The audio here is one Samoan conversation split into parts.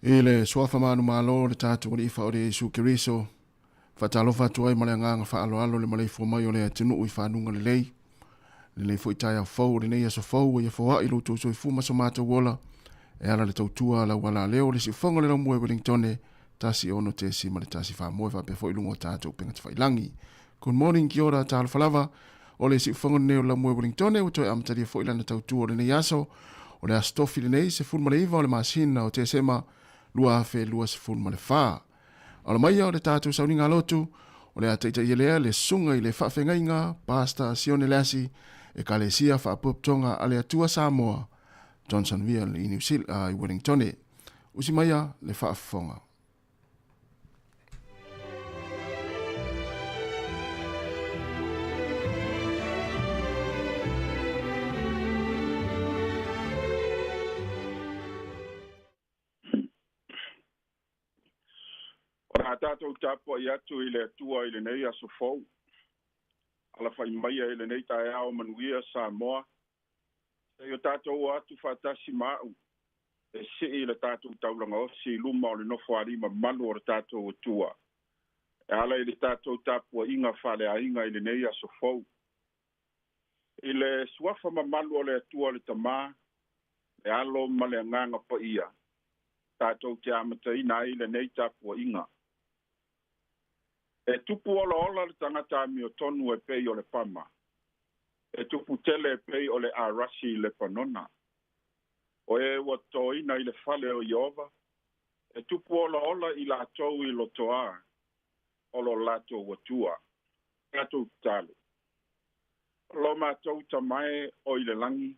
I le suafa manumalo le tatou Alii Faaola Iesu Keriso, faatalofa atu ai ma le agaga faaaloalo le maleifua mai o le atunuu i fanuga lelei. Lenei foi taeao fou o lenei aso fou ua ia foai lo outou soifua ma so matou ola e ala le tautua a lau alaleo le siufofoga o le laumua i Wellingtone 16.1 faamoe faapea foi luga o tatou upega tafailagi. Good morning, kia ora, talofa lava. O le siufofoga lenei o le laumua i Wellingtone ua toe amatalia foi lana tautua o lenei aso. O le aso tofi lenei, 19 o le masina o Tesema 2024. Ala maia o le tatou sauniga lotu, o le a taitaia lea le susuga i le faafeagaiga Pastor Sione Leasi, Ekalesia Faapotopotoga a le Atua Samoa, Johnsonville i New Zealand, i Wellingtone. Usi maia le faafofoga. O le a tātou tapuai atu i le Atua i lenei aso fou. Alafai maia i lenei taeao manuia Samoa. Seia o tātou o atu faatasi ma au e sii le tātou taulaga osi i luma o le nofoalii mamalu o le tātou Atua. E ala i le tātou tapuaiga faaleaiga i lenei aso fou. I le suafa mamalu o le Atua le Tamā, le Alo ma le Agaga Paia, tātou te amataina ai lenei tapuaiga. E tupu olaola le tagata amiotonu e pei o le pama, e tupu tele e pei o le arasi i Lepanona. O e ua totoina i le fale o Ieova, e tupu olaola i latou i lotoā o lo latou Atua. Tatou tatalo. Lo matou Tama e o i le lagi,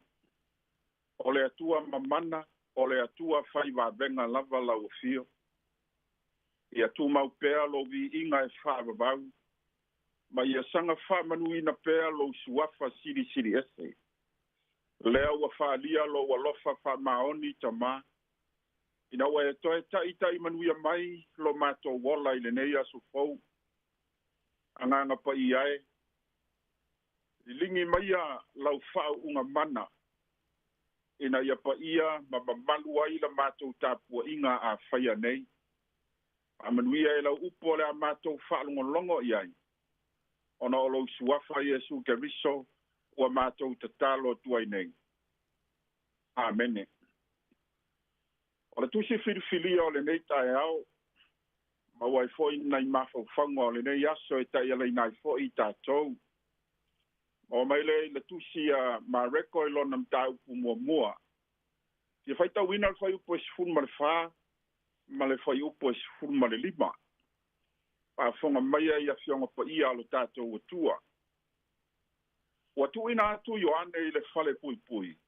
o le Atua mamana, o le Atua fai vavega lava lau afio. Ia tumau pea lou viiga e faavavau, ma ia saga faamanuina pea lou suafa silisili ese. Lea ua faaalia lou alofa faamaoni Tamā, ina ua e toe taita'i manuia mai lo matou ola i lenei aso fou. Agaga Paia e, liligi maia lau faauuga mana, ina ia paia ma mamalu ai la matou tapuaiga a faia nei. Faamanuia e lau upu o le a matou faalogologo i ai, ona o lou suafa Iesu Keriso ua matou tatalo atu ai nei. Amene. O le tusi filifilia o lenei taeao, maua ai foi nai mafaufauga o lenei aso e taialaina ai foi i tatou. Maua mai lea i le tusi a Mareko i lona mataupu muamua. Fia faitauina le fuaiupu e 14 ma le fuaiupu e 15. Faafofoga maia i afioga paia a lo tatou Atua. Ua tuuina atu Ioane i le fale puipui,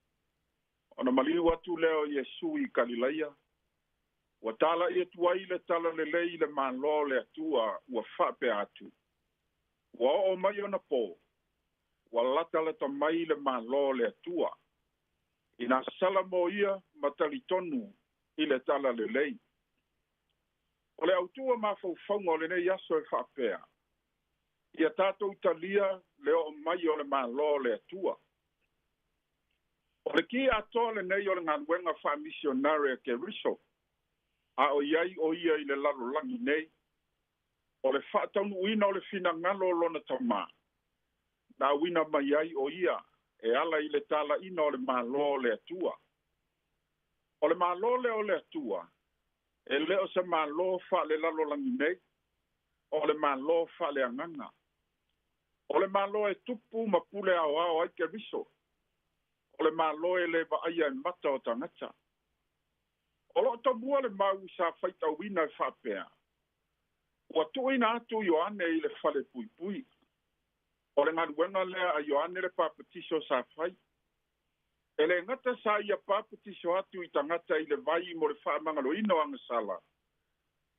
ona maliu atu lea o Iesu i Kalilaia, ua tala'i atu ai le talalelei i le Malo o le Atua ua faapea atu. Ua oo mai ona pō, ua latalata mai le Malo o le Atua. Ina sala mo ia ma talitonu i le talalelei. O le autū o mafaufauga o lenei aso e faapea, ia tatou talia le oo mai o le Malo o le Atua. O le ki atoa lenei o le galuega faamisionare a Keriso, a o i ai o ia i le lalolagi nei, o le faataunuuina o le finagalo o lona Tamā, na auina mai ai o ia e ala i le talaina o le Malo o le Atua. O le Malo lea o le Atua, e le o se Malo faalelalolagi nei, o le Malo faaleagaga. O le Malo e tupu ma pule aoao ai Keriso. O le Malo e le vaaia e mata o tagata. O loo tomua le mau sa faitauina e faapea, ua tuuina atu Ioane i le fale puipui. O le galuega lea a Ioane le Papatiso sa fai. E le gata sa ia papatiso atu i tagata i le vai mo le faamagaloina o agasala,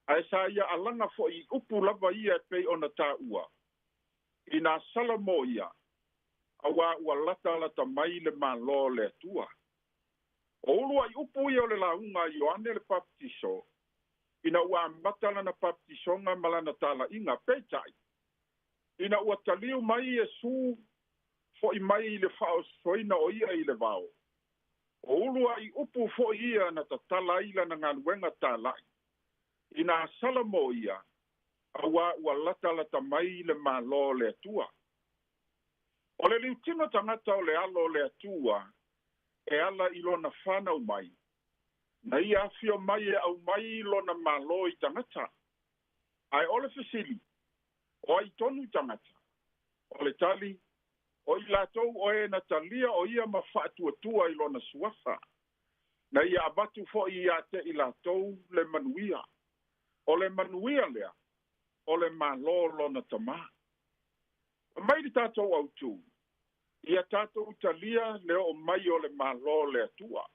ae sa ia alaga foi i upu lava ia e pei ona taua, ina sala mo ia, auā ua latalata mai le Malo o le Atua. O ulua'i upu ia o le lauga a Ioane le Papatiso, ina ua amata lana papatisoga ma lana tala'iga, peitai, ina ua taliu mai Iesu fo'i mai i le faaosoina o ia i le vao. O uluaʻi upu foʻi ia na tatala ai lana galuega tālaʻi, inā salamo ia, auā ua latalata mai le Malo o le Atua. O le liutino tagata o le alo o le Atua e ala i lona fanau mai, na ia afio mai e aumai lona Malo i tagata. Ae o le fesili, o ai tonu tagata? O le tali, o i latou o e na talia o ia ma faatuatua i lona suafa. Na ia avatu foʻi iā te i latou le manuia. O le manuia lea, o le Malo lona Tamā. Mai le tatou autū, ia tatou talia le oo mai o le Malo o le Atua.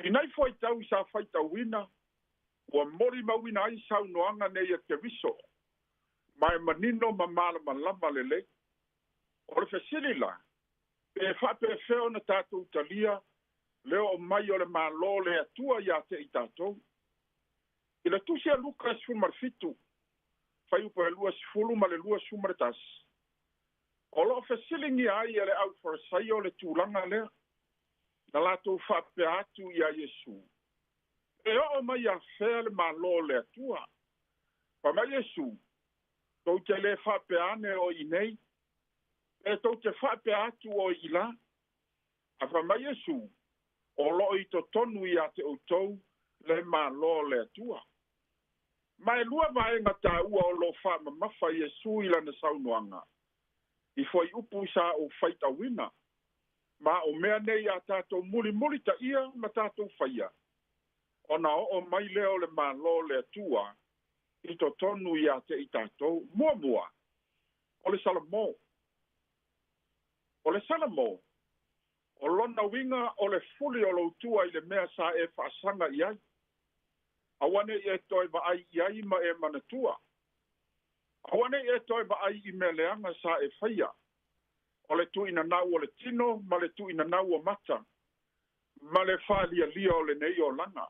I nai fuaitau sa faitauina, ua molimauina ai saunoaga nei a Keriso, ma e manino ma malamalama lelei. O le fesili la, pe faapefea ona tatou talia le oo mai o le Malo o le Atua iā te i tatou? I le tusi a Luka 17, fuaiupu e 20 ma le 21, o loo fesiligia ai e le aufarisaio le tulaga lea, na latou faapea atu iā Iesu, e oo mai afea le Malo o le Atua? Fai mai Iesu, tou te lē faapea ane o i nei, pe tou te faapea atu o i lā. A fai mai Iesu, o loo i totonu iā te outou le Malo o le Atua. Ma e lua vaega taua o loo faamamafa Iesu i lana saunoaga i fuaiupu sa ou faitauina, ma o mea nei a tatou mulimulitaia ma tatou faia, ona oo mai lea o le Malo o le Atua i totonu iā te i tatou. Muamua, o le salamo. O le salamo, o lona uiga o le fuli o loutua i le mea sa e faasaga i ai, aua ne i e toe vaai i ai ma e manatua. Aua ne i e toe vaai i mea leaga sa e faia, o le tuuinanau o le tino ma le tuuinanau o mata, ma le faalialia o lenei olaga.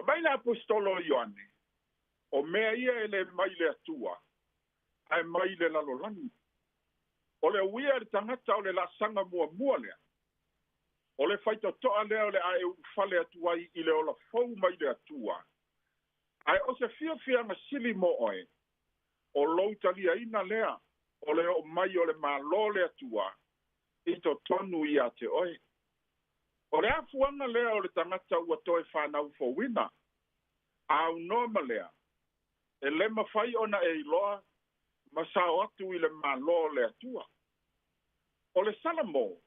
Mai le aposetolo o Ioane, o mea ia e lē mai le Atua, ae mai le lalolagi. O le uia e le tagata o le laasaga muamua lea, o le faitotoa lea o le a e ulufale atu ai i le ola fou mai le Atua. Ae o se fiafiaga sili mo oe, o lou taliaina lea o le oo mai o le Malo o le Atua i totonu iā te oe. O le afuaga lea o le tagata ua toe fanau fouina, a aunoa ma lea, e lē mafai ona e iloa ma sao atu i le Malo o le Atua. O le salamo,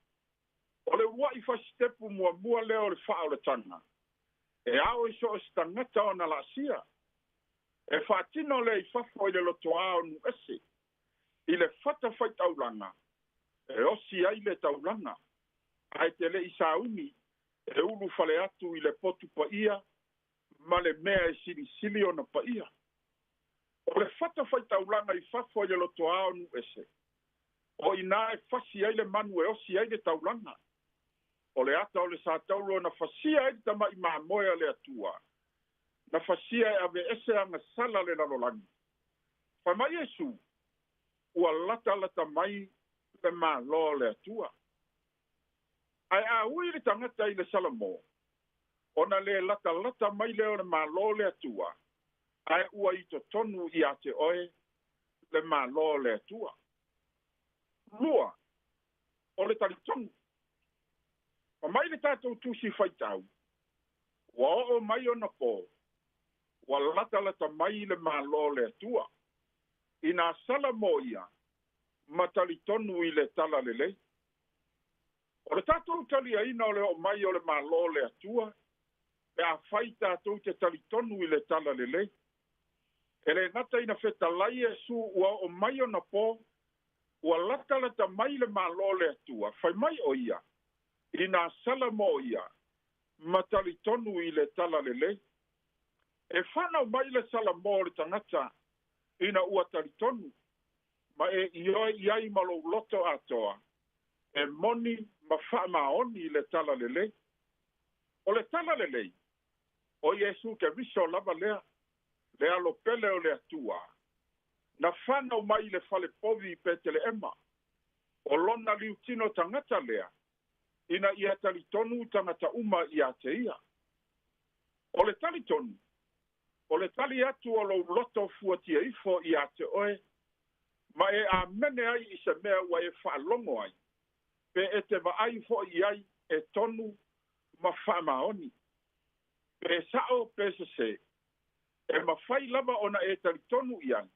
o le uluaʻi fasitepu muamua lea o le faaolataga, e ao i so o se tagata ona laasia. E faatino lea i fafo i le lotoā o nuuese, i le fatafaitaulaga, e osi ai le taulaga, ae te leʻi sauni e ulufale atu i le potu paia ma le mea e silisili ona paia. O le fatafaitaulaga i fafo i le lotoā o nuuese, o inā e fasi ai le manu e osi ai le taulaga. O le ata o le sataulo na fasia ai le tamaʻi mamoe a le Atua, na fasia e aveese agasala le lalolagi. Fai mai Iesu, ua latalata mai le Malo o le Atua. Ae a ui le tagata i le salamo, ona lē latalata mai lea o le Malo o le Atua, ae ua i totonu iā te oe le Malo o le Atua. Lua, o le talitonu. Fai mai le tatou tusi faitau, ua oo mai ona pō, ua latalata mai le Malo o le Atua. Inā salamo ia, ma talitonu i le tala lelei. O le tatou taliaina o le oo mai o le Malo o le Atua, pe afai tatou te talitonu i le tala lelei. E lē gata ina fetalai Iesu ua oo mai ona pō, ua latalata mai le Malo o le Atua, fai mai o ia, inā salamo ia, ma talitonu i le tala lelei. E fanau mai le salamo o le tagata ina ua talitonu, ma e ioe i ai ma lou loto atoa, e moni ma faamaoni le tala lelei. O le tala lelei, o Iesu Keriso lava lea, le alo pele o le Atua, na fanau mai i le falepovi i Peteleema. O lona liutino tagata lea, Ina ia talitonu tagata uma ia te ia. O le talitonu, o le tali atu o lou loto fuatia ifo ia te oe, ma e amene ai i se mea ua e faalogo ai, pe e te vaai fo'i i ai e tonu ma faamaoni. Pe sa'o pe sesē, e mafai lava ona e talitonu i ai,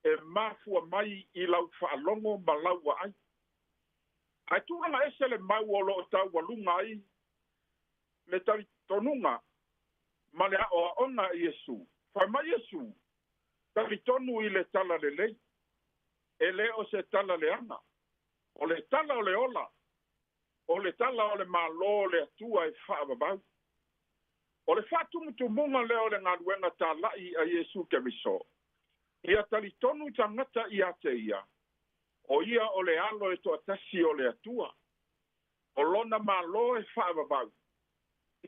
e mafua mai i lau faalogo ma lau vaai. Ae tulaga ese le mau o loo taualuga ai le talitonuga ma le aoaoga i Iesu. Fai mai Iesu, talitonu i le tala lelei, e lē o se tala leaga, o le tala o le ola, o le tala o le Mālō o le Atua e faavavau. O le faatumutumuga lea o le galuega tala'i a Iesu Keriso, ia talitonu tagata ia te ia, o ia o le Alo e toatasi o le Atua. O lona Mālō e faavavau.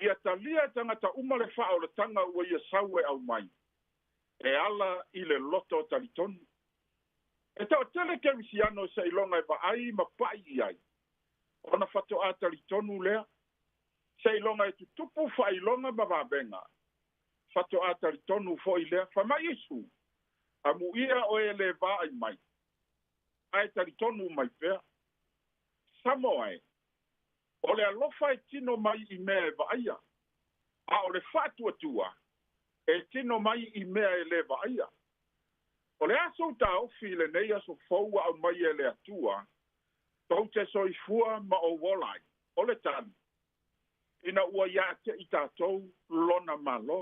Ia talia e tagata uma le faaolataga ua ia sau e aumai, e ala i le loto talitonu. E toatele kerisiano seiloga e vaai ma pa'i i ai, ona fatoā talitonu lea, seiloga e tutupu faailoga ma vavega, fatoā talitonu fo'i lea. Fai mai Iesu, amuia o e lē vaai mai, ae talitonu mai pea. Samoa e, o le alofa e tino mai i mea e vaaia, a o le faatuatua e tino mai i mea e lē vaaia. O le aso taofi i lenei aso fou ua aumai e le Atua, tou te soifua ma ou ola ai, o le tali, ina ua ia te i tatou lona Mālō.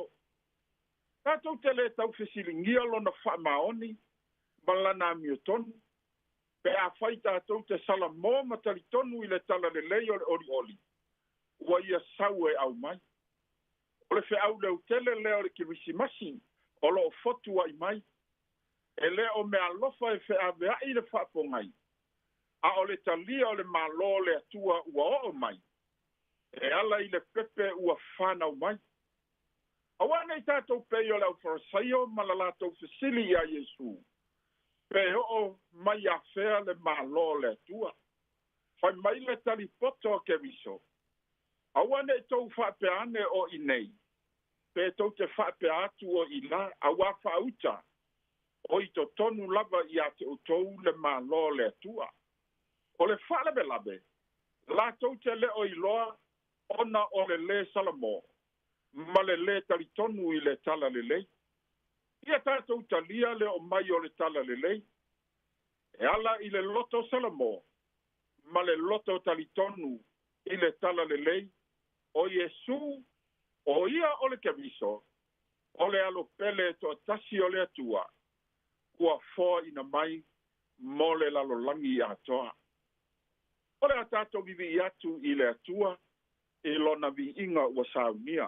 Tatou te lē taufesiligia lona faamaoni ma lana amiotonu, pe afai tatou te salamō ma talitonu i le tala lelei o le olioli, ua ia sau e aumai. O le feau leutele lea o le Kerisimasi o loo fotu ai mai, e lē o meaalofa e feavea'i le faapogai, a o le talia o le Mālō o le Atua ua oo mai, e ala i le pepe ua fanau mai. Auā nei tatou pei o le aufarasaio ma la latou fesili iā Iesu, pe oo mai afea le Mālō o le Atua. Fai mai le tali poto a Keriso, aua ne'i tou faapea ane o i nei, pe tou te faapea atu o i lā, auā faauta, o i totonu lava ia te outou le Mālō o le Atua. O le faalavelave, latou te lē o iloa ona o le lē salamō ma le lē talitonu i le tala lelei. Ia tatou talia le oo mai o le tala lelei, e ala i le loto salamō ma le loto talitonu i le tala lelei, o Iesu, o ia o le Keriso, o le Alo pele e toatasi o le Atua, ua foaina mai mo le lalolagi atoa. O le a tatou vivii atu i le Atua i lona viiga ua saunia.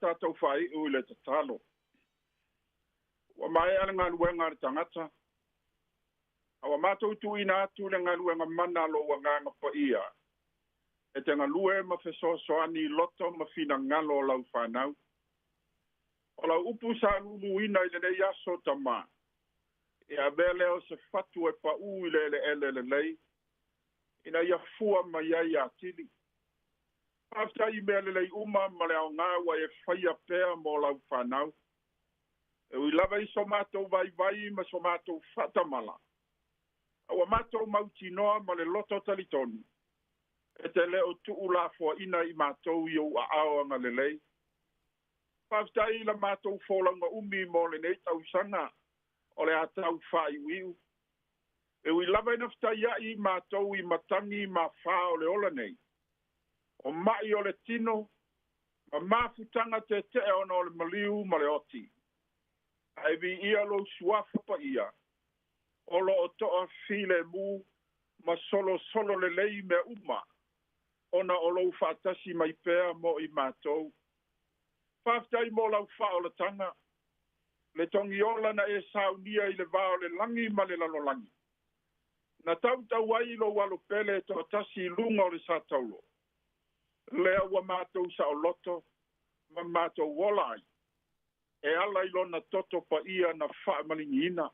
tatou faaiu i le tatalo. Ua maea le galuega a le tagata, a ua matou tuuina atu le galuega mana a lou Agaga Paia e te galue ma fesoasoani i loto ma finagalo o lau fanau. O lau upu sa luluina i lenei aso Tamā, e avea lea o se fatu e paū i le eleele lelei, ina ia fua mai ai atili. Faafetai i mea lelei uma ma le aoga ua e faia pea mo lau fanau. E ui lava i so matou vaivai ma so matou faatamala, a ua matou mautinoa ma le loto talitonu, e te le o tuulafoaina i matou i ou aao agalelei. Faafetai i la matou folauga umi mo lenei tausaga o le a tau faaiuiu. E ui lava ina fetaiai matou i matagi ma fā o le ola nei, o mai o le tino, ma mafutaga tete'e ona o le maliu ma le oti. Ae viia lou suafa paia, o loo toafilemu ma solosolo lelei mea uma, ona o lou faatasi mai pea mo i matou. Faafetai mo lau faaolataga, le togiola na e saunia i le va o le lagi ma le lalolagi. Na tautau ai lou alo pele e toatasi i luga o le sataulo. Lea ua matou saoloto ma matou ola ai, e ala i lona toto paia na faamaligiina.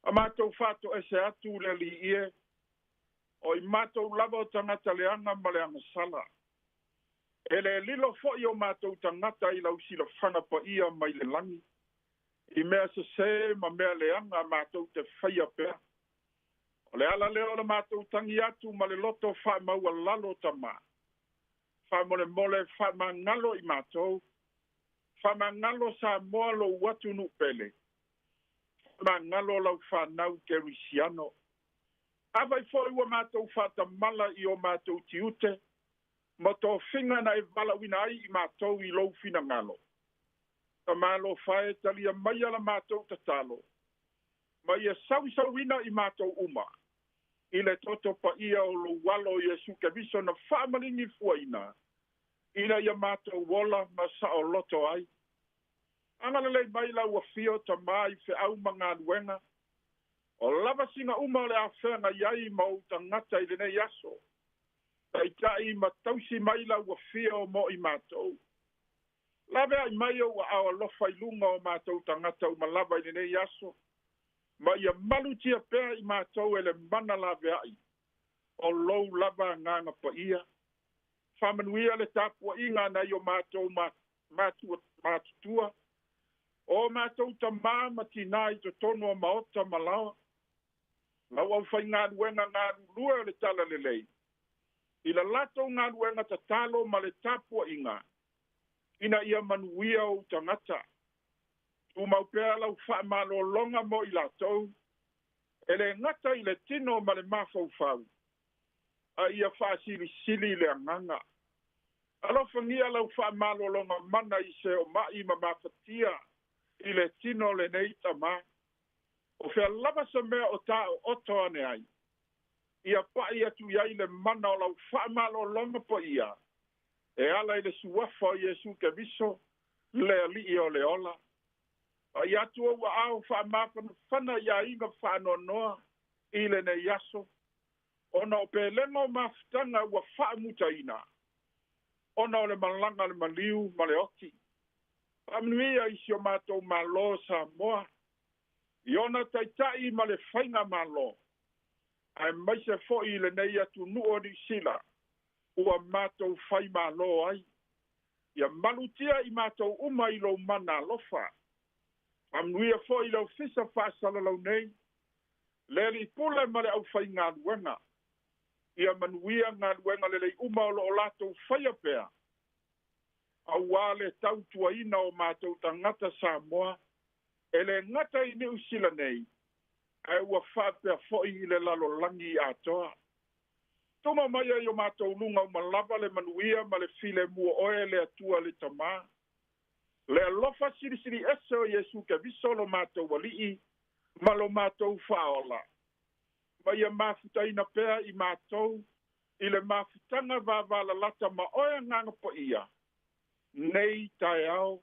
A matou faatoese atu le Alii e, o i matou lava o tagata leaga ma le agasala. E le lilo foi o matou tagata i lau silafaga paia mai le lagi, i mea sesē ma mea leaga matou te faia pea. O le ala lea o le matou tagi atu ma le loto faamaualalo Tamā. Faamolemole faamagalo i matou, faamagalo Samoa lou atunuu pele, faamagalo lau fanau kerisiano. Afai foi ua matou faatamala i o matou tiute, ma tofiga na e valaauina ai i matou i lou finagalo. Tamā alofa e, talia maia la matou tatalo, ma ia sauisauina i matou uma, i le toto paia o lou alo Iesu Keriso na faamaligi fuaina, ina ia matou ola ma saoloto ai. Agalelei mai lau afio Tamā i feau ma galuega, o lavasiga uma o le afeagai ai ma ou tagata i lenei aso. Taitai ma tausi mai lau afio mo i matou. Laveai mai ou aao alofa i luga o matou tagata uma lava i lenei aso, ma ia malutia pea i matou e le mana laveai o lou lava Agaga Paia. Faamanuia le tapuaiga nai o matou matutua, o matou tamā ma tinā i totonu o maota ma laoa, lau aufaigaluega galulue o le talalelei, i la latou galuega tatalo ma le tapuaiga, ina ia manuia ou tagata. Tumau pea lau faamalologa mo i latou, e le gata i le tino ma le mafaufau, a ia faasilisili le agaga. Alofagia lau faamalologa mana i se o mai ma mafatia i le tino lenei Tamā. O fea lava se mea o taooto ane ai, ia pai atu i ai le mana o lau faamalologa paia, e ala i le suafa o Iesu Keriso, le Alii o le ola. Pai atu ou aao faamafanafana i aiga faanoanoa i lenei aso, ona o pelega o mafutaga ua faamutaina, ona o le malaga le maliu ma le oti. Faamanuia i si o matou Malo Samoa, i ona taitai ma le faiga malo, aemaise foi i lenei atunuu o Niu Sila, ua matou fai malo ai. Ia malutia i matou uma i lou mana alofa. Faamanuia foi i le ofisa faasalalau nei, le alii pule ma le aufaigaluega. Ia manuia galuega lelei uma o loo latou faia pea, auā le tautuaina o matou tagata Samoa, e le gata i Niu Sila nei, ae ua faapea foi i le lalolagi atoa. Tuma mai ai o matou luga uma lava le manuia ma le filemu o oe le Atua le Tamā. Le alofa silisili ese o Iesu Keriso lo matou Alii ma lo matou Faaola. Ma ia mafutaina pea i matou i le mafutaga vavalalata ma oe Agaga Paia. nei taeao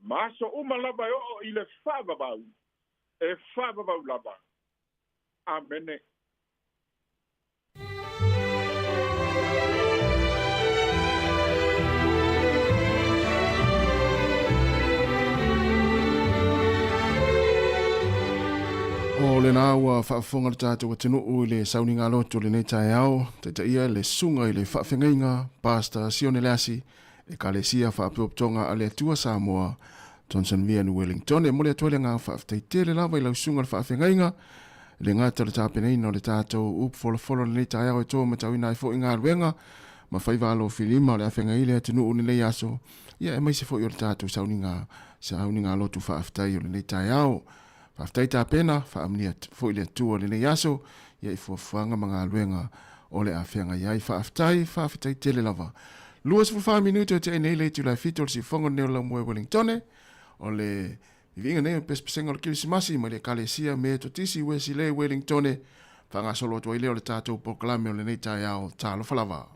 ma aso uma lava e oo i le faavavau e faavavau lava. Amene. O lena ua faafofoga le tatou atunuu i le sauniga loto lenei taeao, taitaia le susuga i le faafeagaiga Pastor Sione Leasi, Ekalesia Faapotopotoga a le Atua Samoa, Johnson Vian Wellington. E momoli atu ai le agaga faafetai tele lava i lau susuga i le faafeagaiga, e le gata o le tapenaina o le tatou upu folafolo i lenei taeao e to matauina ai foi galuega ma faiva alofilima o le afeagai le atunuu i lenei aso, ia aemaise foi o le tatou sauniga, sauniga lotu faafetai o lenei taeao. Faafetai tapena, faamanuia foi le Atua i lenei aso, ia i fuafuaga ma galuega o le a feagai ai. Faafetai, faafetai tele lava. 24 minute o tea nei le itula e 7 o le siufofoga lenei o le Laumua e Wellingtone, o le viviiga nei o le pesepesega o le Kerisimasi mai le Ekalesia Metotisi Wesley Wellingtone, faagasolo atu ai lea o le tatou polokalame o lenei taeao. Talofa lava.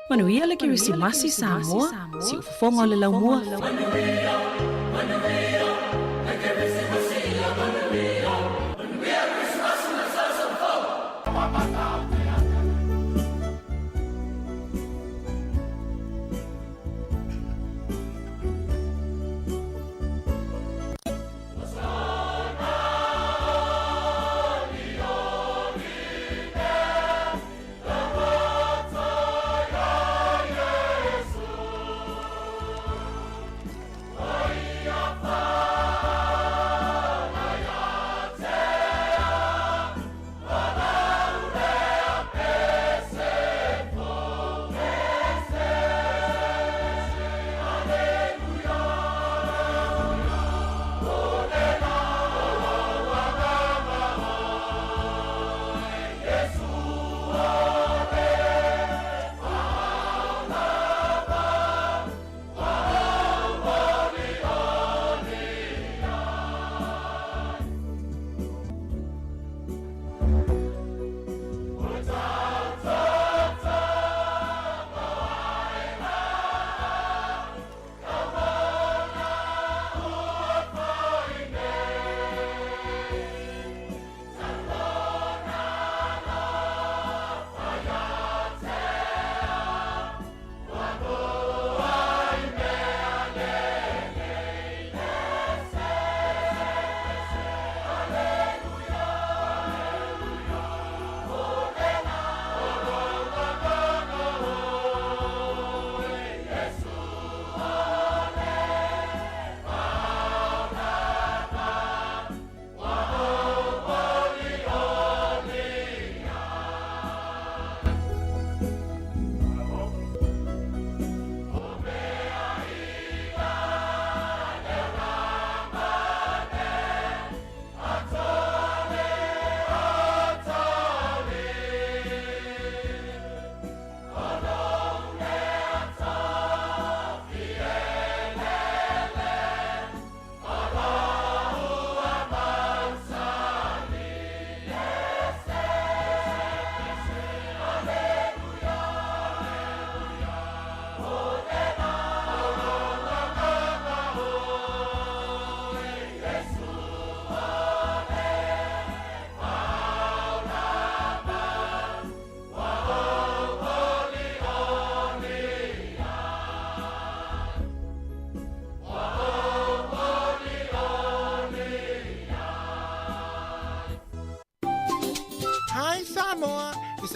Manuia le Kerisimasi Samoa, siufofoga o le laumua.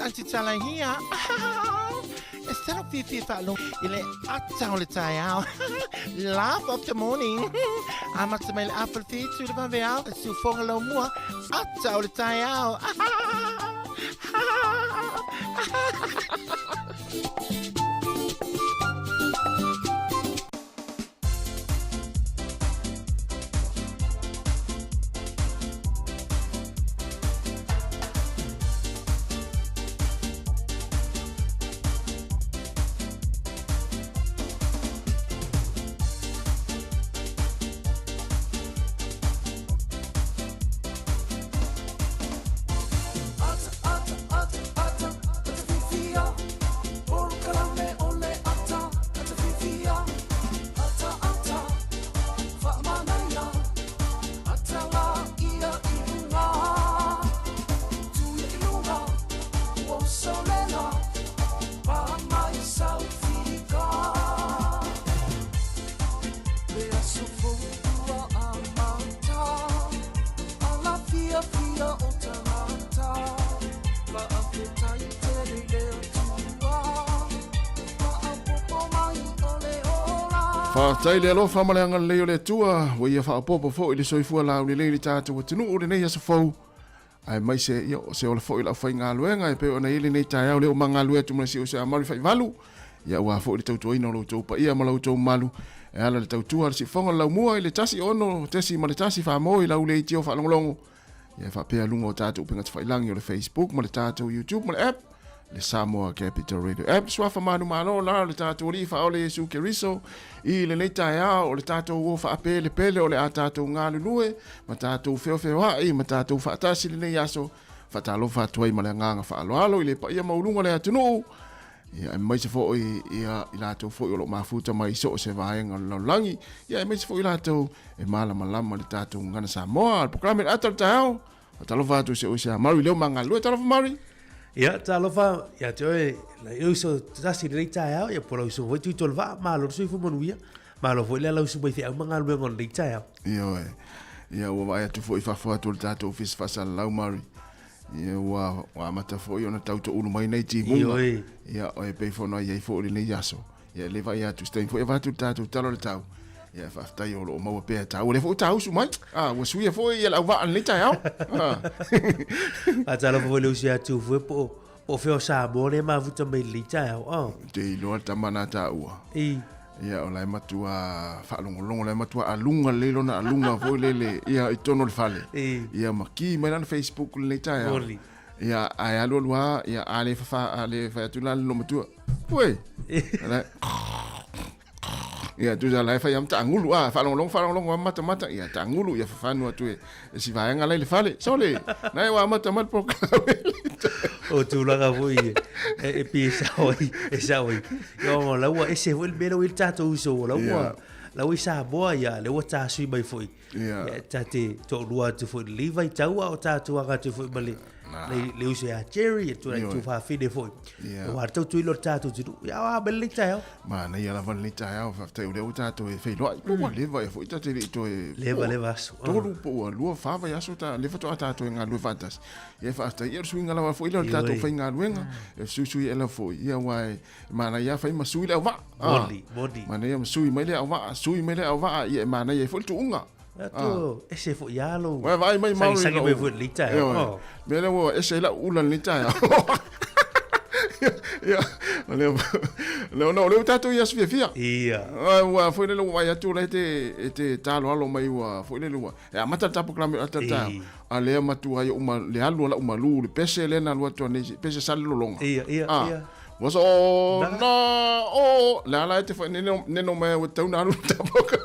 It's Aunty Tala here. E se lau fiafia faalogo i le ata o le taeao. Laugh of the morning. Amata mai le afa le fitu le vaveao. E siufoga lau mua. Ata o le taeao. Faafetai le alofa ma le agalelei o le Atua, ua ia faaopoopo foi le soifua laulelei i le tatou atunuu lenei aso fou, aemaise ia, o se ola foi o le aufaigaluega e pei ona i ai lenei taeao lea ua magalue atu ma le siusiu amalu faivalu, ia aua foi le tautuaina o lo outou paia ma lo outou mamalu e ala i le tautua a le siufofoga o le laumua i le 16.1 Famoe i lau leitio faalogologo, ia faapea luga o tatou upega tafailagi o le Facebook ma le tatou YouTube ma le app le Samoa Capital Radio app. Suafa manumalo la o le tatou Alii Faaola Iesu Keriso i lenei taeao o le tatou o faapelepele o le a tatou galulue ma tatou feofeoai ma tatou faatasi lenei aso. Faatalofa atu ai ma le agaga faaaloalo i le paia maualuga o le atunuu, ia, aemaise foi ia, i latou foi o lo o mafuta mai i so o se vaega o le lalolagi, ia, aemaise foi i latou e malamalama i le tatou gagana Samoa. Le polokalame le ata o le taeao, faatalofa atu i se oe a Mary leo magalue. Talofa Mary. Ia, talofa ia te oe, nai uso tasi lenei taeao, ia po lau uso foi tui tolu vaa, malo le soifua manuia, malo foi le ala uso mai feau ma galuega o lenei taeao. Ia oe. Ia ua vaai atu foi i fafo atu o le tatou ofisa faasalalau Mary. Ia ua amata foi ona tau toulu mai nei timuga. Ia e pei foi ona i ai foi lenei aso. Ia le vaai atu se taimi foi avatu le tatou tala o le tau. Ia faafetai o lo o maua pea tau. O lea foi ua tausu mai. Ah, ua suia foi ia le auvaa lenei taeao. Ah. Faatalofa foi le uso ia Tufue po o fea o Samoa lea e mafuta mai lenei taeao. Oh. Te iloa le tama na taua. I. Ia, o la e matua faalogologo, la e matua aluga lelei lona aluga foi lele, ia, i totonu o le fale. Ia, ma ki mai lana Facebook lenei taeao. Oli. Ia, ae alu alu lava, ia, a le fafa, a le fai atu la le loomatua, Uei! La, ia, tusa la e fai lava ma taagulu, a, faalogologo, faalogologo lava ma matamata, ia, taagulu, ia fafanu atu e, e si vaega la i le fale. Sole, na e ua amata mai le polokalame. O tulaga foi e, e, e pei e sao ai, e sao ai. Ia, ona la ua ese foi le mea lea ua i ai le tatou uso, la ua, la ua i Samoa, ia, lea ua tasui mai foi. Ia, ta te toalua atu foi i lenei vaitau, a o tatou aga atu foi ma le, le, le uso ia Jerry, e tū Ioe. fāfine foi. Ia. Aua le tautuila o le tatou atunuu. Ia, a mai lenei taeao. Manaia lava lenei taeao, faafetai o lea ua tatou e feiloai. Po ua leva ea foi ta te le i toe... Leva, leva aso. Ah. Tolu po ua lua, fa vaiaso ta lea faatoa tatou e galulue faatasi. Ia faafetai, ia o le suiga lava foi lea o le tatou Ioe. faigaluega, e fesuisui ela foi, ia aua e manaia lava fai ma sui le auvaa. Ah. Moni, moni. Manaia ma sui mai le auvaa, sui mai le auvaa, ia e manaia ai foi le tuuga. Ia tu, ese foi ia lou. Uai, vaai mai Maori. Sagisagi mai foi i lenei taeao. Ioe. Oh. Mea lea ua ese ai lau ula i lenei taeao. Ia, o lea, lea, no, o lea ua tatou i aso fiafia. Ia. Ai, ua foi lele ua vaai atu la e te, e te taloalo mai ua foi lele ua, e amata le tatou polokalame o le ata taeao. I. A lea matua ai uma le alu a lau malu, le pese lea na alu atu anei, pese sale lologa. Ia, ia, Ah. ia. Ua so, na, o, le ala e te whai neno, neno mai ua tau na alu le tapoka.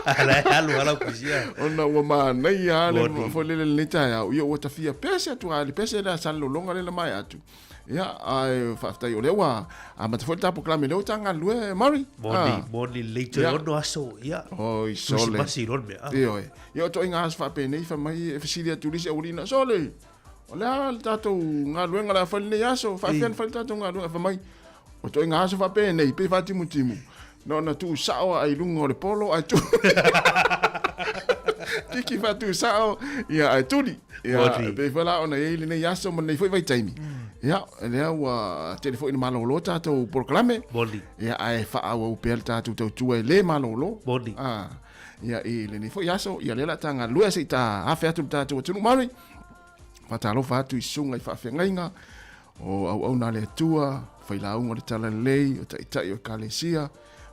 Ala e alu ala kusia. Ona ua manaia le Moni. foi lele lenei taeao. Ia ua tafia pese atu a le pese lea sa lolonga lea na mai atu. Ia, ae faafetai o lea ua amata foi le tatou polokalame lea ua ta galulue Murray. Moni, Ah. moni lelei toe Ia. ono aso, ia. Oi, sole. Krisimasi loa le mea. Ah. Ioe. Ia o toaiga aso faapenei fai mai e fesili atu i le isi aualii, Sole, O le a le tatou galuega o le a fai lenei aso, faafefea ona fai le tatou galuega, fai mai, o ituaiga aso faapenei, pei faatimutimu, na ona tuusao lava i luga o le polo ae tuli. Kiki faatuusao, ia ae tuli. Ia, Moni. pei foi la ona i ai lenei aso ma lenei foi vaitaimi. Ia, lea ua tele foi ina malolo tatou polokalame. Moni. Ia, ae faaauau pea le tatou tautua e le malolo. Moni. Ah, ia, i lenei foi aso, ia lea o le a ta galulue se i ta afe atu le tatou atunuu Māori. Faatalofa atu i susuga i faafeagaiga o auauna a le Atua, failauga o le Talalelei, o taitai o Ekalesia,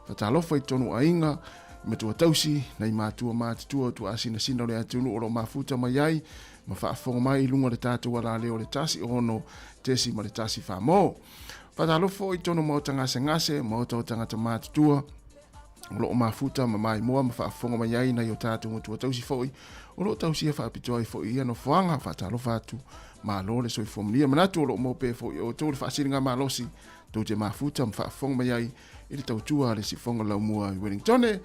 faatalofa i totonu o aiga, i matua tausi, nai matua matutua o tuaasinasina o le atunuu o lo o mafuta mai ai ma faafofoga mai i luga o le tatou alaleo o le 106.1 Famo. Faatalofa foi i totonu o maota gasegase, maota o tagata matutua, o lo o mafuta ma maimoa ma faafofoga mai ai nai o tatou matua tausi foi, o lo o tausia faapitoa ai foi ia nofoaga. Faatalofa atu, malo le soifua manuia. Manatu o lo o maua pea foi e outou le faasiligamalosi tou te mafuta ma faafofoga mai ai i le tautua a le Siufofoga Laumua i Wellingtone,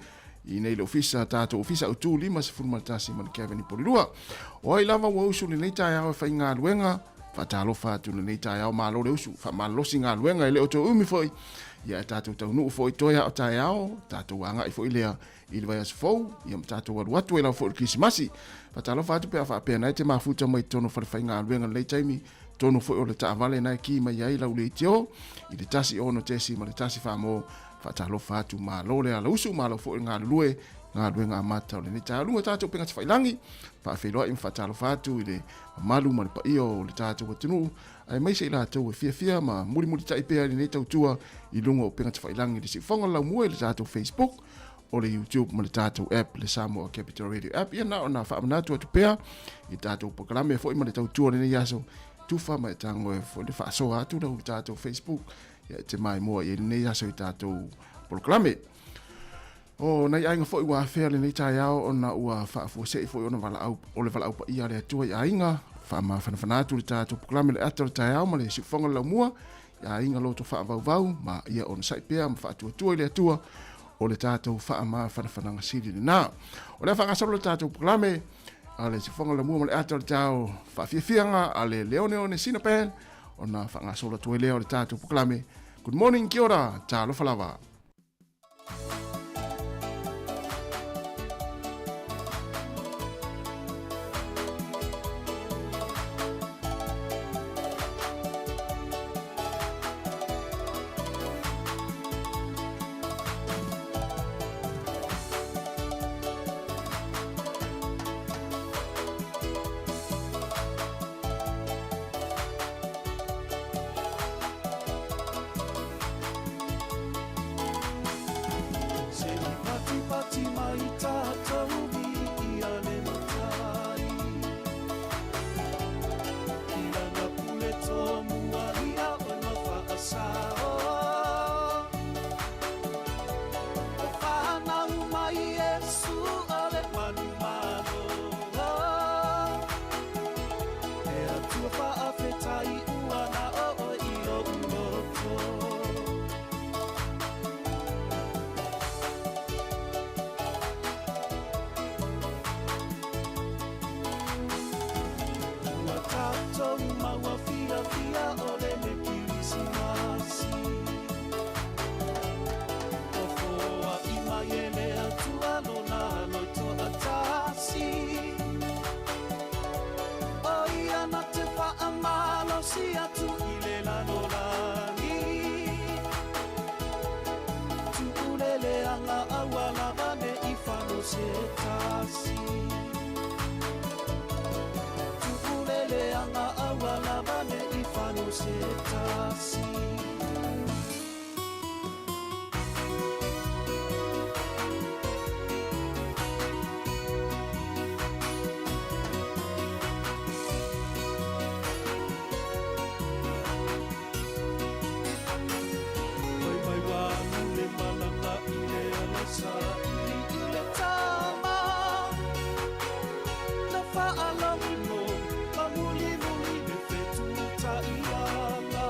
i nei le ofisa, tatou ofisa autu 51 ma le Kevin i Polilua. O ai lava ua usu lenei taeao e faigaluega, faatalofa atu lenei taeao, malo le usu, faamalolosi galuega e le o toe umi foi, ia e tatou taunuu foi toe a o taeao, tatou agai foi lea i le vaiaso fou, ia ma tatou alu atu ai lava foi i le Kerisimasi. Faatalofa atu pe a faapea na e te mafuta mai totonu o fale faigaluega lenei taimi, totonu foi o le taavale na e ki mai ai lau leitio i le 1 6 ma le 1 famo. Faatalofa atu, malo le alausu, malo foi le galulue, galuega amata o lenei taeao. Luga tatou upega tafailagi, faafeiloai ma faatalofa atu i le mamalu ma le paia o le tatou atunuu, aemaise i latou e fiafia ma mulimulitai pea i lenei tautua i luga o upega tafailagi i le siufofoga o le laumua i le tatou Facebook, o le YouTube ma le tatou app, le Samoa Capital Radio app. Ia na ona faamanatu atu pea i tatou polokalame foi ma le tautua o lenei aso, tufa ma e tago e foi le faasoa atu lau tatou Facebook, ia e te maimoa i lenei aso i tatou polokalame. O nai aiga foi ua afea lenei taeao ona ua faafuasei foi ona valaau, o le valaau paia a le Atua i aiga, faamafanafana atu le tatou polokalame le ata o le taeao ma le siufofoga o le laumua, i aiga loto faavauvau ma ia onosai pea ma faatuatua i le Atua o le tatou faamafanafanaga sili lena. O le a faagasolo le tatou polokalame a le siufofoga o le laumua ma le ata o le taeao faafiafiaga a le Leoneone Sina Band ona faagasolo atu ai lea o le tatou polokalame. Good morning, kia ora, talofa lava. Se i patipati mai tātou i ia le matai. I lana pule tōmua i a ona whaasao. O whanau mai Yesu o le manu malo. E Atua whaafetai ua na o oe i lou loto. Ua tātou maua fiafia o le le Kirisimasi. O foa i mai e le Atua lona loito atasi. O ia na te whaamalosi atu i le lalolagi. Tuulele anga aua lava ne i whano se tasi. Tuulele anga aua lava ne i whano se tasi. Mai mai wānu le malanga i le ala sa i i le tama. Na whaalagi mo, ma muli muli me whetū ta i anga.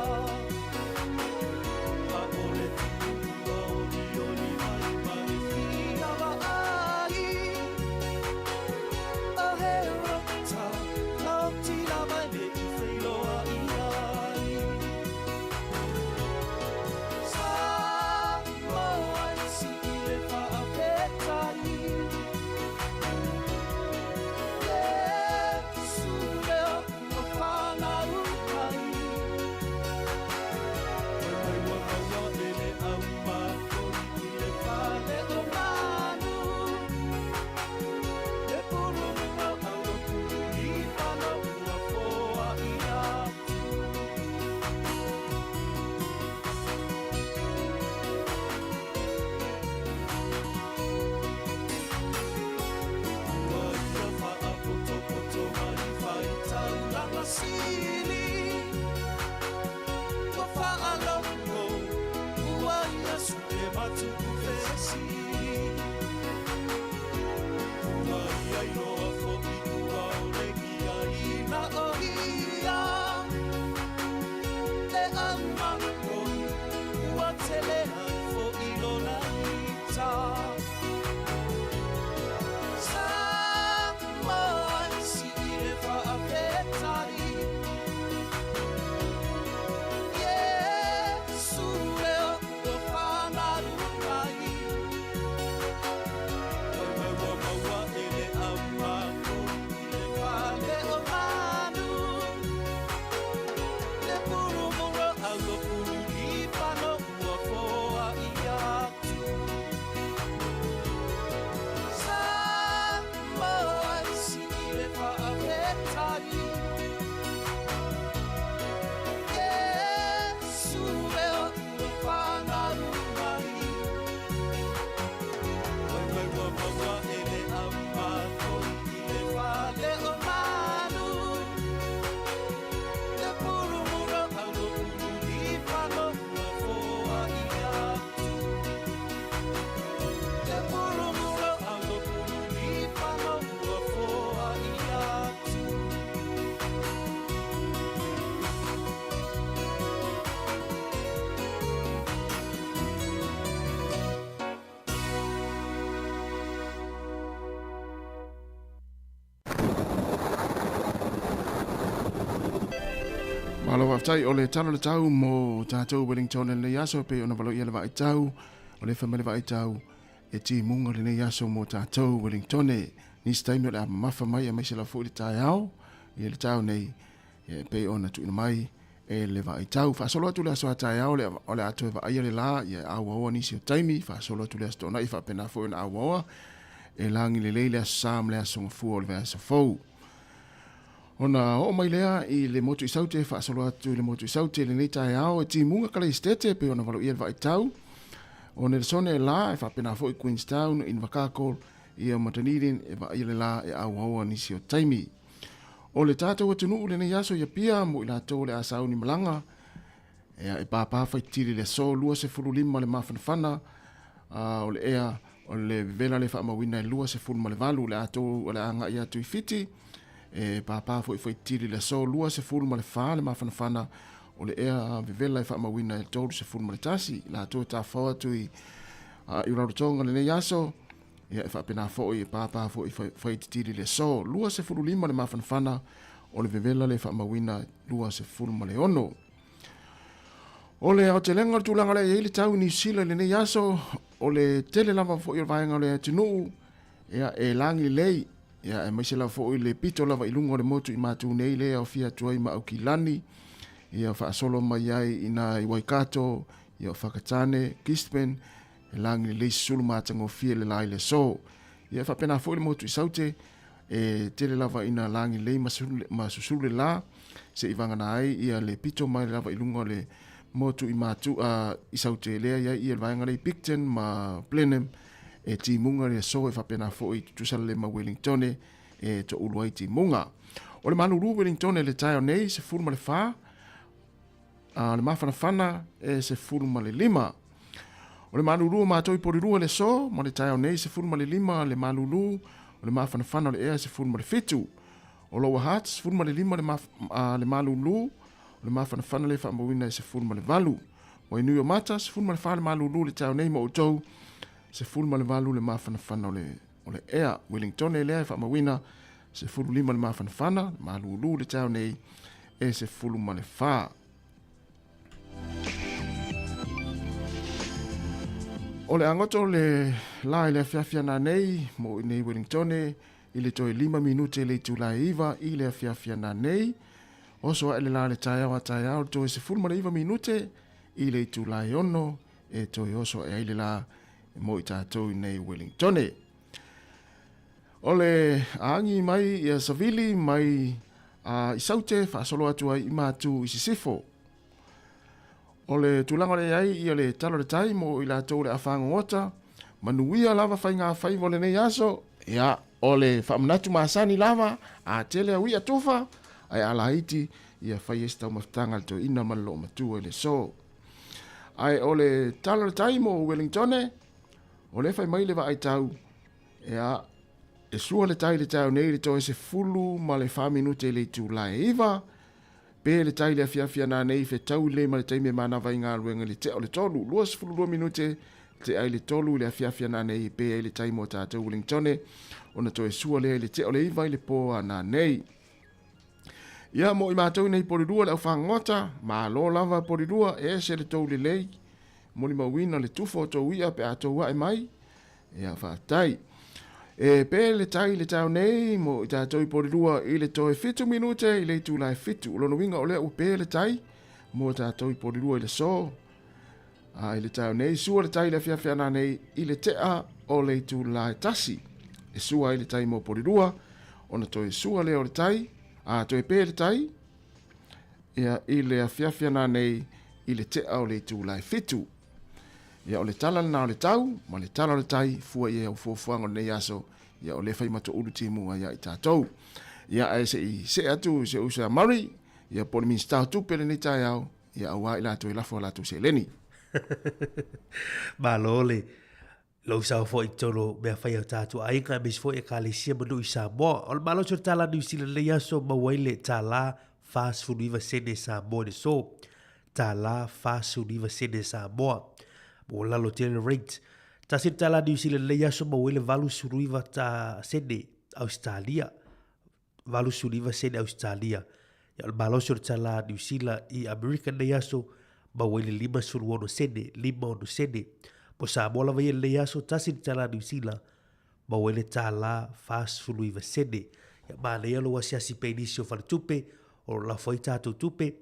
Malo faafetai o le tala o le tau mo tatou Wellington i lenei aso pei ona valoia le vaaitau o le fai mai le vaaitau e timuga lenei aso mo tatou Wellington. Nisi taimi o le a mamafa mai aemaise lava foi le taeao i le taeao nei e pei ona tuuina mai e le vaaitau. Faasolo atu le aso a taeao o le a toe vaaia le la ia auaoa nisi o taimi. Faasolo atu le aso Toonai faapena foi ona auaoa e lagi lelei le aso Sa ma le aso Gafua o le vaiaso fou. Ona oo mai lea i le motu i Saute, faasolo atu i le motu i Saute i lenei taeao e timuga Kaleistete pei ona valoia le vaaitau. O Nelesone e la e faapena foi Queenstown, Invercargill, ia ma Dunedin e vaaia le la e auaoa nisi o taimi. O le tatou atunuu i lenei aso i Apia mo i latou o le a sauni malaga, ea e pāpā faitili le aso 25 le mafanafana, a o le ea o le vevela le faamauina e 28 le a tou o le a agai atu i Fiti, e pāpā foi faitili le aso 24 le mafanafana, o le ea vevela e faamauina e 31 i latou e tafafao atu i i Rarotonga lenei aso, Ia, e faapena foi, e pāpā foi faititili le aso 25 le mafanafana o le vevela le faamauina 26. O le aotelega o le tulaga lea e i ai le tau i Niu Sila i lenei aso, o le tele lava foi o le vaega o le atunuu, ia, e lagi lelei, ia, aemaise lava foi le pito lava i luga o le motu i Matu nei lea e aofia atu ai ma Aukilani, ia, faasolo mai ai i nā i Waikato, ia, o Whakatane, Gisborne, E lagi lelei susulu matagofie le la i le aso. Ia e faapena foi le motu i Saute, e tele lava ina lagi lelei ma, ma susulu le la, se i vagana ai ia le pito mai lava i luga o le motu i Matu, i Saute lea i ai ia le vaega lea i Picton ma Blenheim, e timuga le aso e faapena foi i tutusa le ma Wellingtone e toulu ai timuga. O le malulu Wellingtone le taeao nei, 14, A o le mafanafana e 15. O le malulu o matou i Porirua le aso ma le taeao nei 15 le malulu, o le mafanafana o le ea e 17. O Lower Hutt 15 le, maf, le malulu, o le mafanafana le faamauina e 18. Wainuiomata 14 le malulu le taeao nei ma outou 18 le mafanafana o le, o le ea. Wellingtone lea e faamauina 15 le mafanafana, le malulu le taeao nei e 14. O le agoto le la i le afiafi ana nei, mo i nei Wellingtone, i le toe 5 minute le itula e 9 i le afiafi ana nei. Oso ae le la le taeao a taeao le toe 19 minute i le itula e 6 e toe oso ae ai le la mo i tātou i nei Wellingtone. O le agi mai ia Savili mai a i Saute faasolo atu ai i Matu i Sisifo. O le tulaga o le ai ia le tala o le tai mo i latou le afagogota, manuia lava faiga faiva o lenei aso, ia o le faamanatu masani lava, a tele au ia tufa, ae a laiti ia fai ai se taumafataga a le toeaina ma le loomatua i le aso. Ae o le tala o le tai mo Wellingtone, o le fai mai le vaai tau, Ia, e sua le tai i le taeao nei i le toe 14 minute i le itula e 9, pe le tai i le afiafi ana nei fetaui lelei ma le taimi e manava ai galuega i le tea o le 3, 22 minute tea i le 3 i le afiafi ana nei pe ai le tai mo tatou Wellingtone, ona toe sua lea i le tea o le 9 i le po ana nei. Ia, mo i matou nei Porirua le aufagota, malo lava Porirua, e ese le tou lelei, molimauina le tufa o tou ia pe a tou ae mai, Ia, faafetai. E pe le tai le taeao nei mo i tatou i Porirua i le toe 7 minute i le itula e 7. O lona uiga o lea ua pe le tai mo tatou i Porirua i le aso. A i le taeao nei, sua le tai i le afiafi ana nei i le tea o le itula e 1. E sua ai le tai mo Porirua, ona toe sua lea o le tai, a toe pe le tai, ia, i le afiafi ana nei i le tea o le itula e 7. Ia, o le tala lena o le tau, ma le tala o le tai, fua i ai au fuafuaga o lenei aso, ia, o lea fai ma toulu timuga ia i tatou. Ia, ae se i see atu si ou uso ia Murray, ia, po o le Minisita o Tupe lenei taeao, ia, aua i latou e lafo a latou seleni. Malo le lou sao foi i totonu o mea fai a o tatou aiga aemaise foi Ekalesia ma nuu i Samoa. O le malosi o le tala Niu Sila lenei aso maua ai le tala 49 sene Samoa i le so. Tala 49 sene Samoa. Ua lalo tele le rate. Tasi le tala Niu Sila lenei aso maua ai le 89 ta sene Ausetalia. 89 sene Ausetalia. Ia, o le malosi o le tala Niu Sila i Amerika i lenei aso, maua ai le 56 sene, 56 sene. Mo Samoa lava ia i lenei aso, tasi le tala Niu Sila, maua ai le tala 49 sene. Ia, manaia lou asiasi pea i nisi o faletupe, o lo o lafo ai tatou tupe,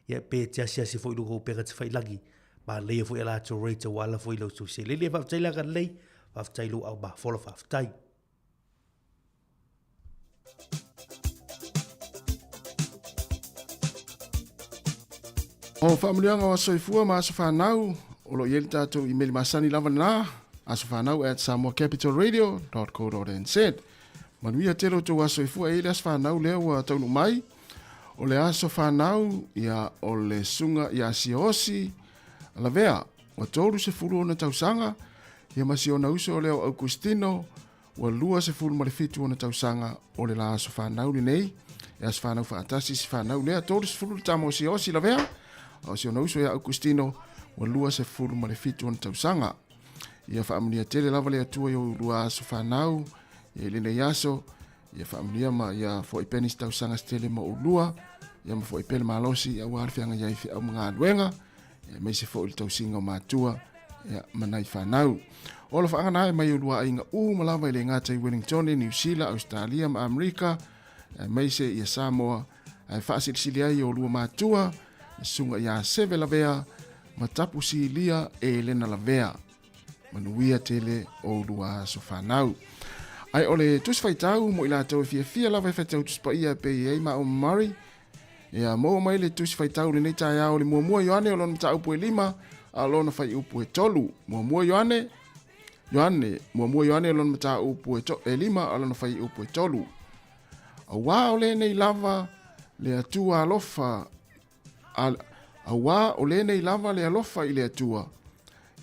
ia pe te asiasi foi i luga o upega tafailagi, manaia foi a latou rate aua lafo i la outou seleni. Ia faafetai le agalelei, faafetai i lou au mafola, faafetai. O faamanuiaga o aso soifua ma aso fanau o lo o i ai le tatou imeli masani lava lena asofanau@samoacapitalradio.co.nz. Manuia tele o tou aso soifua e i ai le aso fanau lea ua taunuu mai. O le aso fanau ia o le susuga ia Siaosi Lavea ua 30 ona tausaga ia ma si ona uso lea o Augustino Ua 27 ona tausaga o le la aso fanau lenei, e aso fanau faatasi si fanau lea, 30 le tama o Siaosi Lavea, a o si ona uso ia Augustino, ua 27 ona tausaga. Ia faamanuia tele lava le Atua i ou lua aso fanau, ia i lenei aso, ia faamanuia ma ia foai pea nisi tausaga se tele mo oulua, ia ma foai pea le malosi aua le feagai ai i feau ma galuega, aemaise foi le tausiga o matua ia, ma nai fanau. O alofaaga na e mai oulua aiga uma lava i le gata i Wellington, Niu Sila, Australia ma Amerika, aemaise ia Samoa, ae faasilisili ai oulua matua, le susuga ia Seve Lavea ma Tapu Silia Elena Lavea. Manuia tele oulua aso fanau. Ai o le tusi faitau mo i latou e fiafia lava e faitau tusi paia pe i ai ma o Murray. Ia maua mai le tusi faitau lenei taeao le muamua Ioane o lona mataupu e lima a o lona fuaiupu e tolu. Muamua Ioane, Ioane, muamua Ioane o lona mataupu e, to, e lima a o lona fuaiupu e tolu. Auā o lenei lava le Atua alofa, a, auā o lenei lava le alofa i le Atua,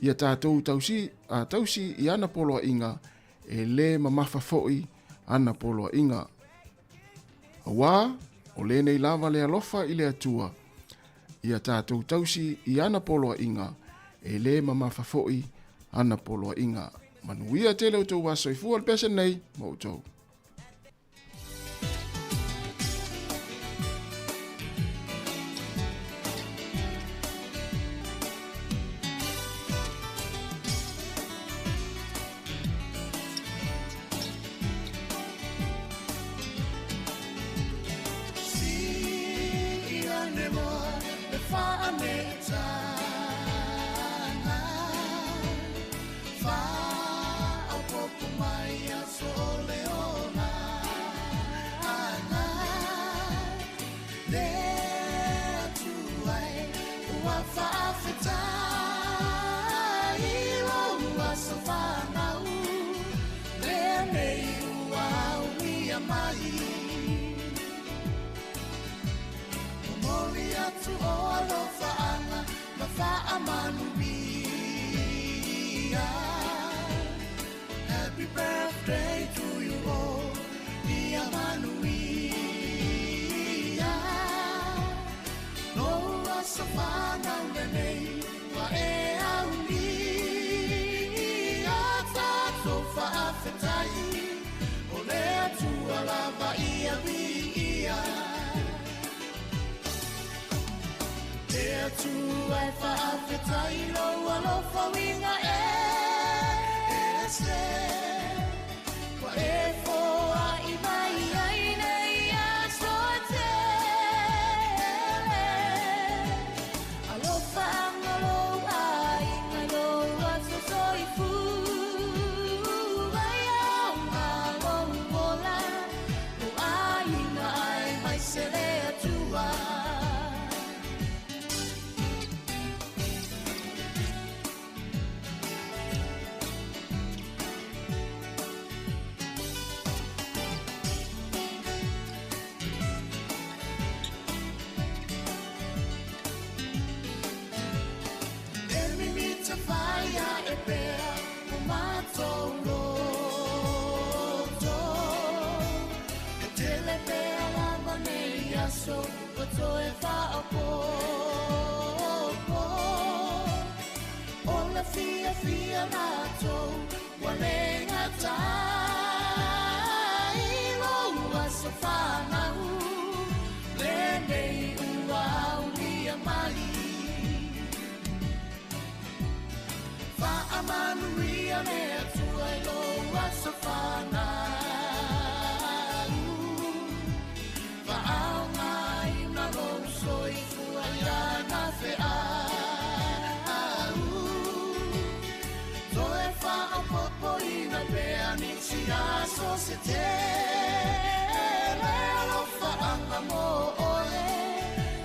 ia tatou tausi, a, tausi i ana poloaiga, e lē mamafa foi ana poloaiga. Auā, o lenei lava le alofa i le Atua, ia tatou tausi i ana poloaiga, e lē mamafa foi ana poloaiga. Manuia tele outou aso soifua le pese nei ma outou. se tele alofaaga mo oe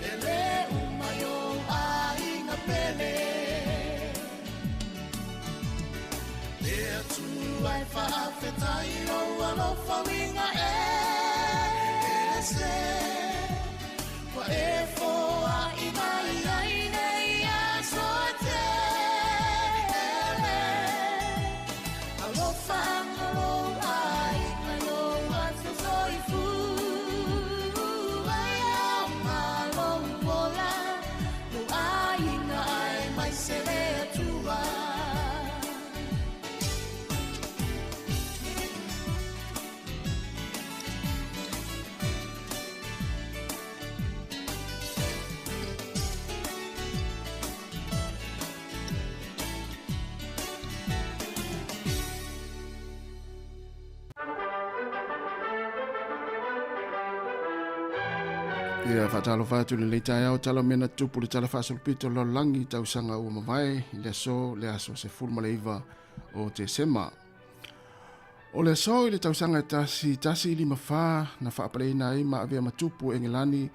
E lē uma i ou aiga pele Le Atua e faafetai lou alofa uiga ese Ua e foai mai ai nei aso e tele Alofaga lou aiga i lou aso soifua E aoga lou ola lou aiga aemaise le Atua. Ia faatalofa atu i lenei taeao tala mea na tupu le tala faasolopito o le lalolagi i tausaga ua mavae i le aso le aso 19 o Tesema. O le aso i le tausaga e 1154 na faapaleina ai ma avea ma tupu o Engelani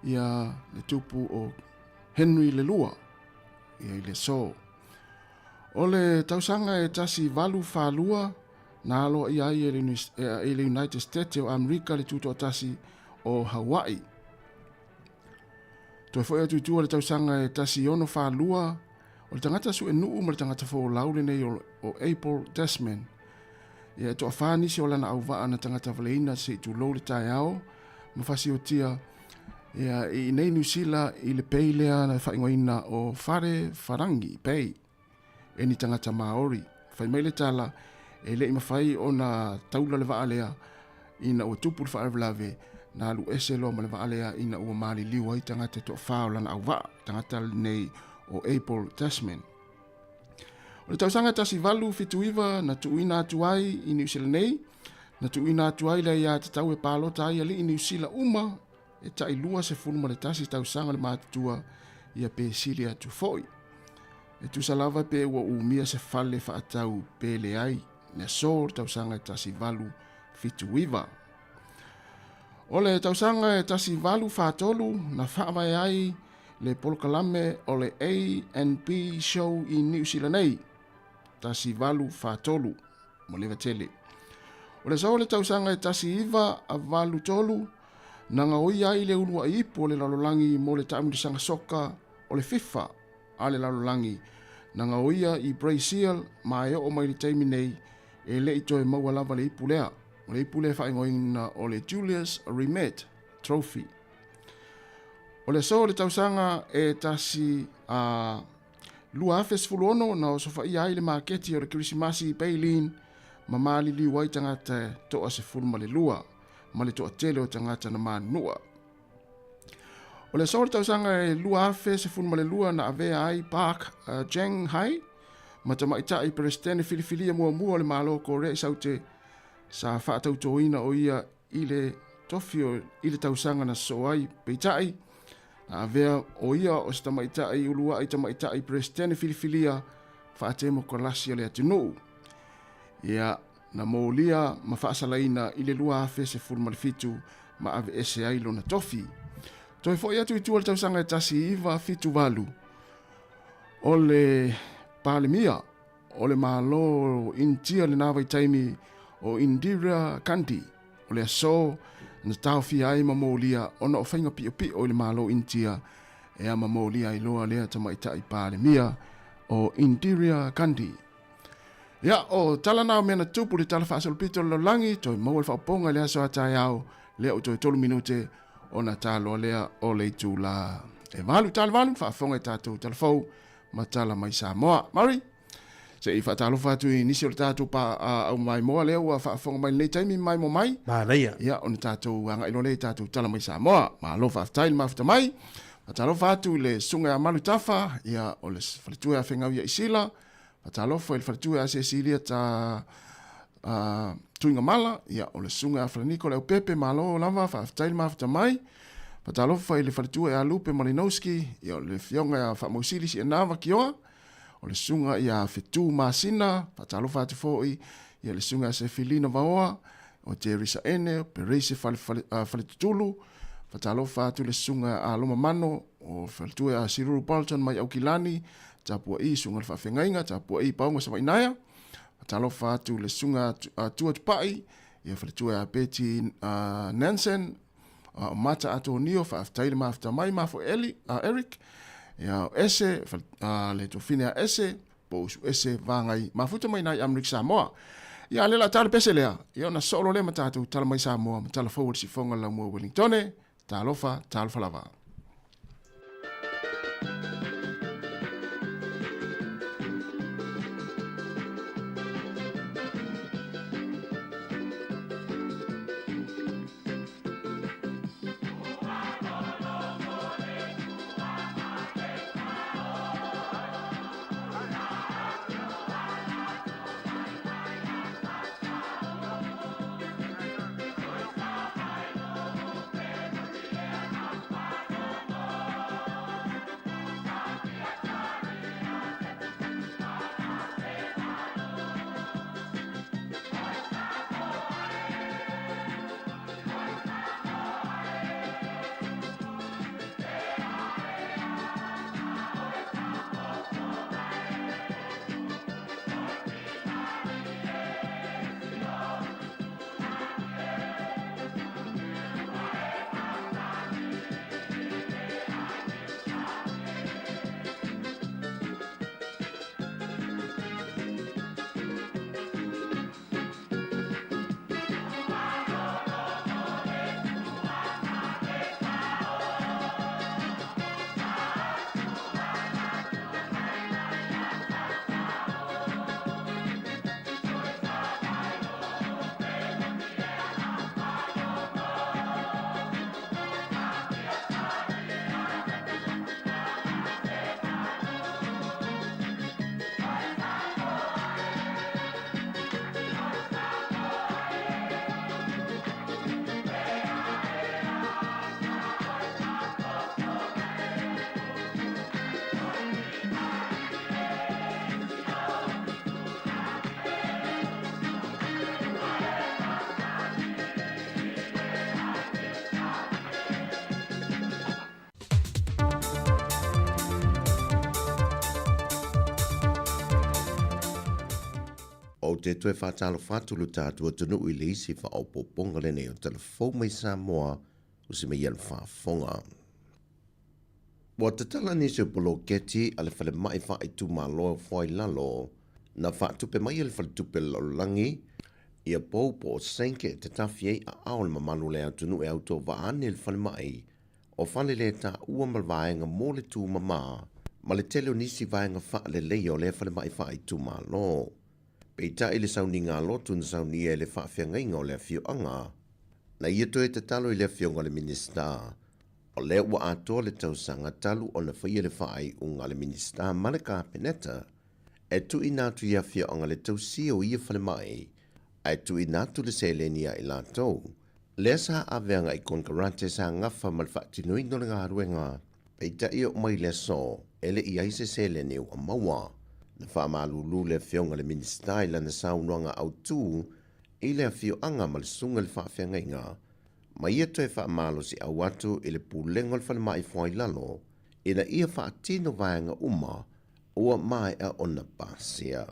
ia le tupu o Henry le Lua ia i le aso. O le tausaga e 1842 na aloaia ai e le United States o Amerika le tutoatasi o Hawaii. Toe foi atu i tua le tausaga e 1642, o le tagata suenuu ma le tagata folau lenei o Abel Tasman. Ia e toafā nisi o lana auvaa na tagata valeina se i tulou le taeao ma fasiotia ia, i inei Niu Sila i le pei lea na faaigoaina o Whare Wharangi Bay e ni tagata Māori. Fai mai le tala, e le i mafai ona taula le vaa lea ina ua tupu le faalavelave, na alu ese loa ma le vaa lea ina ua maliliu ai tagata e toafā o lana auvaa, tagata lenei o Abel Tasman. O le tausaga 1879 na tuuina atu ai i Niu Sila nei, na tuuina atu ai le aiatatau e palota ai alii Niu Sila uma e tai 21 tausaga le matutua ia pe sili atu foi. E tusa lava pe ua umia se fale faatau pe leai, le aso le tausaga e 1879. O le tausaga e 1843 na faavae ai le polokalame o le A&B Show i Niu Sila nei, 1843, mo leva tele. O le aso o le tausaga e 1983 na gaoia ai le uluai ipu o le lalolagi mo le taamilosaga soka o le FIFA a le lalolagi na gaoia i Brazil ma e oo mai le taimi nei e le i toe maua lava le ipu lea. O le ipu lea e faaigoaina o le Julius Rimet Trophy. O le aso o le tausaga e tasi a 2016 na osofaia ai le maketi o le Kerisimasi i Baleen ma maliliu ai tagata e toa 12 ma le toatele o tagata na manunua. O le aso o le tausaga e 2012 na avea ai Park Jang Hai ma tamaitai Peresetene filifilia muamua o le Malo o Korea i Saute sa faatautoina o ia i le tofi o i le tausaga na sosoo ai. Peitai, na avea o ia o se tamaitai uluai tamaitai Peresetene filifilia faatemokarasi o le atunuu. Ia, na molia ma faasalaina i le 2017 ma aveese ai lona tofi. Toe foi atu i tua le tausaga e 1978, o le Palemia o le Malo Initia lena vaitaimi o Indira Gandhi o le aso na taofia ai ma molia ona o faiga piopio i le Malo Initia e ama molia ai loa lea tamaitai Palemia o Indira Gandhi. Ia, o tala na o mea na tupu le tala faasolopito o le lalolagi, toe maua le faaupoga i le aso a taeao, lea ua toe 3 minute ona taloa lea o le itula e 8 tala 8, faafofoga i tatou tala fou ma tala mai Samoa. Mari, se i faatalofa atu i nisi o le tatou pa, au maimoa lea ua faafofoga mai lenei taimi maimoa mai. Manaia. Ia, ona tatou agai loa lea i tatou tala mai Samoa. Malo faafetai le mafuta mai. Faatalofa atu i le susuga ia Malutafa, ia, o le faletua ia Fegau ia Isila. Faatalofa i le faletua ia Cecilia ta Tuigamala, ia, o le susuga ia Falaniko le Aupepe, malo lava, faafetai le mafuta mai. Faatalofa i le faletua ia Lupe Malinowski, ia, o le afioga ia Faamausili Sianava Kioa, o le susuga ia Fetu Masina, faatalofa atu foi ia le susuga ia Sefilina Vaoa, o Jerry Saene, o Pereise Fale, Fale, Faletutulu, faatalofa atu le susuga a Loma Mano, o faletua a Siruru Bolton mai Aukilani, tapua'i susuga le faafeagaiga, tapua'i Paoga Savainaea, faatalofa atu le susuga a Tua Tupai, ia faletua a Betty Nansen, o Mata Atonio, faafetai le mafuta mai, mafo Eli, Eric, ia o Ese, le tofine a Ese, po o usuese vagai mafuta mai nai Amerika Samoa. Ia a le la tala pese lea, ia ona solo le ma tatou tala mai Samoa ma tala fou o le sifonga la mua Wellingtone, talofa, talofa lava. Ou te toe faatalofa atu lo tatou atunuu i le isi faaopoopoga lenei o Tala Fou mai Samoa o se mea ia le faafofoga. Ua tatala nisi o poloketi a le falemai faaitumalo e Fuailalo na faatupe mai e le Faletupe o le Lalolagi ia pou po o senke e tatafi ai aao le mamalu o le atunuu e autovaa ane i le falemai o fale le taua ma le vaega mo le tumama ma le tele o nisi vaega faaleleia o lea falemai faaitumalo. Peitai le sauniga lotu na saunia e le faafeagaiga o le afioaga, na ia toe tatalo i le afioga i le Minisita, o lea ua atoa le tausaga talu ona faia le faaiuga a le Minisita ma le Kapeneta e tuuina atu i afioaga le tausia o ia falemai ae tuuina atu le seleni ia i latou. Lea sa ave agai konekarate sa gafa ma le faatinoina o le galuega, peitai e oo mai i le aso, e le i ai se seleni ua maua. Na faamalulu le Afioga i le Minisita i lana saunoaga autu i le afioaga ma le susuga i le faafeagaiga, ma ia toe faamalosiau atu i le Pulega o le Falemai Fuailalo ina ia faatino vaega uma ua maea ona pasia.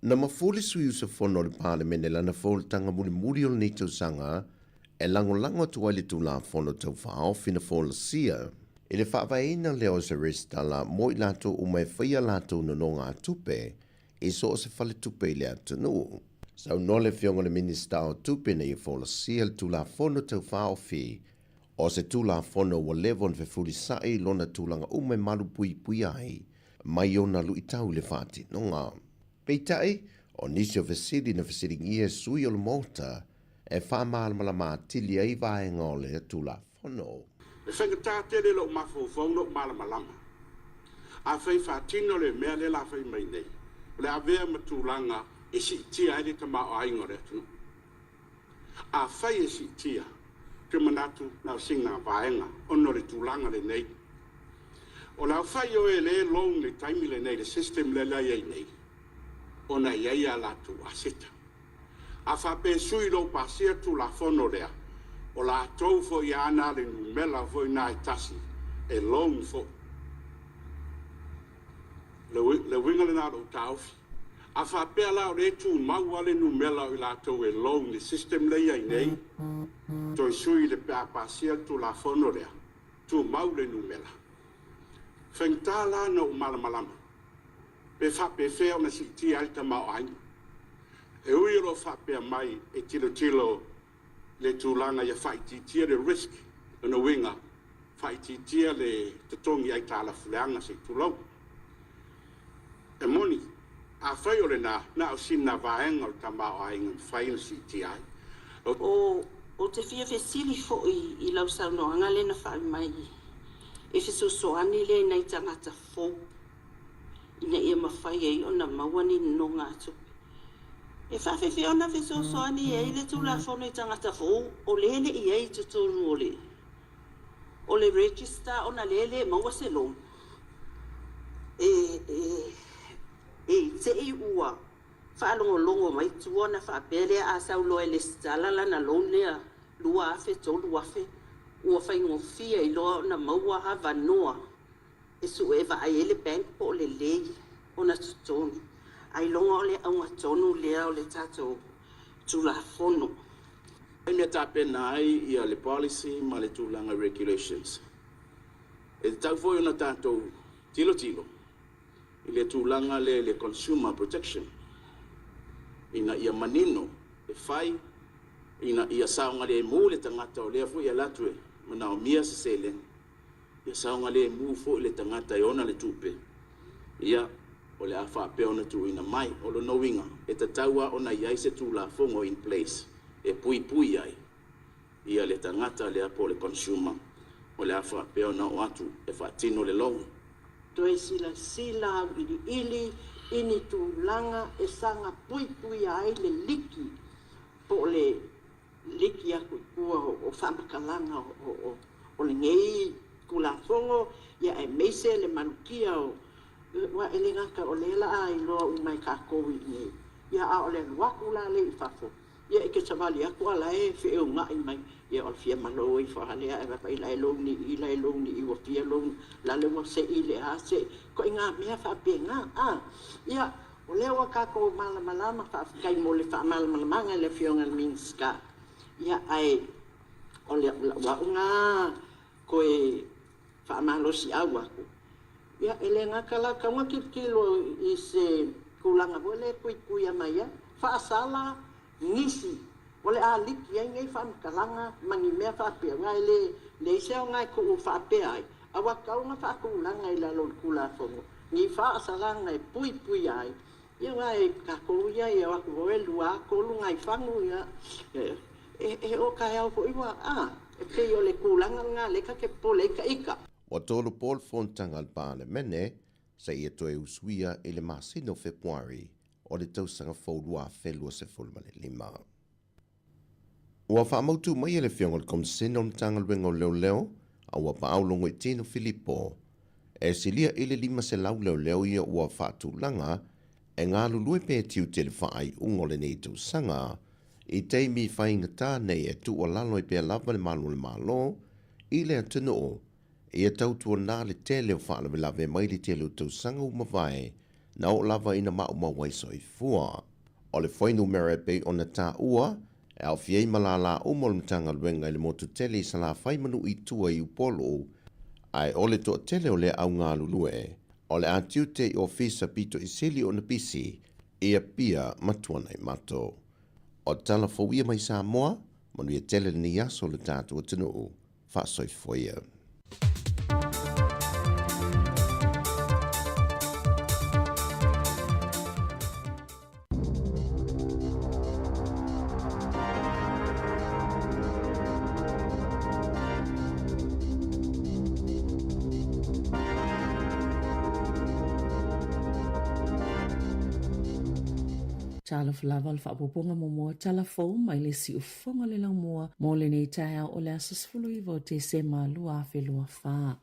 Na mafua le sui usufono o le Palemene lana fonotaga mulimuli o lenei tausaga e lagolago atu ai le Tulafono Tau Faaofi na folasia i le faavaeina lea o se resitala mo i latou uma e faia a latou nonogatupe i so o se faletupe i le atunuu. Saunoa le Afioga i le Minisita o Tupe ina ia folasia le Tulafono Tau Faaofi o se Tulafono ua leva ona fefulisai i lona tulaga uma e malupuipuia ai mai ona luitau i le faatinoga. Peitai, o nisi o fesili na fesiligia e sui o le Maota e faamalamalama atili ai vaega o le Tulafono. E faigata tele lou mafaufau lou malamalama. Afai faatino le mea lea la fai mai nei, o le avea ma tulaga e siitia ai le tamaoaiga o le atunuu. Afai e siitia, ou te manatu na o sina vaega ona o le tulaga lenei. O le aofai o e le loan i le taimi lenei i le system lea la e i ai nei, ona e i ai a latou aseta. A faapea e sui lou pasia le Tulafono lea, o latou foi e ana le numera foi na e tasi, e loan foi. Le, le uiga lena o lou taofi. A faapea la o lea e tumau lava le numera o i latou e loan i le system lea e i ai nei, toe sui le pe a pasia le Tulafono lea, tumau le numera. Faigata la ona ou malamalama pe faapefea ona siitia ai le tamaoaiga. E ui o lo o faapea mai e tilotilo i le tulaga ia faaitiitia le risk, lona uiga, faaitiitia le totogi aitalafu leaga se i tulou. E moni, afai o lena, na o sina vaega o le tamaoaiga e mafai ona siitia ai. O, ou te fia fesili foi i lau saunoaga lea na fai mai e fesoasoani lea i nai tagata fou ina ia mafai ai ona maua ni nonogatupe. E faafefea ona fesoasoani ai le Tulafono i tagata fou o lea e le i ai i totonu o le o le register ona lea e le maua se loan? E, e, e i te i ua faalogologo mai tua ona faapea lea a sau loa e lesitala lana loan lea 2000, 3000, ua faigofie ai loa ona maua avanoa e sue e vaai ai le bank po o lelei ona totogi. Ailoga o le auga tonu lea o le tatou Tulafono. I mea tapena ai ia le policy ma le tulaga i regulations. E tatau foi ona tatou tilotilo i le tulaga lea i le consumer protection ina ia manino e fai ina ia saogalemu le tagata o lea foi e alu atu e manaomia se seleni, ia saogalemu foi le tagata e ona le tupe, ia, o le a faapea ona tuuina mai. O lona uiga, e tatau lava ona i ai se Tulafono in place e puipui ai ia le tagata lea po o le consumer o le a faapea ona oo atu e faatino le loan. Toe silasila auiliili i ni tulaga e saga puipuia ai le liki po o le liki aku i tua o faamatalaga o lenei Tulafono, ia aemaise le malutia o, aua e le gata o lea la a iloa uma e tatou i inei, ia a o le alu atu la lea i fafo, ia e te savali atu a la e feeuga'i mai, ia o le fia malo ifo lava lea ae vaavaai la e loan i i, la e loan i i ua fia loan, lale ua se'i le a se'i, ituaiga mea faapena a. Ia, O lea ua tatou malamalama, faafetai mo le faamalamalamaga i le Afioga i le Minisita. Ia, ae o lau au na toe faamalosiau atu, ia, e le gata la, tatau ona tilotilo i se tulaga foi lea e puipuia mai ai, faasala nisi o le a liki ai nei faamatalaga ma ni mea faapea, aua e le leai se aoga e tuu faapea ai, a ua tatau ona faatulaga i lalo o le Tulafono ni faasalaga e puipuia ai, ia aua e tatou ia e o atu foi e lua tolu nai fagu, ia, e, e oo taeao foi ua, a, e pei o le tulaga lena lea ta te popole ai taita. Ua tolopo le fonotaga a le Palemene seia toe usuia i le masina o Fepuari o le tausaga fou 2025. Ua faamautu mai e le Afioga i le Komisena o le Matagaluega o Leoleo a ua paau Logoitino Filipo, e silia i le 500 leoleo ia ua faatulaga e galulue pea tiute i le faaiuga o lenei tausaga i taimi faigata nei e tuualalo ai pea lava le malu o le Malo i le atunuu ia tautuana le tele o faalavelave mai le tele o tausaga ua mavae na oo lava ina maumau ai soifua. O le fuainumera e pei ona taua, e aofia ai ma lālā uma o le Matagaluega i le motu tele i Salafai ma Nuu i tua i Upolu, ae o le toatele o lea au galulue, o le a tiute i ofisa pito i sili ona pisi i Apia ma Tuanaimato. O tala fou ia mai Samoa, manuia tele lenei aso o le tatou atunuu. Faasoifua ia. Talofa lava le faaopoopoga muamua tala fou mai le siufofoga o le laumua mo lenei taeao o le aso 19 o Tesema 2024.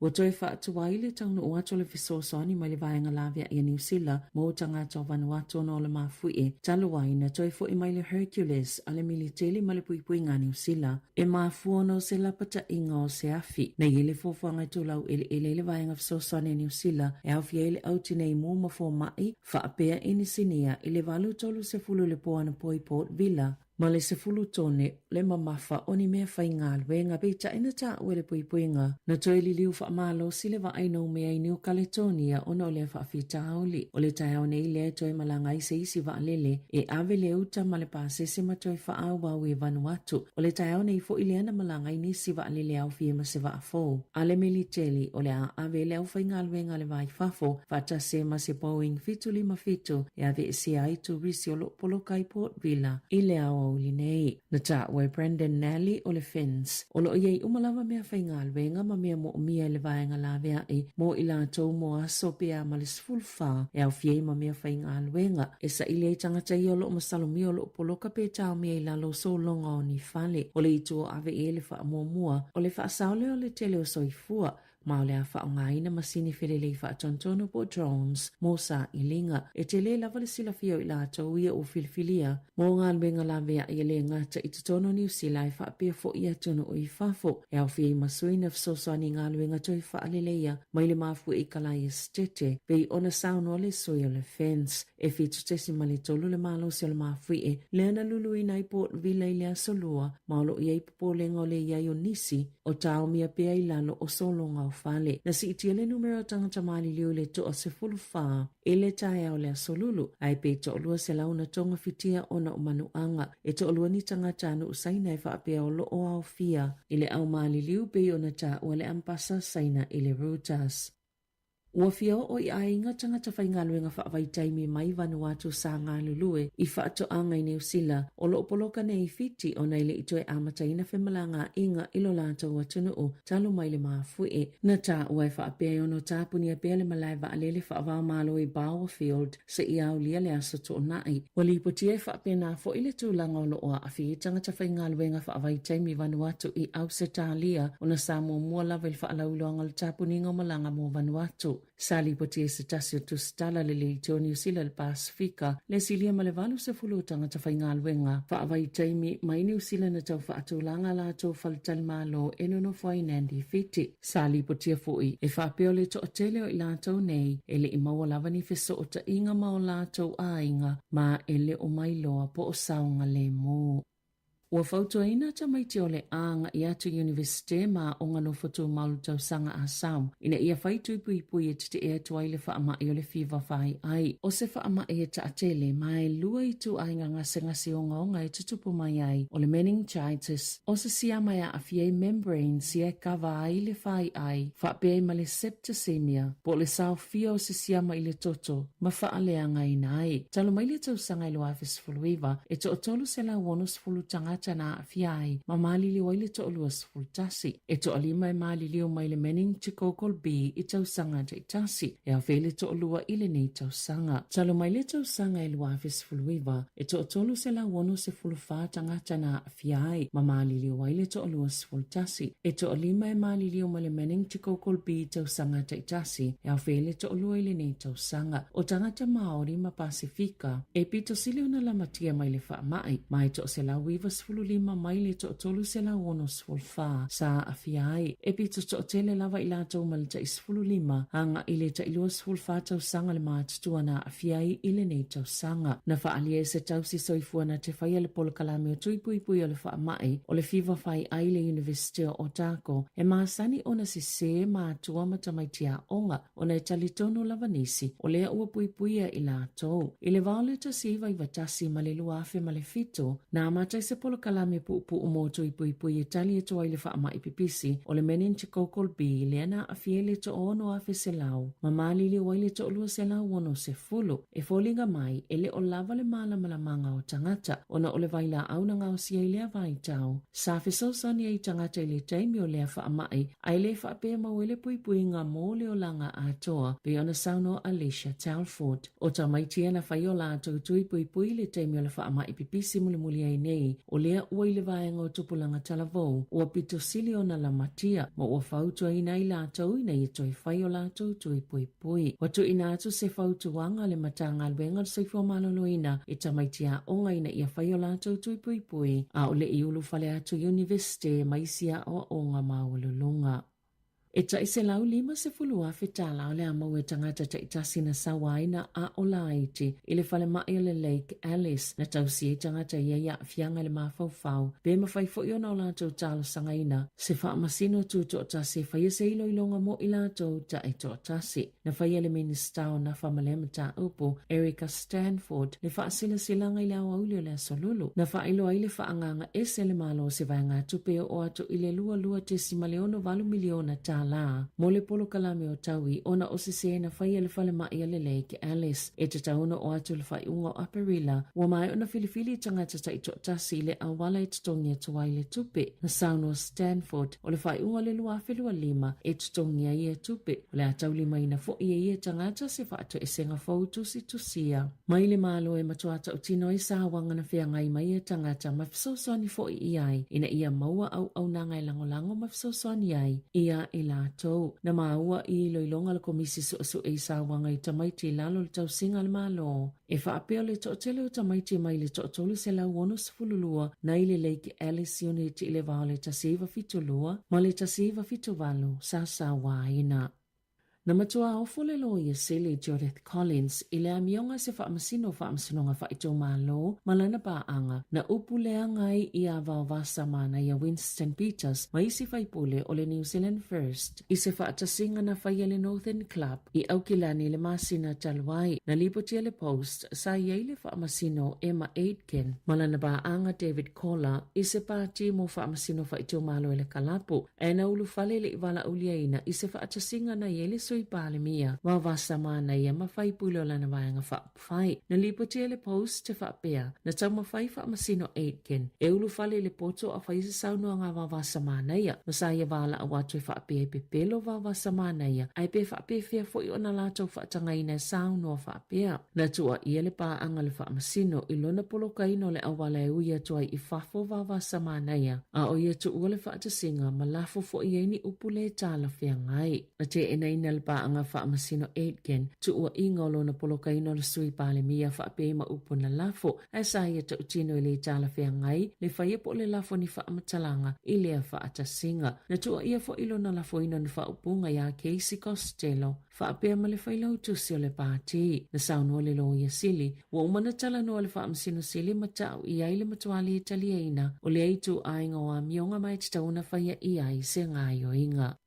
Ua toe faatuai le taunuu atu o le fesoasoani mai le Vaega Laveai a Niu Sila mo tagata o Vanuatu ona o le mafuie talu ai na toe foi mai le Hercules a le militeli ma le puipuiga a Niu Sila e mafua ona o se lapataiga o se afi. Na i ai le fuafuaga e tulau eleele ai le Vaega Fesoasoani a Niu Sila e aofia ai le au tinei mu ma fomai faapea inisinia i le 8:30 i le po anapo i Port Vila ma le 10 tone le mamafa o ni mea faigaluega, peitai na taua e le puipuiga na toe liliu faamalosi le vaai noumea i Niu Kaletonia ona o lea faafitauli. O le taeao nei lea e toe malaga ai se isi vaalele e ave le uta ma le pasese ma toe faaauau i Vanuatu. O le taeao nei foi lea na malaga ai nisi vaalele aofia ma se vaa fou a le militeli o le a ave le aufaigaluega a le Va i Fafo faatasi ai ma se Boeing 757 e aveesea ai turisi o lo o poloka i Port Vila i le aoauli nei. Na taua e Brendan Nally o le FINS, o lo o i ai uma lava mea faigaluega ma mea moomia e le vaega laveai mo i latou mo aso pe a ma le 14 e aofia ai ma mea faigaluega e saili ai tagata ia o lo o masalomia o lo o poloka pe taomia i lalo o sologa o ni fale. O le itu o ave i ai le faamuamua, o le faasao lea o le tele o soifua ma o le a faaaogaina masini felelei faatonutonu po o drones mo sailiga. E tele lava le silafia o i latou ia ua filifilia mo galuega laveai e le gata i totonu o Niu Sila ae faapea foi i atunuu i fafo. E aofia ai ma sui na fesoasoani i galuega toe faaleleia mai le mafuie i Kalaia Sitete, pei ona saunoa le sui o le FENS. E 7.3 le malosi o le mafuie lea na luluina ai Port Vila i le Aso Lua ma o lo o i ai popolega o le i ai o nisi o taomia pea i lalo o sologa o fale. Na siitia le numera o tagata maliliu i le toa 14 i le taeao o le Aso Lulu, ae pe toalua selau na togafitia ona o manuaga. E toalua ni tagata nuu Saina e faapea o lo o aofia i le au maliliu pei ona taua le Ambasa Saina i le Reuters. Ua fia oo i aiga tagata faigaluega faavaitaimi mai Vanuatu sa galulue i faatoaga i Niu Sila o lo o poloka nei i Fiti ona e le i toe amataina femalagaaiga i lo latou atunuu talu mai le mafuie. Na taua e faapea e ono tapunia pea le malae vaalele faava-o-Malo i Bauerfield seia aulia le aso Toonai. Ua lipotia e faapena foi le tulaga o lo o aafia ai tagata faigaluega faavaitaimi i Vanuatu i Ausetalia ona sa muamua lava i le faalauiloaga o le tapuniga o malaga mo Vanuatu. Sa lipotia i se tasi o tusitala le Leitio Niu Sila i le Pasefika le silia ma le 80 o tagata faigaluega faavaitaimi mai Niu Sila na tau faatulaga a latou faletalimalo e nonofo ai i Nandi, Fiti. Sa lipotia foi e faapea o le toatele o i latou nei e le i maua lava ni fesootaiga ma o latou aiga ma e le o mailoa po o saogalemu. Ua fautuaina tamaiti o le a agai atu i Iunivesite ma aoga nofo tumau le tausaga a sau ina ia fai tui puipui e tetee atu ai le faamai o le fiva faiai. O se faamai e taatele ma e lua ituaiga gasegase ogaoga e tutupu mai ai, o le meningitis O se siama e aafia ai membranes ia e kava ai le faiai, faapea ai ma le septicemia, po o le saofia o se siama i le toto, ma faaleagaina ai. Talu mai le tausaga i 2019, e toa-360 tagata na aafia ai, ma maliliu ai le toa-21. E toalima e maliliu mai le meningococcal B i tausaga taitasi, e aofia ai le toalua i lenei tausaga. Talu mai le tausaga i 2019, e toa-364 tagata na aafia ai, ma maliliu ai le toa-21. E toalima e maliliu ma le meningococcal B tausaga taitasi, e aofia ai le toalua i lenei tausaga. O tagata Māori ma Pasefika, e pito sili ona lamatia mai le faamai, ma e toa-195 mai le toa-364 sa aafia ai. E pito toatele lava i latou ma le tai 15 agai i le tai 24 tausaga le matutua na aafia ai i lenei tausaga. Na faaalia e se tausi soifua na te faia le polokalame o Tui Puipui o le Faamai o le Fiva Fai Ai i le Iunivesite o Otago, e masani ona sesē matua ma tamaiti aoga ona e talitonu lava nisi o lea ua puipuia i latou. I le va o le 1991 ma le 2007, na amata ai se polokalame puupuu mo Tui Puipui e tali atu ai le faamai pipisi o le meningococcal B lea na aafia ai le toa-6,100 ma maliliu ai le toa-260. E foliga mai, e le o lava le mālamalamaga o tagata ona o le vailaau na gaosia i lea vaitau. Sa fesoasoani ai tagata i le taimi o lea faamai ae le faapea mau ai le puipuiga mo le olaga atoa, pei ona saunoa Alicia Telford. O tamaiti ia na fai o latou tui puipui i le taimi o le faamai pipisi mulimuli ai nei, o lea lea ua i le vaega o tupulaga talavou ua pito sili ona lamatia ma ua fautuaina ai latou ina ia toe fai o latou tui puipui. Ua tuuina atu se fautuaga a le Matagaluega o le Soifua Maloloina i tamaiti aoga ina ia fai o latou tui puipui a o le i ulufale atu i Iunivesite ma isi aoaoga maualuluga. E tai $150,000 tala o le a maua e tagata taitasi na sauaina a o laiti i le falemai o le Lake Alice na tausi ai tagata e i ai aafiaga i le mafaufau pe mafai foi ona o latou talosagaina se faamasino tutoatasi e faia se iloiloga mo i latou taitoatasi. Na faia le Minisita o Nafa ma lea mataupu, Erica Stanford, le faasilasilaga i le aoauli o le Aso Lulu, na faailoa ai le faaagaaga ese a le Malo o se vaegatupe e oo atu i le $22.68 miliona tālā mo le polokalame o taui ona o sesē na faia e le falemai a le Lake Alice. E tatau ona oo atu i le faaiuga o Aperila, ua maea ona filifili tagata taitoatasi i le auala e totogi atu ai le tupe. Na saunoa Stanford, o le faaiuga o le 2025 e totogi ai ia tupe, o le a taulimaina foi e ia tagata se faatoesega fou tusitusia mai le Malo e matua tautino ai sauaga na feagai ma ia tagata ma fesoasoani foi i ai ina ia maua auaunaga e lagolago ma fesoasoani ai ia i latou. Na maua i iloiloga a le Komisi Suesue i Sauaga i Tamaiti i lalo o le tausiga a le Malo e faapea o le toatele o tamaiti mai le toa-362 na i le Lake Alice Unit i le va o le 1972 ma le 1978 sa sauaina. Na matua ofo le Loia Sili Judith Collins i le amioga se faamasino o Faamasinoga Faaitumalo ma lana paaga na upu leaga ai iā Vaovasa Manaia Winston Peters ma isi faipule o le New Zealand First i se faatasiga na faia e le Northern Club i Aukilani i le masina talu ai. Na lipotia le Post sa i ai le faamasino Emma Aitken ma lana paaga David Kola i se pati mo faamasino faaitumalo e le kalapu ae na ulufale le i valaauliaina i se faatasiga na i ai le Sui Palemia Vaovasa Manaia ma faipule o lana vaega faaupufai. Na lipotia e le Post e faapea, na taumafai faamasino Aitken e ulufale i le poto a faia se saunoaga a Vaovasa Manaia ma sa ia valaau atu e faapea e pepelo Vaovasa Manaia ae pe faapefea foi ona latou faatagaina e saunoa faapea. Na tuuaia le paaga o le Faamasino i lona polokaina o le auala e ui atu ai i fafo Vaovasa Manaia, a o ia tuua le faatasiga ma lafo foi i ai ni upu le talafeagai. Na teenaina le paaga Faamasino Aitken tuuaiga o lona polokaina o le Sui Palemia faapea i ma upu na lafo, ae sa ia tautino e le talafeagai le faia po o le lafo ni faamatalaga i lea faatasiga. Na tuuaia foi lona lafoina o ni faaupuga iā Casey Costello faapea ma le failautusi o le pati. Na saunoa le Loia Sili, ua uma ona talanoa le Faamasino Sili ma tau i ai le matua le taliaina o lea ituaiga o amioga ma e tatau ona faia i ai se gaoioiga.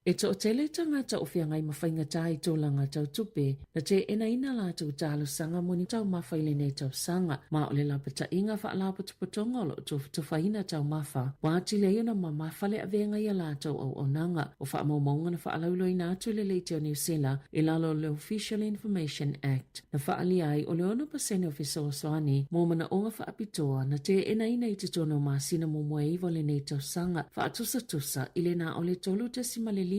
E toatele tagata o feagai ma faigata i tulaga tau tupe, na teenaina latou talosaga mo ni taumafa i lenei tausaga, ma o le lapataiga faalapotopotoga o lo o tufatufaina taumafa, ua atili ai ona mamafa le avega i a latou auaunaga. O faamaumauga na faalauiloaina atu i le Leitio Niu Sila i lalo o le Official Information Act, na faaalia ai o le 6% o fesoasoani mo manaoga faapitoa na teenaina i totonu o masina muamua e iva o lenei tausaga, faatusatusa i le na o le 3.5%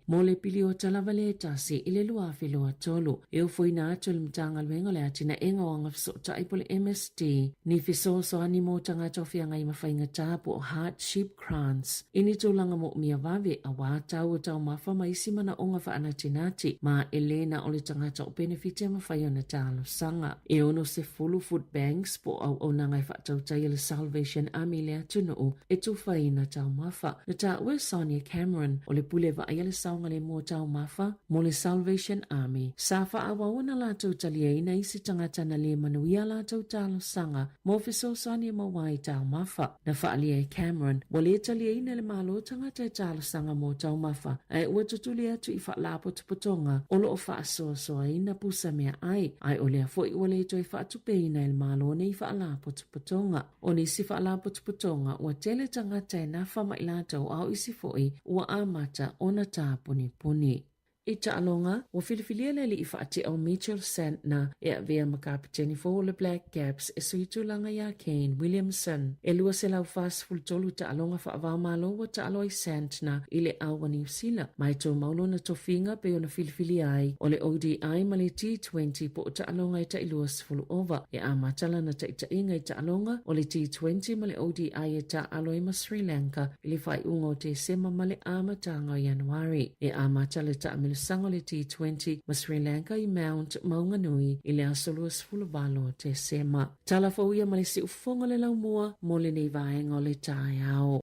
mo le piliota lava le tasi i le 2023. E ofoina atu e le Matagaluega o le Atinaega o Agafesootai po o le MSD ni fesoasoani mo tagata o feagai ma faigata po o hardship Grants, i ni tulaga moomia vave auā tau o taumafa ma isi manaoga faanatinati, ma e lē na o le tagata o penefiti e mafai ona talosaga. E 60 food banks po o auaunaga e faatautai a le Salvation Army i le atunuu e tufaina taumafa. Na taua e Sonia Cameron, o le pule vaaia le saogalemu o taumafa mo le Salvation Army, sa faaauau ona latou taliaina isi tagata na lē manuia a latou talosaga mo fesoasoani e maua ai taumafa. Na faaalia e Cameron, ua lē taliaina e le Malo tagata e talosaga mo taumafa, ae ua tutuli atu i faalapotopotoga o lo o faasoasoaina pusa meaai, ae o lea foi ua le toe faatupeina e le Malo nei faalapotopotoga. O nisi faalapotopotoga ua tele tagata e nafa ma i latou a o isi foi ua amata ona tapunipuni. I taaloga, ua filifilia le alii faatea o Mitchell Santner e avea ma kapeteni fou o le Black Caps e sui tulaga iā Kane Williamson. E 243 taaloga faava-o-Malo ua taalo ai Santner i le au a Niu Sila, ma e tumau lona tofiga pei ona filifilia ai o le ODI ma le T20 po o taaloga e tai 20 ova. E amata lana taitaiga i taaloga o le T20 ma le ODI e taaalo ai ma Sri Lanka i le faaiuga o Tesema ma le amataga o Ianuari. E amata le taamilosaga o le T20 ma Sri Lanka i Mount Maunganui i le aso 28 o Tesema. Tala fou ia ma le siufofoga o le laumua mo lenei vaega o le taeao.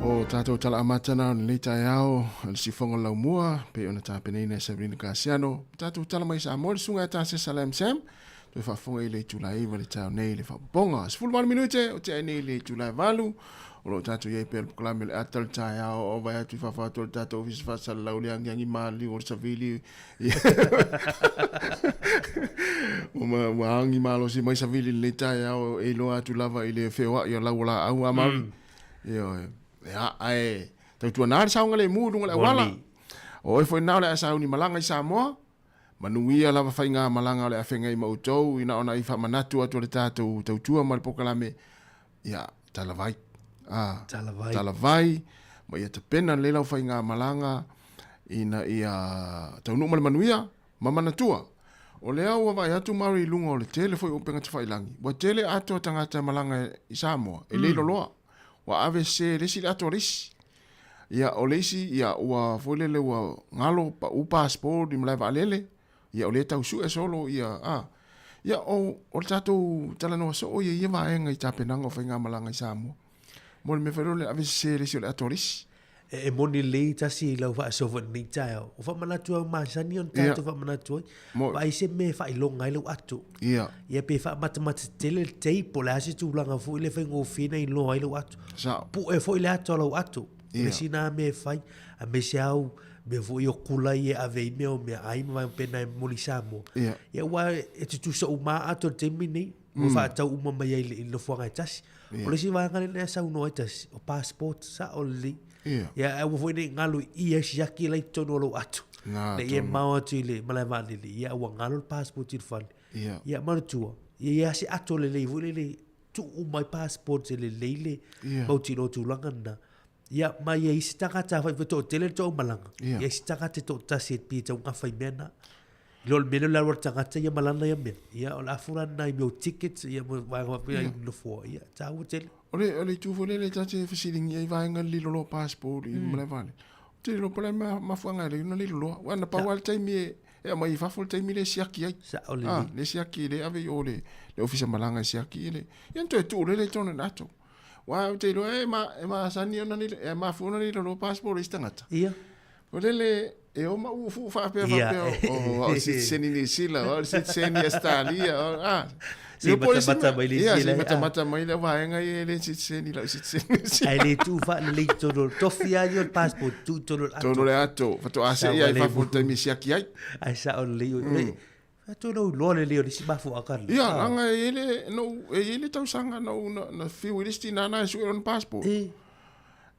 O tātou tala amata na o lenei taeao, le siufofoga o le laumua, pei ona tapenaina e Sabrina Kasiano. Tātou tala mai Samoa, le susuga ia Tā Sesa Lam Sam, toe faafofoga i le itula 9 le taeao nei le faapopoga. 18 minute o tea nei le itula e 8, o loo tātou i ai pea le polokalame o le ata o le taeao, o vai atu i fafo atu o le tātou ofisa faasalalau le agiagi maliu o le savili. Ua agi malosi mai savili i lenei taeao e iloa atu lava i le feoai o lau o laau a Maui. Ioe. Ia, ae tautuana le saogalemu i luga o le auala. O oe foi na o le a sauni malaga i Samoa, manuia lava faigamalaga o le a feagai ma outou ina ona i faamanatu atu o le tatou tautua ma le polokalame, ia, talavai. A, Talavai. talavai, ma ia tapena lelei lau faigamalaga ina ia taunuu ma le manuia ma manatua. O lea ua vaai atu Maori i luga o le tele foi o upega tafailangi, ua tele atoa tagata e malaga i Samoa, e le loloa. Ua ave sese e le isi le ato a le isi. Ia, o le isi, ia, ua foi lele ua galo, pau passport i malae vaalele, ia, o lea e tau sue solo, ia, a. Ia, o, o le tatou talanoa soo ia i ia vaega i tapenaga o faigamalaga i Samoa. Mo le mea foi lea o le ave sese e le isi o le ato a le isi. E, e moni lelei tasi i lau faasoa foi i lenei taeao. O faamanatu au masani ona tatou faamanatu ai. Vaai se mea e faailoga ai lau ato. Ia. Ia pe faamatamata tele le tape po o le a se tulaga foi lea e faigofie ona iloa ai lau ato. Sao. Pue foi le ato a lau ato. Ia. Le isi na mea e fai, aemaise au mea foi o kula ia e ave ai mea o meaai ma vaega faapena e momoli i Samoa. Ia. Ia aua e tutusa uma lava ato i le taimi lenei. Ua faatau uma mai ai i le nofoaga e tasi. O le isi vaega lea e saunoa ai tasi, o passport, sao lelei. Ia. Ia, ae aua foi ne i galo i i ai siaki la i totonu o lou ato. Na, Ne i e tonu. mao atu i le malae vaalele, ia ua galo le passport i le fale. Ia. Ia, manatua, ia i ai se ato lelei foi lele, tuu uma ai passport e lelei le Ia. mautinoa tulaga lena. Ia, ma ia i se tagata afai foi toatele le toaumalaga, Ia. ia i se tagata e toatasi e pei e taugafa i mea na. I lo le mea lea o le alu a le tagata ia ma lana ia mea, ia o le afu la lena i mea o tickets, ia ma vaega faapea i nofoa, ia, e taua tele. O le, o le itu foi lele ta te fesiligia i vaega lilo loa passport i malae vaalele. Ou te iloa po o le a le mafuaaga e ala ai ona lilo loa. Aua na pau lava le taimi e, e aumai i fafo le taimi lea e siaki ai. Sao lelei. Ah, le siaki le ave i o le, le ofisa malaga e siaki le. Ia na toe tuu lele i totonu o le ato. Aua ou te iloa e, ma, e masani ona lilo, e mafua ona lilo loa passport o isi tagata. Ia. O lele, e o ma ufu faapea faapea, o, o sitiseni Niu Sila, o sitiseni Australia, o, ah. Se matamata mai le Ia, se matamata mai le vaega ia e le sitiseni lau sitiseni Niu Sila. Ai le tuu faalelei tonu, tofi lava ia o le passport, tuu i tonu o le ato. Tonu o le ato, faatoa see ia i fafo i le taimi e siaki ai. Ai sao lelei. Atu lou iloa lelei o le isi mafuaaga lena. Ia, leaga e i ai le, na ou, e i ai le tausaga na ou, na, na fiu ai le isi tinā na e sue lona passport. E.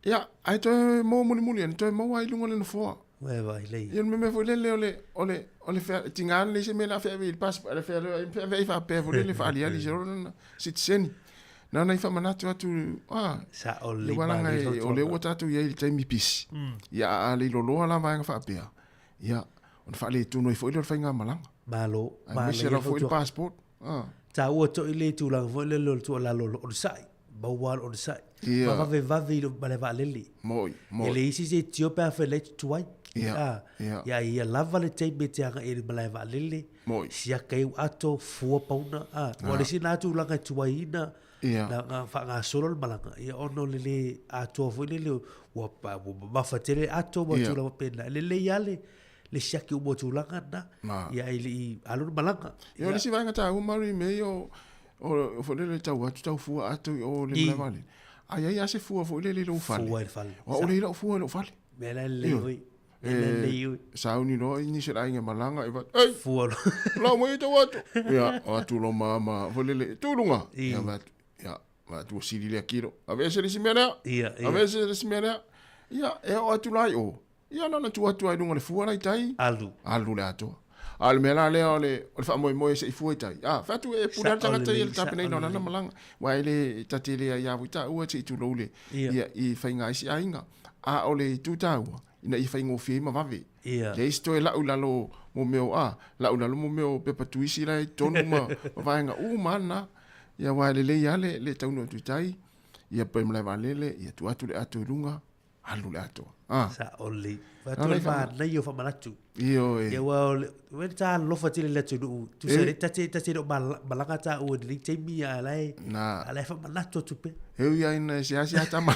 Ia, ae toe maua mulimuli ane, toe maua ai i luga o le nofoa. Ua e vaai lei. Ia, o le mea foi lele o le, o le, o le fea, tigā lelei se mea o le a feaveai i le passport, a feaveai ai faapea foi lele faaaliali se lona sitiseni. Na ona i faamanatu atu, ah, Sao lelei ia, manaia leaga fautuaga. o lea ua tatou i ai i le taimi pisi. Ia, a a leiloloa la vaega faapea, ia, ona faaletonu ai foi lea o le faigamalaga. Malo, Aemaise manaia lava foi le fautuaga. passport. Ah. Taua toi le tulaga foi lele o le tuualalo o le onosai, maua le onosai. Ia. Ma vavevave i le malae vaalele. Moi, moi. E leai se isi e tio pe a fai la e tutuai. Ia, Ah, ia. Ia, ia lava le taimi e te agai i le malae vaalele. Moi. Siaka ai ou ato, fua pauna. Ah, ua le isi na tulaga e tuaiina. Ia. Na, na faagasolo le malaga. Ia, ona o le le atoa foi lele, ua, ua mamafa tele le ato ma Ia. tulaga faapena. E lelei lava le, le siaki uma o tulaga na. Ma. Ia, e le i alu le malaga. Ia, o le isi vaega taua Maru i mea ia o, o, foi lele tau atu tau fua atu i o le I. malae vaalele. A i ai lava se fua foi lele i lou fale. Fua i le fale. Aua ua le i lau fua i lou fale. Mea la e lelei Ioe. foi. E sauni loa i nisi o le aiga e malaga, e fai atu, Ei! Fua loa. Lau mai e tau atu. Ia, o atu loa ma, ma, foi lele, tu i luga. Ia, fai atu, ia, fai atu ua sili lea kilo. Aveese le isi mea lea. Ia, ia. Aveese le isi mea lea. Ia, e oo atu la i o, ia na ona tuu atu lava i luga o le fua la i tai. Alu. Alu le atoa. A o le mea la lea o le, o le faamoemoe se i fua i tai. A, fai atu e pule lava le tagata ia i le tapenaina o lana malaga. Aua e le, ta te le aia foi taua se i tulou le, ia, i faiga a isi aiga. A o le itu taua, ina ia faigofie ai ma vave. Ia. Leai se toe lau i lalo mo mea o, a, lau i lalo mo mea o pepa tuisi la e i totonu ma, ma vaega uma lava na. Ia aua e lelei lava le, le taunuu atu i tai, ia pe malae vaalele, ia tuu atu le ato i luga, alu le atoa. A. Sao lelei. Fai atu o le manaia o faamanatu. Ioe. Ia aua o le, ua ta alofa tele i le atunuu. Tusa e, ta te, ta te le o malaga taua i lenei taimi, a la e, Na. a la e faamanatu atu pea. E ui lava ina seasea tama.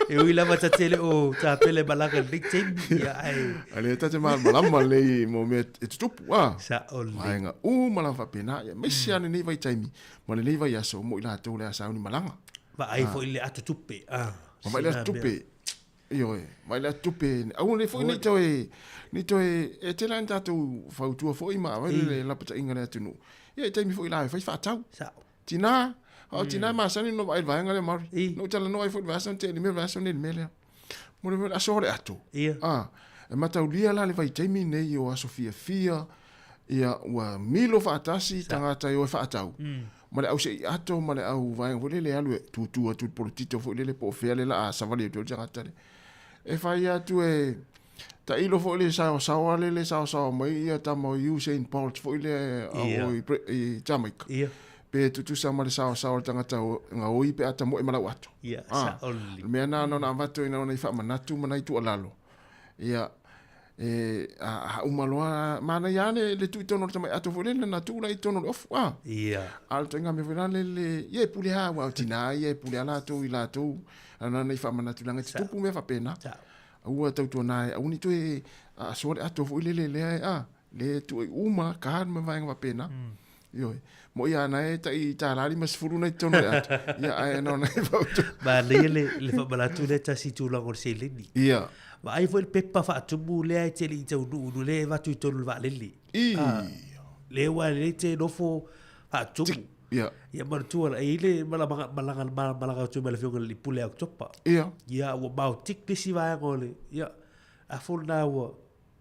E ui lava ta te le o tapele malaga i lenei taimi, ia ae. A lea ta te malamalama lelei mo mea e tutupu, a. Sao lelei. Vaega uma lava faapena, ia aemaise lava lenei vaitaimi ma lenei vaiaso mo i latou o le a sauni malaga. Vaai foi i le ato tupe, a. Ma vaai le ato tupe. Ioe, mai le tupe, aua nei foi nei toe, nei toe, e tele lava ni tatou fautua foi ma avai le lapataiga le atunuu. Ia i taimi foi la e fai faatau. Sao. Tina, o tina e masani ona vaai i le vaega lea Maori. Na ou talanoa ai foi i le vaiaso na tea i le mea, vaiaso nei i le mea lea. Mo le mea o le aso o le ato. Ia. Ah, e mataulia la le vaitaimi nei o aso fiafia, ia ua milo faatasi tagata e o e faatau. Ma le au se'i ato ma le au vaega foi lele e alu e tūtū atu i le polotito foi lele po o fea le laa savali atu ai le tagata lea. E fai atu e tailo foi le saosaoa lele e saosaoa mai ia tama o Usain Bolt foi lea o i Jamaica. Ia. Pe tutusa ma le saosaoa o le tagata gaoi pe a tamoe ma lau ato. Ia, sao lelei. O le mea lena na ona avatu ai na ona i faamanatu ma nai tuualalo. Ia, E, a, a uma loa, manaia lava le, le tuu i totonu o le tamai ato foi lele na tuu la i totonu o le ofu, a. Ia. A o le ituaiga mea foi la le, le, ia e pule lava, aua o tina ia e pule lava latou i latou, a na ona i faamanatu leaga e tutupu mea faapena. Aua tautuana e aua ne i toe asoa le ato foi lele lea e, a, lea e tuu ai uma card ma vaega faapena. Ioe. Mo'i a na e tai tālā 50 na i totonu o le ato. Ia, ae na ona e fautua. Manaia le, le faamanatu lea tasi i tulaga o le seleni. Ia. Vaai foi le pepa faatumu lea e te le i taunuu nu lea e avatu i totonu o le vaalele. I. Ah, lea ua lelei te nofo faatumu. Ia. Ia manatua la, e i le malaga, malaga, malaga atu ma le afioga i le Pule ia Oketopa. Ia. Ia, ua maotiki le isi vaega o le, ia, a fo lena ua,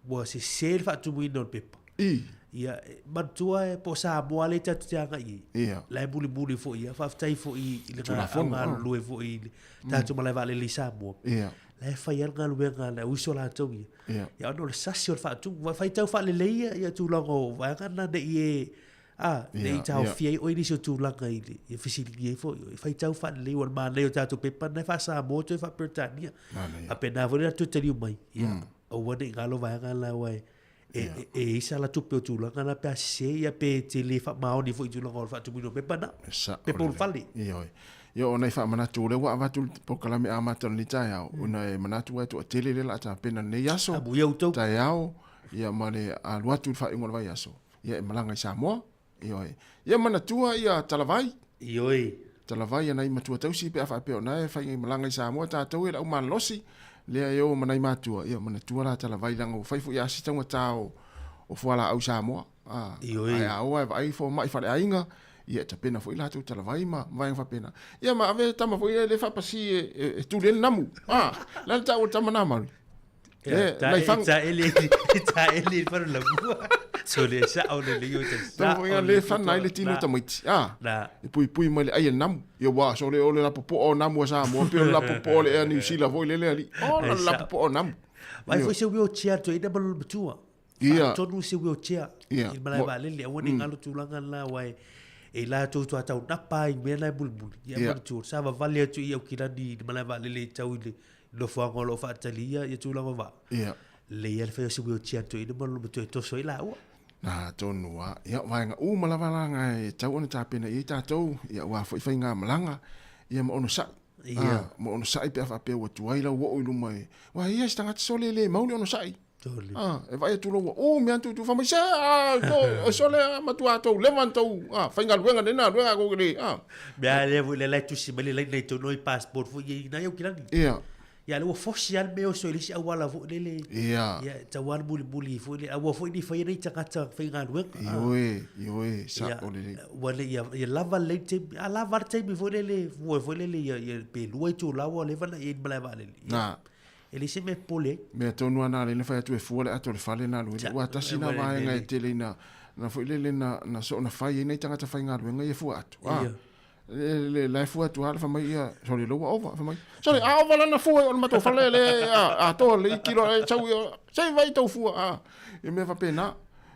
Ua sese le faatumuina o le pepa. I. Ia, manatua e po o Samoa lea tatou te agai i ai. Ia. La e mulimuli foi ia, faafetai foi i le Tulafono, ah. galulue foi i le tatou malae vaalele i Samoa. Ia. La e fai lava le galuega a le auiso latou ia. Ia. Ia ona o le sasi o le faatumu. Ua faitau faalelei ia, ia tulaga o vaega na ne i e, a, ne i taofia ai oe i nisi o tulaga i le, ia fesiligia ai foi oe. Faitau faalelei aua o le manaia o tatou pepa na e faa-Samoa toe faa-Peretania. Manaia. Faapena foi le latou taliu mai. Ia. Aua ne i galo vaega la aua e, e, e, e i ai sala tupe o tulaga la pe a sese ia pe te le faamaoni foi i tulaga o le faatumuina o pepa na. Sa, Pepa ulufale. Ioe. Ia o nai faamanatu o lea ua avatu le polokalame amata o lenei taeao, ona e manatu ai toatele lea o le a tapena i lenei aso, Amuia outou. taeao, ia ma le alu atu i le faaiuga o le vaiaso, ia e malaga i Samoa. Ioe. Ia manatua ia talavai. Ioe. Talavai ia nai matua tausi pe a faapea o na e fai malaga i Samoa tatou e le au malolosi lea e o ma nai matua. Ia manatua la talavai leaga ua fai foi asi taugata o o fualaau Samoa. A, Ioe. ae a o a e vaai fomai faleaiga, ia e tapena foi latou talavai ma vaega faapena. Ia ma ave tama foi lea le faapasi e, e, e tuli ai le namu. A, le a le taua o le tama na Mari? E, ta ele, ta ele i whare lamua. So le sao le leo te sao. Tama ia le whana ai le tino tamaiti. Ah, e pui pui mai le ai e namu. Ia wā, so le ole la popoa o namu a Samoa, pe ole la popoa o le ea New Zealand foi le le ali. O la la popoa o namu. Vai foi se wheelchair to ina malu matua. Ia. Tonu se wheelchair. Ia. I malae vaalele, aua ne i ngalo tulaga la aua e e latou tuatau napa ai i mea la e mulimuli. Ia manatua, sa vavale atu i Aukilani i le malae vaalele i tau i le nofoaga o lo o faatalia ia tulaga o vaa. Ia. Lelei lava le fai o se wheelchair toeaina ma lona matua e toso ai laua. Na tonu lava. Ia, vaega uma lava la nga e tatau ona tapena i ai tatou, ia aua foi faigamalaga, ia ma onosai. Ia. Ah, ma onosai pe a faapea ua tuai lau oo i luma e, aua e i ai se tagata sole e le mau le onosai. Tole. Ah, e vaai atu loa ua umi lava tuutuu fai mai, se ah, to, sole a matua tou leva ona tou, ah, faigaluega nei na galuega a kou le, ah. Mea lea foi lea la e tusi mai le laina i tonu ai passport foi ia i nai Aukilani. Ia. Ia lea ua fosi lava le mea oso i le isi auala foi lele. Ia. Ia, e tatau lava le mulimuli foi lele, aua foi ne i faia nai tagata faigaluega. Ioe, ioe, sao lelei. Ua le, ia, ia lava lelei le taimi, a lava le taimi foi lele, fua foi lele ia, ia pe 2 itula ua leva ona i ai i le malae vaalele. Ia, Na. e leai se mea e popole ai. Mea tonu lava na lea na fai atu e fua le ato o le fale na alu ai. Aua tasi na vaega e tele ina, na foi lele na, na soona fai ai nai tagata faigaluega ia fua atu. Ah. Ia. Le, la e fua atu lava, fai mai ia, sole loa ua ova, fai mai, sole, a ova lana fua o le matou fale le, a, a toa le iki loa e sau ia, se i vai tau fua, a, ia mea faapena.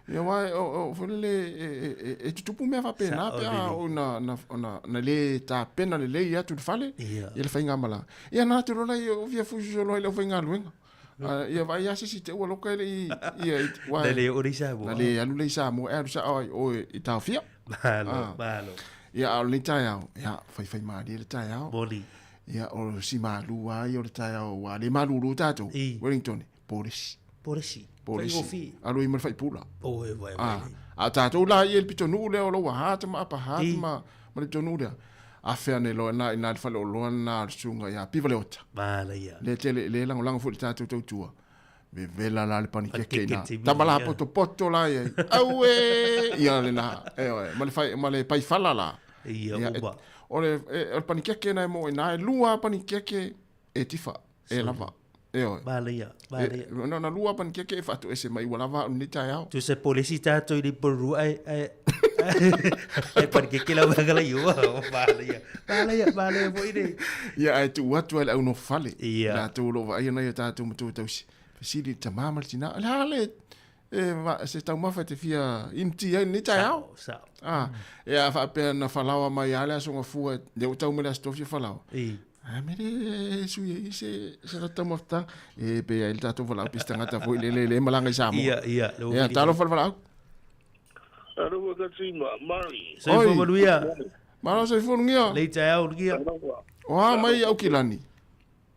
Ia aua o, o, foi lele, e, e, e, e tutupu mea faapena pe a oo ina, na, na, na le tapena lelei atu le fale, Ia. ia le faigamalaga. Ia na atu loa la ia o fia fuisusu loa i le aufaigaluega. A, ia vaai lava se isi te ua loka e le i, ia, i, ua, Na le oo le i Samoa. Na le alu le i Samoa, e alu sao ai oe i taofia. Malo, Ah. malo. Ia, a o lenei taeao, ia, faifai malie le taeao. Moni. Ia, o si malu lava ia o le taeao, ua le malulu tatou. I. Wellington, polisi. Polisi. Polisi. Faigofie. Alu ai ma le faipula. Oh, e vai, Ah, vai. a tatou la ia i le pitonuu lea o lou aha te ma apa ha te I. ma, ma le pitonuu lea. A fea nei loa na ina le fale oloa na le susuga ia Piva Leota. Manaia. Le tele le lagolago foi i le tatou tautua. Vevela la le panikeke ina. Panikeke Tama la ia. poto poto la ia. Aue! Ia le na. E oe, ma le fai ma le paifala la. Ia, Ia, e- uma. o le e, o le panikeke na e mo ina e lua panikeke e tifa e lava. E oe. Manaia, manaia. E, na, na lua panikeke e faatoese mai ua lava au lenei taeao. Tusa polisi tatou i le porua ai ai ai panikeke lau mea la ioa. Manaia, manaia, manaia foi nei. Ia, ae tuu atu ai le aunofale. Ia. Latou o lo o vaaia nai o tatou matua tausi. Fesili i le tamā ma le tinā, o le a le e, va, se taumafa e te fia inuti ai lenei taeao? Sao, sao. Ah, e a faapea na falaoa mai lava le aso gafua, lea ua tau mai le aso tofi o falaoa. I. A me le sui ai se se la taumafataga. E pe ai le tatou valaau pe se tagata foi lele le malaga i Samoa. Ia, ia. Le Ia, talofa le valaau. Alofa ka tima, Mari. Soifua Oi. manuia. Malo soifua lugia. Lei taeao lugia. Alofa. O a mai Aukilani.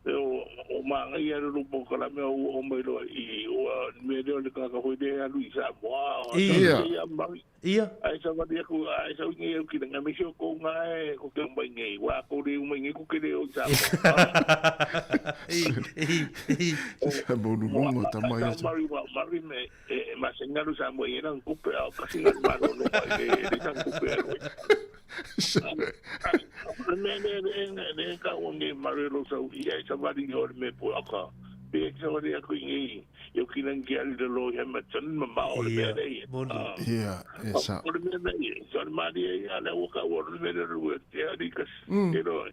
E o, o māngai a le lupo ka la mea ua o mai loa i ua mea lea o le kaka hoi le alu i Samoa. O Ia. Ia Mari. Ia. Ai sa wali aku, ai sa wingi au ki nga me sio ko nga e ko ke mai nei. Wa ko le mai nei ko ke le o i Samoa. I, i, i. Mo lulunga tamai Sa atu. Mari wa Mari me e ma sengalu Samoa i nang kupe au kasi ngal malo no mai le le sang kupe au. Le me le le le ka o nge mare lo sa i ai sa wali o le me po aka. Pe sa wali aku ngi yo ki nang ki ali le lo ya ma chan ma ma o le me Ia, le. moni. Ia, e sa. O le me le sa le mari e ala o ka o le me le ru te ali ka te lo.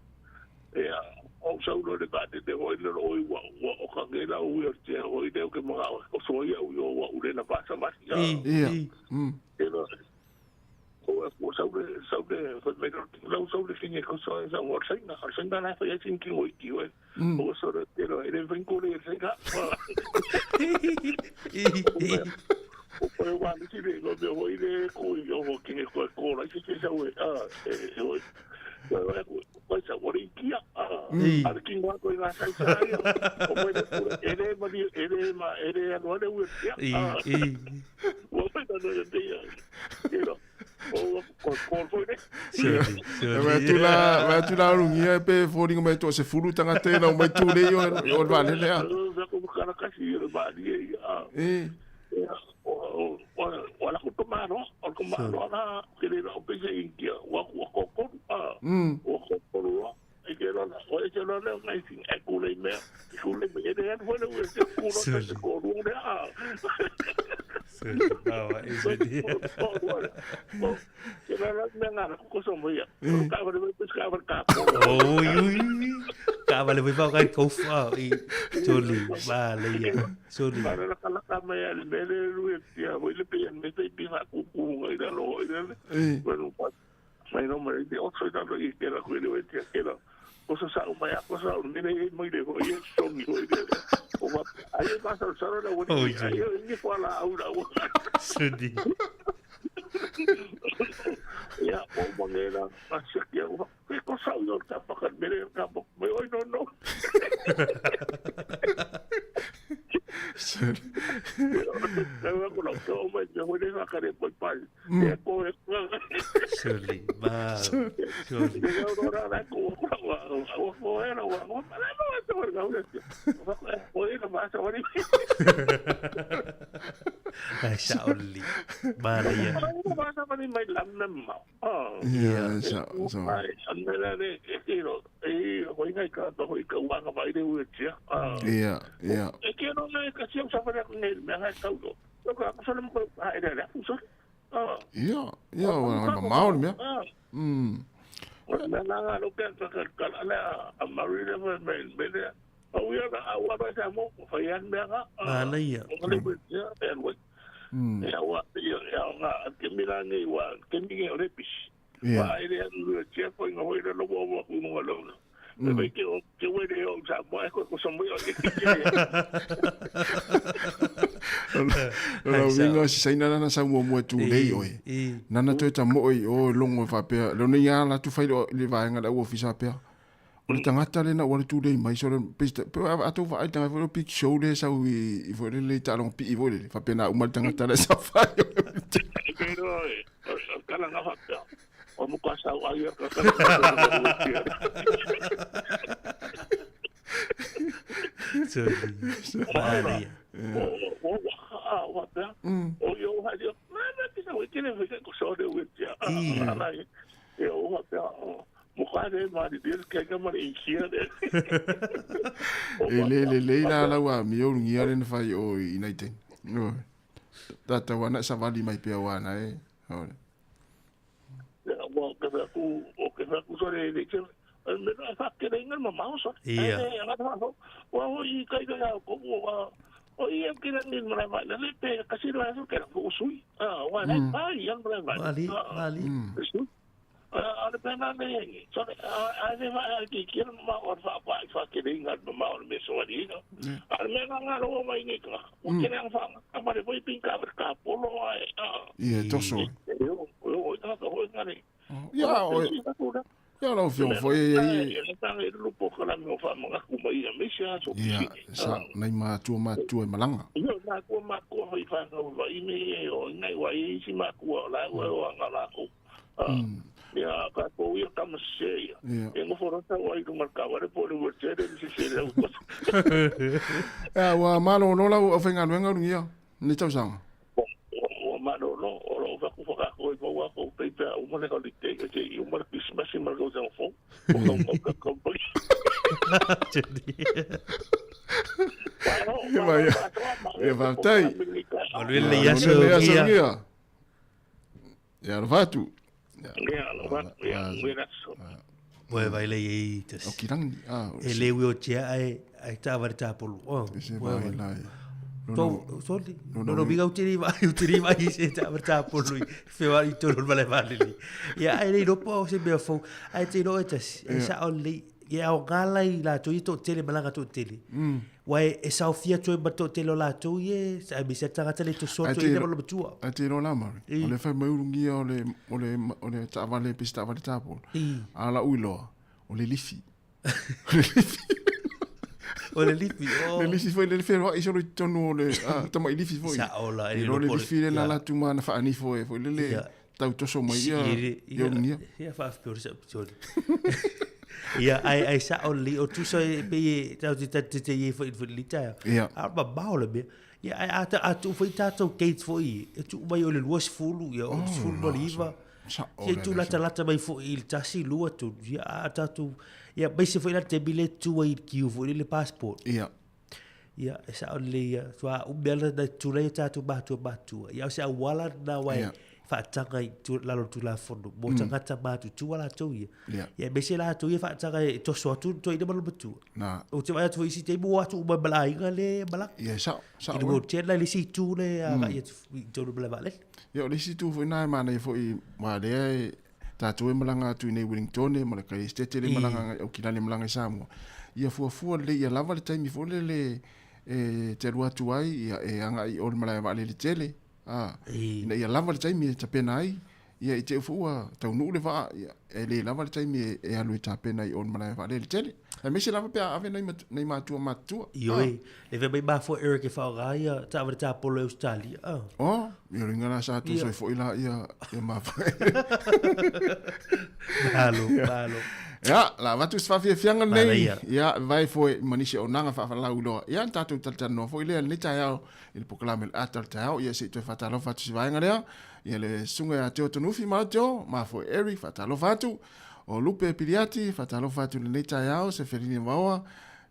Ia o sa ulo le ka te te hoi le ro i wa wa o ka nge la u te hoi le o ke mga o so ia u yo wa u le na pa sa ma. I, Ia. i. Te lo. O o sa le sa le fa me lo sa le kinge ko sa sa o sa na sa na na fa ya tin ki o ki o. O sa le te lo ele ven ko le sa ka. I, i. O o wa ni ti le go me o ile ko i o kinge ko ko la se se sa o a e o. Ko sa o le ki a. I. A ki ngā ko i ngā sa sa ia. O mo le ele ma ni ele ma ele ano le u ia. I, i. O pe na no te ia. Ero. O ko ko ko ne. Sorry, E vai sorry. atu la, vai atu la rungia e pe fōringa mai to se fulu tangata e lau mai tūrei o o le vaalele a. Ko ko kara kasi le ba ni ia. E, O o o la ko tomaro, o ko maro na ke le o pe se inkia wa ko ko ko a. O ko ko ro. E ke ro na o e ke ro na ngai sin e ku le me. Ku le me e le fo le u e ku ro Sorry. ko ro le a. Sorry. Awa, e sorry. Ke la la me ngara ko so mo ia. Ka va le pe ka va ka. Oi, ui, ui. Ka vale foi fau kai koufa. I, sorry. Vale, ia. Sorry. Para la kala ka mai le me le ru e tia mo le pe me pe pi fa ku ku ngai la lo i le. e, Bueno, pa mai no mai te otso i la i ke la ku le tia ke la. O sa sa o mai a ko sa o me le mai le ho i so ni ho i le. O ma ai pa sa sa la o Oh, ni ai ni ko la au la. Sorry. Ia o mangela a se kia o ke ko sa o ka pa ka me le ka mo me oi no no. sorry. Ka ko la ko mai te ho le fa ka le poi pai. E ko e ko. Sorry. Ma. Sorry. Ai sao li. Manaia. Ia, sao, sao. Ia, ia. Ia, ia, ua mamao le mea. Mm. Manaia. Mm. Ia. Mm. O lau uiga o se Saina lana sau muamua e tulei oe. Nana toe tamo'o i o e logo e faapea, lona ia ala atu fai i le vaega le au ofisa faapea, o le tagata lena ua le tulei mai, sole, pe, pe a tou vaai i le tagata foi lele o Big Show lea e sau i, i foi lele i taaloga pii foi lele, faapena uma le tagata lea sa fai o le E le lelei la lau amio ulugia le na fai o i nai taimi. Ioe. Tatau ana e savali mai pea aua na e. Ioe. Ia. Mali, mali. Ia, e toso. Ia, o, ia lau afioga foi e i Ia, sa, nai matua matua e malaga. Ia. Ia, ua malolo lau aufaigaluega ulugia, lenei tausaga. Ia, faafetai. Manuia lenei aso, Manuia lenei aso, Ulugia. Ulugia. Ia, alofa atu. Moe vai lei e i tasi. O kirangi. Ah, E le ui o tia ai ai taavale tapolu. Oh, Se moe vai vai. lai. To sorry. No no biga utiri vai utiri vai se taavale tapolu. Fe wa i tolu male vale li. Ia ai le ropo o se mea fou. Ai te ro e tasi. E sa o le ia o ngala i la to i to tele malanga to tele. Wa e saofia toe ma to tele o latou ie, sa e misa tagata le to soto i le malo matua. Ai te ro la mari. O le fai mai urungia o le o le o le taavale pe se taavale tapolo. A la uiloa o le lifi. O le lifi. O le lifi, oh. Le lifi foi le whenua i solo i tonu o le tamai lifi foi. Sa ola e le le le lifi le na la tu mana whaanifo e foi le le tau toso mai ia ia urungia. Ia whaafpiori sa pitori. Ia ai ai sa o li o tusa e pe e tau te te te e foi foi li taia. Ia. A ma bao le mea. Ia ai a ta a tu foi tātou gate foi e tu mai o le 20 ia o 19. Sa o Ia tu lata lata mai foi i le tasi lua tu. Ia a tātou ia mai se foi la te bile tu ai kiu foi le passport. Ia. Ia e sa o le ia tua umea na tu lei tātou mātua mātua. Ia o se awala na wai whaatanga i tu, lalo tulafono mo tangata matutua latou ia. Ia. Ia me se latou ia whaatanga e toso atu to ina malo matua. Nā. O te vai atu isi te mo atu uma malainga le malaka. Ia sa sa. I le te la le si tu le a ia i tolu mala vale. Ia o le isi tu foi nā e mānai foi wā lea e tātou e malanga atu i nei Wellington e mala kai estete le malanga o kilale malanga i Samoa. Ia fuafua le ia lava le taimi foi le le e te alu atu ai ia e anga i o le malae vaalele tele. Ā, ina ia lava le taimi e tapena ai, ia i te ufu ua taunuu le vaa, ia, e le lava le taimi e, e alu e tapena i o le malae vaalele tele. Aemaise lava pe a ave nai, nai matua matutua. Ioe, le fai mai mafua Eric e whaoga ia taavale tapolo e Australia. Ah. Oh, ia ringa la sa tu soi foi la ia, ia mafua. Malo, malo. Ia, la avatu se faafiafiaga lenei. Ia, vai foi ma nisi o naga faafalau iloa. Ia, na tatou talatalanoa foi lea lenei taeao i le polokalame o le ata o le taeao. Ia, se i toe faatalofa atu i se vaega lea. Ia, le susuga ia Teo Tonufi ma Teo, ma foi Eric, faatalofa atu. O Lupe Piliati, faatalofa atu i lenei taeao, Seferini Vaoa.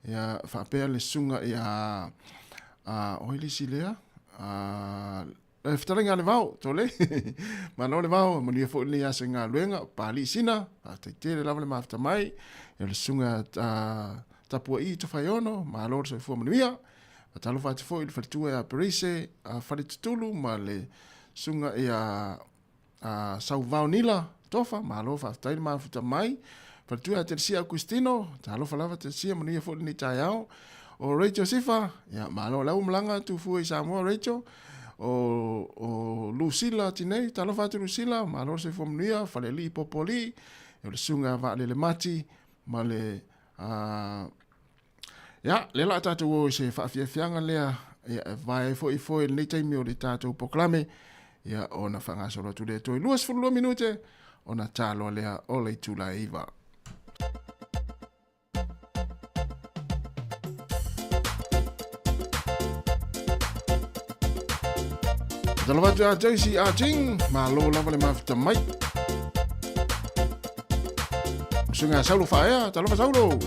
Ia, faapea le susuga ia, o ai le isi lea? Le fetalaiga a le vao, tole. Malo le vao, manuia foi lenei aso i galuega, Papalii Sina, faafetai tele lava le mafuta mai. Ia le susuga a Tapua'i Tofaeono, malo le soifua manuia. Faatalofa atu foi i le faletua ia Perise, a Faletutulu ma le susuga ia a Sauvao Nila Tofa, malo faafetai le mafuta mai. Faletua ia Telesia Augustino, talofa lava Telesia, manuia foi lenei taeao. O Rachel Sifa, ia malo lau malaga atu fua i Samoa Rachel. O Lucila Tinei, talofa atu Lucila, malo le soifua manuia, Falealii Popoalii, o le susuga Vaalele Mati ma le Ia, lea la tatou o i se faafiafiaga lea, ia, e vae ai foi foe i lenei taimi o le tatou polokalame, ia, ona faagasolo atu lea toe 22 minute, ona taloa lea o le itula e 9. Talofa atu ia Joyce Ah Ching, malo lava le mafuta mai. Susuga Saulo Faaea, talofa Saulo.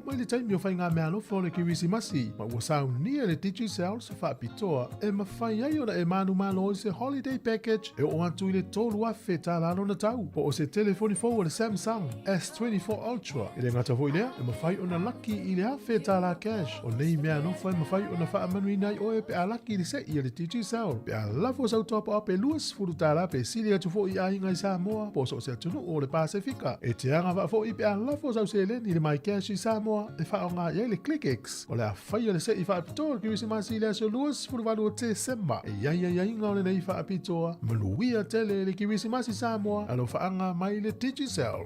mai le taimi o faigameaalofa o le Kerisimasi, ma ua saunia e le Digicel se faapitoa e mafai ai ona e manumalo i se holiday package e oo atu i le $3,000 lona tau, po o se telefoni fou a le Samsung S24 Ultra. E le gata foi i lea, e mafai ona laki i le $1,000 cash. O nei meaalofa e mafai ona faamanuiina ai oe pe a laki i le se'i a le Digicel. Pe a lafo sau top-up e $20 pe sili atu foi i aiga i Samoa po o so o se atunuu o le Pasefika. E te agavaa foi pe a lafo sau seleni i le MyCash i Samoa e faaaoga i ai le ClickX. O le a faia le se'i faapitoa o le Kerisimasi i le aso 28 o Tesema. E i ai aiaiga o lenei faapitoa. Manuia tele le Kerisimasi Samoa, alofaaga mai le Digicel.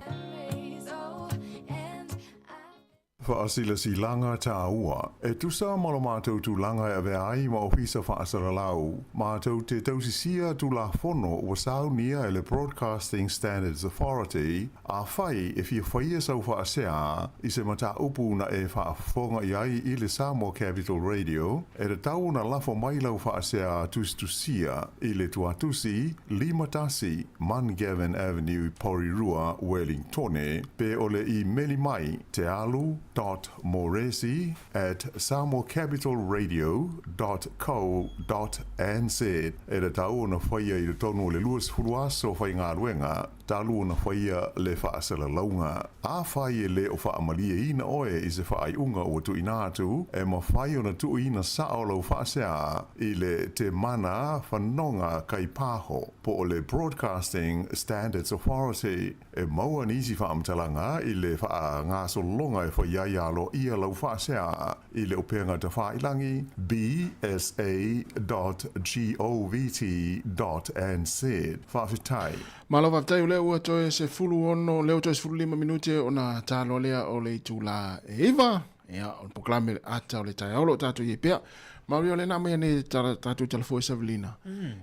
Faasilasilaga tāua. E tusa ma lo matou tulaga e avea ai ma Ofisa Faasalalau, matou te tausisia Tulafono ua saunia e le Broadcasting Standards Authority, afai e fia faia sau faasea i se mataupu na e faafofoga i ai i le Samoa Capital Radio, e tatau ona lafo mai lau faasea tusitusia i le tuatusi 51 Mungavin Avenue, Porirua, Wellingtone, pe o le imeli mai tealu dot moresi at samoacapitalradio dot co dot nz. E tatau ona faia i totonu o le 20 aso faigaluega talu ona faia le faasalalauga. Afai e le o faamalieina oe i se faaiuga ua tuuina atu, e mafai ona tuuina sao lau faasea i le Te Mana Whanonga Kaipaho po o le Broadcasting Standards Authority. E maua nisi faamatalaga i le faagasologa e fai ai aloaia lau faasea i le upega tafailangi bsa dot govt dot nz. Faafetai. Malo faafetai o lea ua toe 16 lea ua toe 15 minute ona taloa lea o le itula e 9. Ia, o le polokalame le ata o le taeao o lo o tatou i ai pea. Mauri o lea na aumaia nei tatou tala foi e Savelina.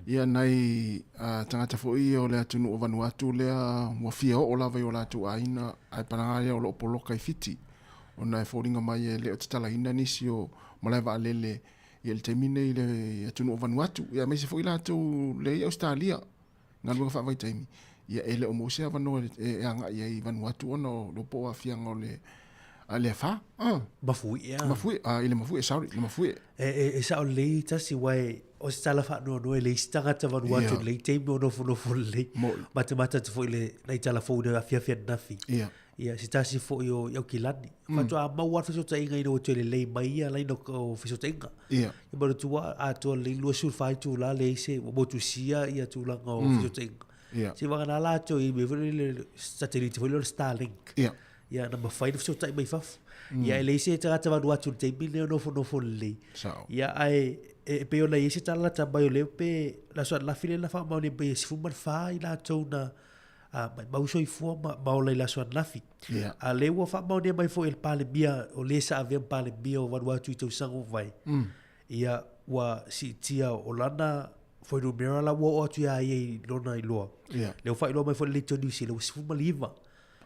Ia nai tagata foi ia o le atunuu o Vanuatu lea ua fia oo lava i o latou aiga ae palaga lea o lo o poloka i Fiti. Ona e foliga mai e le o tatalaina nisi o malae vaalele i le taimi nei i le atunuu o Vanuatu. Ia aemaise foi latou lea i Ausetalia. galuega faavaitaimi, ia e le o maua se avanoa e agai ai i Vanuatu ona o lo po o aafiaga o le a le afa. Ah. Mafuie a. Mafuie, ah, i le mafuie, sorry, le mafuie. E, e, e sao lelei tasi uae o se tala faanoanoa e leai se tagata Vanuatu yeah. lelei taimi o nofonofo lelei. Matamata atu foi le nai tala fou i le afiafi ananafi. Yeah. Ia, se tasi foi o i Aukilani. Mm. Faatoa maua le fesootaiga ina ua toe lelei mai ia laina o fesootaiga. Ia. Ia manatua atoa lelei 24 itula leai se ua motusia ia tulaga o mm. fesootaiga. Ia. Se vagana latou i mea foi lele satellite foi lele o le Starlink. Ia. Ia na mafai ona fesootai mai fafo. Mm. Ia e leai se tagata Vanuatu i le taimi lenei o nofonofo lelei. Sao. Ia ae e pei ona i ai se tala lata mai o lea pe le aso ananafi lea na faamaonia mai e 14 i latou na a maimau soifua ma, ma ola i le aso ananafi. Yeah. A lea ua faamaonia mai foi e le Palemia, o le sa avea ma Palemia o Vanuatu i tausaga ua mavae. Ia, ua siitia o lana fuainumera la ua oo atu ia ia i lona iloa. Yeah. Lea ua faailoa mai foi le Leitio Niu Sila, ua 19.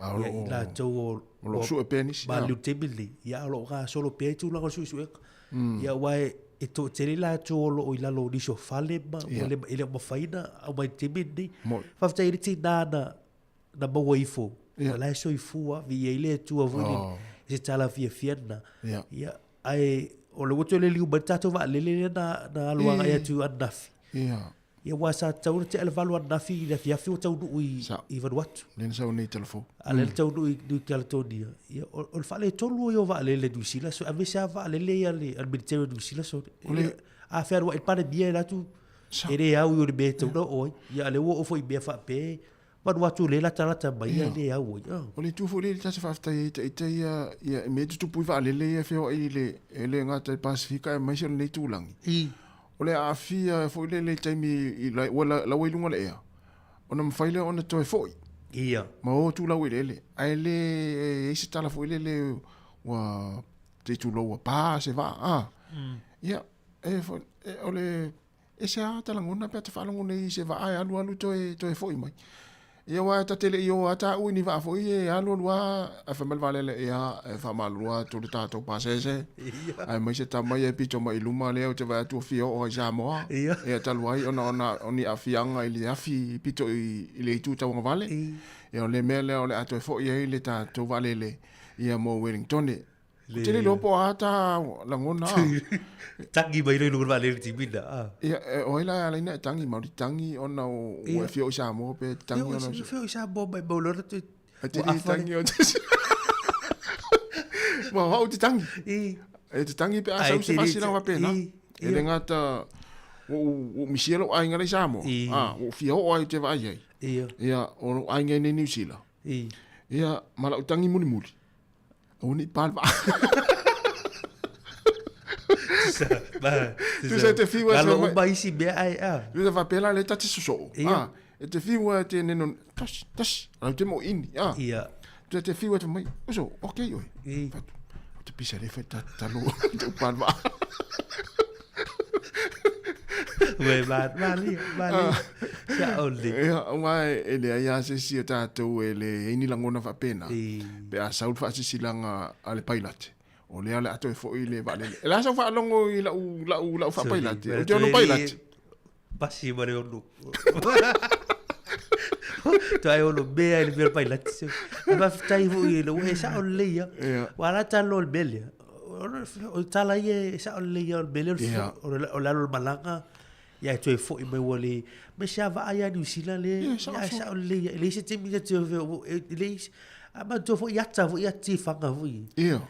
A o Ia, i latou o o lo o sue pea nisi. Maliliu taimi lenei, ia o lo o gasolo pea i tulaga o le suesuega. Ia aua e, e toatele latou o lo o i lalo o nisi o fale ma ua le, e le o mafai ona aumai i le taimi lenei. Faafetai i le tinā na, na maua ifo, o la e soifua, viia ai le Atua foi lele, i se tala fiafia lena. Ia, ae o lea ua toe liliu mai le tatou vaalele lea na, na alu agai atu ananafi. Ia. Ia aua sa tatau ona tea le 8 ananafi i le afiafi ua taunuu i, i Vanuatu. Lea na sau nei tala fou. A lea na taunuu i New Caledonia. Ia, o, o le faaletonu ia o vaalele New Zealand, so, aemaise lava vaalele ia a le, a le military o New Zealand. So, O le- a fealuai le Palemia e alu atu, e le au i o le mea e tatau ona oo ai. Ia, a lea ua oo foi i mea faapea, Vanuatu lea e latalata mai ia e le au ai. Oh. O le itu foi lea ta te faafetai ai ita ia, ia i mea tutupu i vaalele ia e feoai i le, e le gata i le Pasefika aemaise o lenei itulagi. I. O le aafia foi lele i taimi i la, ua la, ua i luga o le ea, ona mafai lea ona toe foi. Ia. Ma o atu laueleele. Ae le i ai se tala foi lele ua te tulou ua pa se vaa. A. Ia, e, foi, e, o le E se a ta lagona pe a ta faalogo nei i se vaa e alualu toe, toe foi mai. Ia aua ta te le i o a tāu i ni vaa foi e alualu a, ae fai mai le vaalele, ia, e faamalulu atu le tatou pasese. Aemaise tama ia e pito mai i luma lea ou te vaai atu ua fia oo ai i Samoa. Ia talu ai ona ona o ni aafiaga i le afi pito i, i le itu tauagavale. Ia o le mea lea o le a toe foi ai le tatou vaalele ia mo Wellingtone. Ou te le iloa po o a ta lagona. Tangi mai loa i luga o le vaalele timina. Ia, o ai la e ala ai ona e tangi maoli tangi ona ua e fia oo i Samoa pe tangi ona. Ia, fia oo i Samoa mai mau loa te. E te le tangi o te. Ma o au te tangi. E te tangi pe a sau se faasilanga faapena. E le gata ua ou misia lou aiga la i Samoa. Ua ou fia oo ai ou te vaai ai. Ia, o lou aiga i nei Niu Sila. Ia, ma lau tangi mulimuli. Aua ne i pa le vaa. Tusa te fiu e Galo uma isi mea ai a. Tusa faapea la le ta te sosoo. A, e te fiu e te neno tas tas lau te mo ini. A. Ia. Tusa te fiu e te mai. Uso, okay oi. Fatu. O te pisa le fai ta talo te upa le vaa. Ue, ma, ma li, ma li. Ia o le. Ia, aua e leai lava se isi o tatou e leai ni lagona faapena, pe a sau le faasilasilaga a le pailate, o lea o le a toe foi le vaalele. E le a sau faalogo i lau, lau, lau faapailate, ou te ono pailate. Pasi ma le ono. Toe ono mea i le mea o le pailate. Ae faafetai foi i le ua e sao lelei lava. Ua ala tala o le mea lea. O tala ia e sao lelei lava o le mea lea o le alo o le malaga. Ia e toe foi mai ua le me se vaa ia Niu Sila le ia sao lelei e leai se taimi na te e leai a manatua foi ata foi ia tifaga foi. Ia.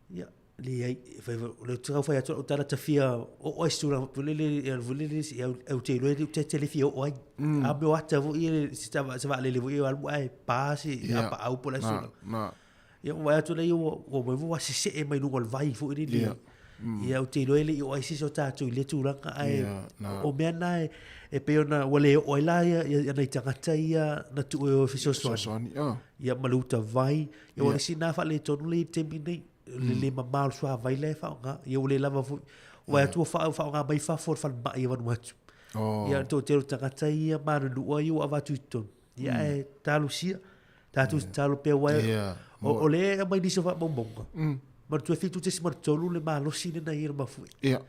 Ia leai fai o le tau fai atu o tala ta fia oo ai se tulaga foi lele ia foi lele ia ou te iloa e te le fia oo ai. A mea o ata foi ia se se vaalele foi ia alu ae pa se apaau po o le a se tulaga. Ia ua vaai atu lea ua ua mai ua sesee mai luga o le vai foi lele. Ia. Ia ou te iloa e le i oo ai se isi o tatou i lea tulaga ae Ia, na. o mea na e, e pei ona ua le oo ai la ia, ia, ia nai tagata ia na tuu e o e fesoasoani. Fesoasoani, ah. Ia ma le uta vai. Ia ua le isi na faaletonu lea i le taimi nei. Le le mamao o le suavai la e faaaoga. Ia ua le lava foi. Ua vaai atu ua faaaoga mai fafo o le falemai i Vanuatu. Oh. Ia le toatele o tagata ia manunua ia ua avatu i totonu. Ia ae talosia. Tatou tatalo pea aua o lea e aumai nisi o faamaumauga. Manatua e 7.3 le malosi lena i le mafuie. Ia.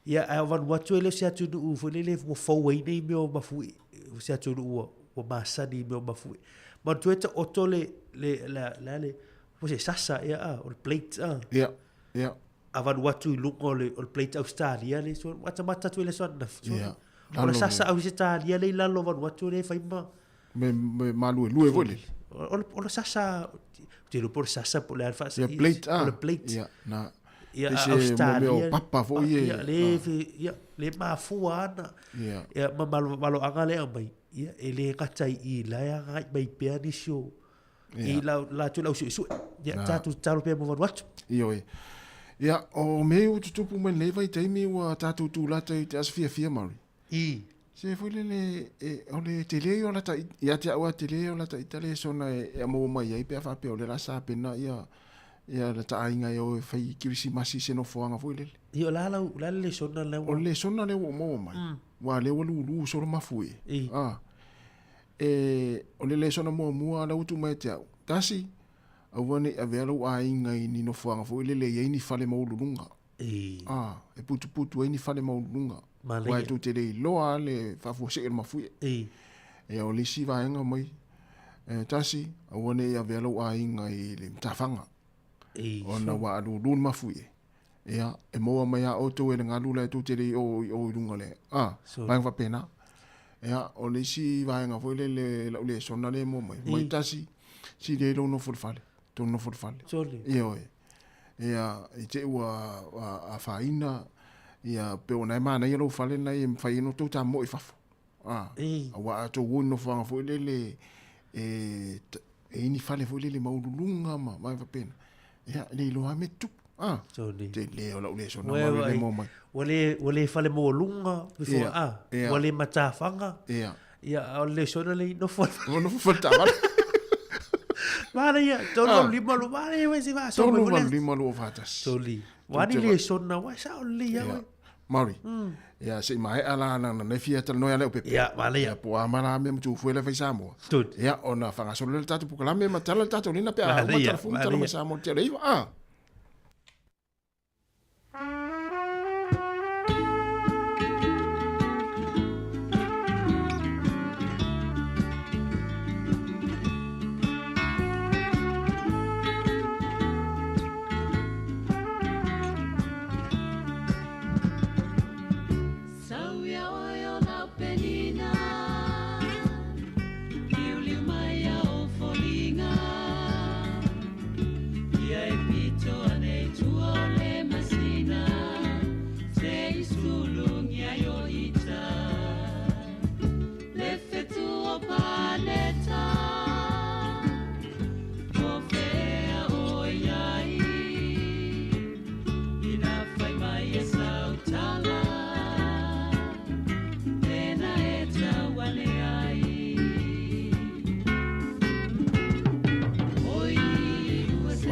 Ia ae o Vanuatu e le o se atunuu foi lele ua fou ai nei mea o mafuie, o se atunuu ua ua masani i mea o mafuie. Manatua e taoto le le le le le po se sasa ia a, o le plate a. Ia. Ia. A Vanuatu i luga o le o le plate Australia le so matamata atu i le aso ananafi. Ia. O le sasa Ausetalia le i lalo o Vanuatu lea e fai ma Me, me maluelue foi lele. O le sasa, ou te iloa po o le sasa po o le a le faasa. Ia plate ah. O le plate. Ia, na. Ia, Ese Australia. Mo mea o papa foi e. Ia, le, ia, le mafua ana. Ia. Ia, ma maloaga lea aumai. Ia, e le gata i i la e agai mai pea nisi o. I la, latou le au suesue. Ia, tatou tatalo pea mo Vanuatu. Ioe. Ia, o mea ua tutupu mai lenei vaitaimi ua tatou tulata i te aso fiafia, Maori. I. Se foi lele, e, o le tele ia o lata, ia te au a tele ia o lata ita le sona e, e maua mai ai pe a faapea o le la sa pena ia, ia lata aiga e o e fai kirisimasi se nofoaga foi lele. Ia o la lau, la le lesona lea ua. O le lesona lea ua ou maua mai, ua lea ua lulu solo mafu e. I. A, e, o le lesona muamua la ua tuu mai ia te au, tasi, aua ne i avea lou aiga i ni nofoaga foi lele e i ai ni fale maualuluga. I. A, e putuputu ai ni fale maualuluga. Manaia. Aua e tou te le iloa lava le faafuasei o le mafuie. I. Ia, o le isi vaega mai, e, tasi, aua ne i avea lou aiga i le matafaga. I. Ona ua alulu le mafuie. Ia, e maua mai lava outou e le galu la e tou te le i o i o i luga o le, a, vaega faapena. Ia, o le isi vaega foi lele lau lesona lea e maua mai, mai tasi, sili ai lou nofo i le fale, tou nofo i le fale. Sole. Ioe. Ia, i te i ua afaina, ia, pe o na e manaia lou fale na e mafai ai ona tou tamoe i fafo. A, aua a tou o i nofoaga foi lele e, e i ni fale foi lele maualuluga ma vaega faapena, ia, e le iloa lava mea tutupu. A, tele o lau lesona ma le maua mai. Ua le, ua le fale maualuga, before, a, ua le matafaga. Ia. Ia, a o le lesona le i nofo. Ua nofo fale taavale. Manaia, 385 lua, manaia foi se vaaso mai foi le. 385 lua faatasi. Soli. Ua ni lesona, ua sao lelei lava oe. Maori. Ia, se i maea la na na fia talanoa ia Leaupepe. Ia, manaia. Ia, po o a ma la mea ma Tufuela e fai Samoa. Tuli. Ia, ona faagasolo lea le tatou polokalame ma tala le tatou lina pe a uma tala fou ma tala mai Samoa i le tele iva. Ah.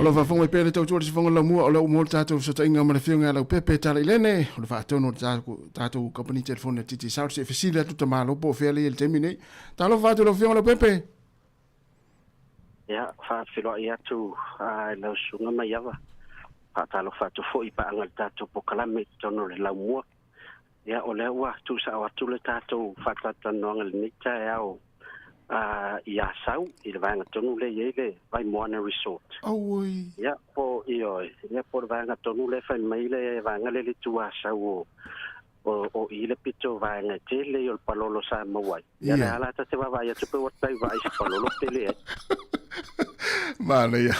O lau faafofoga mai pea le tautua le sifoga laumua o lea ua maua le tatou fesootaiga ma le afioga ia Leaupepe Talailene, o le faatonu o le tatou kamupani telefoni a Digicel. Se i fesili atu tamalo po o fea lea i le taimi nei. Talofa atu i lau afioga Leaupepe. Ia, faafeiloai atu i lau susuga Maiava. Faatalofa atu foi i paaga i le tatou polokalame i totonu o le laumua. Ia, o lea ua tuusao atu le tatou faatalatalanoaga i lenei taeao i Asau, i le vaega tonu lea e i ai le Vaimoana Resort. Auoi. Ia, po, ioe, ia, po o le vaega tonu lea e fai mai le vaega lea i le itu Asau o, o, o i le pito vaega e tele i o le palolo sa maua ai. Ia, le ala ta te vaavaai atu pe ua tai vaai se palolo pe leai. Manaia.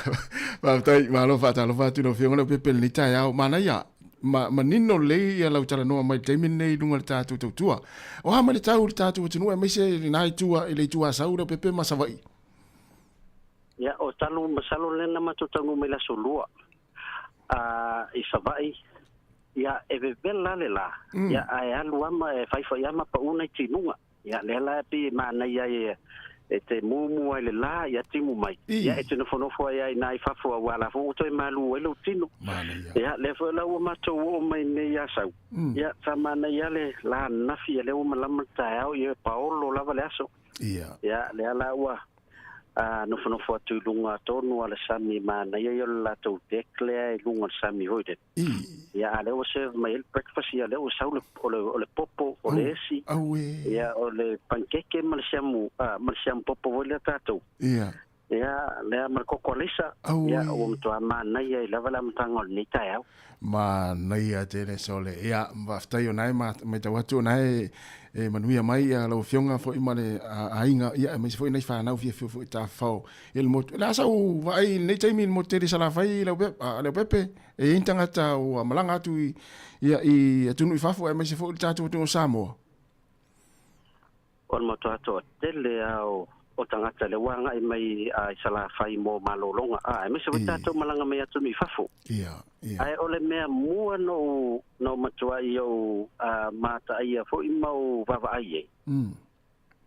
Faafetai, malo faatalofa atu i lau Afioga Leaupepe i lenei taeao. Manaia, ma, manino lelei ia lau talanoa mai i le taimi lenei i luga o le tatou tautua. O a mai le tau i le tatou atunuu aemaise i lena itu i le itu Asau, Leaupepe ma Savaii? Ia, o talu masalo lea na matou taunuu mai le aso Lua i Savaii, ia e vevela le la, ia ae alu lava ma e faifai lava ma pau nai timuga. Ia lea la e pei e manaia ai e te mumu ai le la ia timu mai. Ia e te nofonofo ai ai na i fafo aua la foi ua toe malu ai lou tino. Ia lea foi la ua matou oo mai nei ia Sau. Ia sa manaia le la ananafi ia lea ua malama le taeao ia e paolo lava le aso. Ia. Ia lea la ua nofonofo atu i luga tonu a le sami manaia ia o le latou deck lea i luga o le sami foi lele. Ia, a lea ua serve mai ai le breakfast, ia lea ua sau le, o le, o le popo, o le esi, ia, o le pankeke ma le siamu, ma le siamu popo foi lea tatou. Ia. Ia, lea ma le koko alaisa. Ia, ua matua manaia ai lava le amataga o lenei taeao. Manaia tele sole. Ia, faafetai o na e matau atu o na e e manuia mai ia lau afioga foi ma le aiga, ia aemaise foi nai fanau fiafia foi tafafao i le motu. O le a sau vaai i lenei taimi i le motu tele i Salafai, Leaupepe? E i ai ni tagata ua malaga atu i, ia, i atunuu i fafo aemaise foi le tatou atunuu o Samoa? O le matua toatele lava o, o tagata lea ua agai mai i Salafai mo malologa, a, aemaise foi tatou malaga mai atunuu i fafo. Ia, ia. Ae o le mea mua na ou, na ou matuai ou mataaia foi ma ou vaavaai ai,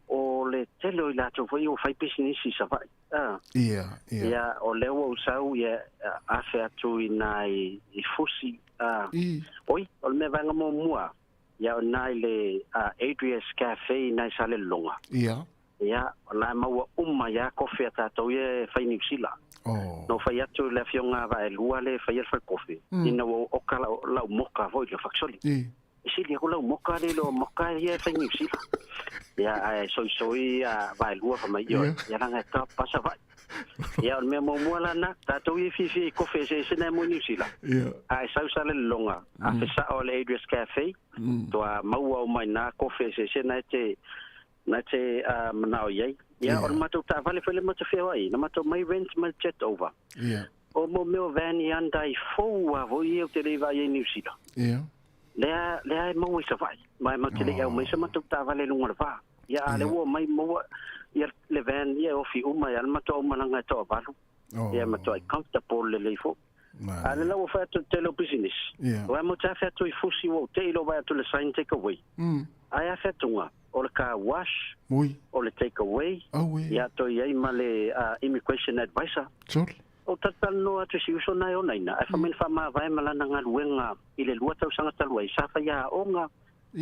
o le tele o i latou foi ua fai pisinisi i Savaii. A. Ia, ia. Ia, o lea ua ou sau, ia, afe atu i nā i, i Fusi. A. I. Oi, o le mea vaega muamua, ia, o nā i le Adria's Cafe i nā i Salelologa. Ia. Ia, o la e maua uma ia kofe a tātou ia e fai Niu Sila. Oh. Na ou fai atu i le afioga a Vaelua le e faia le falekofe, ina ua oka lau, lau moka foi le fakisoli. I. E sili aku lau moka le lo moka ia e fai Niu Sila. Ia, ae soisoi a Vaelua fa mai, ioe, ia langa e ta pasa vai. Ia, o le mea muamua la na, tātou ia e fiafia i kofe eseese na e mo i Niu Sila. Ae sau Salelologa, afe sao le Adria's Cafe, toa maua uma i nā kofe eseese na e te, na te manao i ai. Ia, o le matou taavale foi le matou feoai, na matou mai rent ma le jet over. Ia. O mo mea o van Hyundai fou lava foi ia ou te le i vaai ai i Niu Sila. Ia. Lea, lea e maua i Savaii, ma e matou te le i aumai sa matou taavale i luga o le va. Ia, a lea ua omai maua ia le van ia e ofi uma, ia le matou aumalaga e toavalu. Ia, e matuai comfortable lelei foi. A le la ua fai atu le tele o pisinisi. Ua matou te afe atu i Fusi ua ou te i loa vaai atu i le sign take away. Ae afe atuga, o le car wash, o le take away, ia toe i ai ma le immigration advisor. Ou talatalanoa atu i si uso na e ona ina, ae fai mai na faamavae ma lana galuega i le lua tausaga talu ai, sa faiaoga,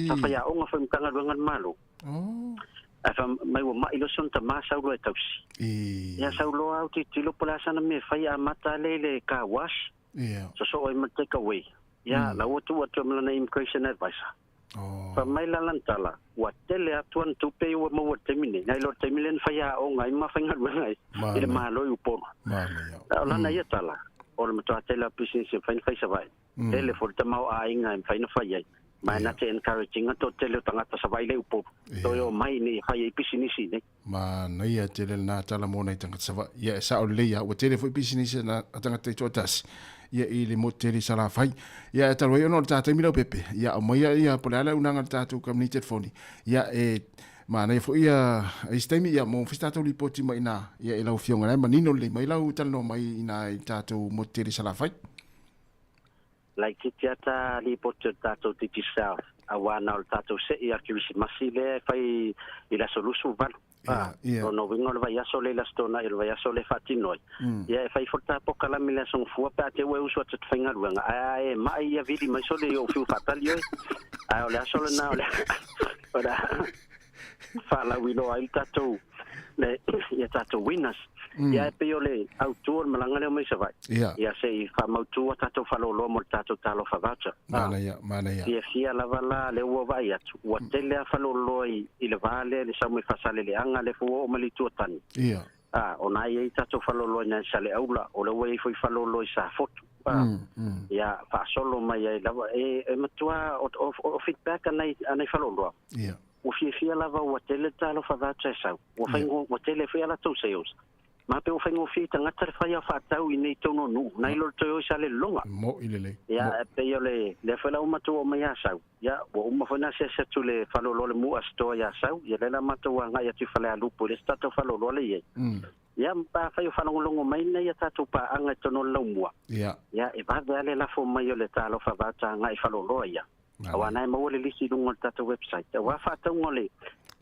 sa faiaoga foi i Matagaluega a le Malo. Ae fai mai ua mai loa si ona tama sau loa e tausi. Ia sau loa au tilotilo po o le a sana mea e fai amata lea i le car wash, sosoo ai ma le take away. Ia la ua tuu atu ai ma lana immigration advisor. Fai mai la lana tala, ua tele atu ana tupe ua maua i le taimi nei, nai lo le taimi lea na faiaoga ai ma faigaluega ai i le Malo i Upolu. O lana ia tala, o le matua tele o pisinisi e mafai ona fai i Savaii. Tele foi le tamaoaiga e mafai ona fai ai. Ma e na te encourage ina to tele o tagata Savaii le i Upolu, toe omai nei e fai ai pisinisi nei. Manaia tele lena tala mo nai tagata Savaii. Ia e sao lelei lava, ua tele foi pisinisi a tagata taitoatasi ia i le motu tele i Salafai. Ia e talu ai ona o le ta taimi Leaupepe, ia aumaia ia po o le a le auaunaga a le tatou kamupani telefoni, ia e manaia foi ia i se taimi ia mo se tatou lipoti mai i ina ia i lau Afioga la e manino lelei mai lau talanoa mai i ina i le tatou motu tele i Salafai. Laitiiti lava ta lipoti o le tatou Digicel. Auā na o le tatou se'i a le Kerisimasi lea e fai i le aso 28. Ia, ia. Lona uiga o le vaiaso lea i le Aso Toonai o le vaiaso lea e faatino ai. Ia e fai foi le ta pokalame i le Aso Gafua pe a te ua e usu atu e te faigaluega, ae a e ma'i ia vili mai sole i ou fiu faatali oe. Ae o le aso lena o le o le a faalauiloa ai le tatou le ia tatou winners. Ia ae pei o le autu o le malaga lea o mai Savaii. Ia. Ia se i faamautu a tatou faaloloa mo le tatou talofa voucher. Manaia, manaia. Fiafia lava la lea ua vaai atu, ua tele lava faaloloa i, i le va lea i le sau mai Faasaleleaga lea foi ua oo mai le Itu o Tani. Ia. A, ona e i ai tatou faaloloa i Saleaula, o lea ua i ai foi faaloloa i Safotu. A, ia faasolo mai ai lava. E, e matua, o, o, o feedback a nai, a nai faaloloa. Ia. Ua fiafia lava ua tele le talofa voucher e sau. Ua faigō, ua tele foi a latou sales. Ma pe ua faigofie i tagata le fai a faatau i nei tonu o nuu, nai lo le toe o i Salelologa. Mo'i lelei. Ia, e pei o le lea foi la ua matou oo mai ia Asau. Ia, ua uma foi ona asiasi atu le faleoloa o le Mua Store i Asau, ia lea la matou agai atu i Falealupo i le isi tatou faleoloa lea i ai. Ia, pe afai o faalogologo mai nei a tatou paaga i totonu o le laumua, ia, e vave lava le lafo mai o le talofa voucher agai i faleoloa ia. Aua na e maua le lisi i luga o le tatou website. Aua faatauga o le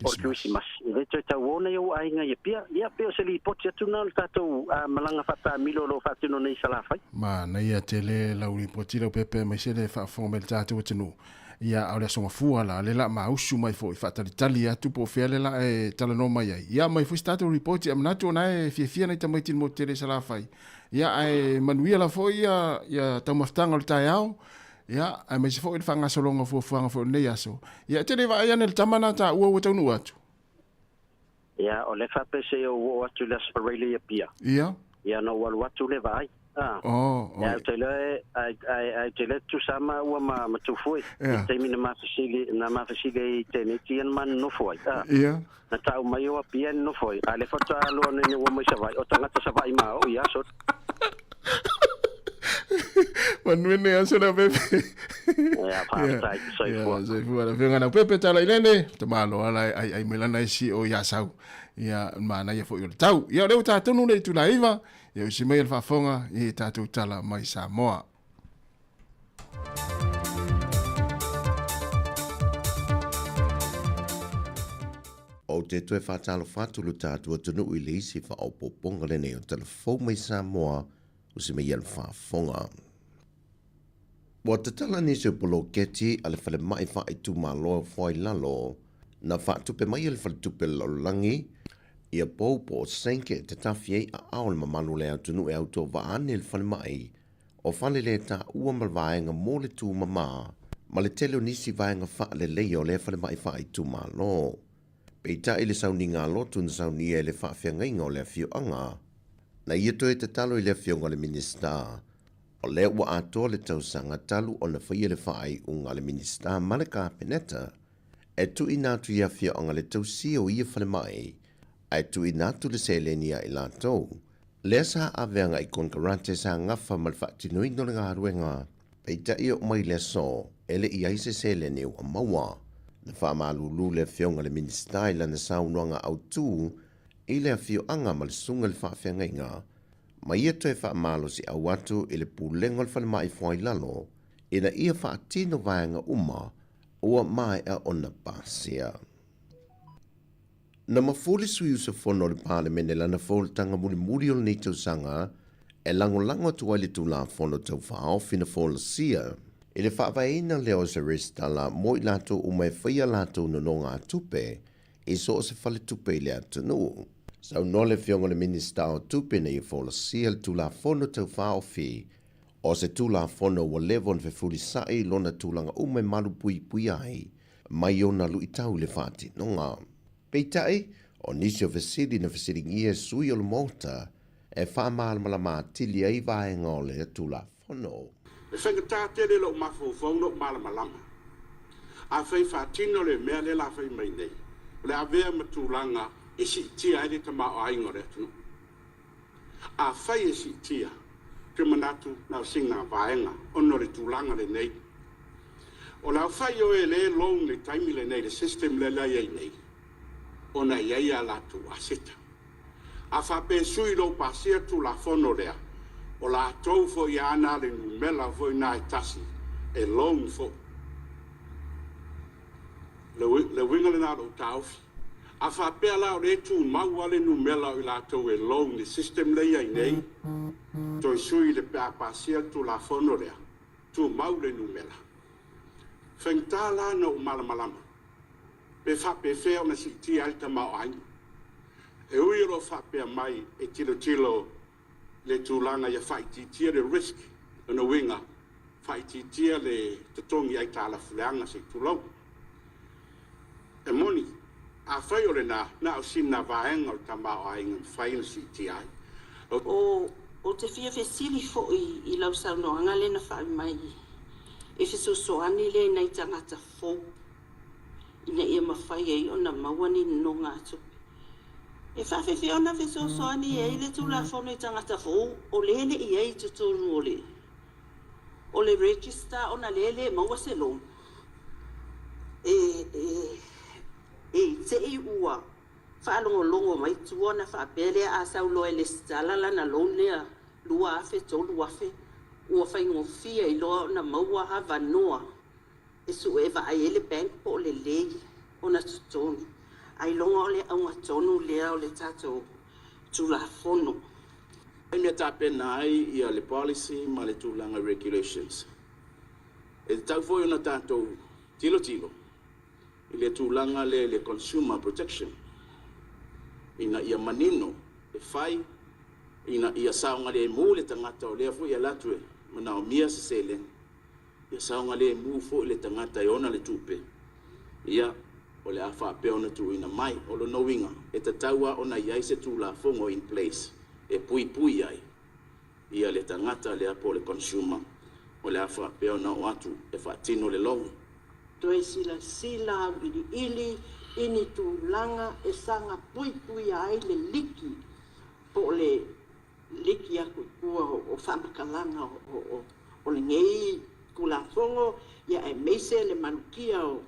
o le Kerisimasi. E le toe tauō nei ou aiga i Apia. Ia, pei o se lipoti atu na o le tatou malaga faataamilo o lo o faatino nei i Salafai. Manaia tele lau lipoti Leaupepe aemaise le faafofoga mai le tatou atunuu. Ia, a o le Aso Gafua la, lea la mausu mai foi, faatalitali atu po o fea lea la e talanoa mai ai. Ia, aumai foi se tatou lipoti, a manatu o na e fiafia nai tamaiti i le motu tele i Salafai. Ia, ae manuia la foi ia, ia taumafataga o le taeao. Ia, aemaise foi le faagasologa o fuafuaga foi o lenei aso. Ia, e te le vaai ane i le tama na taua ua taunuu atu? Ia, o lea faapea se i ou oo atu i le Aso Faraile i Apia. Ia. Ia, ona ou alu atu lea vaai. Ah. Oh, oh. Ia, ou te iloa e, ai, ai, ai, ou te iloa e tutusa lava maua ma, ma Tufue. Ia. I le taimi na ma fesili, na ma fesili ai i teneti ia na ma nonofo ai. Ah. Ia. Na tau mai o Apia e nonofo ai. A o lea faatoa aloa nei ina ua mai Savaii, o tagata Savaii ma o'u ia aso. Manuia lenei aso Leaupepe. Ia, faafetai, soifua. Ia, soifua. Le afioga Leaupepe Talailene, tamaloa la e aiai mai lana isi o i Asau. Ia, manaia foi o le tau. Ia, o lea ua tatonu le itula 9, ia usi mai le faafofoga i tatou tala mai Samoa. Ou te toe faatalofa atu lo tatou atunuu i le isi faaopoopoga lenei o Tala Fou mai Samoa o se mea ia le faafofoga. Ua tatala nisi o poloketi a le falemai faaitumalo o Fuailalo na faatupe mai e le Faletupe o le Lalolagi ia pou po o senke e tatafi ai aao le mamalu o le atunuu e autovaa ane i le falemai o fale le taua ma le vaega mo le tumama ma le tele o nisi vaega faaleleia o lea falemai faaitumalo. Peitai le sauniga a lotu na saunia e le faafeagaiga o le afioaga, na ia toe tatalo i le afioga i le Minisita, o lea ua atoa le tausaga talu ona faia le faaiuga a le Minisita ma le Kapeneta e tuuina atu i afioaga le tausia o ia falemai ae tuuina atu le seleni ia i latou Lea sa ave agai konekarate sa gafa ma le faatinoina o le galuega, peitai e oo mai i le aso, e le i ai se seleni ua maua. Na faamalulu le Afioga i le Minisita i lana saunoaga autu i le afioaga ma le susuga i le faafeagaiga, ma ia toe faamalosiau atu i le Pulega o le Falemai Fuailalo ina ia faatino vaega uma ua maea ona pasia. Na mafua le sui usufono o le Palemene lana fonotaga mulimuli o lenei tausaga e lagolago atu ai le Tulafono Tau Faaofi na folasia i le faavaeina lea o se resitala mo i latou uma e faia latou nonogatupe i so o se faletupe i le atunuu. Saunoa le Afioga i le Minisita o Tupe ina ia folasia le Tulafono Tau Faaofi o se Tulafono ua leva ona fefulisai i lona tulaga uma e malupuipuia ai mai ona luitau i le faatinoga. Peitai, o nisi o fesili na fesiligia e sui o le Maota e faamalamalama atili ai vaega o le Tulafono. E faigata tele lou mafaufau lou malamalama. Afai faatino le mea lea la fai mai nei, o le avea ma tulaga e siitia ai le tamaoaiga o le atunuu. Afai e siitia, ou te manatu na o sina vaega ona o le tulaga lenei. O le aofai o e le loan i le taimi lenei i le system lea la i ai nei, ona e i ai a latou aseta. A faapea e sui lou pasia Tulafono lea, o latou foi a na le numera foi na e tasi e loan foi. Le uiga lena o lou taofi. A faapea la o lea e tumau lava le numera o i latou e loan i le system lea e i ai nei, toe sui le pe a pasia le Tulafono lea, tumau le numera. Faigata la ona ou malamalama pe faapefea ona siitia ai le tamaoaiga. E ui o lo o faapea mai e tilotilo le tulaga ia faaitiitia le risk, lona uiga, faaitiitia le totogi aitalafu leaga se i tulou. E moni, afai o lena, na o sina vaega o le tamaoaiga e mafai ona siitia ai. O, ou te fia fesili foi i lau saunoaga lea na fai mai e fesoasoani lea i nai tagata fou ina ia mafai ai ona maua ni nonogatupe. E faafefea ona fesoasoani ai le Tulafono i tagata fou o lea e le i ai i totonu o le o le register ona lea e le maua se loan? E, e, e te i ua faalogologo mai tua ona faapea lea a sau loa e lesitala lana loan lea 2000, 3000, ua faigofie ai loa ona maua avanoa e sue e vaai ai le bank po o lelei ona totogi. Ailoga o le auga tonu lea o le tatou Tulafono. I mea tapena ai ia le policy ma le tulaga regulations. E tatau foi ona tatou tilotilo i le tulaga lea i le consumer protection ina ia manino e fai ina ia saogalemu le tagata o lea foi e alu atu e manaomia se seleni. Ia saogalemu foi le tagata e ona le tupe, ia, o le a faapea ona tuuina mai. O lona uiga, e tatau lava ona i ai se Tulafono in place e puipui ai ia le tagata lea po o le consumer o le a faapea ona oo atu e faatino le loan. Toe silasila auiliili i ni tulaga e saga puipuia ai le liki po o le liki aku i tua o faamatalaga o lenei Tulafono, ia aemaise le malutia o,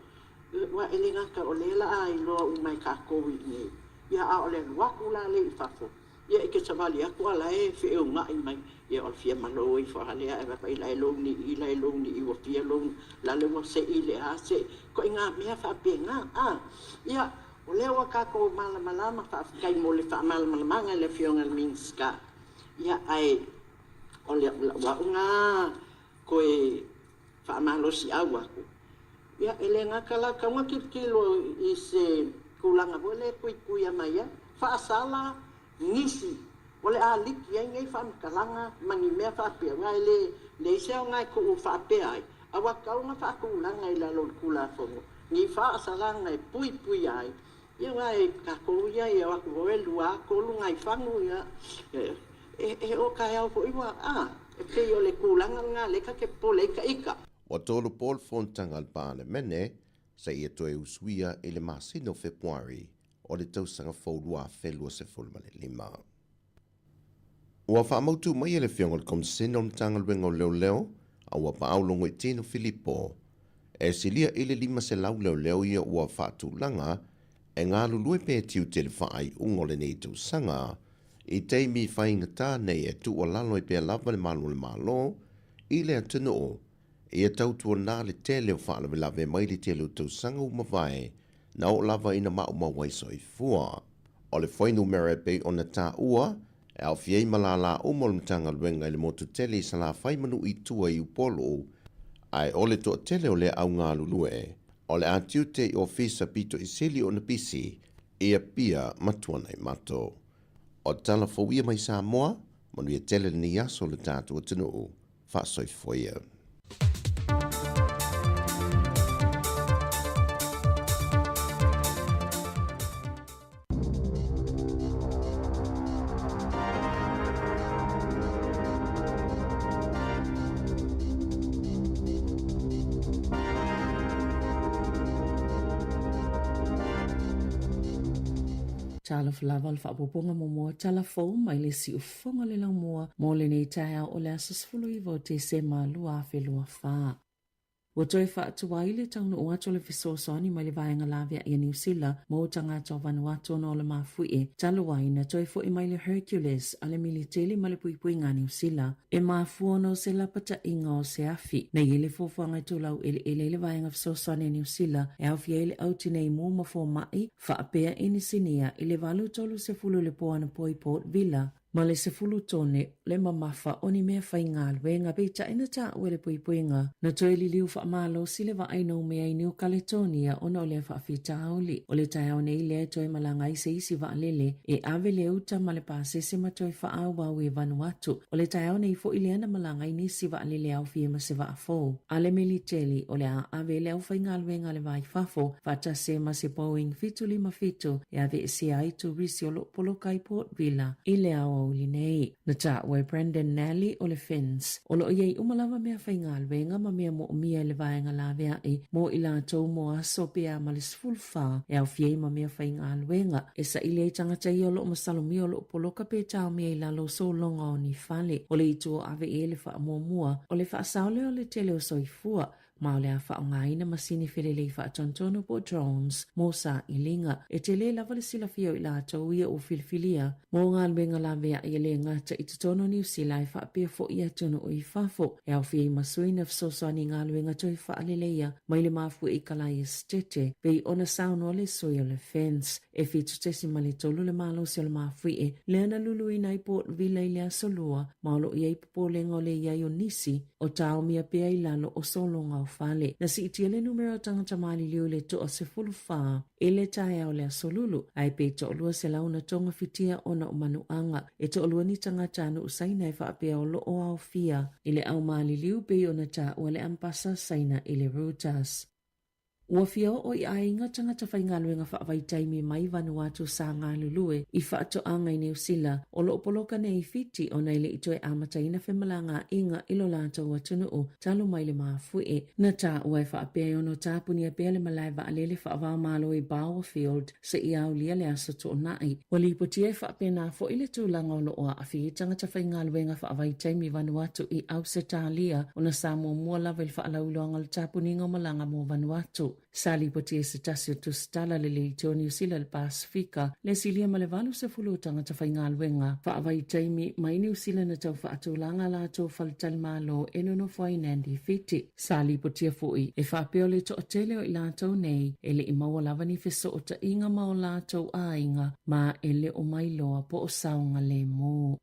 aua e le gata o lea la a iloa uma e tatou i inei, ia a o le alu atu la lea i fafo, ia e te savali atu a la e feeuga'i mai, ia o le fia malo ifo lava lea ae vaai la e loan i i, la e loan i i ua fia loan, la le ua se'i le a se'i, ituaiga mea faapena a. Ia, O lea ua tatou malamalama, faafetai mo le faamalamalamaga i le Afioga i le Minisita. Ia, ae o le au lena toe faamalosiau atu, ia, e le gata la, tatau ona tilotilo i se tulaga foi lea e puipuia mai ai, faasala nisi o le a liki ai nei faamatalaga ma ni mea faapea, aua e le leai se aoga e tuu faapea ai, a ua tatau ona faatulaga i lalo o le Tulafono ni faasalaga e puipuia ai, ia aua e tatou ia e o atu foi e lua tolu nai fagu, ia, e oo taeao foi ua, a, e pei o le tulaga lena lea ta te popole ai taita. Ua tolopo le fonotaga a le Palemene seia toe usuia i le masina o Fepuari o le tausaga fou 2025. Ua faamautu mai e le Afioga i le Komisena o le Matagaluega o Leoleo a ua paau Logoitino Filipo, e silia i le 500 leoleo ia ua faatulaga e galulue pe tiute le faaiuga o lenei tausaga i taimi faigata nei e tuualalo ai pea lava le malu o le Malo i le atunuu ia tautuana le tele o faalavelave mai le tele o tausaga ua mavae na oo lava ina maumau ai soifua. O le fuainumera e pei ona taua, e aofia ai ma lālā uma o le Matagaluega i le motu tele i Salafai ma Nuu i tua i Upolu, ae o le toatele o lea au galulue, o le a tiute i ofisa pito i sili ona pisi i Apia ma Tuanaimato. O tala fou ia mai Samoa, manuia tele lenei aso o le tatou atunuu. Faasoifua ia. Talofa lava o le faaopoopoga muamua tala fou mai le siufofoga o le laumua mo lenei taeao o le aso 19 o Tesema 2024. Ua toe faatuai le taunuu atu o le fesoasoani mai le Vaega Laveai a Niu Sila mo tagata o Vanuatu ona o le mafuie talu ai na toe foi mai le Hercules a le Militeli ma le Puipuiga a Niu Sila e mafua ona o se lapataiga o se afi. Na i ai le fuafuaga e tulau eleele ai le Vaega Fesoasoani a Niu Sila e aofia ai le au tinei mu ma fomai faapea inisinia i le 8:30 i le po anapo i Port Vila ma le 10 tone le mamafa o ni mea faigaluega, peitai na taua e le puipuiga na toe liliu faamalosi le vaai noumea i Niu Kaletonia ona o lea faafitauli. O le taeao nei lea e toe malaga ai se isi vaalele e ave le uta ma le pasese ma toe faaauau i Vanuatu. O le taeao nei foi lea na malaga ai nisi vaalele aofia ma se vaa fou a le militeli o le a ave le aufaigaluega a le Va i Fafo faatasi ai ma se Boeing 757 e aveesea ai turisi o lo o poloka i Port Vila i le aoauli nei. Na taua e Brendan Nally o le FINS, o lo o i ai uma lava mea faigaluega ma mea moomia e le vaega laveai mo i latou mo aso pe a ma le 14 e aofia ai ma mea faigaluega e saili ai tagata ia o lo o masalomia o lo o poloka pe taomia i lalo o sologa o ni fale. O le itu o ave i ai le faamuamua, o le faasao lea o le tele o soifua ma o le a faaaogaina masini felelei faatonutonu po o drones mo sailiga. E tele lava le silafia o i latou ia ua filifilia mo galuega laveai e le gata i totonu o Niu Sila ae faapea foi i atunuu i fafo. E aofia ai ma sui na fesoasoani i galuega toe faaleleia mai le mafuie i Kalaia Setete, pei ona saunoa le sui o le FENS. E 7.3 le malosi o le mafuie lea na luluina ai Port Vila i le Aso Lua ma o lo o i ai popolega o le i ai o nisi o taomia pea i lalo o sologa o fale. Na siitia le numera o tagata maliliu i le 14 i le taeao o le Aso Lulu, ae pe toa-200 na togafitia ona o manuaga. E toalua ni tagata a nuu Saina e faapea o lo o aofia i le au maliliu pei ona taua le Ambasa Saina i le Reuters. Ua fia oo i aiga tagata faigaluega faavaitaimi mai Vanuatu sa galulue i faatoaga i Niu Sila o lo o poloka nei i Fiti ona e le i toe amataina femalagaaiga i lo latou atunuu talu mai le mafuie. Na taua e faapea e ono tapunia pea le malae vaalele faava-o-Malo i Bauerfield seia aulia le Aso Toonai. Ua lipotia e faapena foi le tulaga o lo o aafia ai tagata faigaluega faavaitaimi i Vanuatu i Ausetalia ona sa muamua lava i le faalauiloaga o le tapuniga o malaga mo Vanuatu. Sa lipotia e se tasi o tusitala le Leitio Niu Sila i le Pasefika le silia ma le 80 o tagata faigaluega faavaitaimi mai Niu Sila na tau faatulaga a latou faletalimalo e nonofo ai i Nandi, Fiti. Sa lipotia foi e faapea o le toatele o i latou nei e le i maua lava ni fesootaiga ma o latou aiga ma e le o mailoa po o saogalemu.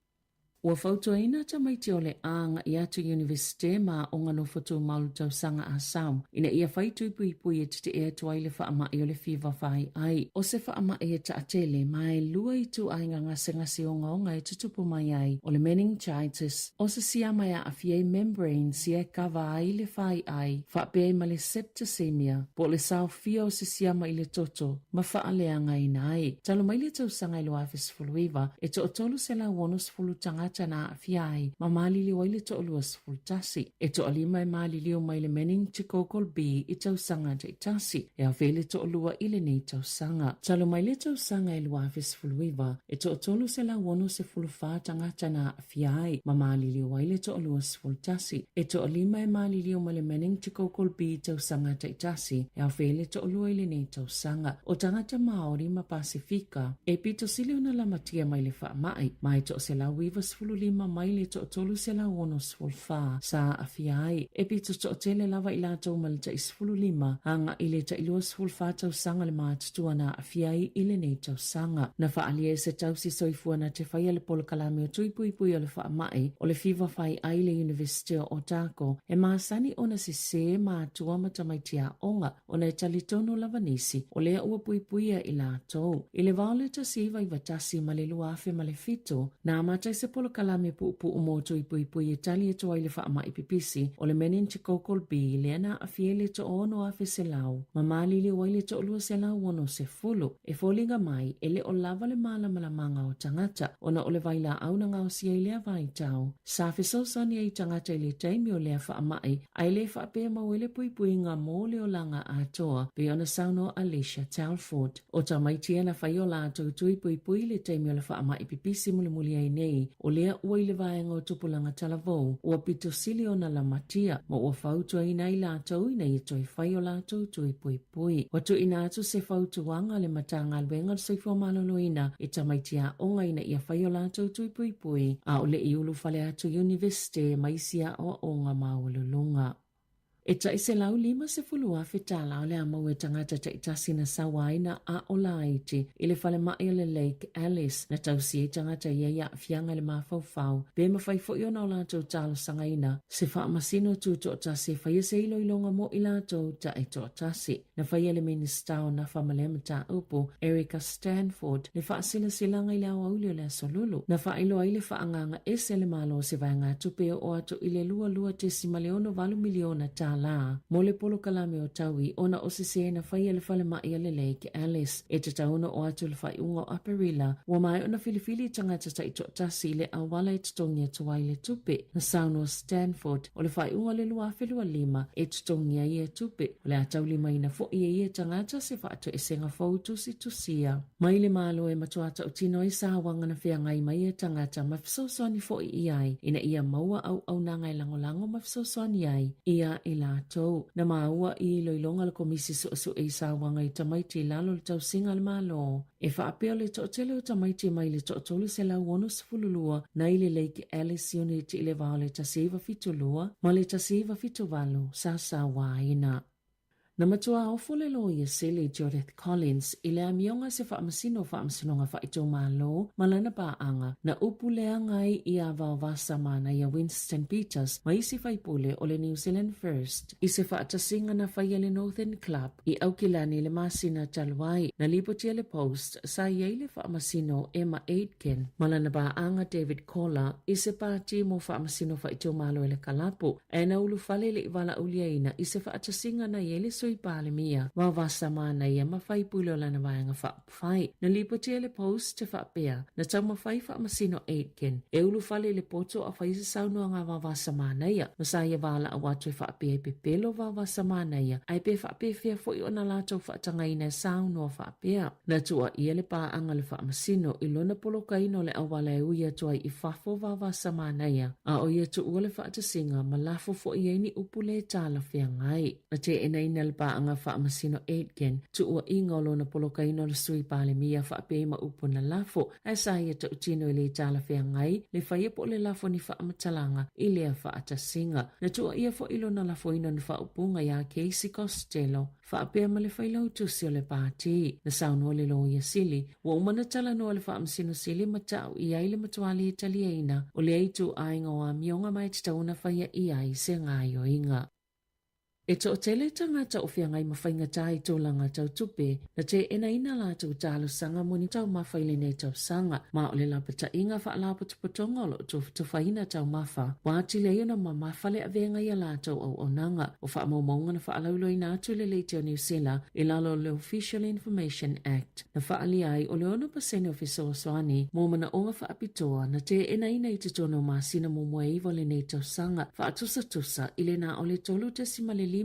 Ua fautuaina tamaiti o le a agai atu i Iunivesite ma aoga nofo tumau le tausaga a sau ina ia fai tui puipui e tetee atu ai le faamai o le fiva faiai. O se faamai e taatele ma e lua ituaiga gasegase ogaoga e tutupu mai ai, o le meningitis, O se siama e aafia i membranes ia e kava ai le faiai, faapea ai ma le septicemia, po o le saofia o se siama i le toto, ma faaleagaina ai. Talu mai le tausaga i 2019, e toa-360 tagata na aafia ai ma maliliu ai le toa-21. E toalima e maliliu mai le meningococcal B i tausaga taitasi, e aofia ai le toalua i lenei tausaga. Talu mai le tausaga i 2019, e toa-364 tagata na aafia aafia ai ma maliliu ai le toa-21. E toalima e maliliu ma le meningococcal B tausaga taitasi, e aofia ai le toalua i lenei tausaga. O tagata Māori ma Pasefika e pito sili ona lamatia mai le faamai, ma e toa-195 mai le toa-364 sa aafia ai. E pito toatele lava i latou ma le tai 15 agai i le tai 24 tausaga le matutua na aafia ai i lenei tausaga. Na faaalia e se tausi soifua na te faia le polokalame o Tui Puipui o le Faamai o le Fiva Fai Ai le Iunivesite o Otago, e masani ona sesē matua ma tamaiti aoga ona e talitonu lava nisi o lea ua puipuia i latou. I le vao le 1991 ma le 2007, na amata ai se polokalame puupuu mo Tui Puipui e tali atu ai le faamai pipisi o le meningococcal B lea na aafia ai le 6,100 ma maliliu ai le 260. E foliga mai, e le o lava le mālamalamaga o tagata ona o le vailaau na gaosia i lea vaitau. Sa fesoasoani ai tagata i le taimi o lea faamai, ae le faapea mau ai le puipuiga mo le olaga atoa, pei ona saunoa Alicia Telford. O tamaiti ia na fai o latou tui puipui i le taimi o le faamai pipisi mulimuli ai nei, o le. lea ua i le vaega o tupulaga talavou ua pito sili ona lamatia ma ua fautuaina ai latou ina ia toe fai o latou tui puipui. Ua tuuina atu se fautuaga a le Matagaluega o le Soifua Maloloina i tamaiti aoga ina ia fai o latou tui puipui a o le i ulufale atu i Iunivesite ma isi aoaoga maualuluga. E tai $150,000 tala o le a maua e tagata taitasi na sauaina a o laiti i le falemai o le Lake Alice na tausi ai tagata e i ai aafiaga i le mafaufau pe mafai foi ona o latou talosagaina se faamasino tutoatasi e faia se iloiloga mo i latou taitoatasi. Na faia e le Minisita o Nafa ma lea mataupu, Erica Stanford, le faasilasilaga i le aoauli o le Aso Lulu, na faailoa ai le faaagaaga ese a le Malo o se vaegatupe e oo atu i le $22.68 miliona tālā mo le polokalame o taui ona o sesē na faia e le falemai a le Lake Alice. E tatau ona oo atu i le faaiuga o Aperila, ua maea ona filifili tagata taitoatasi i le auala e totogi atu ai le tupe, na saunoa Stanford. O le faaiuga o le 2025 e totogi ai ia tupe, o le a taulimaina foi e ia tagata se faatoesega fou tusitusia mai le Malo e matua tautino ai sauaga na feagai ma ia tagata ma fesoasoani foi i ai ina ia maua auaunaga e lagolago ma fesoasoani ai ia i latou. Na maua i iloiloga a le Komisi Suesue i Sauaga i Tamaiti i lalo o le tausiga a le Malo, E faapea o le toatele o tamaiti mai le toa-362 na i le Lake Alice Unit i le va o le 1972 ma le 1978 sa sauaina. Na matua ofo le Loia Sili Judith Collins i le amioga se faamasino Faamasinoga Faaitumalo ma lana paaga na upu leaga ai ia Vaovasa Manaia Winston Peters ma isi faipule o le New Zealand First i se faatasiga na faia le Northern Club I Aukilani i le masina talu ai, na lipotia le Post sa i ai le faamasino Emma Aitken ma lana paaga David Koller i se pati mo faamasino faaitumalo e le kalapu, ae na ulufale le i valaauliaina i se faatasiga na i ai le Sui Palemia Vaovasa Manaia ma faipule o lana vaega faaupufai. Na lipotia le Post e faapea, na taumafai faamasino Aitken e ulufale i le poto a fai se saunoaga a Vaovasa Manaia, ma sa ia valaau atu e faapea e pepelo Vaovasa Manaia, ae pe faapefea foi ona latou faatagaina e saunoa faapea. Na tuuaia le paaga a le faamasino i lona polokaina o le auala e ui atu ai i fafo Vaovasa Manaia, a o ia tuua le faatasiga ma lafo foi ai ni upu le talafeagai. Na teenaina le paaga faamasino Aitken, tuuaiga o lona polokaina o le Sui Palemia faapea i ma upu na lafo, ae sa ia tautino e le talafeagai le faia po o le lafo ni faamatalaga i lea faatasiga. Na tuuaia foi lona lafoina o ni faaupuga iā Casey Costello faapea ma le failautusi o le pati. Na saunoa le Loia Sili, ua uma ona talanoa le Faamasino Sili ma tau i ai le matua le taliaina o lea ituaiga o amioga ma e tatau ona faia i ai se gaoioiga. E toatele tagata o feagai ma faigata i tulaga tau tupe, na teenaina latou talosaga mo ni taumafa i lenei tausaga, ma o le lapataiga faalapotopotoga o lo o tufatufaina taumafa, ua atili ai ona mamafa le avega i a latou auaunaga. O faamaumauga na faalauiloaina atu i le Leitio Niu Sila i lalo o le Official Information Act. Na faaalia ai o le 6% o fesoasoani mo manaoga faapitoa na teenaina i totonu o masina muamua e iva o lenei tausaga, faatusatusa i le na o le 3.5%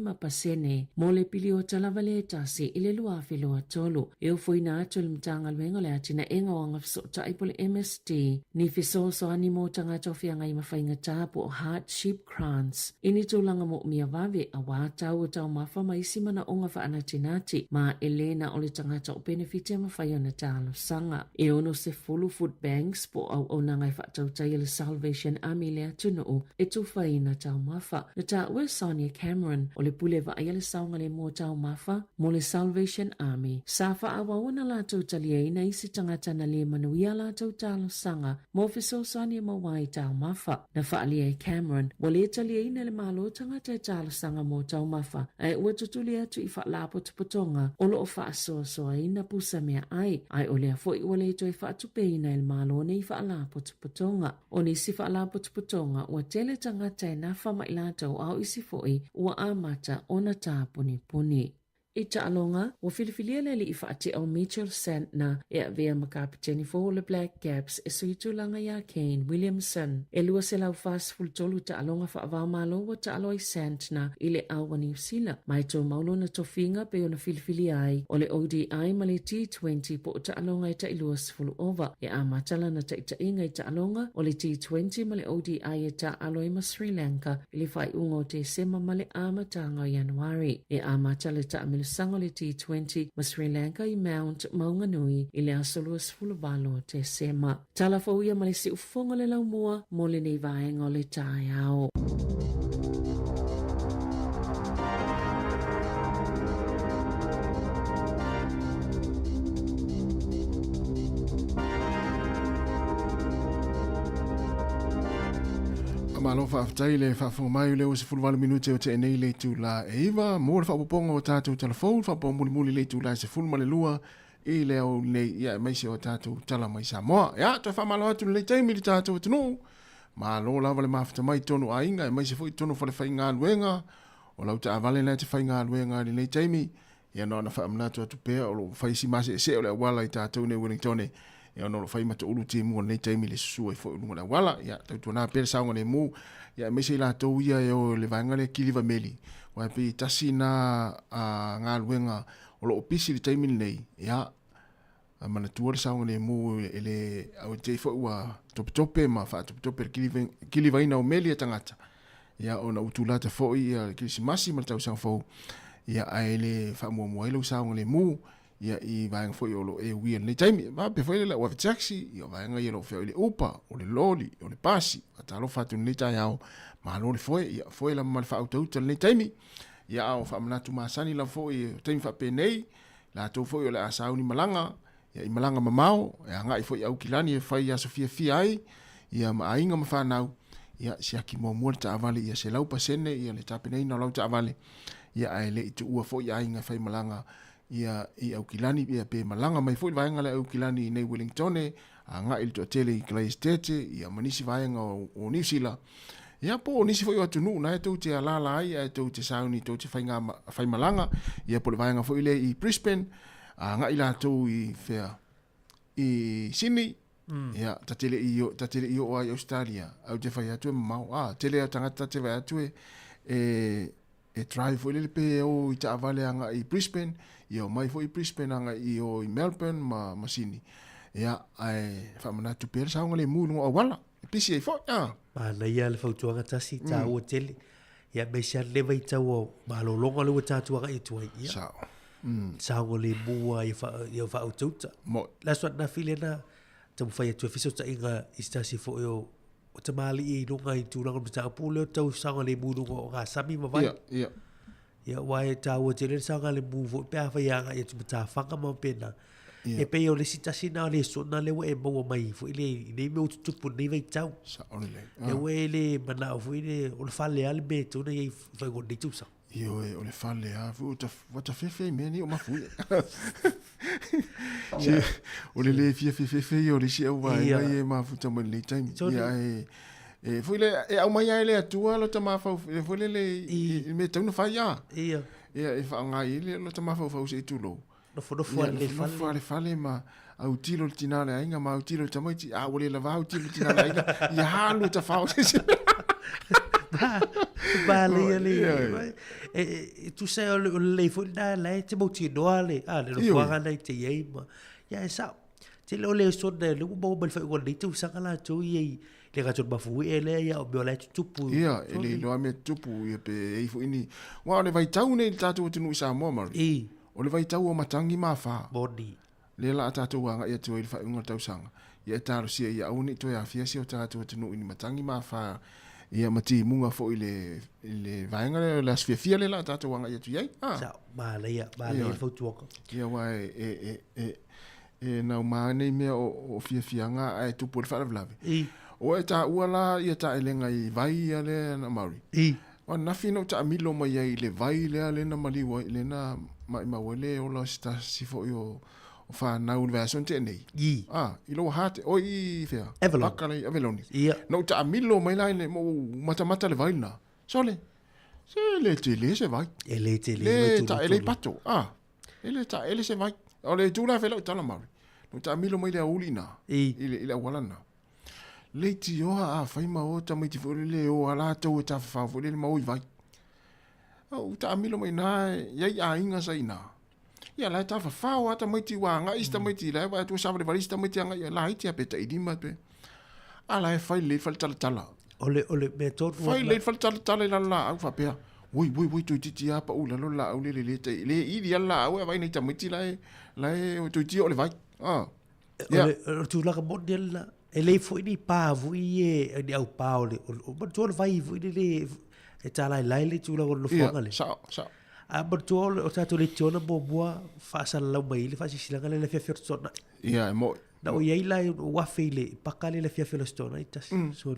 mo le piliota lava le tasi i le 2023. E ofoina atu e le Matagaluega o le Atinaega o Agafesootai po o le MSD ni fesoasoani mo tagata o feagai ma faigata po o hardship Grants, i ni tulaga moomia vave, auā tau o taumafa ma isi manaoga faanatinati, ma e lē na o le tagata o penefiti e mafai ona talosaga. E 60 food banks po o auaunaga e faatautai a le Salvation Army i le atunuu e tufaina taumafa. Na taua e Sonia Cameron, o le pule vaai a le saogalemu o taumafa mo le Salvation Army, sa faaauau ona latou taliaina isi tagata na lē manuia a latou talosaga mo fesoasoani e maua ai taumafa. Na faaalia e Cameron, ua lē taliaina e le Malo tagata e talosaga mo taumafa, ae ua tutuli atu i faalapotopotoga o lo o faasoasoaina pusa meaai, ae o lea foi ua le toe faatupeina e le Malo nei faalapotopotoga. O nisi faalapotopotoga ua tele tagata e nafa ma i latou a o isi foi ua amata ona tapunipuni. I taaloga, ua filifilia le alii faatea o Mitchell Santner e avea ma kapeteni fou o le Black Caps e sui tulaga iā Kane Williamson. E 243 taaloga faava-o-Malo ua taalo ai Santner i le au a Niu Sila, ma e tumau lona tofiga pei ona filifilia ai o le ODI ma le T20 po o taaloga e tai 20 ova. E amata lana taitaiga i taaloga o le T20 ma le ODI e taaalo ai ma Sri Lanka i le faaiuga o Tesema ma le amataga o Ianuari. E amata le taamilosaga o le T20 ma Sri Lanka i Mount Maunganui i le aso 28 o Tesema. Tala fou ia ma le siufofoga o le laumua mo lenei vaega o le taeao. Malo faafetai le faafofoga mai o lea ua 18 minute o tea nei le itula e 9 mo le faaopoopoga o tatou tala fou, le faaopoopoga mulimuli le itula e 12 i le ao nei, ia aemaise o tatou tala mai Samoa. Ia, toe faamalo atu lenei taimi i le tatou atunuu. Malo lava le mafuta mai tonu aiga, aemaise foi tonu fale faigaluega, o lau taavale lena e te faigaluega i lenei taimi. Ia na ona faamanatu atu pea o lo o fai si maseesee o le auala i tatou nei Wellingtone, ia ona o lo o fai ma toulu timu o lenei taimi le susu ai foi i luga o le auala. Ia tautuana pea le saogalemu, ia aemaise i latou ia e o i le vaega lea kiliva meli, aua e pei e tasi na galuega o lo o pisi i le taimi lenei, ia manatua le saogalemu e le au te i foi ua topetope ma faatopetope le kilivaina o meli a tagata, ia ona ua tulata foi ia le Kerisimasi ma le tausaga fou, ia ae le faamuamua ai lou saogalemu ia i vaega foi o lo o e uia i lenei taimi. Faapea foi le ave taxi, ia vaega ia o lo o feoai le Uber, o le loli, o le pasi. Faatalofa atu i lenei taeao, malo le foe, ia foe lava ma le faautauta i lenei taimi. Ia a o faamanatu masani lava foi o taimi faapenei, latou foi o le a sauni malaga, ia i malaga mamao, e agai foi i Aukilani e fai aso fiafia ai, ia ma aiga ma fanau, ia siaki muamua le taavale ia 100% ia le tapenaina o lau taavale, ia ae le i tuua foi aiga e fai malaga ia i Aukilani, ia pe malaga mai foi le vaega lea Aukilani i nei Wellingtone, agai le toatele i Kalaesetete, ia ma nisi vaega o, o Niu Sila, ia po o nisi foi o atunuu na e tou te alaala ai ae tou te sauni tou te faiga, faimalaga, ia po o le vaega foi lea i Brisbane, agai latou i fea i Sydney, mm. ia ta te le i ta te le i oo ai Australia, au te fai atu e mamao, ah, tele a tagata ta te vai atu e, e e drive foi lele pe e o i taavale agai i Brisbane, ia omai foi i Brisbane agai i o i Melbourne ma, ma Sydney. Ia, ae faamanatu pea le saogalemu i luga o auala. E pisi ai foi, ah. Manaia le fautuaga tasi, taua tele. Ia, aemaise lava le vaitau o malologa lea ua tatou agai atu ai. Ia, Sao. Saogalemu lava ia, fa, ia faautauta. Mo. Le aso ananafi lea na taumafai atu ai fesootaiga i se tasi foi o o tamalii i luga i tulaga o le mataupu lea o tau saogalemu i luga o gasami ma vai. Ia, ia. Ia, aua e taua tele le saogalemu foi pe afai e agai atu matafaga ma faapena. Ia. E pei o le isi tasi lena o lesona lea ua e maua mai foi le i nei mea ua tutupu i lenei vaitau. Sao lelei. Lea ua e le manao foi le, o le fale lava le mea e tatau ona i ai i faaiuga o lenei tausaga. Ioe, o le fale a, ua ta, ua ta fefe i mea nei o mafuie. Se, o le le fia fefefe ia o le isi au vaega ia e mafuta mai lenei taimi. Ia, e, e, foi le, e aumai ai le Atua lo ta mafau, e foi le le, i, i mea tau na fai a. Ia. Ia, e whaonga i le lo ta mafaufau se i tulou. Nofonofo a le fale. Nofonofo a le fale ma autilo le tina le aiga ma autilo le tamaiti. A ua le lava autilo le tina le aiga. Ia halu ta whao se se. Ba le ia le. E, e tusa o le lei foi na la e te mautinoa le a le nofoaga na i te iai ma. Ia e sao. Tele o le sona le ua maua mai le faaiuga o lenei tausaga latou ia i le gata o le mafuie lea ia o mea o la e tutupu. Ia, e le iloa mea tutupu ia pe e i foi ni. Aua o le vaitau nei i le tatou atunuu i Samoa, Murray. I. O le vaitau o matagi ma afa. Moni. Lea la a tatou agai atu ai i le faaiuga o le tausaga, ia e talosia ia aua ne i toe aafia si o tatou atunuu i ni matagi ma afa, ia ma timuga foi i le, i le vaega lea o le aso fiafia lea la a tatou agai atu i ai. Ah. Sao, manaia, manaia le fautuaga. Ia, aua e, e, e, e, e nauma nei mea o, o fiafiaga ae tupu ai le faalavelave. I. O e taua la ia taelega i vai ia lea na Maori. I. O ananafi na ou taamilo mai ai i le vai lea lea na maliu ai, lea na maimau ai le ola o se tasi foi o, o fanau i le vaiaso na tea nei. I. Ah, i lou hate, oi i whea? Avalon. Paka nei, Avalon. Ia. Na ou taamilo mai la i le, mo matamata le vai lena. Sole. Se le tele se vai. E le tele le ta ele pato. Ah. E le ta ele se vai. O le tula fe lau tala mauri. No ta milo mai le auli na. I le i le auala na. Le tioa a fai ma o tamaiti foi le o ala tau e tawhawhau foi le ma o i vai. O ta milo mai na iai aiga sa ina. Ia la e tawhawhau a tamaiti ua agai isi tamaiti la e vaai atu savalevale isi tamaiti agai ia laiti a pe tailima pe. A la e fai lelei fale talatala. O le, o le mea tonu. Fai lelei fale talatala i lalo laau faapea. Oi, oi, oi, toeitiiti lava pau i lalo le laau le le tai, le ili lava le laau ae vaai nai tamaiti la e, la e toeitiiti oo le vai. Ah. O le, o le tulaga moni lena, e lei foi ni pa foi e, ni au pa o le, o, manatua o le vai foi lele e tālaelae le tulaga o le nofoaga lea. Sao, sao. A manatua o le, o tatou leitiona muamua faasalalau mai ai le faasilasilaga lea i le afiafi o le Totona'i. Ia, e mo'i. Na o i ai la i afe i le paka lea i le afiafi o le Aso Toonai tasi. So,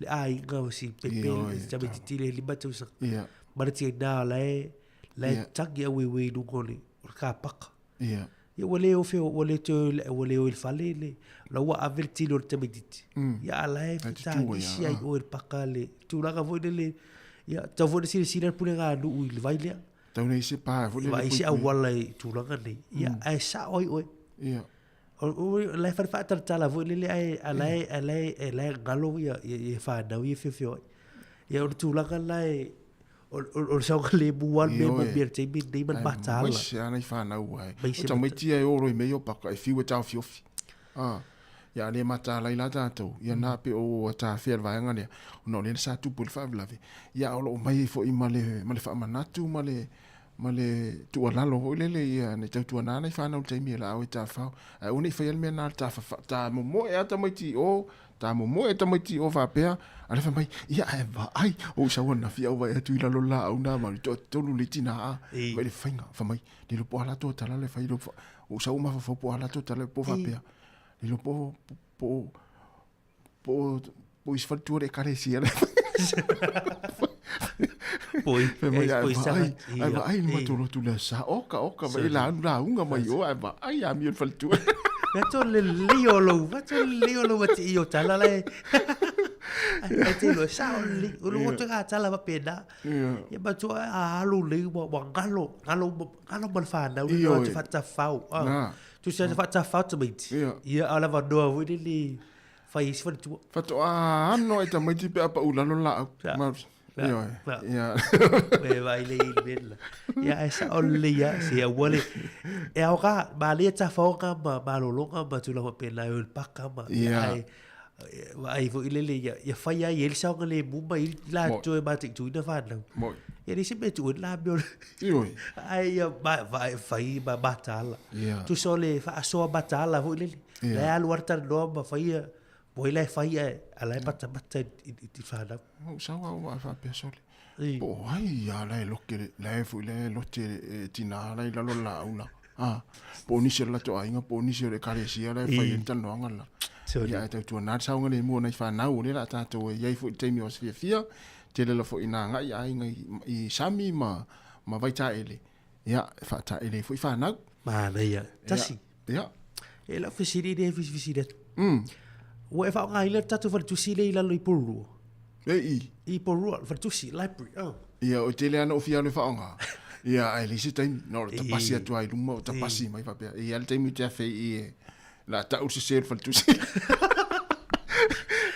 le aiga o si pepe le tamaitiiti le lima tausaga. Ia. Manatia ina la e, la e tagi aueue i luga o le, o le kapaka. Ia. Ia ua le ofe, ua le toe, ua le o i le fale le, la ua ave le tino o le tamaitiiti. Ia a la e fetagisi ai oe i le paka le tulaga foi lele, ia tatau foi ona silasila le pulega a nuu i le vai lea. Tau nei se pa foi lele. Vaai se auala i tulaga nei. Ia ae sao ai oe. Ia. O la e fale faatalatala foi lele ae a la e a la e la e galo ia ia whanau ia whiowhio ai. Ia o le tulaga la e o o le saogalemu lava le mea e moni ai i le taimi lenei ma le mataala. Aemaise lava nai whanau ai. O tamaiti e oro i mea o paka e whiu e taofiofi. Ah. Ia a le mataala ai la tatou, ia na pe o ua tafea le vaega lea, ona o lea sa tupu i le faalavelave. Ia a o lo o mai ai foi ma le, ma le faamanatu ma le, ma le tuualalo foi lele ia ne i tautuana nai fanau i le taimi e laau ai tafao. Ae aua ne i faia le mea lena le tafafa, tamomoe lava tamaiti i o, tamomoe tamaiti i o faapea, a o lea fai mai, ia ae vaai, o ou sau ananafi au vaai atu i lalo le laau na ma le toatolu le tina a, vaai le faiga, fai mai, lilo po o a latou tala le fai, o ou sau mafaufau po o a latou tala po faapea, lilo po, po, po, po isi faletua o le ekalesia le. Poi, Fai mai, ai poi sa vaai, ai vaai le matou lotu le sa, oka, oka, vai la anu lauga mai o, ai vaai amio le faletua. Mea tō le lelei o lou, mea tō le lelei o lou ati i o tala la e. Ai te iloa, sa o lelei, o lou oto ngā tala faapena. Ia matua a alu lelei ua, ua galo, galo, galo ma le whanau, le noa te whatawhau. Tusa te whatawhau tamaiti. Ia, a o le avanoa foi lele, fai ai se faletua. Faatoa ano ai tamaiti pe a pau lalo laau. Sa. Ioe. Ia. E vai le i le mea. Ia, e sao lelei lava, se aua le, e aoga, malie tafaoga ma malologa ma tulaga faapena e o i le paka ma, Ia. ae vaai foi lele ia, ia fai lava i ai le saogalemu ma i ai latou e mataituina fanau. Moi. Ia leai se mea e tuu ai le la mea o le, Ioe. ae ia ma, vaai, fai ma mataala. Ia. Tusa o le faasoa mataala foi lele. Ia. La e alu lava le talanoa ma fai ia, mo ai la e fai ae, a la e matamata i, i, i fanau. Ou sau au a faapea sole. Po o ai a la e loke, la e foi la e lote e tina la i lalo laau la. Ah, po o nisi o le latou aiga, po o nisi o le ekalesia la e fai ai le talanoaga la. Ia ae tautuana le saogalemu o nai fanau o lea la a tatou e i ai foi i le taimi o aso fiafia, tele lava foi ina agai aiga i sami ma ma vaitaele, ia e faataele ai foi fanau. Manaia. Tasi. Ia. E lau fesili lea e fesifesili atu. Ua e faaaogaina le tatou faletusi lea i lalo i Porirua? E i. I Porirua, le faletusi, library. Oh. Ia, o tele lava na ou fia alu e faaaoga. Ia, ae leai se taimi. Na o le tapasi atu lava i luma, o tapasi mai faapea. E i ai le taimi ou te afe i i e la tau le sese o le faletusi.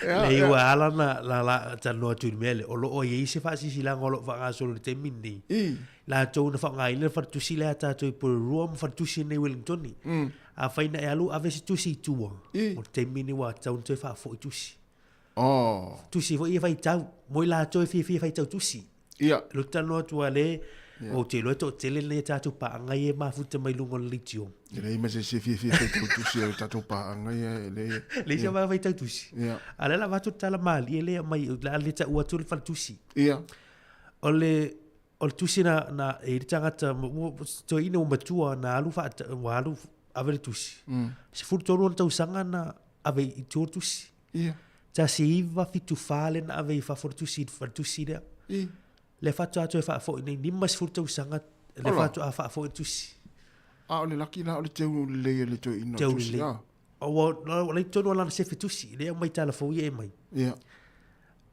Ia, Leai, ia. ua ala na, na, na talanoa atu i le mea lea, o lo o i ai se faasilasilaga o lo o faagasolo i le taimi lenei. I. Latou na faaaogaina le faletusi lea a tatou i Porirua ma faletusi nei i Wellingtoni. Afai na e alu ave se tusi i tua, I. o le taimi lenei ua tatau ona toe faafoi tusi. Oh. Tusi foi ia faitau, mo i latou e fiafia e faitau tusi. Ia. Lea ou te talanoa atu a le, ou te iloa e toatele nei a tatou paaga ia e mafuta mai luga o le leitio. E leai ma se isi e fiafia e faitau tusi o le tatou paaga ia e leai. Leai se vaega faitau tusi. Ia. A o lea la avatu le tala malie lea e aumai, o le a le taua atu le faletusi. Ia. O le, o le tusi na, na e i le tagata, toeaina ua matua na alu faata, ua alu ave le tusi. 13 ona tausaga na ave i tua le tusi. Ia. 1974 lea na ave i fafo le tusi, le tusi lea. I. Lea faatoa toe faafoi nei, 50 tausaga lea Ola. faatoa faafoi le tusi. A o le laki la o le teu lelei a le toeaina o Teu tusi, lelei. a. Ua, ua, ua i totonu o lana sefe tusi, lea e aumai tala fou ia e aumai. Ia.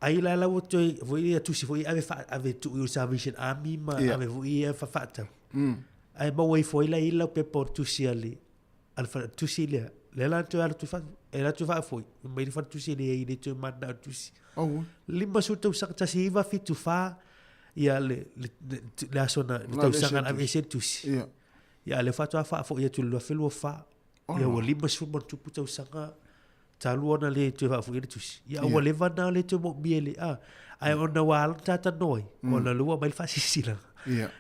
Ai la la ua toe foi ia tusi foi ave fa ave tuu i Salvation Army ma yeah. ave foi ia fa faatau. Mm. Ai maua ifo ai la i lau pepa o tusi a le a le fale tusi lea. Le la toe alu tu fa e la tu fa foi. Mai le fale tusi le i le toe mana o tusi. Oh. 50 tausaga 1974 ia le le le aso na le tausaga na ave ese tusi. Ia. Ia le faatoa faafo'i atu i le 2024. Ia ua 50 ma tupu tausaga talu ona le toe faafo'i le tusi. Ia ua leva na le toe moomia i le a. Ae ona ua ala ona talanoa ai, ona lea ua aumai le faasilasilaga.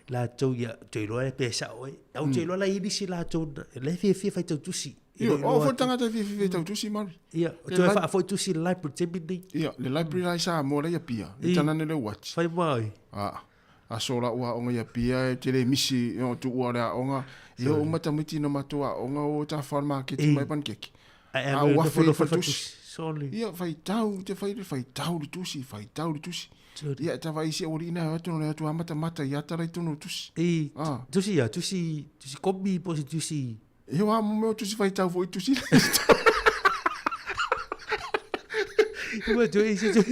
Latou ia toe iloa pe sao ai. Ae ou te iloa la e i ai nisi latou la e fiafia e faitau tusi. Ia, o foi le tagata e fiafia e faitau tusi Mari. Ia, toe faafoi tusi i le library taimi lenei. Ia, le library la i Samoa la i Apia, i tanane le uati. Fai mai. A, aso lau aoga i Apia e te le misi o tuua o le aoga. Ia o uma tamaiti na matou aoga o tafa o le maketi mai panikeke. A ua afe i faletusi. Ia, faitau, te fai le faitau le tusi, faitau le tusi. Ia, e tava isi aualii na e o atu na le atu amatamata i ata la i totonu o le tusi. I, tusi ia, tusi, tusi komi po o se tusi. Ia, a mo mea o tusi faitau foi tusi. Ua tu isi tu.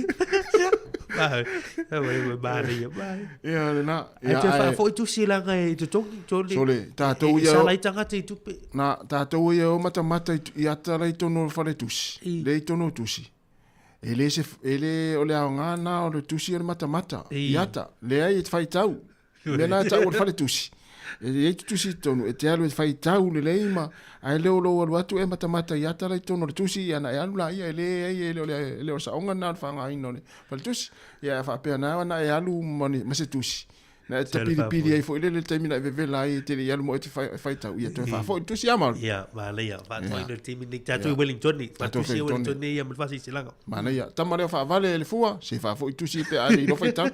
Ba, ba, ba, ia, ba. Ia, lena. Ia, ai te faafoi tusi langa e totogi, tole. Sole, tātou ia. Sala i tangata i tupe. Na, tātou ia o matamata i ata la i tonu o le whare tusi. Le i tonu o tusi. E le se, e le o le aoga na o le tusi o le matamata. I ata, leai e te whaitau. Mea la tau o le faletusi. E i ai tusi i totonu, e te alu e faitau lelei ma, ae le o lou alu atu e matamata i ata la i totonu o le tusi, ia na e alu laia e leai e le o le, e le o le saoga lena o le faaaogaina o le faletusi. Ia a faapea na ona e alu ma, ni, ma se tusi. Na e tapilipili ai foi lele le taimi na e vevela ai e te le i alu mo e te faitau. Ia toe faafoi le tusi a Maori. Ia, manaia, faatoaina le taimi nei. Tatou i Wellington, Tatou fatusi i Wellington ia ma le faasilasilaga. Manaia. Tama lea faavale e le fua, se faafoi tusi pe a le iloa faitau.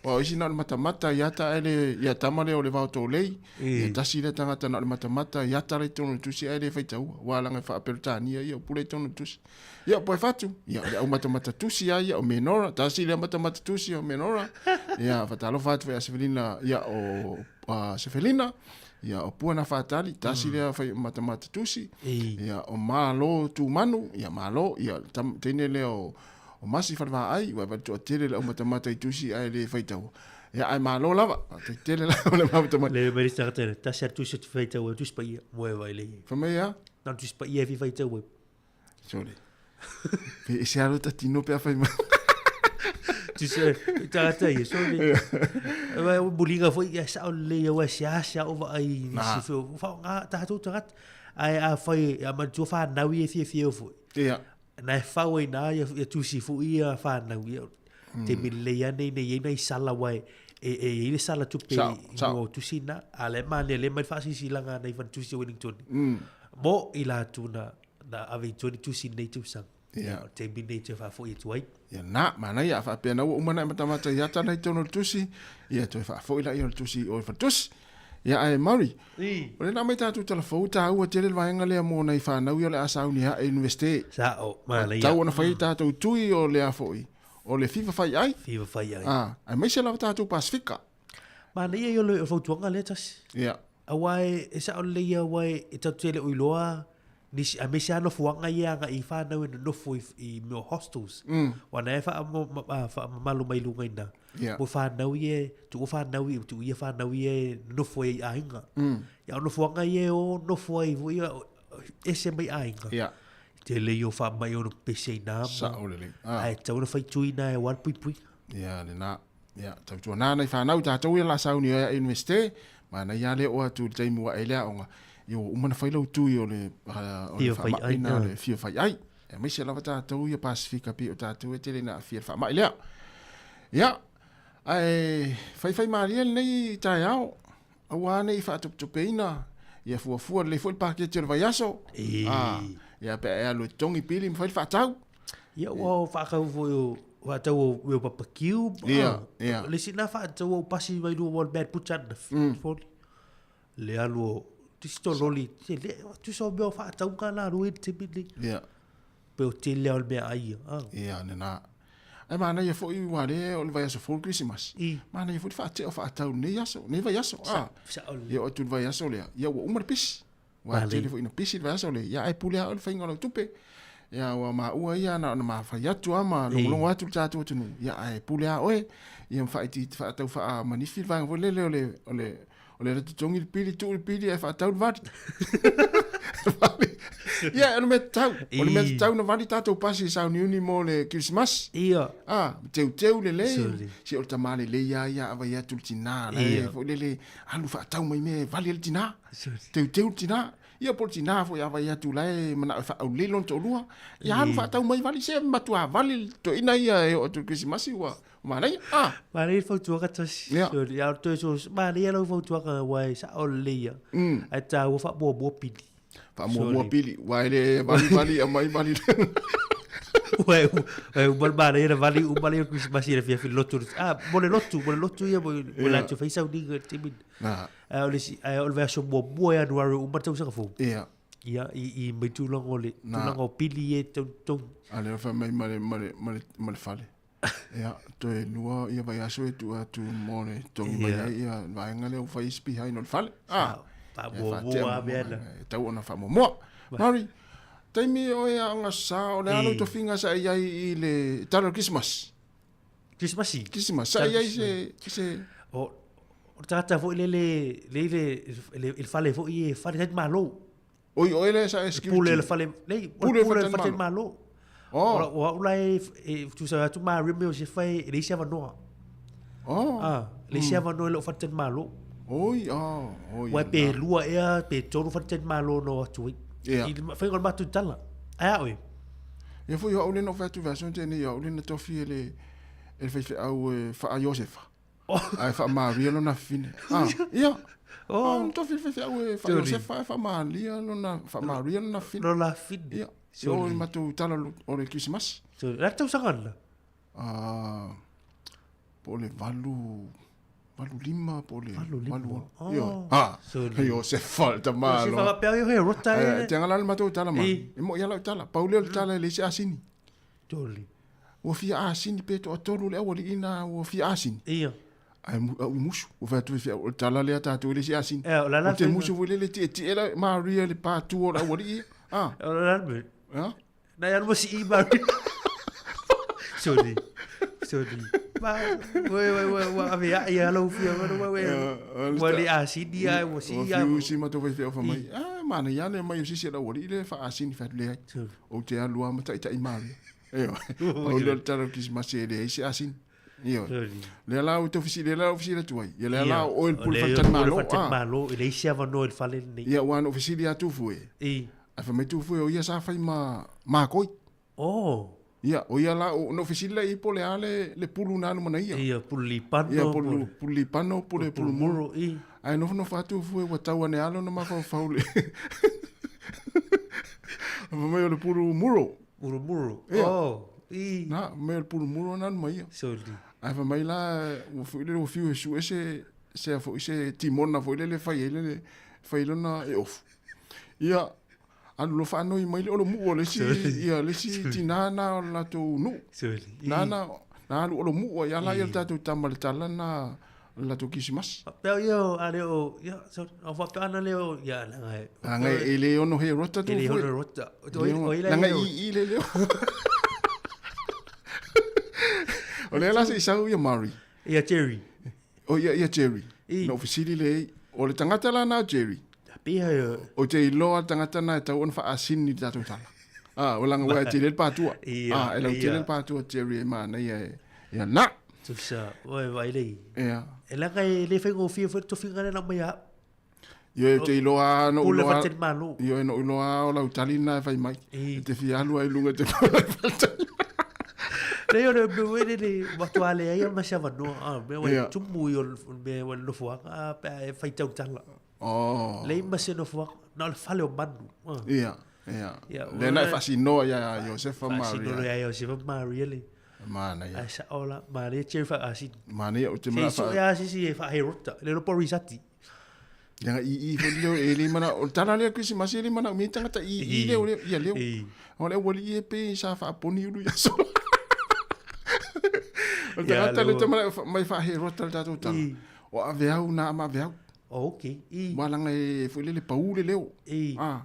Aua o isi na o le matamata i ata ae le, ia tama lea o le vao tolei, ia tasi lea tagata na o le matamata i ata la i totonu o le tusi ae le faitaua. Ua leaga e faa-Peretania ia o pule i totonu o le tusi. Ia, poe fatu, ia, o le au matamata tusi lava ia o Menora, tasi lea matamata tusi o Menora. Ia, faatalofa atu foi ia Sefelina, ia o uh, Sefelina, ia o Puana Faatali, tasi lea fai matamata tusi. Ia, o Malo Tumanu, ia Malo, ia tam, teine lea o O Masi Falevaai, ua e toatele le aumatamata i tusi ae le faitaua. Ia, ae malo lava, faafetai tele lava le matamata. Le mai le tagata, tasi a tusi o te faitaua, tusi paia, moe vai le. Fai mai a? Na tusi paia e fi faitaua. Sorry. Pe ese alo ta tino pe a fai mai. Tusi tagata ia, sorry. Vai o mulinga foi ia sao le ia ua sia sia o vai si fo fa nga tatou tagata. Ae a fai a manatua whanau ia fiafia foi. Ia. Na e whau ai nā ia, ia tusi fu ia whānau ia. Mm. Te mele lei ane nei ei nei sala wai e e i le sala tupe Sao, sao. i tusi na a le mane le mai whaasisi langa nei whan tusi o Wellington. Mo i la tu na na ave i toni tusi nei tausaga. Ia. Te mi nei te whaafoi e tuai. Ia na, manaia a faapea na ua uma na e matamata i ata nei tonu o le tusi, ia toe faafoi laia o le tusi o le faletusi. Ia ae Murray, o lena aumai tatou tala fou, taua tele le vaega lea mo nai fanau ia o le a sauni ae i Universite. Sao, manaia. Tau ona fai ai tatou tui o lea foi, o le fifa fai ai. Fifa fai ai. A, aemaise lava tatou Pasifika. Manaia ia o le fautuaga lea tasi. Ia. Aua e, e sao lelei ia aua e, e tatou te le o iloa nisi, aemaise lava nofoaga ia agai i fanau e nonofo i, i mea o hostels. Aua na e faamamalu mai luga i ina. Ia. Mo fanau ia, tuua fanau ia, tuu ia fanau ia e nonofo ai i aiga. Ia o nofoaga ia e o nofo ai foi ia, ese mai aiga. Ia. Tele ia o faamai ono pepesi ai ina ma. Sao lelei. Ae tatau ona fai tui ina e aua le puipuiga. Ia lena. Ia, tautuana nai fanau tatou ia la sauni ai a Universite, manaia lava le oo atu i le taimi ua e le aoga, ia ua uma ona fai lau tui o le, o le faamai na, o le fia fai ai. Aemaise lava tatou ia Pasifika pei o tatou e tele ina aafia i le faamai lea. Ia, ae faifai malie lenei taeao, aua ne i faatopetopeina, ia fuafua lelei foi le paketi o le vaiaso. Ah, ia pe a e alu e totogi pili ma fai le faatau. Ia ua faatau foi o faatau o mea o papakiu. Ia, ia. Le isi na faatau o pasi mai lua o le Mad Butcher na. Foli. Le alu o tisi to loli. Te le tusa o mea o faatau ka la rui te mini. Ia. Pe o tele o le mea ai. Ah. Ia, nena. Ai manaia foi ua le o le vaiaso fou le Kerisimasi. Manaia foi le faatea o faatau i lenei aso, lenei vaiaso. Ah. Ia oo atu i le vaiaso lea, ia ua uma le pisi. Ua tele foi ina pisi le vaiaso lea, ia ae pule lava oe i le faiga o lau tupe. Ia, ua maua ia na ona mafai atu lava ma logologo atu le tatou atunuu, ia ae pule lava oe, ia ma faaitiiti faatau faamanifi le vaega foi lele o le, o le, o le totogi le pili, tuu le pili ae faatau le vali. Ia, o le mea tatau, o le mea tatau na vali tatou pasi e sauniuni mo le Kerisimasi. Ia. Ah, teuteu lelei, se o le tama lelei lava ia a vai atu le tina, la e foi lele alu faatau mai mea e vali ai le tina. Teuteu le tina. Ia po o le tina foi a vai atu la e manao e faaaulelei lona toalua, ia alu faatau mai vali se matua vali le toeaina ia e oo atu i le Kerisimasi ua manaia. Ah. Manaia le fautuaga tasi. Ia. Sorry, a o toe so, manaia lau fautuaga aua e sao lelei ia. Ae taua faamuamua pili. Faamuamua pili, aua e le vali vali aumai vali. Ua e uma le manaia na vali uma lea o le Kerisimasi i le afiafi lotu. Ah, mo le lotu, mo le lotu ia mo le latou fai sauniga i le taimi lena. Ae o le isi, ae o le vaiaso muamua ia Ianuari uma le tausaga fou. Ia. Ia, i, i mai tulaga o le, tulaga o pili e togitogi. A lea fai mai ma le, ma le, ma le, ma le fale. Ia, toe lua ia vaiaso e tuu atu mo le togi mai ai ia vaega lea ua fai isi behind o le fale. Ah, faamuamua mea na. E tau ona faamuamua. Mari, taimi o e aoga sa, o le a lou tofiga sa e i ai i le tala o le Kerisimasi? Kerisimasi? Kerisimasi. Sa i ai se, se... O, o le tagata foi lele, le i le, le, le fale foi e fale tali malo. Oi, o ele sa e security. Pule le fale, nei, pule le fale tali malo. Oh. O au la e, e tusa atu ma rime o se fai, e leisi avanoa. Oh. Ah, leisi avanoa i lou fale tali malo. Oi, oh, oi. Ua pe lua ea, pe tolu fale tali malo no atu ai. Yeah. I whainga o le mātou tala. Ai a oe. Ia foi o au le no whai atu version tēnei, o au le na tofi e le, e le faifeau e whaa Iosefa. Oh. Ae whaa Maria lona fine. Ah, ia. Oh. Ah, na tofi le faifeau e whaa Iosefa, ae whaa Maria lona, whaa Maria lona fine. Lona fine. Ia. Ia o i matou tala o le Kirisimasi. So, la tausaga na? Ah, po o le valu, valu lima, po o le valu lima. Valu, oh. Ia. Ah, Iosefa le tama. Iosefa faapea ia he rota e. Te angala le matou tala ma. E mo ia lau tala. Pau lea o le tala e leai se asini. Toli. Ua fia asini pe toatolu le aualii na ua fia asini. Ia. Ae au i musu. Ua fai atu e fia, o le tala lea tatou e leai se asini. Ia, o la la. O te musu foi lele tietie la Maria le pātua o le aualii. Ah. O la la. Ah. Nai alu ma sii Maria. Sorry. Sorry. Ma, ue, ue, ue, ua ave ai ia lau fia, ua, ua, ua, ua le asini ai, ua sii ai. Ua fiu si matou faifeau fai mai, ah, manaia ane mai o sisi e lau alii le faasini fai atu leai. Ou te alu lava ma taitai Maria. Ioe. Pau lea o le tala o le Kerisimasi e leai se asini. Ioe. Lea la ou te fesili, lea la ou fesili atu ai. Ia lea la o oe le pule faletalimalo. Pule faletalimalo, e leai se avanoa i le fale lenei. Ia, ua na ou fesili ia Tufu e. Ae fai mai Tufu e o ia sa fai ma makoi. Oh. Ia, o ia la, na ou fesili la i po o le a le, le pulu na alu ma ia. Ia, pulu lipano. Ia, pulu, pulu lipano, pule pulu muru. I. Ae nofonofo atu Tufu e ua tau ane lava lona mafaufau le. Fai mai o le pulu muru. Pulu muru. Ia. Oh. I. Na, fai mai o le pulu muru na alu ma ia. Sorry. Ae fai mai la, ua foi lele ua fiu e sue se, se a foi se timona foi lele fai ai lele, fai lona e ofu. Ia, alu loa faanoi mai le olomu'u o le isi, ia, le isi tinā na o le latou nu'u. Na na, na alu olomu'u ai ala ia le tatou tama i le tala na o le latou Kirisimasi. Faapea ia o, a le o, ia, so, o faapea ana le o, ia, leaga e. Leaga e le ono he rota E le ono rota. O i la Leaga i i le leo. O lea la se i sau ia Murray. Ia Jerry. O ia, ia Jerry. Na ou fesili lea i, o le tagata la na o Jerry. Pia ia. Ou te iloa le tagata na e tau ona faasini i le tatou tala. Ah, o langa ua e tele le patua. Ia, Ah, e lau tele le patua Jerry e manaia e. Ia na. Tusa, oe vai lei. Ia. E leaga e le faigofie foi le tofiga lea na aumai ia au. Ioe, ou te iloa lava, na ou Pule iloa. faletalimalo. Ioe, na ou iloa lava o lau tali lena e fai mai. I. E te fia alu ai i luga i te faletalimalo. Leai o le mea foi lele, matua leai lava ma se avanoa, a, mea ua Ia. tumu i o le mea ua nofoaga, a, pe a e faitau tala. Oh. Leai ma se nofoaga, na o le fale o manu. A. Ia, ia. Ia, Lea na e faasinoa ia Iosefa ma Maria. Faasinoa ia Iosefa ma Maria le. Manaia. Ae sao la, manaia Jerry faasini. Manaia, ou te Se i manao sue faa... lava se isi e faaherota, le iloa po o risati. Leaga i i foi leo e le mana o le tala lea Kerisimasi e le mana umia tagata i i leo leo ia leo. O le aualii e pe sa faaponi ulu ia sola. O le tagata le te mana mai faaherota le tatou tala. O aveau na ama aveau. Oh, okay. Ua laga e foi lele pau le leo. I. Ah,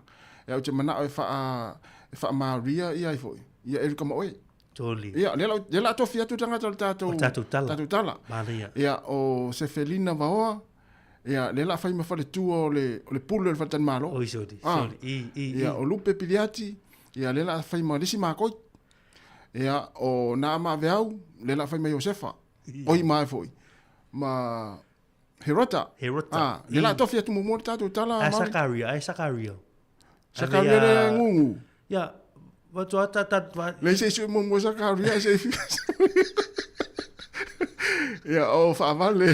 e au te manao e faa e faamaria ia ai foi, ia Erika ma oe. Toli. Ia, lea la, lea la tofi atu tagata o le tatou, O tatou tala. Tatou tala. Manaia. Ia, o Sefelina Vaoa, ia, lea la fai ma faletua o le, o le pule o le faletalimalo. Oi, soli, Ah. soli. I, i, Ia, i. o Lupe Piliati, ia, lea la fai ma le isi makoi. Ia, o Naama Aveau, lea la fai ma Iosefa. Oi ma foi. Ma Herota. Herota. Ah, lea la tofi atu muamua le tatou tala. Ai Maori. Sakaria, ai Sakaria. Sakaria le ngungu. Ia, va toa ta ta va. Le se sui muamua Sakaria se Ia, o faavale,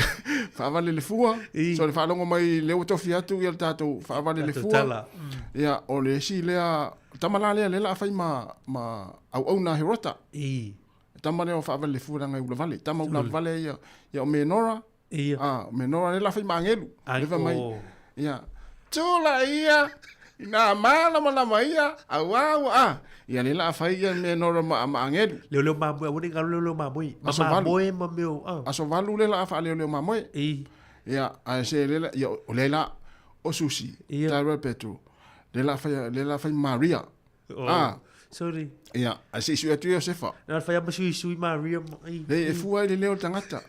faavale le fua. So le faalogo mai lea ua tofi atu ia le tatou faavale le Tatou fua. tala. Ia, o le isi lea, tama la lea, lea la fai ma, ma auauna Herota. I. Tama lea o faavale le fua leaga e ulavale. Tama ulavale ia, ia o Menora. Ia. Ah, o Menora lea la fai ma angelu. Ai, Lea fai mai, o. ia, tula ia, ina malamalama ia, auā ua a. Ia lea la fai ia Menora ma, ma angelu. Leo leo mamoe, aua ne i galo leo leo mamoe. Ma Aso valu. mamoe ma meo. Ah. Aso valu lea la faaleoleo mamoe. I. Ia, ae se lea la, ia, o lea la, o Susi, Ia. Tyrell Petro, lea la fai, lea la fai Maria. Oh, Ah. Sorry. Ia, ae se i sui atu Iosefa. Na fai ama sui sui Maria. I. Le e fua ai le leo o le tagata.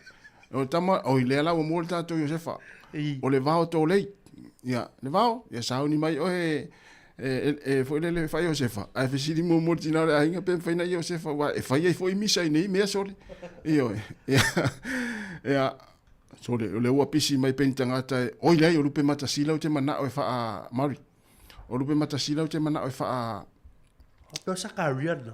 O le tama, oi lea la ua mua le tatou Iosefa. I. O le vao tōlei. Ia, le vao, ia sauni mai oe e, e, e, foi lele fai Iosefa. Ae fesili muamua le tina o le aiga pe mafai na Iosefa, aua e fai ai foi misa i nei mea sole. Ioe. Ia, ia, sole, o le ua pisi mai pe ni tagata e, oi leai, o lupe matasila ou te manao e faa Mari. O lupe matasila ou te manao e faa Pea o Sakaria na.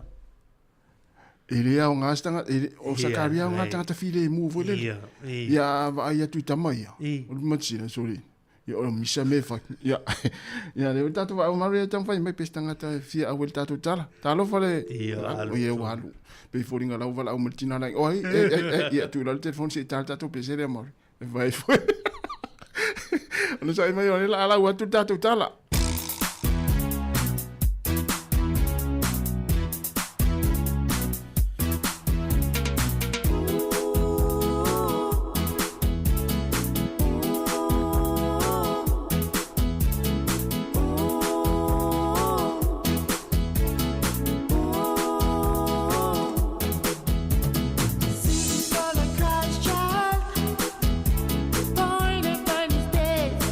E le aoga se tagata, e le, o Ia, Sakaria aoga ai. tagata filemu foi lele. Ia, i. Ia, a vaai atu i tama ia. I. O lupe matasila, sole. Ia, o misa me fai. Ia, ia, le o le tatou vaau Mari e taumafai mai pe se tagata e fia auai le tatou tala. Talofa le, Ia, o alu. ia ua alu. Pei foliga la ua valaau mai le tina lai. Oi, e, e, e, ia, tuu i lalo le telefoni se i tala le tatou pese lea Mari. E fai foi. Ona sa'i mai o le la lau atu le tatou tala. Born upon his days.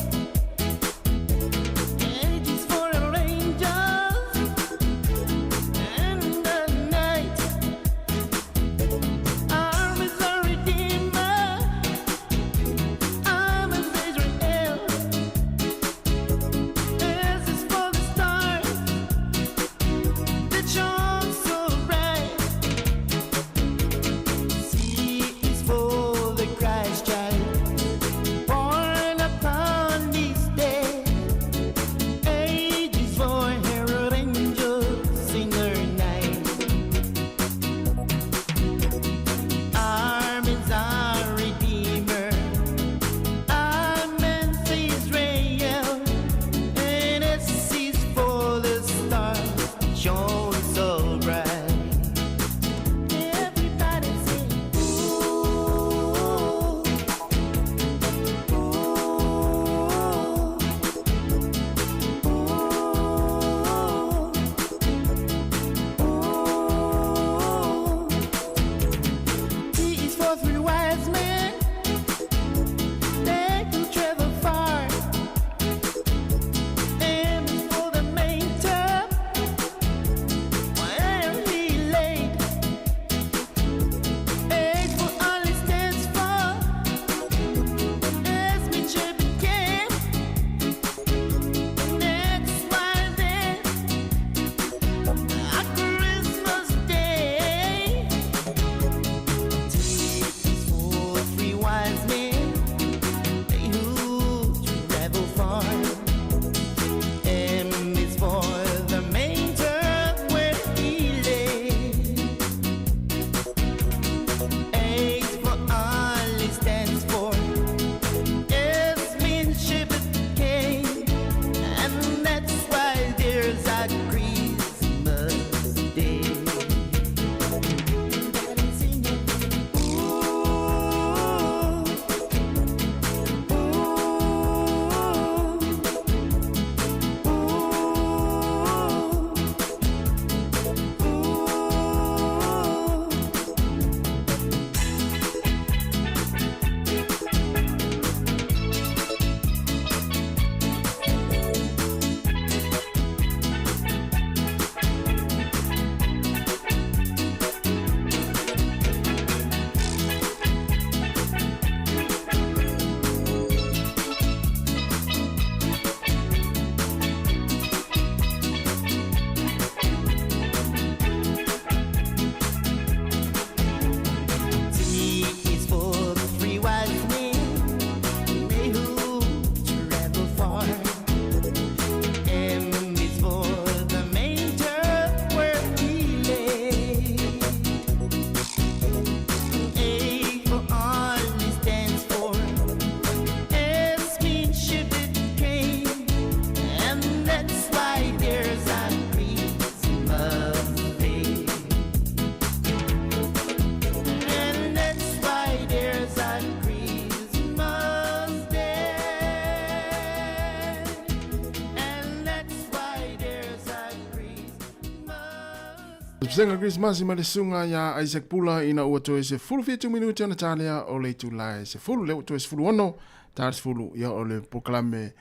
Vasega Krismasi ma le susuga ia Isaac Pula ina ua toe 17 minute ona ta lea o le itula e 10, lea ua toe 16 ta le 10 ia o le polokalame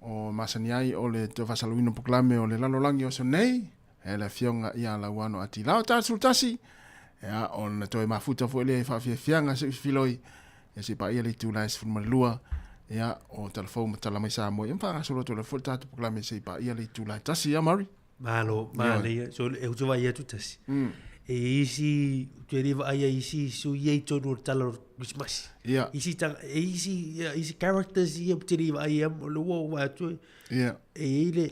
o masani ai o le toe faasalalauina o polokalame o le lalolagi o aso nei e le afioga ia Lauano Atilao ta le 11 ia ona toe mafuta foi lea i faafiafiaga se i filoi ia se i paia le itula e 12 ia o Talafou ma Tala Mai Samoa ia ma faagasolo atu ai foi le tatou polokalame se i paia le itula e 1 ia Murray. Malo, manaia. So, e utu vai atu tasi. E isi, tu e riva ai isi su i ei tonu o tala o Christmas. Yeah. Isi tanga, e isi, yeah, isi characters ia te riva ai am, o le ua ua atu. Yeah. E i le.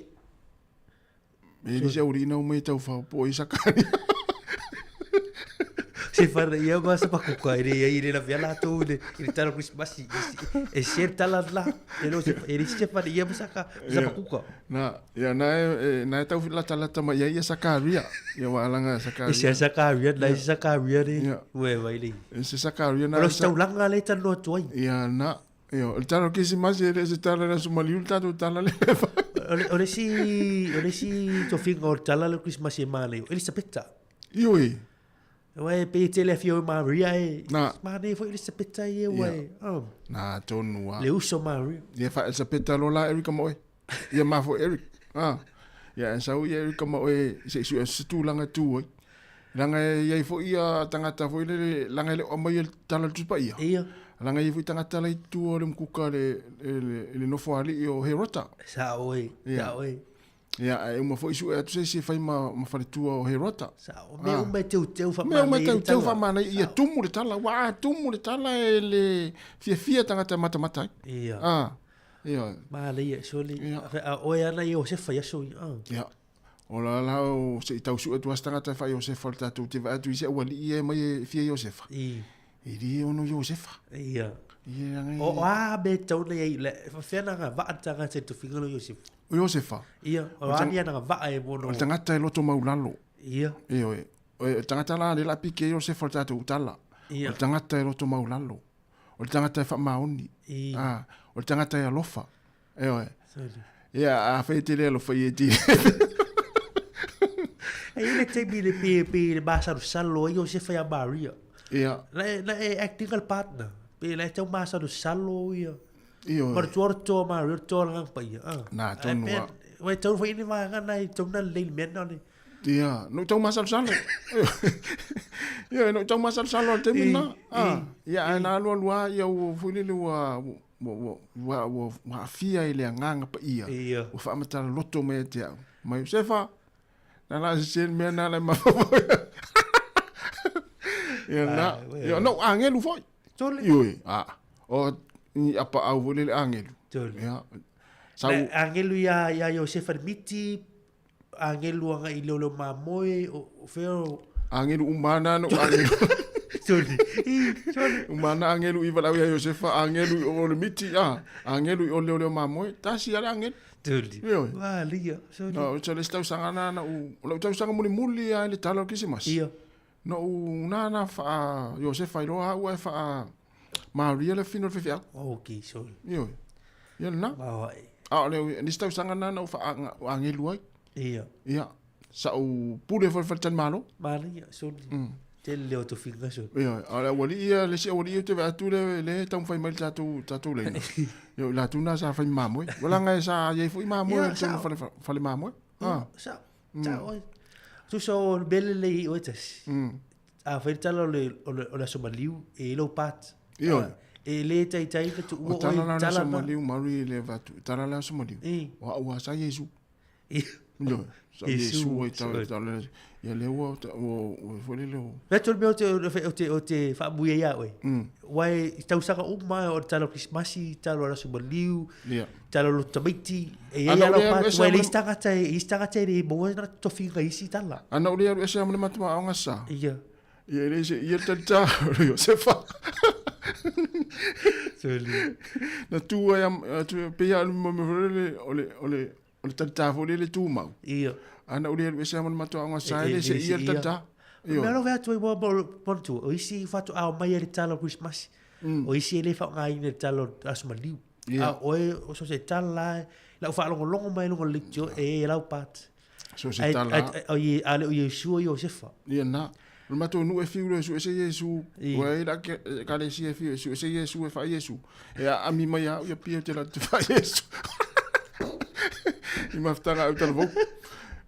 E i se uri ina umei tau whao po i sakari. Se whara ia ma sa pakuka i le i le la vea lātou i le, i le tala o Christmas. E se tala la, e lo se, e le se whara ia ma saka, sa pakuka. Na, ia na e na e tau lata lata mai ai ia Sakaria. Ia wa alanga Sakaria. E se Sakaria, na e se Sakaria re. Ia. Ue vai le. E se Sakaria na. Olo se taulanga le tano atu ai. Ia na. Ia, o le tala o Kerisimasi e le se tala le aso maliu le tatou tala le. O le isi, o le isi tofiga o le tala le Kerisimasi e manaia, o Elisapeta. Ioe. Aua e pei e tele afio i Maria e. Na. Manaia foi Elisapeta ia ua e. Oh. Na, tonu a. Le uso Maria. Ia fa Elisapeta lo la Erika mo oe. Ia ma foi Eric. Ah. Ia e sau ia Erika ma oe se isu e se tūlanga tū ai. Langa e iai foi ia tangata foi lele, langa e le o mai e tala le tupa ia. Ia. Langa e iai foi tangata lai tū o le mkuka le, le, le, le nofo alii o Herota. Sa oe, sa oe. Ia, ae uma foi sue atu se isi e fai ma, ma faletua o Herota. Sa o mea uma e teuteu Mea uma e teuteu whamanai, ia tumu le tala, ua a tumu le tala e le fiafia tangata matamata ai. Ia. Ah, ia. Manaia, soli. Ia. A oe ana Iosefa i aso ia. Ah. Ia. O la la o se i tau sue atu as tangata e wha Iosefa o le tātou te vae atu i se ualii e mai e fia Iosefa. I. E li ono Iosefa. Ia. Ia ngai. O a me tau nei ai le whawhea na ngā waa tangata e tofinga no Iosefa. O Iosefa. Ia, o a ni ana ngā waa e mono. O le tangata e loto maulalo. Ia. Ia, o le tangata la le la pike Iosefa o le tātou utala. Ia. O le tangata e loto maulalo. O le tagata e faamaoni. Ah, o le tagata e alofa. E oe. Ia, a whai te le alofa i e ti. E i le taimi le pe, pe le masalosalo ai o se whai a Maria. Ia. Na e, na e acting al partner. Pe na e tau masalosalo ia. Ioe. Ma le tua toa Maria, toa langa pa ia. Ah. Nā, tonu a. Wai tau whai ni wānga na i tau na lei mea na le. Ia, no tau masalosalo. Ia, no tau masalosalo al taimi na. Ah, ia, ae na alu alu a, ia ua foi lele ua, ua, ua, ua, ua, ua aafia i le agaga paia. Ia. Ua faamatala loto mai ia te au. Mai Iosefa, na la se se mea na le mafaufau. Ia na, ia no angelu foi. Tole. Ioe, ah, o ni apa au foi lele angelu. Tole. Ia. Sau. Angelu ia ia Iosefa miti Agelu aga i leoleo mamoe, o, o fea o... Agelu umana no agelu. Sorry. I, sorry. Umana agelu i walau ia Josefa, agelu i o le miti, ah. Agelu i o leoleo mamoe, tasi ale agelu. Sorry. Ioe. Wa, lia, sorry. No, o le tausaga na na u, o lau tausaga muli muli a i le tala o Kisimas. Ia. No u na na wha Josefa i loa au e wha Maria le fino le whiwhi au. Ok, sorry. Ioe. Ia na. Wa, e. A o le nisi tausaga na na u wha angelu ai. Ia. Ia. Sa u pule fo fo tan malo. Manaia, sorry. Tele leo tofiga, sorry. Ia, a le aualii ia, le isi aualii ia te vaai atu le, le taumafai mai le tatou, tatou laina. Ia, o i latou na sa fai mamoe. Ua laga e sa i ai foi mamoe Ia, i totonu sa- o fale, fale mamoe. Ia, sa, sa oe. Tusa o le mea lelei i oe tasi. A fai le tala o le, o le, o le aso maliu, e i lou part. Ioe. E le taitai le tuua O oe tala la o le tala aso na. maliu, Marie e le avatu. Tala la aso maliu. I. O au a sa Iesu. I. Ioe. Sa Iesu, Iesu ai tala, sorry. tala. Ia le ua, ua, ua foi lele o. Mea tonu mea o te, o te, o te faamui ai ia oe. Ua e tausaga uma o le tala o Krismasi, tala o le aso maliu, Ia. tala o loto tamaiti, e Ana iai o ala le o alu patu, ese ua e ma le le- isi tagata, e isi tagata e le maua na tofiga i isi tala. Ana o le alu ese ma le matua sa. Ia. Ia le se ia talita o le Iosefa. Sorry. Na tu ai am tu pe ia alu mo me le o le o le o le talita foi le tu mau. Ia. Ana o le alu ese ma le matua sa E- e e le se le ia se ia. talita. Mea lo vea atu ai mua mo tu, o isi whatu ao mai e le tala o Christmas, o isi e le whaongaina le tala o aso maliu. Ia. A oe, o so se tala, lau whaalongolongo mai lunga le lektio, e lau pat. So se tala. Ai, ai, a le o Iesu o Iosefa. Ia na. O le matou nuu e fiu loa e suese Iesu. Ua i la ekalesia e fiu e suese Iesu e faa Iesu. E aami mai a au ia pia te la te faa Iesu. I mafutaga au talavou.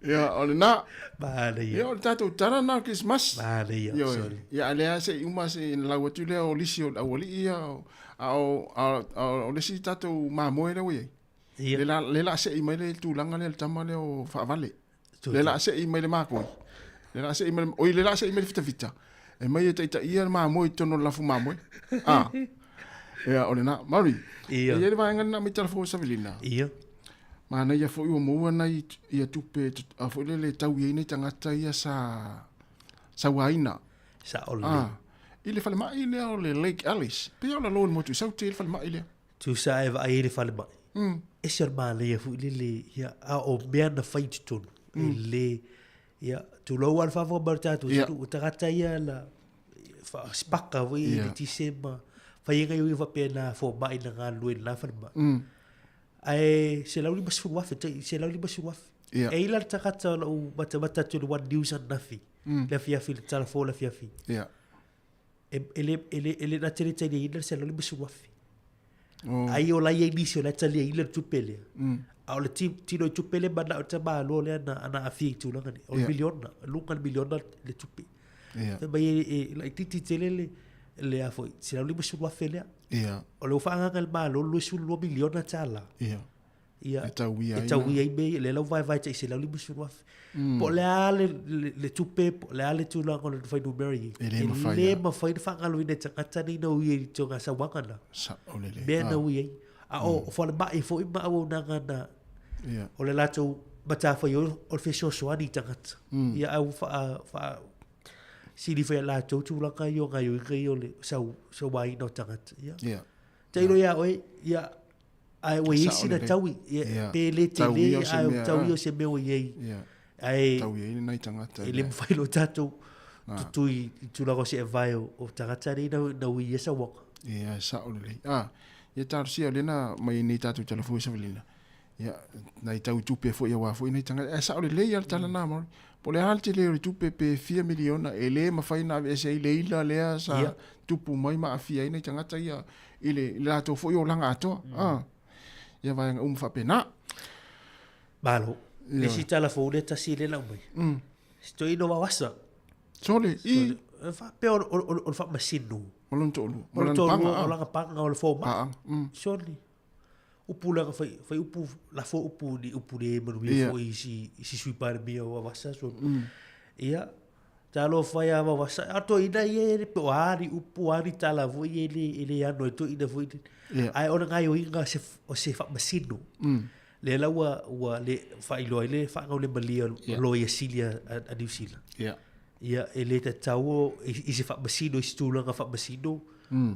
Ia, o lena. Manaia. Ia, o le tatou tala na o Christmas. Manaia, sorry. Ia, a lea se i uma se i lau atu lea o lisi o le aualii ia, a o, a o le isi tatou mamoe lea ua i ai. Ia. Le la, le la se'i mai le tulaga lea le tama lea o faavale. Le la se'i mai le makoi. Le la se'i mai le, oi le la se'i mai le fitafita. E mai e taitaia le mamoe i totonu o le lafu mamoe. Ah. Ia, o lena. Mauri. Ia. E i ai le vaega lena mai Talafou Savelina. Ia. Manaia foi ua maua nai ia tupe a foi lele e tau i ai nai tagata ia sa sauaina. Sa'o lelei. Ah. I le falemai lea o le Lake Alice. Pei o lalo o le motu i Saute le falemai lea. Tusa e vaai ai le falemai. Ese o le manaia foi lele, ia, a o mea na fai i totonu, e le, ia, tulou lava le faafofoga mai o le tatou atunuu, o tagata ia na faasipaka foi i le tise ma fai ai gaoioiga faapena a fomai na galulue i lena falemai. Ae $150,000, tai $150,000. Ia. E i ai la le tagata o lou matamata atu i le One News ananafi, le afiafi, le talafou o le afiafi. Ia. E, e le, e le, e le na te le taliaina le $150,000. Oh. Ai o la i ai nisi o la e taliaina le tupe lea. A o le tino i tupe lea manao i tamāloa lea na, na aafia i tulaga nei. O le Yeah. miliona, luga le miliona le tupe. Ia. Fai mai e, e laitiiti tele le, le a foi, $150,000 lea. Ia. O le ua faaagaaga e le Malo $22 miliona tālā. Ia. Ia, E tauia e ai tauia ai mea ia, lea la ua vaevae tai $150,000. Po o le a le, le, le tupe, po o le a le tulaga o le fuainumera i ai. E le mafai E le lava. mafai ona faagaloina e tagata nei na ui ai i toga sauaga na. Sa'o lelei. Mea na Ah. ui ai. A o, o falemai foi ma auaunaga na, Ia. o le latou matafaioi o le fesoasoani i tagata. Ia, a ua faa, faa, sili foi e latou tulaga ia o gaoioiga ia o le sau, sauaina o tagata. Ia. Ia. Tailo ia oe, ia, Ae ua i ai Sao sina lelei. taui, ia, Ia. pe le Tau tele, ia o se ae mea, tau ia ah. o se mea ua i ai. Ia. Ae Tau i ai nai tagata e le lea. mafai lo tatou Ah. tutui i tulaga o se evae o, o tagata nei na, na ui ia sauaga. Ia, e sao lelei. Ah, ia talosia lea na mai nei tatou talafou i Savelina. Ia, nai tau i tupe foi auā foi nai tagata. Ae sao lelei lava le tala na, Mauri. Po o le a le tele o le tupe pe fia miliona, e le mafai ona aveese ai le ila lea sa Ia. tupu mai ma aafia ai nai tagata ia i le, i le latou foi olaga atoa. Ah, ia vaega uma faapena. Malo. Ia. Le isi tala fou lea tasi lea na aumai. Se toeaina o Vavasa. Sole, i. E faapea o, o, o, o le faamasino. Ma lona toalua. Ma lona toalua, o lana panga, o le fomai. Paaga. Sole. Upu lea na fai, fai upu, lafo upu ni upu le manuia Ia. foi i si, i si Sui Palemia o Vavasa. So, Ia, talofa ia Vavasa. A toeaina ia e le pe o a ni upu, a ni tala foi e le, e le ano e toeaina foi. Ia. Ae o le gaoioiga se, o se faamasino. Lea la ua, ua le faailoa ai le faagaulemalie o Ia. loia sili a, a, a Niu Sila. Ia. Ia, e le tatau o, i, i se faamasino, i se tulaga faamasino,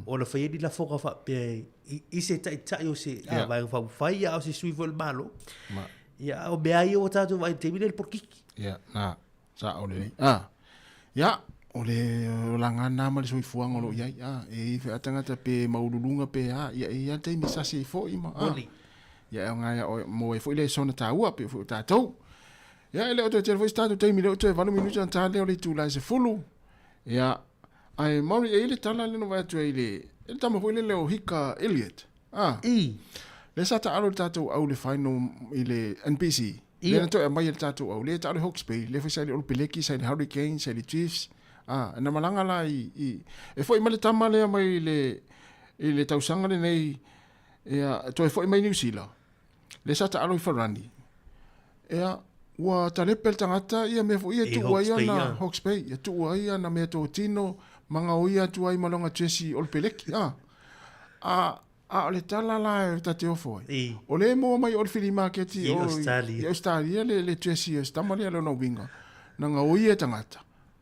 ona fai ai ni lafoga faapea i, i se taitai o se Ia. a, vaega faaupufai, a o se sui foi o le Malo. Ma. Ia, a o mea ia ua tatou vaai i le taimi lenei le polokiki. Ia, na, sa'o lelei. Ah, ia, o le olaga lena ma le soifuaga o lo o i ai. Ah, e i ai foi lava tagata pe maualuluga pe a, ia e i ai lava le taimi e sasi ai foi ma, ah. Moni. Ia e aoga ia oe, mo ai foi le sona taua pei foi o tatou. Ia, e le o toe tele foi se tatou taimi, le o toe 8 minute ona ta lea o le itula e 10. Ia, ae Maori, e i ai le tala lea na vaai atu ai i le, e le tama foi lele o Hika Elliot. Ah. I. Lea sa taalo i le tatou au i le final i le NPC. Ia. Lea na toe aumai e le tatou au. Lea e taalo i Hawke's Bay, lea foi sa i le Olopeleki, sa i le Hurricanes, sa i le Chiefs. Ah, na malaga la i, i e foi mai le tama lea mai le, i le tausaga lenei, ia, toe foi mai Niu Sila. Lea sa taalo i Farani. Ea, ua talepe le tagata ia mea foi ia I tuu ai Hawke's Bay, ana ia. Hawke's Bay, ia tuu ai ana meatotino ma gaoia atu ai ma lona jersey o le peleki. A, a, a o le tala la e ta te ofo ai. I. O le moa mai o le fili maketi I o Australia. I Australia le, le jersey o se tama lea lona uiga. Na gaoia e tagata.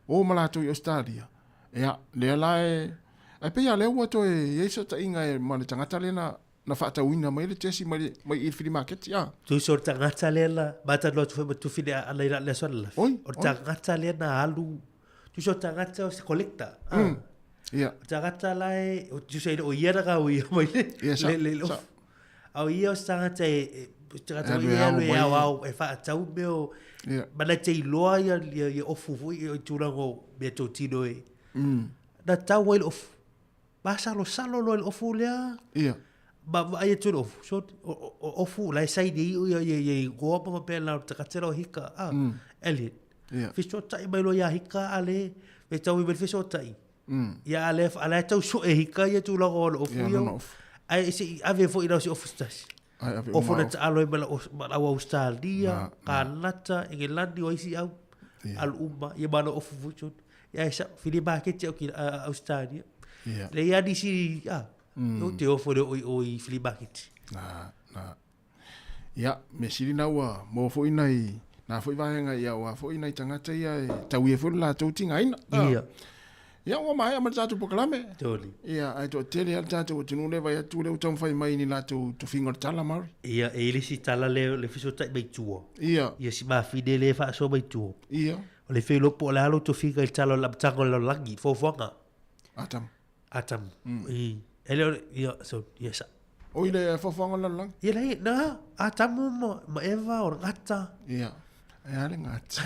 O ma latou i Australia. Ea, lea la e, ae pei a lea ua toe i ai fesootaiga e ma le tagata lea na, na faatauina mai le jesi mai le, mai i le flea market, a. Tusa o le tagata lea na, matalanoa atu foi ma Tufi le aana i le aso ananafi. Oi, O le oi. tagata lea na alu, tusa o le tagata o se collector. A. Ia. O le tagata la e, o tusa o ia na gaoia mai le, Ia, sa, le, le, le sa. ofu. A o ia o se tagata e, e tagata foi e alu e ao ao e whaatau mea o mana te iloa ia ia ia ofu foi i tulaga o mea totino e. Na tau ai le ofu. Masalosalo loa i le ofu lea. Ia. Ma vaai atu i le ofu. So, o ofu, la e saini ai ia, ia, ia igoa ma faapea la o le tagata la o Hika. Ah, Elliot. Ia. Fesootai mai loa ia Hika a le, me tau mai le fesootai. Ia a le, a la e tau soe Hika ia tulaga o le ofu Ia, ia. lona ofu. Ae se i ave foi lau se ofu se tasi. Ai, ave uma Ofu na ofu. taalo ai ma lau ma lau Australia, Na, na. Kanata, Engelani, o isi au. Ia. Alu uma, ia ma na ofu foi tonu. Ia e sa, whiri maketi au ki Australia. Ia. Le ia nisi, a, o te ofo le oi oi whiri maketi. Na, na. Ia, me sili na ua, mō foi nai, nā foi vaega ia, ua foi nai tagata ia e tau ia foi le latou tigaina. Ia. Ia, ua maea ma le tatou polokalame. Toli. Ia, ae toatele lava le tatou atunuu lea e vaai atu lea ua taumafai mai i ni latou tofiga o le tala, Maori. Ia, e i ai le isi tala lea, le fesootai mai tua. Ia. Ia si mafine lea e faasoa mai tua. Ia. O le feiloa po o le a lou tofiga i le tala o le amataga o le lalolagi, fuafuaga. Atamu. Atamu. I. E le o le, ia, so, ia sa. O i le fuafuaga o le lalolagi? Ia, lai, na, Atamu ma, ma Eva o le gata. Ia. E a le gata.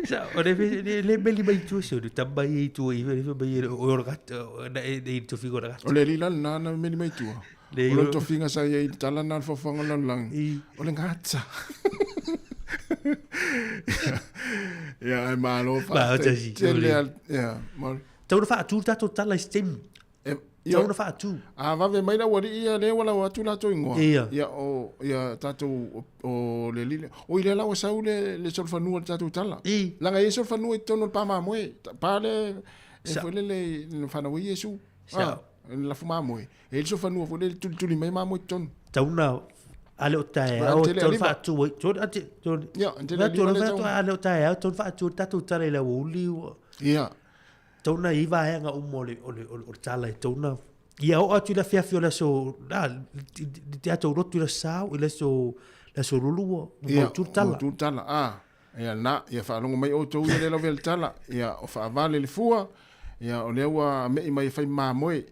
Sa, o le, le, le meli mai tua se o le tama ia i tua i, le mai o le gata, na e, e i tofiga o le gata. O le lila lena na meli mai tua. Le O le tofiga sa ia i le tala na o le fuafuaga o le lalolagi. O le gata. Ia, ai malo Malo tasi, Tele ole. al, ia, Maori. Tau na whaatū tātou tala i se taimi. E, Tau na whaatū. A vave mai la ualii ia lea ua lau atu latou ingoa. Ia. Ia, o, ia tatou, o, o le lile. O i lea la ua sau le, le solofanua i le tatou tala. I. Laga e i ai solofanua i totonu o le pa mamoe. Pa le, e Sa- foi lele i na fanau ai Iesu. Sa- Ah, le lafu mamoe. E i ai le solofanua foi lele tulituli mai mamoe i totonu. Tau na, a le o taeao, Antele tau na aliva. whaatū ai. Tau na, ante, tau na, Ia, antele Whātu, aliva le whātu, tau. a le o taeao, tau na whaatū ai tatou tala i le aoauli ua. Ia. Tau na i vaega uma o le, o le, o le, o le tala e tau na ia oo atu i le afiafi o le aso, na, i te ato rotu i le aso sau, i le aso, le aso lua, ua Ia, mautu le tala. mautu le tala, ah. Ia, na, ia faalogo mai outou ia lea lavea le tala, ia, o faavale le fua, ia, o lea ua mei mai e fai mamoe, i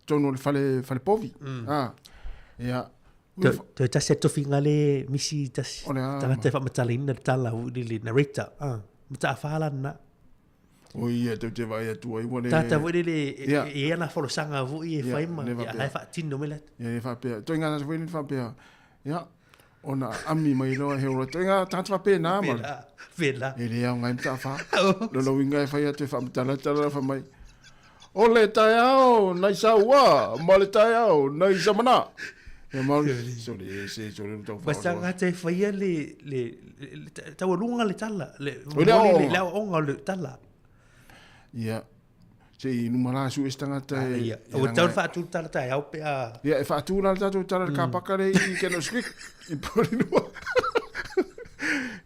totonu o le fale, fale povi. Ah, ia, Toe tasi a tofiga le misi tasi. O le a- Tagata e faamatalaina le tala foi lele, narrator, ah. Mataafa la lena. O ia, tou te vaai atu ai ua le... Tagata foi lele e Ia. e i ai ana folasaga foi e Ia, fai ma le ia faapea. la e faatino mai latou. Ia, le faapea. Toiga tagata foi lele faapea, ia, ona ami mai loa he ora. Toiga tagata faapena ma le. Pēlā, pēlā. E le aoga ai mataafa. Lona uiga e fai atu e faamatalatala la fai mai, O le taeao nai Saua ma le taeao nai Samana. Ia maoli, sole ese, sole le tau Ma whaoa. tagata e faia le, le, le, taualuga le tala, le, O le momoli aoaoga. le aoaoga o le tala. Ia, se i numa la su e se tagata e... Ia, ua tau na faatu le tala taeao pe a... Ia, e faatu la le tatou tala i le kapaka le i Candles Creek, i Porirua.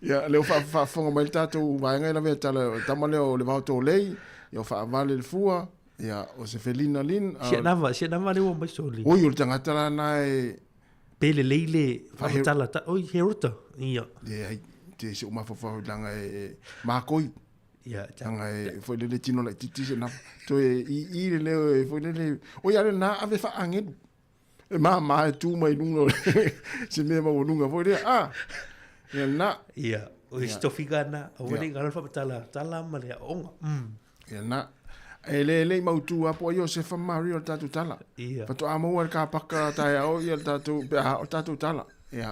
Ia, lea ua faafofoga mai le tatou vaega i lavea tala, o le tama lea o le Vaotolei, ia o faavale le fua, ia o se Felina Lin. Sia nama, sia nama le ua mai soli. Oi, o le tagata la na e... Pe lelei le faamatala, oi, he rota, ia. Ia, ai, te se o mafaufau i langa e makoi. Ia, Langa e foi lele tino laitiiti se nama. Toe i i le leo e foi lele... Oi, ale na ave faagelu. E māmā e tū mai luga o le se mea maualuga foi lea. Ah, ia na. Ia, o isi tofiga na, aua ne i galo le faamatala tala ma le aoaoga. Ia na. E le le i mautū lava po o ai Iosefa ma Maria o le tatou tala. Ia. Faatoa maua e le kapaka taeao ia le tatou, pe a o le tatou tala. Ia.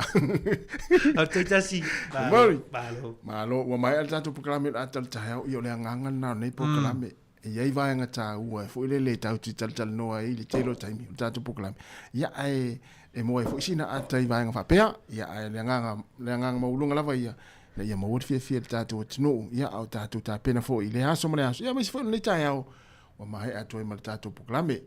Au tasi. Malo. Maori. Malo. Malo, ua maea le tatou polokalame o le ata o le taeao, ia o le agaga lena o lenei polokalame. E i ai vaega taua e foi lele tatou te talatalanoa ai i le tele o taimi o le tatou polokalame. Ia, ae e maua ai foi sina ata i vaega faapea. Ia, ae le agaga, le agaga maualuga lava ia, ina ia maua le fiafia i le tatou atunuu, ia, a o tatou tapena foi i lea aso ma le aso. Ia, aemaise foi o lenei taeao ua maea atu ai ma le tatou polokalame.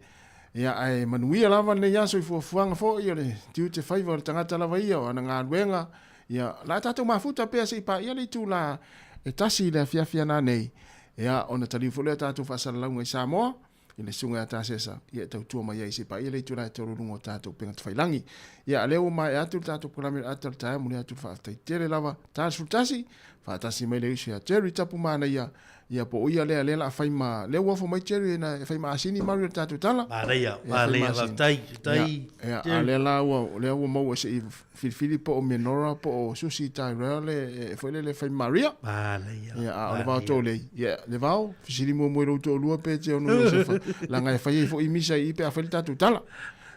Ia, ae manuia lava lenei aso i fuafuaga foi o le tiute faiva o le tagata lava ia, o ana galuega. Ia, o le a tatou mafuta pea se i paia le itula e tasi i le afiafi ana nei, ia, ona taliu foi lea o tatou faasalalauga i Samoa, i le susuga ia Tasesa, ia e tautua mai ai se i paia le itula e tolu i luga o tatou upega tafailangi. Ia, a lea ua maea atu le tatou polokalame i le ata o le taeao, momoli atu le faafetai tele lava. Ta 11, Faatasi mai le uso ia Jerry Tapu Manaia, ia po o ia lea lea la fai ma lea ua fo mai Jerry na e fai ma asini Mario le tatou tala. Manaia, manaia, faafetai, faafetai. Ia, a lea la ua lea ua maua se i filifili po o Menora po o Susi Tyrell le e foi le le fai Maria. Manaia. Ia, a o le vao tolei. Ia, le vao fesili muamua i lou toalua pe te ono Iosefa laga e fai ai foi misa i i pe a fai le tatou tala.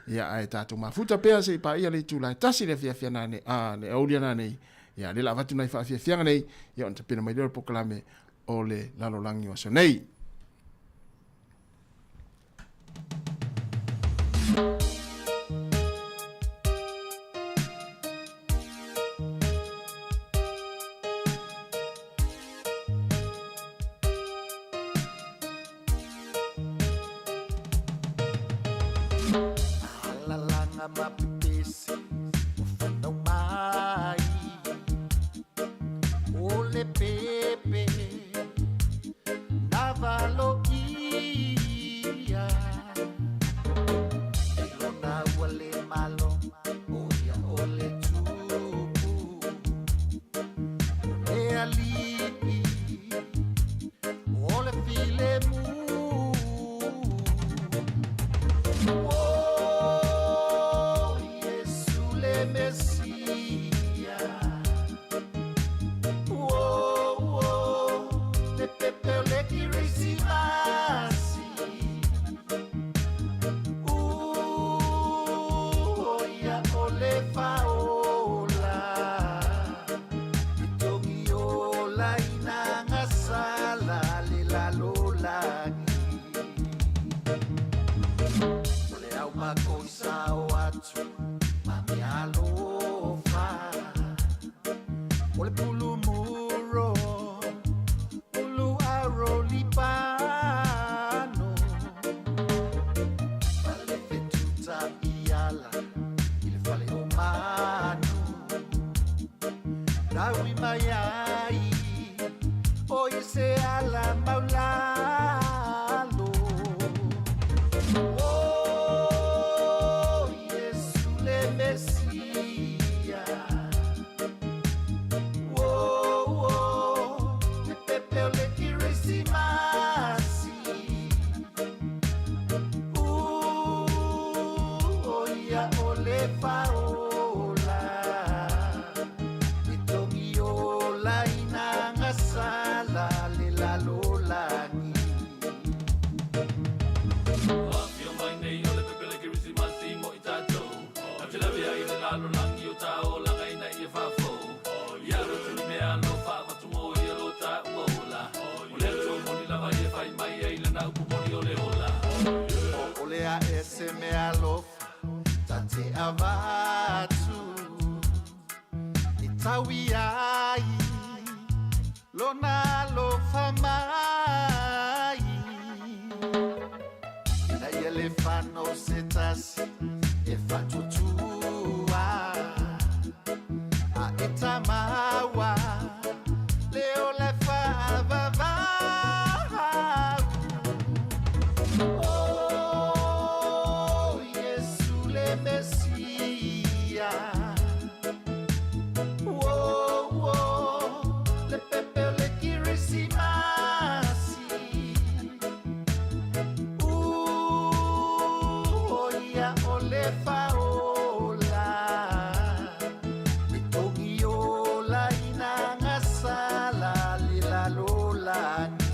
Ia, ae tatou mafuta pea se i paia le itula e tasi le afiafi ana nei, a le aoauli ana nei. Ia, lea la avatu nai faafiafiaga nei, ia ona tapena mai lea o le polokalame o le lalolagi o aso nei. Alalanga mapepesi o fanau mai O le pepe na valo ia E lona ua le malo o ia o le tupu O le alii O le filemu O Iesu le Mesia O, o, le pepe o le Kirisimasi U, o ia o le Faola E togi ola ina gasala le lalolagi O le au mako i sao atu ma mea alofa O le pulu muro ulu aro lipano Ma le fetuta i ala i le fale o manu Taui mai ai o i se ala maulalo O Iesu le Mesia O, o, le pepe o le Kirisimasi U, o ia o le Faola E togi ola ina gasala le lalolagi. Afio mai nei o le pepe le Kirisimasi mo i tatou. Te lawe ai le lalolagi o ta olaga ina ia faafou. Ia alo atu i mea alofa avatu mo ia lo taua ola. O le ato moni lava ia fai mai ai lana upu moni o le ola. O le a ese mea alofa ta te avatu e taui ai lona alofa mai ina ia le fano se tasi e fatutua a e tamaua le ola e faavavau O Iesu le Mesia O, o, le pepe o le Kirisimasi U, o ia o le Faola E togi ola ina gasala le lalolagi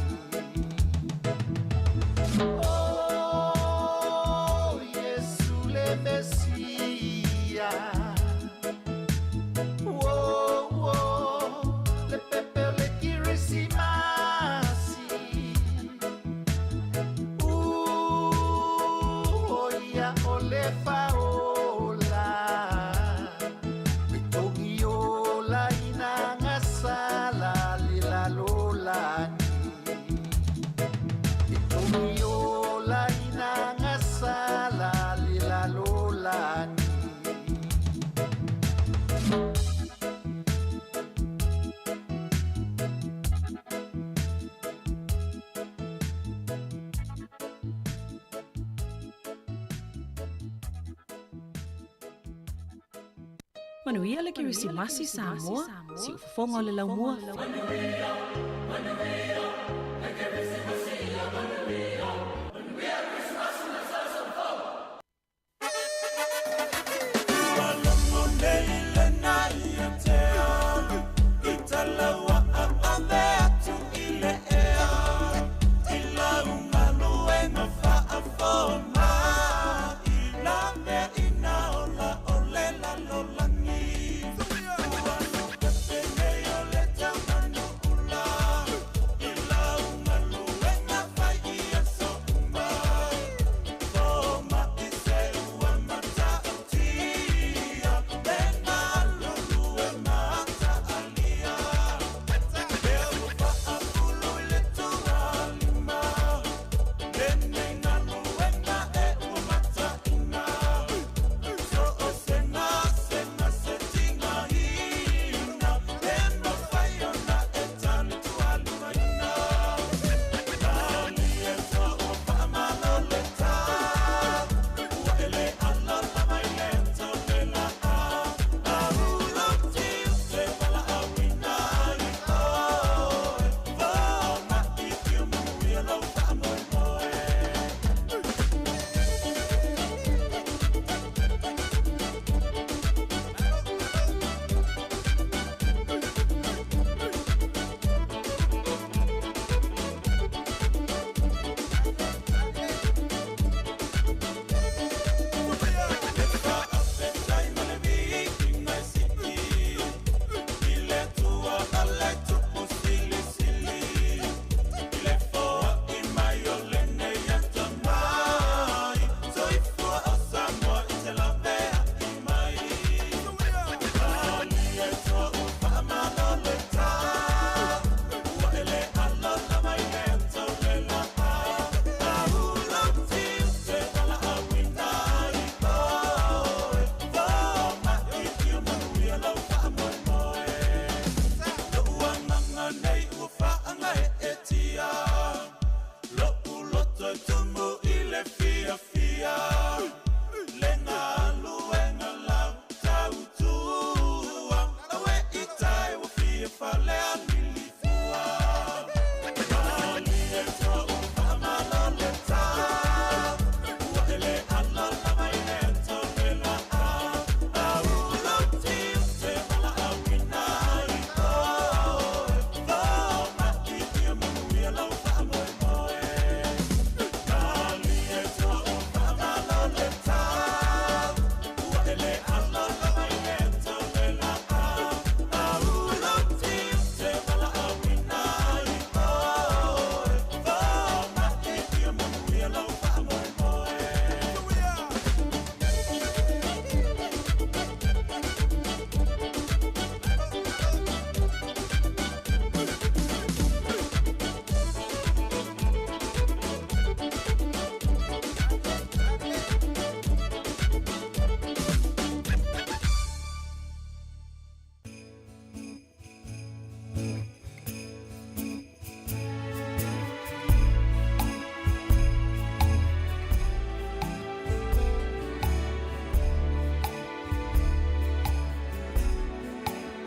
O Iesu le Mesia O, o, le pepe o le Kirisimasi U, o ia o le Faola E togi ola ina gasala le lalolagi E togi ola ina gasala le lalolagi Manuia le Kerisimasi Samoa. Siufofoga o le Laumua.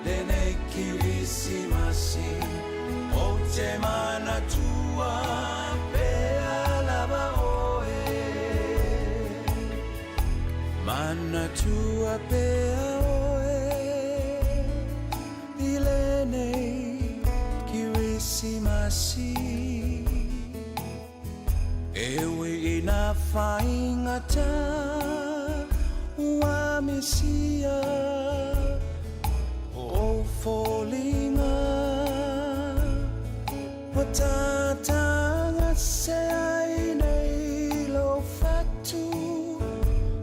Lenei Kirisimasi Ou te manatua pea lava oe Manatua pea oe I lenei Kirisimasi E ui ina faigata ua misia o foliga Ua tatagase ai nei lou fatu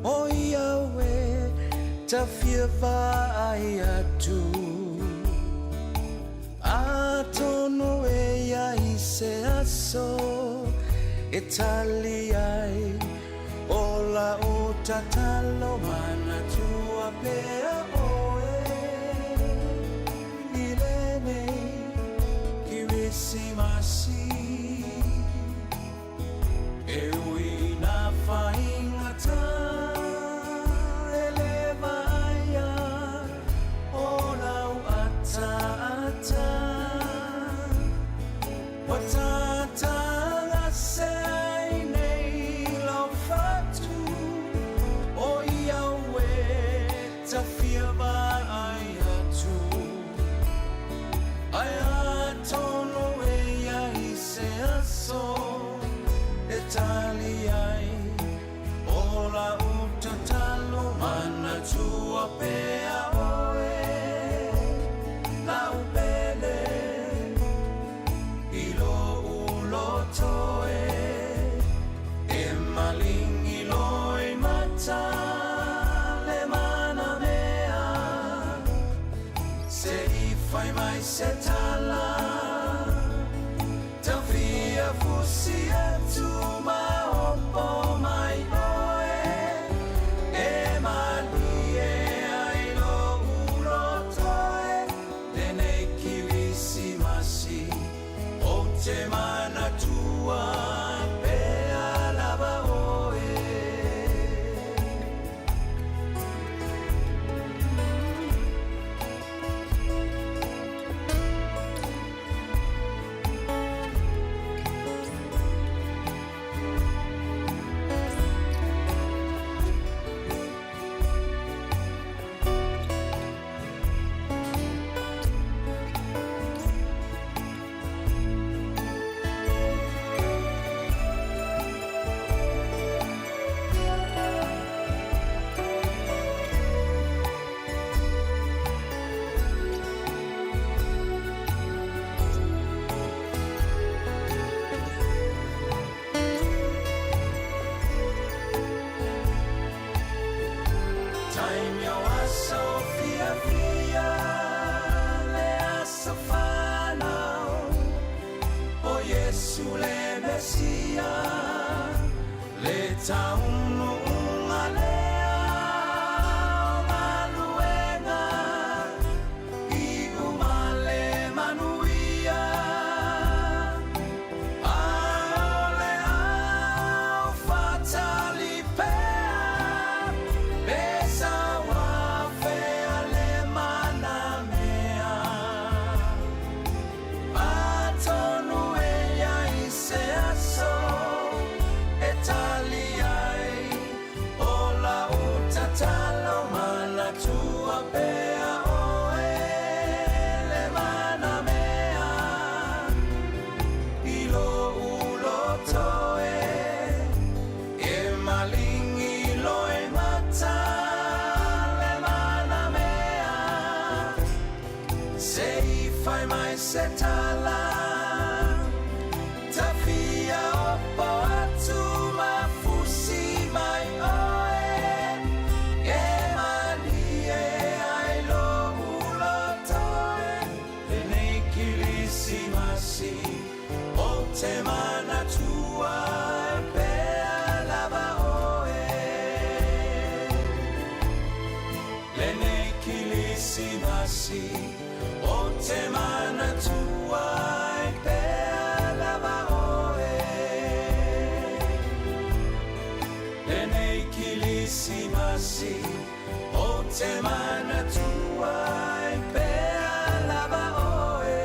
O ia e ta fia vaai atu Atonu e i ai se aso e tali ai o lau tatalo manatua pea oe I lenei Kirisimasi E ui ina faigata e le vaaia o lau ata. Ua tatagase ai nei lau fatu, o ia ue tafia vaai atu. Ae atonu e i ai se aso e tali ai o lau tatalo manatua pea oe lau pele i lo'u loto e e malingi loimata le manamea se i fai mai se tala tafia fusi atu ma opo mai oe e malie ai lo'u loto e lenei Kirisimasi ou te manatua pea lava oe. Taimi o aso fiafia le aso fanau o Iesu le Mesia le taunuuga lea o galuega iu ma le manuia a o le au faatali pea pe sau afea le manamea atonu e i ai se aso e tali ai o lau tatalo manatua pea oe le manamea i lo'u loto e e malingi loimata le manamea se i fai mai se tala tafia opo atu ma fusi mai oe e malie ai lo'u loto e lenei Kirisimasi ou te manatua pea lava oe lenei Kirisimasi ou te manatua pea lava oe lenei Kirisimasi ou te manatua pea lava oe.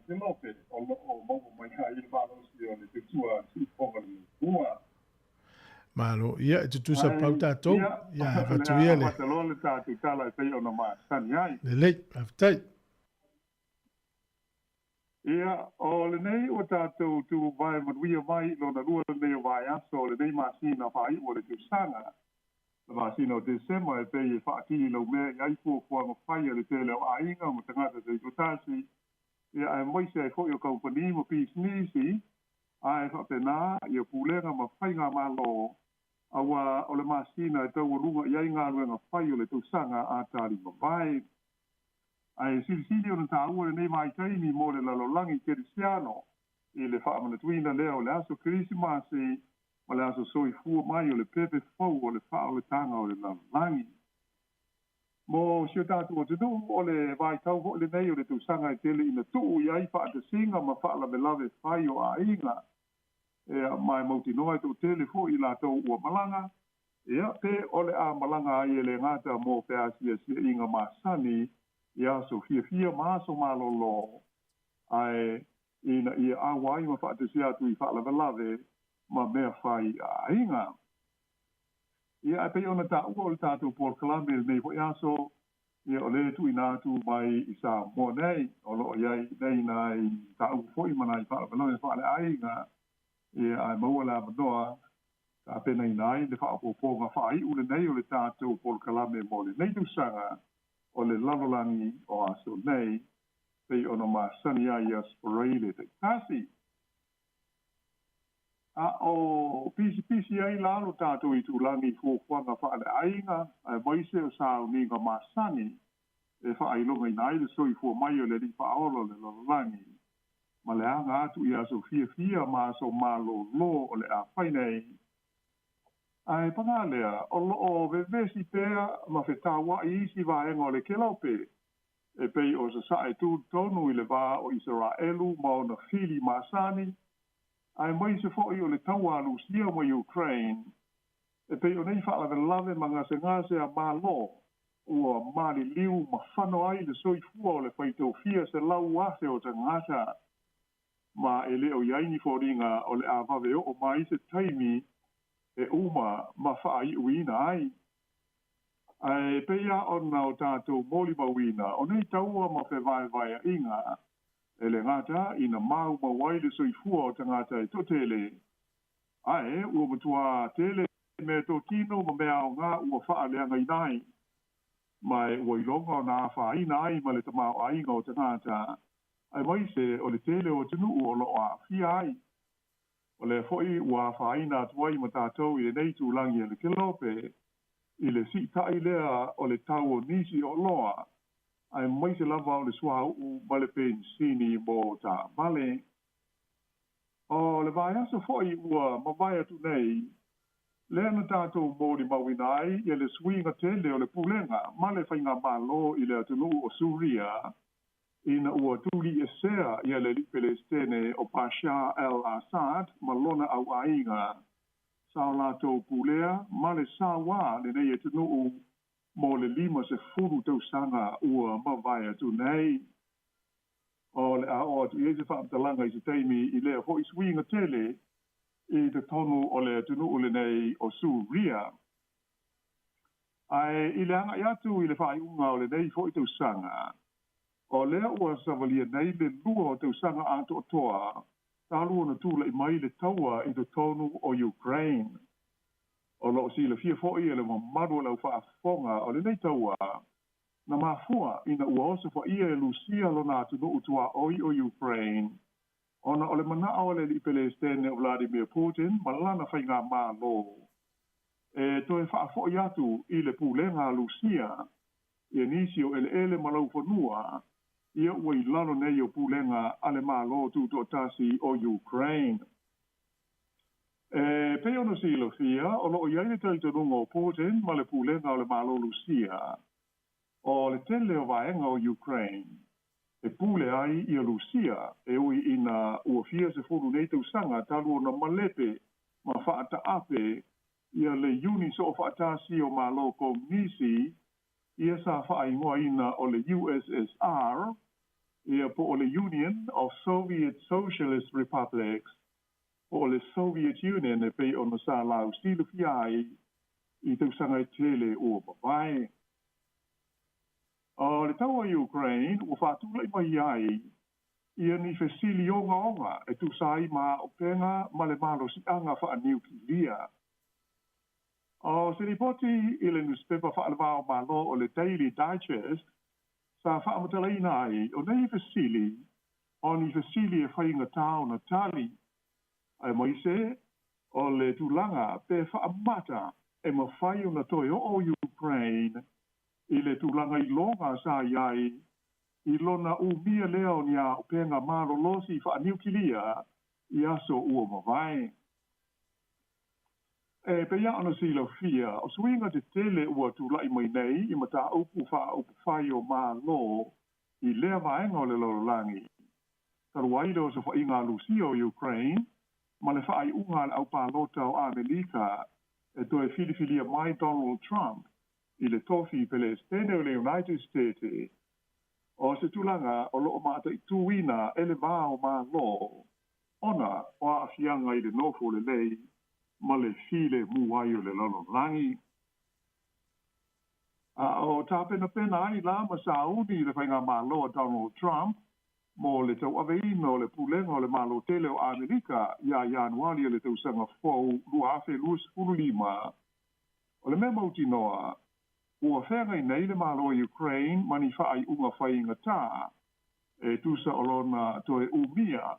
Kelope o lo'o maua mai ai le malosi o le tautua a le siufofoga le Atua. Malo, ia, e tutusa Ai, pau tatou. ia, Ia, o avatu le a ia le. amata loa le tatou tala e pei ona masani ai. Lelei, faafetai. Ia, o lenei ua tatou tuvae manuia mai i lona lua lenei o vaiaso o lenei masina faaiu o le tausaga, le masina o Tesema, e pei e faatililaumea i ai fuafuaga fai a le tele o aiga ma tagata taitoatasi, ia aemaise ai foi o kamupani ma pisinisi, ae faapena ia pulega ma faigamalo, auā o le masina e taualuga i ai galuega fai o le tausaga a talimavae. Ae silisili ona taua lenei vaitaimi mo le lalolagi kerisiano i le faamanatuina lea o le aso Kerisimasi ma le aso soifua mai o le pepe fou o le faaolataga o le lalolagi. Mo si o tatou atunuu, o le vaitau foi lenei o le tausaga e tele ina tuu i ai faatasiga ma faalavelave fai o aiga. Ea, ma e mautinoa e toatele foi i latou ua malaga, ia, pe o le a malaga ai e le gata mo feasiasiaiga masani i aso fiafia ma aso malolo, ae ina ia auai ma faatasi atu i faalavelave ma mea fai a aiga. Ia, ae pei ona taua o le tatou polokalame i lenei foi aso, ia, o lea e tuuina atu mai i Samoa nei, o lo o i ai nei nai mataupu foi ma nai faalavelave faaleaiga, ia, ae maua le avanoa tapenaina ai le faaopoopoga faaiu lenei o le tatou polokalame mo lenei tausaga o le lalolagi o aso nei, pei ona masani ai ia Spray le taitasi. A o pisipisi ai la lo tatou itulagi i fuafuaga faaleaiga aemaise o sauniga masani e faailogaina ai le soifua mai o le Alii Faaola o le lalolagi ma le aga atu i aso fiafia ma aso malōlō o le a fai nei. Ae pagā lea, o lo o vevesi pea ma fetauaʻi isi vaega o le Kelope, e pei o Sasae tū tonu i le va o Isaraelu ma ona fili masani, aemaise foi o le taua a Lusia ma Ukraine, e pei o nei faalavelave ma gasegase a Malo ua maliliu ma fano ai le soifua o le faitau fia 100,000 o tagata, ma e le o i ai ni foliga o le a vave oo mai se taimi e uma ma faaiuina ai. Ae pei lava ona o tatou molimauina o nei taua ma fevaevaeaiga, e le gata ina maumau ai le soifua o tagata e toatele, ae ua matuā tele meatotino ma mea aoga ua faaleagaina ai, ma e ua iloga ona afaina ai ma le tamaoaiga o tagata, aemaise o le tele o atunuu o lo o aafia ai. O lea foi ua afaina atu ai ma tatou i lenei itulagi a le Kelope, i le siitai lea o le tau o nisi o oloa, aemaise lava o le suauu ma le penisini mo taavale. O le vaiaso foi ua mavae atu nei, lea na tatou molimauina ai ia le suiga tele o le pulega ma le faigamalo i le atunuu o Suria, ina ua tuliesea ia le alii Pelesitene o Bashar al-Assad ma lona auaiga, sa o latou pulea ma le sauā lenei atunuu mo le 50 tausaga ua mavae atu nei. O le a oo atu i ai se faamatalaga i se taimi i lea foi suiga tele i totonu o le atunuu lenei o Suria. Ae i le agai atu i le faaiuga o lenei foi tausaga, o lea ua savalia nei le lua o tausaga atoatoa talu ona tulai mai le taua i totonu o Ukraine. O lo o silafia foi e le mamalu o le aufaafofoga o lenei taua, na mafua ina ua osofaia e Lusia lona atunuu tuaoi o Ukraine ona o le manao o le alii Pelesitene o Vladimir Putin ma lana faigamalo e toe faafoi atu i le pulega a Lusia ia nisi o eleele ma laufanua ia ua i lalo nei o pulega a le Malo Tutoatasi o Ukraine. E pei ona silafia, o lo o i ai le talitonuga o Putin ma le pulega o le Malo Lusia, o le tele o vaega o Ukraine e pule ai ia Lusia, e ui ina ua fia sefulu nei tausaga talu ona malepe ma faataape ia le Iuni Soofaatasi o Malo Komunisi, ia sa faaigoaina o le USSR, Ia po o le Union of Soviet Socialist Republics, po o le Soviet Union e pei ona sa lausilafia ai i tausaga e tele ua mavae. O le taua i Ukraine ua faatulai mai ai ia ni fesili ogaoga e tusa ai ma auupega ma le malosiaga faaniukilia. O se lipoti i le nusipepa faale-va o Malo o le Daily Digest sa faamatalaina ai, o nei fesili, o ni fesili e faigata ona tali, aemaise o le tulaga pe faamata e mafai ona toe oo Ukraine i le tulaga iloga sa i ai i lona umia lea o ni auupega malolosi faaniukilia i aso ua mavae. E pei lava ona silafia, o suiga tetele ua tulai mai nei i mataupu faaupufai o Malo i lea vaega o le lalolagi, talu ai le osofaiga a Lusia o Ukraine ma le faaiuga a le aupalota o Amerika e toe filifilia mai Donald Trump i le tofi Pelesitene o le United States, o se tulaga o lo o mataituina e le va o Malo ona o aafiaga i le nofo lelei ma le filemu ai o le lalolagi. A o tapenapena ai la ma sauni le faigamalo a Donald Trump mo le tauaveina o le pulega o le Malo tele o Amerika ia Ianuali o le tausaga fou 2025, o le mea mautinoa, ua feagai nei le Malo o Ukraine ma ni faaiuga faigata e tusa o lona toe umia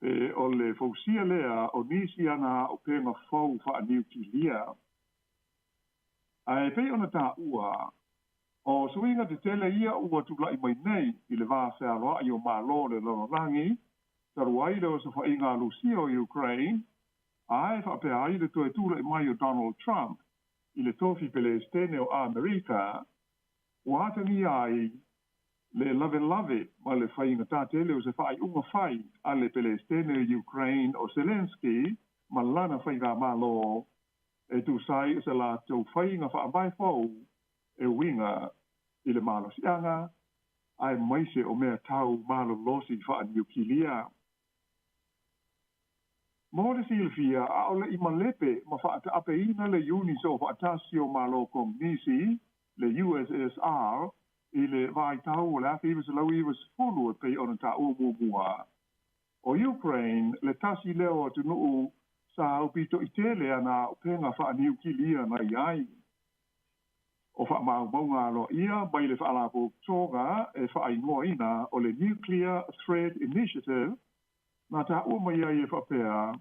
pe o le fausia lea o nisi ana auupega fou faaniukilia. Ae pei ona taua, o suiga tetele ia ua tulai mai nei i le va fealoai o Malo o le lalolagi, talu ai le osofaiga a Lusia o Ukraine, ae faapea ai le toe tulai mai o Donald Trump i le tofi Pelesitene o Amerika, ua atagia ai le lavelave ma le faigata tele o se faaiuga fai a le Pelesitene o Ukraine o Zelenskyy ma lana faigamalo e tusa ai o se latou faiga faavae fou e uiga i le malosiaga aemaise o mea tau malolosi faaniukilia. Mo le silafia, ʻaʻole i malepe ma faataapeina le Iuni Soofaatasi o Malo Komunisi, le USSR, i le vaitau o le 1990 e pei ona taua muamua. ʻO Ukraine le tasi lea o atunuu sa aupitoʻi tele ana auupega faaniukilia na i ai. O faamaumauga aloaia mai le Faalapotopotoga e faaigoaina o le Nuclear Threat Initiative na taua mai ai e faapea,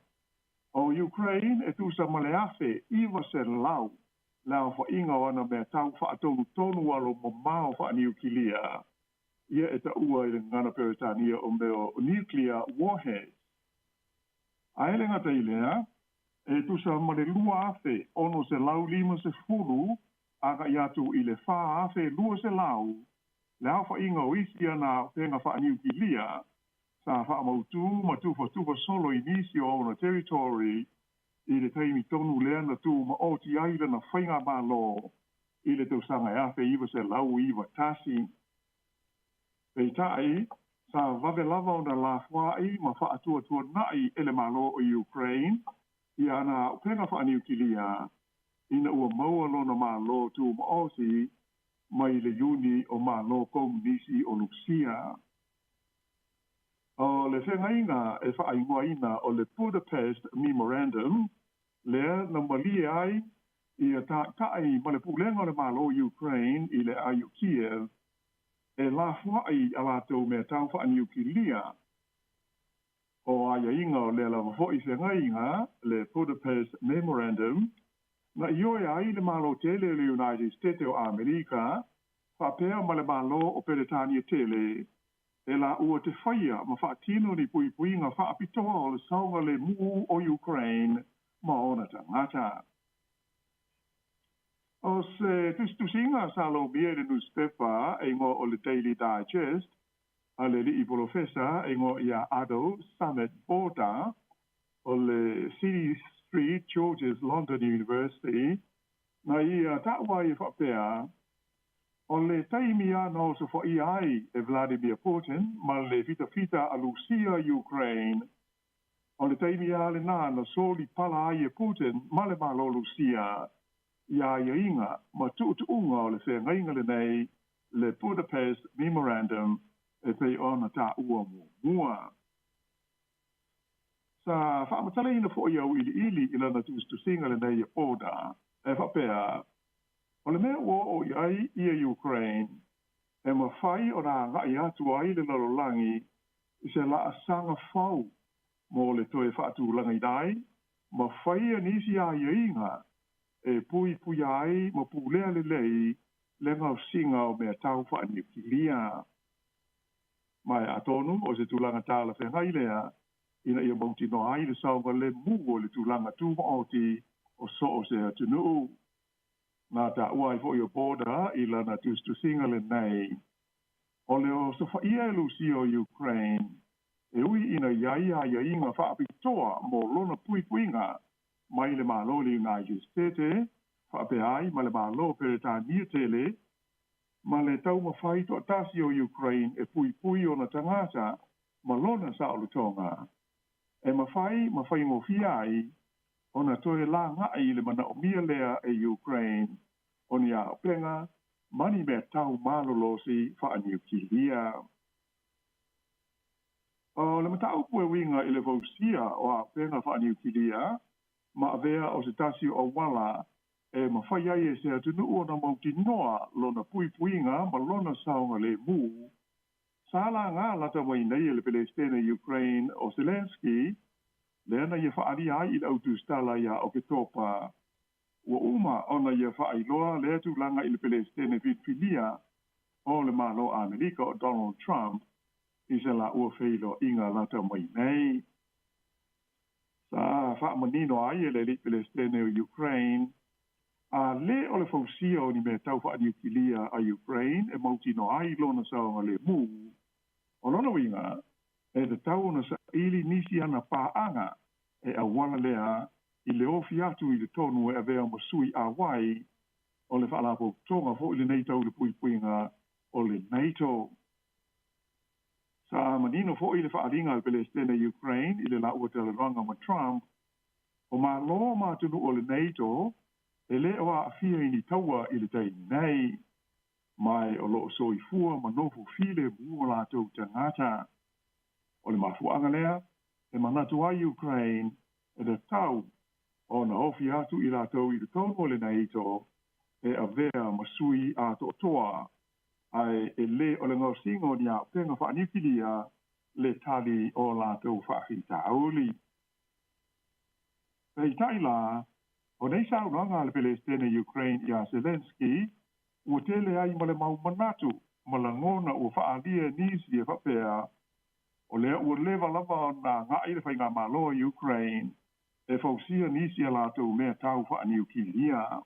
ʻo Ukraine e tusa ma le 1,900 le aofaiga o ana mea tau faatonutonu alo mamao faaniukilia, ia e taua i le gagana Peretania o mea o nuclear warheads. Ae le gata i lea, e tusa ma le 2,650 agai atu i le 4,200 le aofaiga o isi ana auupega faaniukilia sa faamautū ma tufatufa solo i nisi o ona territory i le taimi tonu lea na tumaoti ai lana faigamalo i le tausaga e 1991. Peitai, sa vave lava ona lafoai ma faatuatuana'i e le Malo o Ukraine ia ana auupega faaniukilia ina ua maua lona Malo tumaoti mai le Iuni o Malo Komunisi o Lusia. O le feagaiga e faaigoaina o le Budapest Memorandum, lea na malie ai ia taitai ma le pulega o le Malo o Ukraine i le ai o Kiev e lafoai a latou mea tau faaniukilia. O aiaiga o lea lava foi feagaiga, le Budapest Memorandum, na ioe ai le Malo tele o le United States o Amerika faapea ma le Malo o Peretania tele e laua te faia ma faatino ni puipuiga faapitoa o le saogalemu o Ukraine ma ona tagata. O se tusitusiga sa lomia i le nusipepa e igoa o le Daily Digest a le alii polofesa e igoa ia Ado Samet Borda o le City Street George's London University, na ia taua ai e faapea. O le taimi lava na osofaia ai e Vladimir Putin ma le fitafita a Lusia Ukraine, o le taimi lava lenā na soli pala ai e Putin ma le Malo Lusia ia aiaiga ma tuutuuga o le feagaiga lenei, le Budapest Memorandum e pei ona taua muamua. Sa faamatalaina foi auiliili i lana tusitusiga lenei e Borda e faapea, O le mea ua oo i ai ia Ukraine, e mafai ona agai atu ai le lalolagi i se laasaga fou mo le toe faatulagaina ai ma faia nisi aiaiga e puipuia ai ma pulea lelei le gaosiga o mea tau faaniukilia. Ma e atonu o se tulaga talafeagai lea ina ia mautinoa ai le saogalemu o le tulaga tumaoti o so o se atunuu. Na taua ai foi o Borda i lana tusitusiga lenei, o le osofaia e Lusia o Ukraine, e ui ina i ai aiaiga faapitoa mo lona puipuiga mai le Malo o le United State faapea ai ma le Malo Peretania tele, ma le taumafai toatasi o Ukraine e puipui ona tagata ma lona saolotoga, e mafai ma faigofie ai ona toe lagai i le manaomia lea e Ukraine o ni auupega ma ni mea tau malolosi faaniukilia. O le mataupu e uiga i le fausia o auupega faaniukilia ma avea o se tasi o auala e mafai ai e se atunuu ona mautinoa lona puipuiga ma lona saogalemu, sa laga lata mai nei e le Pelesitene Ukraine o Zelenskyy, lea na ia faaalia ai i le autusitala ia Oketopa. Ua uma ona ia faailoa lea tulaga i le Pelesitene filifilia o le Malo Amerika o Donald Trump i se laua feiloaiga lata mai nei. Sa faamanino ai e le alii Pelesitene o Ukraine, a le o le fausia o ni mea tau faaniukilia a Ukraine e mautinoa ai lona saogalemu. O lona uiga, e tatau ona saili nisi ana paaga e auala lea i le ofi atu i le tonu e avea ma sui auai o le Faalapotopotoga foi lenei tau le puipuiga o le NATO. Sa manino foi le faaaliga a le Pelesitene Ukraine i le laua talanoaga ma Trump, o Malo ma atunuu o le NATO e le o aafia i ni taua i le taimi nei, ma o lo o soifua ma nofo filemu o latou tagata. O le mafuaaga lea e manatu ai Ukraine e tatau ona ofi atu i latou i totonu o le NATO e avea ma sui atoatoa, ae e le o le gaosiga o ni auupega faaniukilia le tali o latou faafitauli. Peitai la, o nei saunoaga a le Pelesitene Ukraine ia Zelenskyy ua tele ai ma le mau manatu ma lagona ua faaalia e nisi e faapea o lea ua leva lava ona agai le faigamalo a Ukraine e fausia nisi a latou mea tau faaniukilia.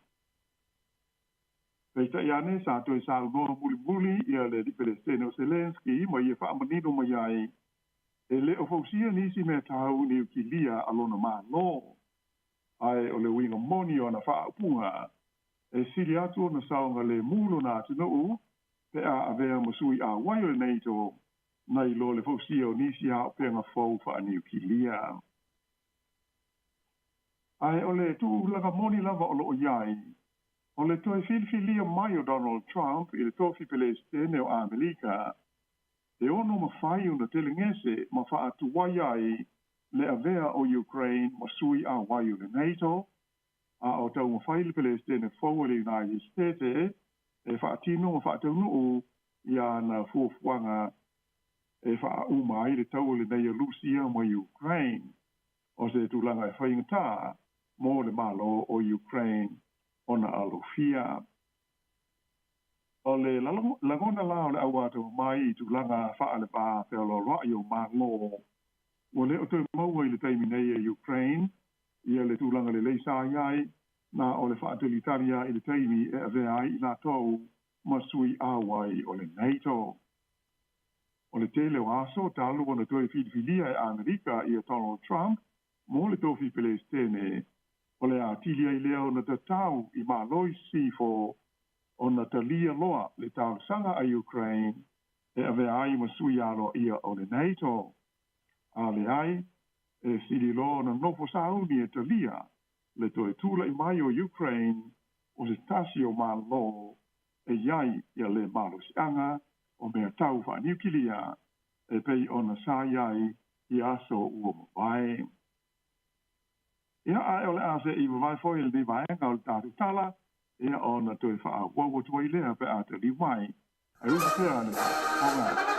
Peitai ane sa toe saunoa mulimuli ia le alii Pelesitene o Zelenskyy ma ia faamanino mai ai e le o fausia nisi mea tau niukilia a lona Malo, ae o le uiga moni o ana faaupuga e sili atu ona saogalemu lona atunuu pe a avea ma sui auai o le NATO nai lo le fausia o nisi auupega fou faaniukilia. Ae o le tulaga moni lava o lo o i ai, o le toe filifilia mai o Donald Trump i le tofi Pelesitene o Amerika, e ono mafai ona telegese ma faatuai ai le avea o Ukraine ma sui auai o le NATO, a o taumafai le Pelesitene fou o le United States e faatino ma faataunuu i ana fuafuaga e faauma ai le taua lenei a Lusia ma Ukraine, o se tulaga e faigata mo le Malo o Ukraine ona alofia. O le lagona la o le au atamamai i tulaga faale-va feolooloai o Malo, ua le o toe maua i le taimi nei e Ukraine ia le tulaga lelei sa i ai, na o le faatalitali lava i le taimi e avea ai i latou ma sui auai o le NATO. O le tele o aso talu ona toe filifilia e Amerika ia Donald Trump mo le tofi Pelesitene, o le atili ai lea ona tatau i Malo i Sisifo. ona talia loa le talosaga a Ukraine e avea ai ma sui aloaia o le NATO. A leai, e sili loa ona nofo sauni e talia le toe tula'i mai o Ukraine o se tasi o Malo e i ai ia le malosi'aga o mea tau fa'aniukilia e pei ona sa i ai i aso ua mavae. Ia, ae o le a se'i vavae foi lenei vaega o le tatou tala, ia ona toe fa'aauau atu ai lea pe a taliu mai. Ae usu pea le faafofoga.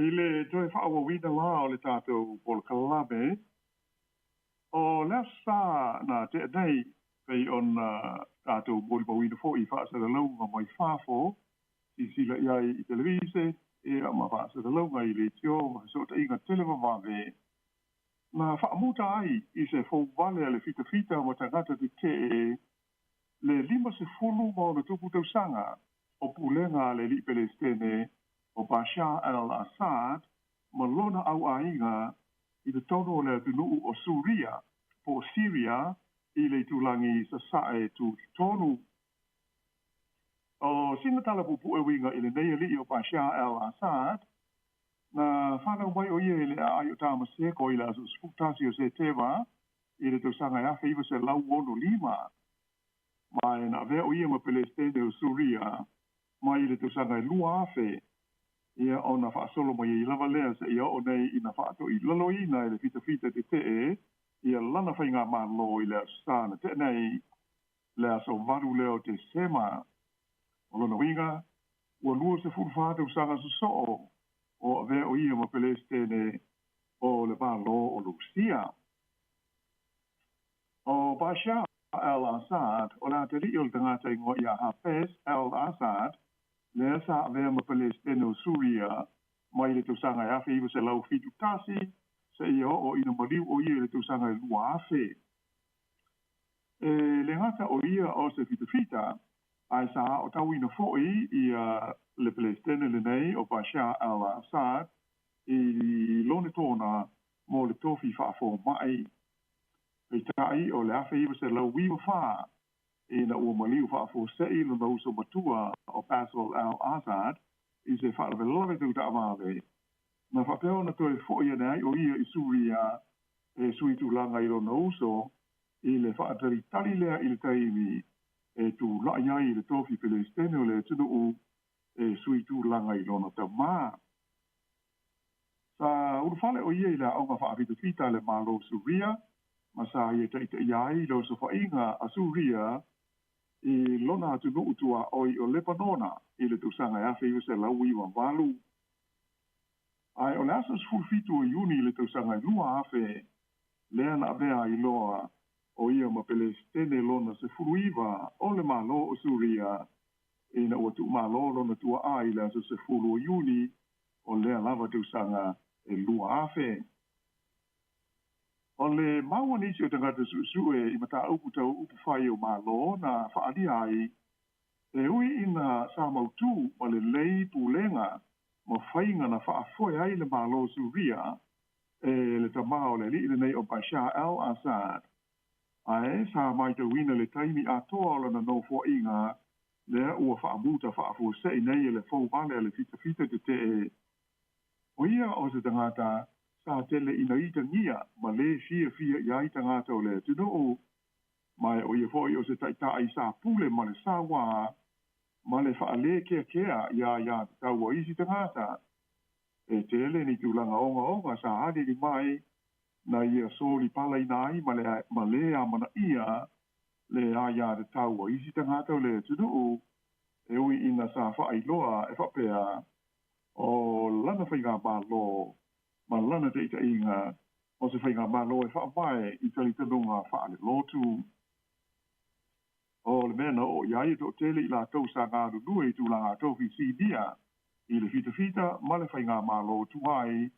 I le toe faaauauina la o le tatou polokalame, o le Aso Sa na tea nei, pei ona tatou molimauina foi i faasalalauga mai fafo, silasila i ai i televise, ia ma faasalalauga i leitio ma fesootaiga televavave, na faamuta ai i se fouvale a le fitafita ma tagata tetee le 56 tausaga o pulega a le alii Pelesitene o Bashar al-Assad ma lona auaiga i totonu o le atunuu o Suria po o Syria i le itulagi sasa'e tutotonu. O sina tala puupuu e uiga i lenei alii o Bashar al-Assad, na fanau mai o ia i le aai o Tamaseko i le aso 11 o Setema i le tausaga e 1965, ma e na avea o ia ma Pelesitene o Suria mai le tausaga e 2000, ia ona faasolo mai ai lava lea seia oo nei ina faatoilaloina e le fitafita tetee ia lana faigamalo i le Aso Sa na tea nei, le aso 8 lea o Tesema. O lona uiga, ua 24 tausaga sosoo o avea o ia ma Pelesitene o le Malo o Lusia. O Bashar al-Assad, o le atalii o le tagata igoa ia Hafez al-Assad, lea sa avea ma Pelesitene o Suria mai le tausaga e 1971 seia oo ina maliu o ia i le tausaga e 2000. E le gata o ia o se fitafita, ae sa aotauina foi ia le Pelesitene lenei o Bashar al-Assad i lona tona mo le tofi faafoma'i. Peitai, o le 1994, ina ua maliu faafuasei lona uso matua o Bassel al-Assad i se faalavelave tau taavale, na faapea ona toe foi ane ai o ia i Suria e sui tulaga i lona uso i le faatalitali lea i le taimi e tula'i ai i le tofi Pelesitene o le atunuu e sui tulaga i lona tamā. Sa ulufale o ia i le aoga faafitafita a le Malo o Suria ma sa ia taitaia ai le osofaiga a Suria i lona atunuu tuaoi o Lepanona i le tausaga e 1998. Ae o le aso 17 o Iuni i le tausaga e 2000 lea na avea ai loa o ia ma Pelesitene lona 19 o le Malo o Suria ina ua tuumalo lona tuaa i le aso 10 o Iuni o lea lava tausaga e 2000. O le mau a nisi o tagata suesue i mataupu tau upufai o Malo na faaalia ai, e ui ina sa mautū ma lelei pulega ma faiga na faafoe ai le Malo o Suria e le tamā o le alii lenei o Bashar al-Assad, ae sa matauina le taimi atoa o lana nofoaiga lea ua faamuta faafuasei nei e le fouvale a le fitafita tetee. O ia o se tagata sa tele ina itagia ma lē fiafia i ai tagata o le atunuu, ma o ia foi o se taita'i sa pule ma le sauā ma le faalē keakea iā iā tatau a isi tagata. E tele ni tulaga ogaoga sa aliali mai na ia solipalaina ai ma le ma lē amanaia le aiātatau a isi tagata o le atunuu, e ui ina sa faailoa e faapea o lana faigamalo ma lana taʻitaʻiga o se faigamalo e faavae i talitonuga faalelotu. O le mea na oo i ai e toʻatele i latou sa galulue i tulaga tofi sinia i le fitafita ma le faigamalo tuai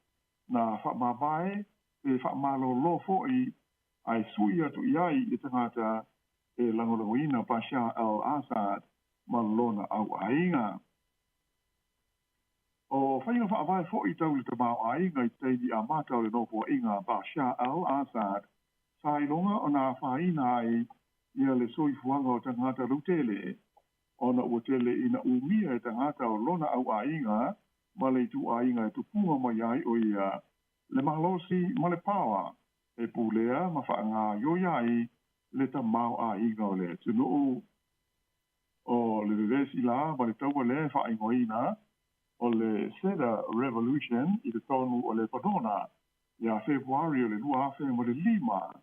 na faamavae pe faamalōlō foʻi ae sui atu i ai le tagata e lagolagoina Bashar al-Assad ma lona auaiga. O faiga faavae foʻi tau le tamaoaiga i taimi amata o le nofoaiga a Bashar al-Assad sa iloga ona afaina ai ia le soifuaga o tagata lautele, ona ua tele ina umia e tagata o lona auaiga ma le ituaiga e tupuga mai ai o ia le malosi ma le paoa e pulea ma faagaoioi ai le tamaoaiga o le atunuu. O le vevesi la ma le taua lea e faaigoaina o le Cedar Revolution i totonu o Lepanona ia Fepuari o le 2005,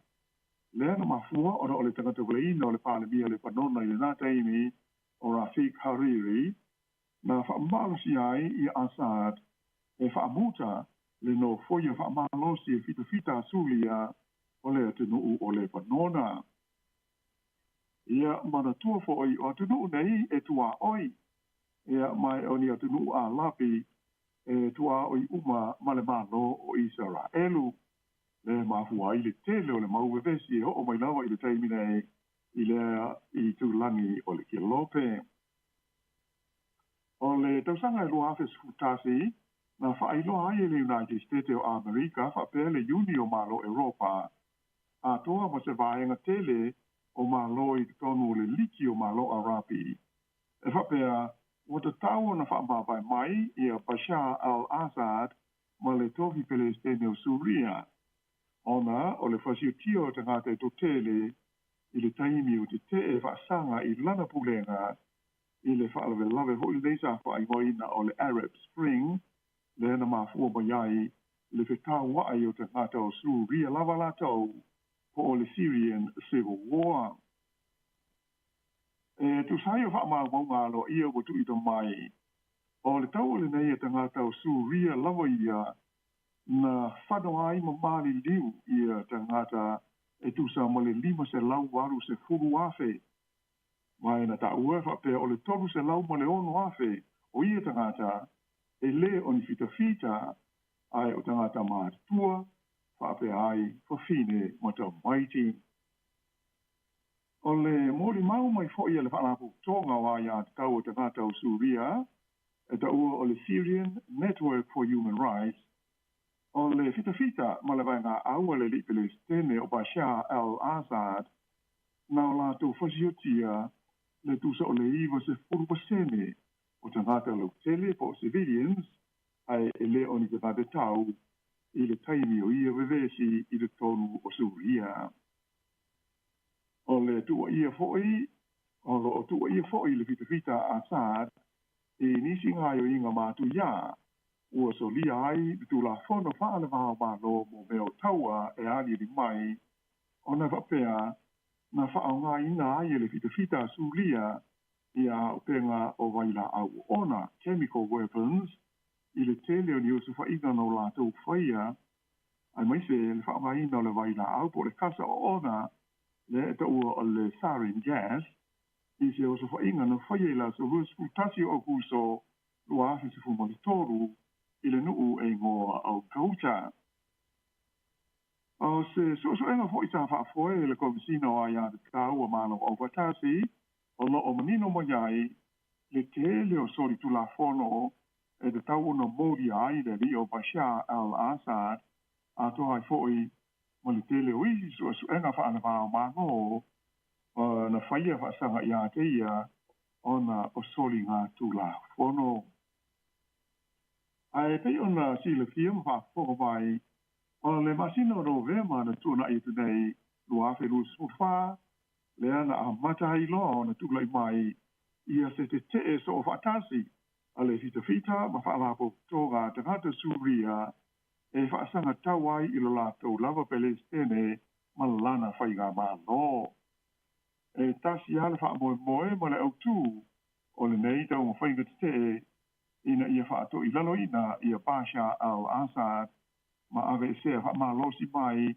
lea na mafua ona o le tagata uleina o le Palemia o Lepanona i lena taimi o Rafik Hariri na faamalosia ai ia Assad e faamuta le nofoia faamalosi e fitafita a Suria o le atunuu o Lepanona. Ia manatua foʻi o atunuu nei e tuaoi, ia ma o ni atunuu Alapi e tuaoi uma ma le Malo o Isaraelu, le mafua ai le tele o le mau vevesi e oo mai lava i le taimi nei i lea itulagi o le Kelope. O le tausaga e 2011, na faailoa ai e le United States o Amerika faapea le Iuni o Malo Eropa atoa ma se vaega tele o Malo i totonu o le Liki o Malo Arapi, e faapea ua tatau ona faamavae mai ia Bashar al-Assad ma le tofi Pelestene o Suria, ona o le fasiotia o tagata e toatele i le taimi o tetee faasaga i lana pulega i le faalavelave foi lenei sa faaigoaina o le Arab Spring, lea na mafua mai ai le fetauaʻi o tagata o Suria lava latou, po o le Syrian Civil War. E tusa ai o faamaumauga aloaia ua tuuina mai, o le taua lenei a tagata o Suria lava ia na fano ai ma maliliu ia tagata e tusa ma le 580,000, ma e na taua e faapea o le 306,000 o ia tagata e lē o ni fitafita, ae o tagata matutua faapea ai fafine ma tamaiti. O le molimau mai foʻi a le Faalapotopotoga o Aiātatau a Tagata o Suria, e taua o le Syrian Network for Human Rights, o le fitafita ma le vaegaau a le alii Pelestene o Bashar al-Assad, na o latou fasiotia le tusa o le 90% o tagata lautele po o civilians, ae e lē o ni tagata tau i le taimi o ia vevesi i totonu o Suria. O le tuuaia foʻi, o lo o tuuaia foʻi le fitafita a Assad i nisi gaoioiga matuiā ua solia ai le Tulafono faale-va-o-Malo mo mea o taua e aliali mai, ona faapea na faaaogaina ai e le fitafita a Suria ia auupega o vailaau oona, chemical weapons, i le tele o ni osofaiga na o latou faia, aemaise le faaaogaina o le vailaau po o le kasa oona lea e taua o le sarin gas, i se osofaiga na faia i le aso 21 o Aokuso 2013 i le nuu e igoa o Ghouta. O se suesuega foi sa faafoe e le Komesina o Aiātatau a Malo Aufaatasi, o lo o manino mai ai le tele o solitulafono e tatau ona molia ai le alii o Bashar al-Assad, atoa ai foi ma le tele o isi suesuega faale-va-o-Malo na faia faasaga iā te ia ona o soligatulafono. Ae pei ona silafia ma faafofoga mai, o le masina o Novema na tuanai atu nei 2024, lea na amata ai loa ona tulai mai ia se tetee soofaatasi a le fitafita ma faalapotopotoga a tagata Suria e faasagatau ai i lo latou lava Pelesitene ma lana faigamalo. E tasi lava le faamoemoe ma le autū o lenei taumafaiga tetee ina ia faatoilaloina ia Bashar al-Assad ma aveesea faamalosi mai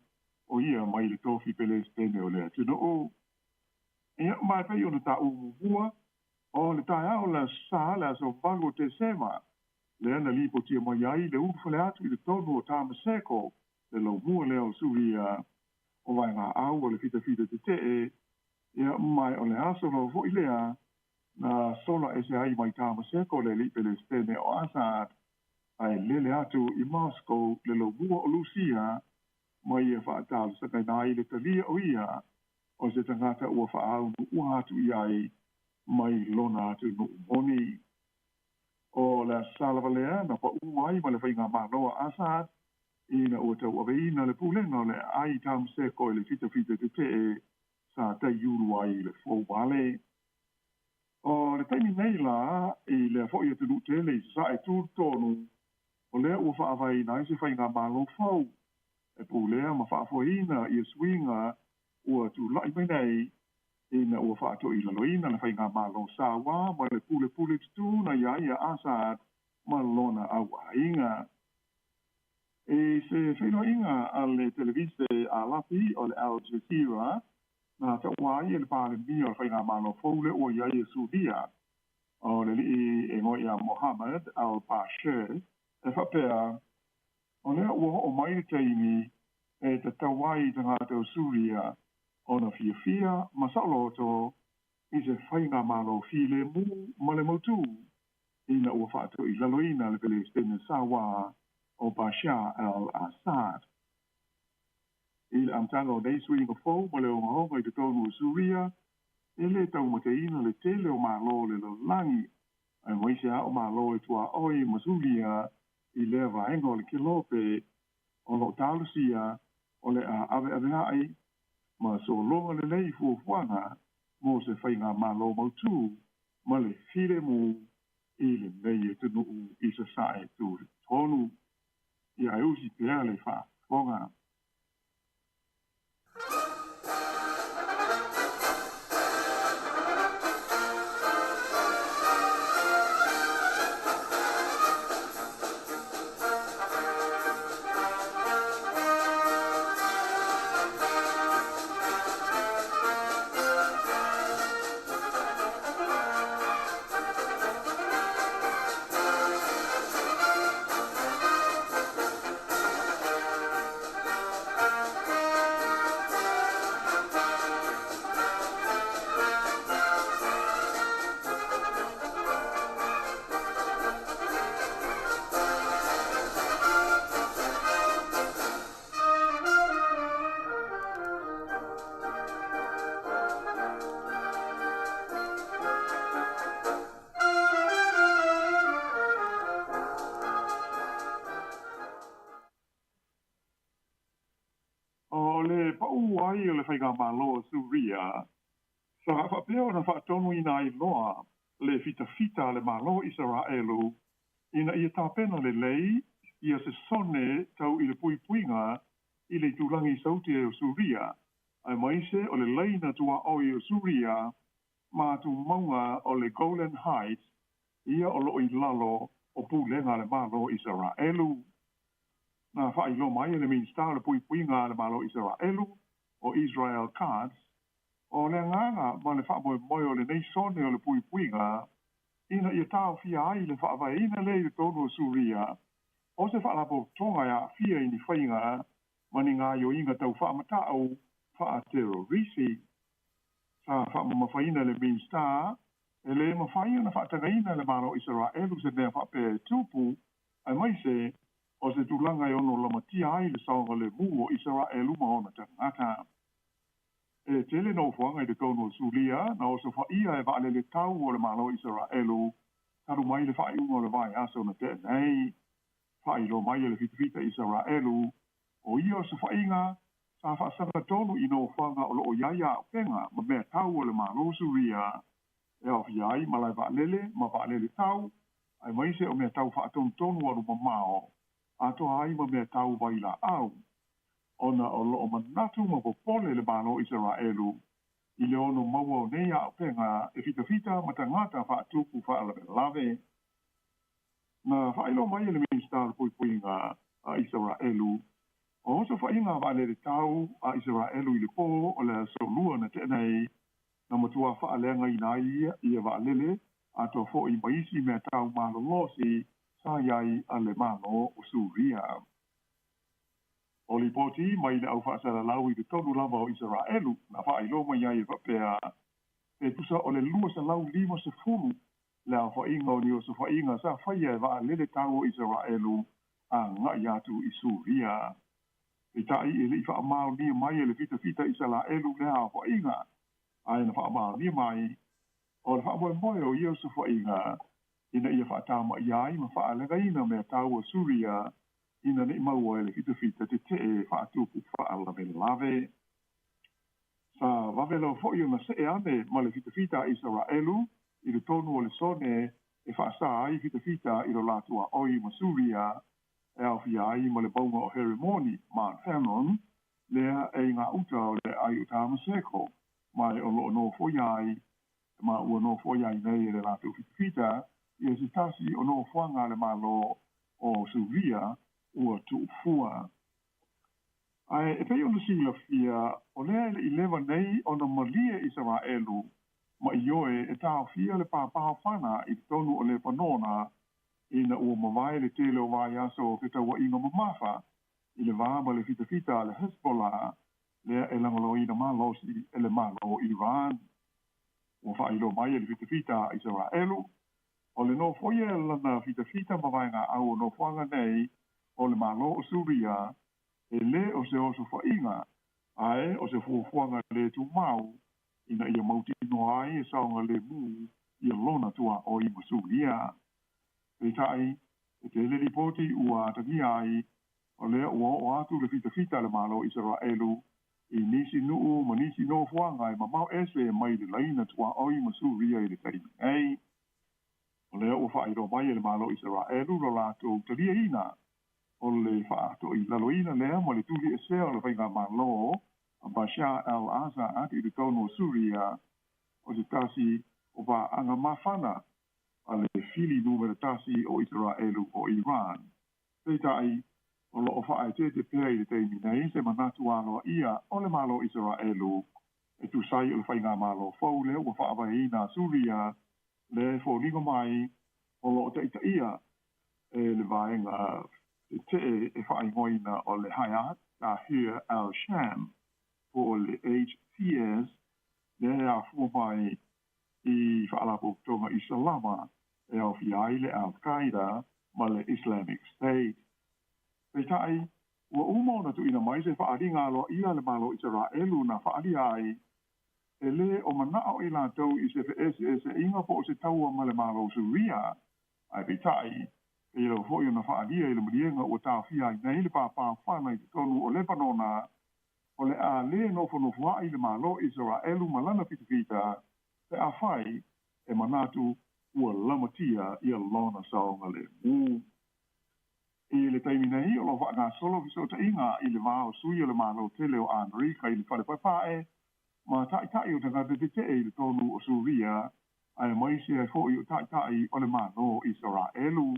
o ia mai le tofi Pelesitene o le atunuu. Ia, ma e pei ona taua muamua, o le taeao o le Aso Sa, le aso 8 o Tesema, lea na lipotia mai ai le ulufale atu i totonu o Tamaseko, le laumua lea o Suria, o vaegaau o le fitafita tetee, ia, ma o le aso lava foi lea na sola ese ai mai Tamaseko le alii Pelesitene o Assad, ae lele atu i Moscow le laumua o Lusia, ma ia faatalosagaina ai le talia o ia o se tagata ua faaunuua atu i ai mai lona atunuu moni. O le Aso Sa lava lea na paū ai ma le faigamalo a Assad ina ua tauaveina le pulega o le aai i Tamaseko i le fitafita tetee sa taiulu ai i le fouale. O le taimi nei la i lea foi atunuu tele i Sasae tutonu, o lea ua faavaeina ai se faigamalo fou e pulea ma faafoeina ia suiga ua tulai mai nei ina ua faatoilaloina le faigamalo sauā ma le pulepule tutū na iā ia Assad ma lona auaiga. I se feiloaiga a le televise Alapi o le Al Jazeera, na taua ai e le Palemia o le faigamalo fou lea ua i ai e Suria, o le alii e igoa ia Mohammed al-Bashir, e faapea, o lea ua oo mai le taimi e tatau ai i tagata o Suria ona fiafia ma saoloto i se faigamalo filemu ma le mautū ina ua faatoilaloina le Pelesitene sauā o Bashar al-Assad. I le amataga o nei suiga fou ma le ogaoga i totonu o Suria, e lē taumateina le tele o Malo o le lalolagi, aemaise lava o Malo e tuaoi ma Suria i lea vaega o le kelope o lo o talosia o le a aveaveai ma sologa lelei fuafuaga mo se faigamalo mautū ma le filemu i lenei atunuu i Sasae tutonu. Ia e usi pea le faafofoga. O le paū ai o le faigamalo o Suria, sa faapea ona faatonuina ai loa le fitafita a le Malo o Isaraelu ina ia tapena lelei ia se sone tau i le puipuiga i le itulagi saute o Suria, aemaise o le laina tuaoi o Suria ma tumauga o le Golan Heights ia o loo i lalo o pulega a le Malo o Isaraelu. Na faailoa mai e le Minisita o le Puipuiga a le Malo o Isaraelu, o Israel Katz, o le agaga ma le faamoemoe o lenei sone o le puipuiga ina ia taofia ai le faavaeina lea i totonu o Suria o se faalapotopotoga e aafia i ni faiga ma ni gaoioiga tau faamatau faaterorisi. Sa faamamafaina e le Minisita e lē mafai ona faatagaina e le Malo o Isaraelu se mea faapea e tupu, aemaise o se tulaga e ono lamatia ai le saogalemu o Isaraelu ma ona tagata. E tele nofoaga i totonu o Suria na osofaia e vaalele tau o le Malo o Isaraelu talu mai le faaiuga o le vaiaso na tea nei. Faailoa mai e le fitafita Isaraelu o ia osofaiga sa faasagatonu i nofoaga o loo i ai auupega ma mea tau o le Malo o Suria e aofia ai malae vaalele ma vaalele tau aemaise o mea tau faatonutonu alumamao, atoa ai ma mea tau vailaau, ona o loo manatu ma popole le Malo o Isaraelu i le ono maua o nei auupega e fitafita ma tagata faatupu faalavelave. Na faailoa mai e le Minisita o le Puipuiga a Isaraelu, o osofaiga vaalele tau a Isaraelu i le pō o le aso Lua na tea nei, na matua faaleagaina ai ia vaalele atoa foi ma isi mea tau malolosi sa i ai a le Malo o Suria. O lipoti mai le au faasalalau i totonu lava o Isaraelu na faailoa mai ai e faapea, e tusa o le 250 le aofaiga o ni osofaiga sa faia e vaalele tau o Isaraelu agai atu i Suria. Peitai e le i faamaonia mai e le fitafita Isaraelu lea aofaiga, ae na faamaonia mai o le faamoemoe o ia osofaiga ina ia faatamaia ai ma faaleagaina mea tau a Suria ina ne i maua e le fitafita tetee faatupu faalavelave. Sa vave lava foi ona see ane ma le fitafita a Isaraelu i totonu o le sone e faasa ai fitafita i lo latou aoi ma Suria, e aofia ai ma le mauga o Heremoni, Mount Hermon, lea e i gauta o le aai o Tamaseko, ma o loo nofoia ai ma ua nofoia ai nei e le latou fitafita ia se tasi o nofoaga a le Malo o Suria ua tuufua. Ae e pei ona silafia, o lea e le i leva nei ona malie Isaraelu ma ioe e taofia le pāpaho fana i totonu o Lepanona ina ua mavae le tele o vaiaso o fetauaiga mamafa i le va ma le fitafita a le Hezbollah lea e lagolagoina malosi e le Malo o Iran. Ua faailoa mai e le fitafita a Isaraelu, o le nofoia e lana fitafita ma vaegaau o nofoaga nei o le Malo o Suria e lē o se osofaiga, ae o se fuafuaga lē tumau ina ia mautinoa ai e saogalemu ia lona tuaoi ma Suria. Peitai, e tele lipoti ua atagia ai o lea ua oo atu le fitafita a le Malo o Isaraelu i nisi nuu ma nisi nofoaga e mamao ese mai le laina tuaoi ma Suria i le taimi nei. O lea ua faailoa mai e le Malo o Isaraelu lo latou taliaina o le faatoilaloina lea ma le tuliesea o le faigamalo a Bashar al-Assad i totonu o Suria, o se tasi o paaga mafana a le fili numera tasi o Isaraelu o Iran. Peitai, o loo faaeteete pea i le taimi nei se manatu aloaia o le Malo o Isaraelu e tusa ai o le faigamalo fou lea ua faavaeina a Suria, lea e foliga mai o loo taitaia e le vaega tetee e faaigoaina o le Hayat Tahrir al-Sham po o le HTS, lea e afua mai i Faalapotopotoga Isalama e aofia ai le Al-Qaeda ma le Islamic State. Peitai, ua uma ona tuuina mai se faaaliga aloaia a le Malo o Isaraelu na faaalia ai e lē o manao i latou i se feeseeseaiga po o se taua ma le Malo o Suria, ae peitai, pei lava foi ona faaalia i le maliega ua taofia ai nei le pāpā fana i totonu o Lepanona, o le a lē nofonofoaʻi le Malo o Isaraelu ma lana fitafita pe afai e manatu ua lamatia ia lona saogalemu. I le taimi nei, o loo faagasolo fesootaiga i le va o sui o le Malo tele o Amerika i le Fale Paepae ma taitai o tagata tetee i totonu o Suria, aemaise ai foi o taitai o le Malo o Isaraelu.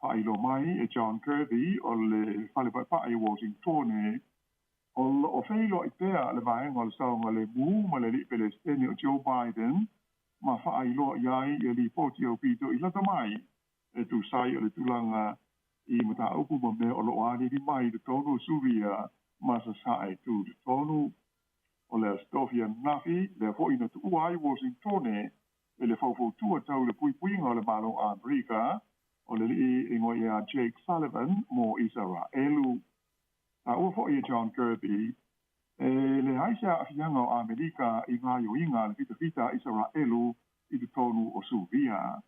Faailoa mai e John Kirby o le Fale Paepae i Washingtone, o loo feiloai pea le vaega o le saogalemu ma le alii Pelesitene o Joe Biden ma faailoa i ai ia lipoti aupito i lata mai e tusa ai o le tulaga i mataupu ma mea o loo aliali mai i totonu o Suria ma sasae tutotonu. O le Aso Tofi ananafi lea foi na tuua ai Washingtone e le faufautua tau le puipuiga o le Malo o Amerika o le alii igoa ia Jake Sullivan mo Isaraelu. Taua foi e John Kirby, e leai se aafiaga o Amerika i gaoioiga a le fitafita a Isaraelu i totonu o Suria.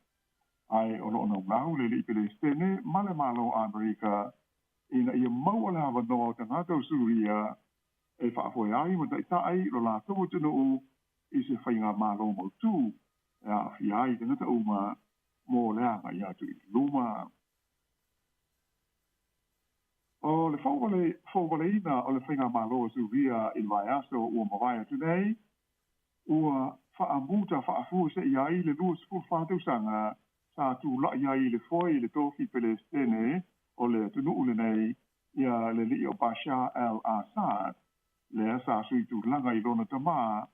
Ae o loo naunau le alii Pelesitene ma le Malo o Amerika ina ia maua le avanoa o tagata o Suria e faafoe ai ma taitai lo latou atunuu i se faigamalo mautū e aafia ai tagata uma. mo le agai atu i luma. O le fouvaleina o le faigamalo a Suria i le vaiaso ua mavae atu nei, ua faamuta faafuasei ai le 24 tausaga sa tulai ai i le foe i le tofi Pelesitene o le atunuu lenei, ia le alii o Bashar al-Assad, lea sa suitulaga i lona tamā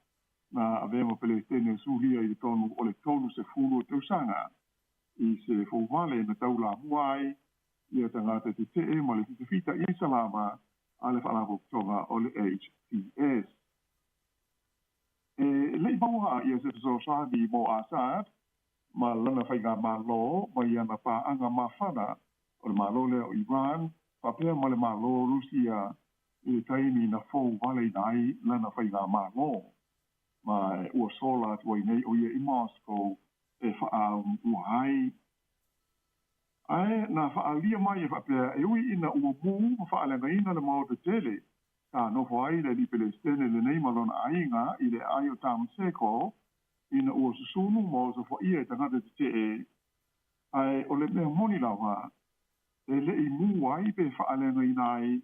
na avea ma Pelesitene o Suria i totonu o le 30 tausaga, i se fouvale na taulamua ai ia tagata tetee ma le fitafita Isalama a le Faalapotopotoga o le HTS. E le i maua ia se fesoasoani mo Assad ma lana faigamalo mai ana paaga mafana o le Malo lea o Iran faapea ma le Malo o Rusia i le taimi na fouvaleina ai lana faigamalo, ma ua sola atu ai nei o ia i Moscow e faaamuua ai. Ae na faaalia mai e faapea e ui ina ua mū ma faaleagaina le maota tele sa nofo ai le alii Pelesitene lenei ma lona aiga i le aai o Tamaseko ina ua susunu ma osofaia e tagata tetee, ae o le mea moni lava, e le i mū ai pe faaleagaina ai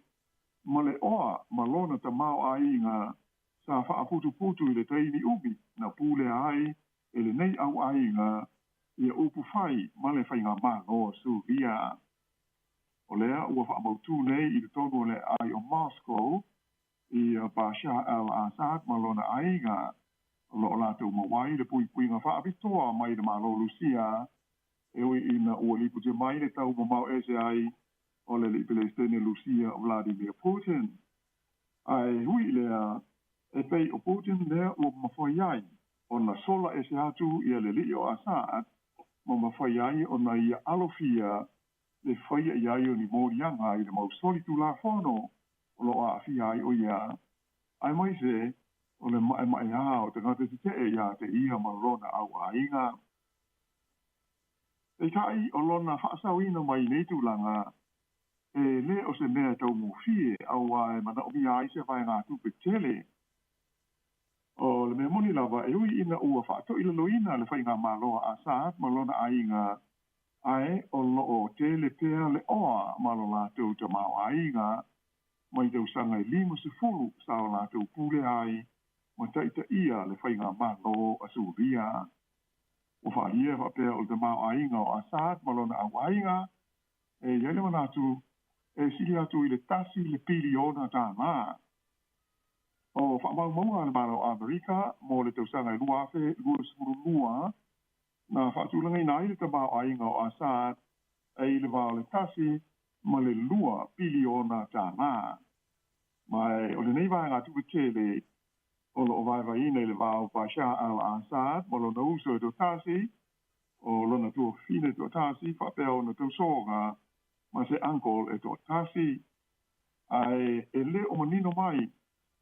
ma le oa ma lona tamaoaiga sa faaputuputu i le taimi umi na pulea ai e lenei auaiga ia upu fai ma le faigamalo a Suria. O lea ua faamautū nei i totonu o le aai o Moscow i Bashar al-Assad ma lona aiga, o lo o latou maua ai le puipuiga faapitoa mai le Malo Lusia, e ui ina ua lipotia mai le tau mamao ese ai o le alii Pelesitene Lusia Vladimir Putin. Ae ui i lea, e pei o Putin lea ua mafai ai ona sola ese atu ia le alii o Assad ma mafai ai ona ia alofia le faia i ai o ni moliaga i le mau solitulafono o lo o aafia ai o ia, aemaise o le maemaeā o tagata tetee ia te ia ma lona auaiga. Peitai, o lona faasaoina mai i nei tulaga, e le o se mea e taugofie auā e manaomia ai se vaegatupe tele. O le mea moni lava, e ui ina ua faatoilaloina le faigamalo a Assad ma lona aiga, ae o lo o tele pea le oa ma lo latou tamaoaiga mai tausaga e 50 sa o latou pule ai ma taitaia le faigamalo a Suria. Ua faaalia faapea o le tamaoaiga o Assad ma lona auaiga, e i ai le manatu e sili atu i le tasi le piliona tālā. O faamaumauga a le Malo o Amerika mo le tausaga e 2022, na faatulagaina ai le tamaoaiga o Assad e i le va o le tasi ma le lua piliona tālā. Ma o lenei vaegatupe tele o lo o vaevaeina i le va o Bashar al-Assad ma lona uso e toatasi, o lona tuafafine e toatasi faapea ona tausoga ma se uncle e toatasi. Ae e le o manino mai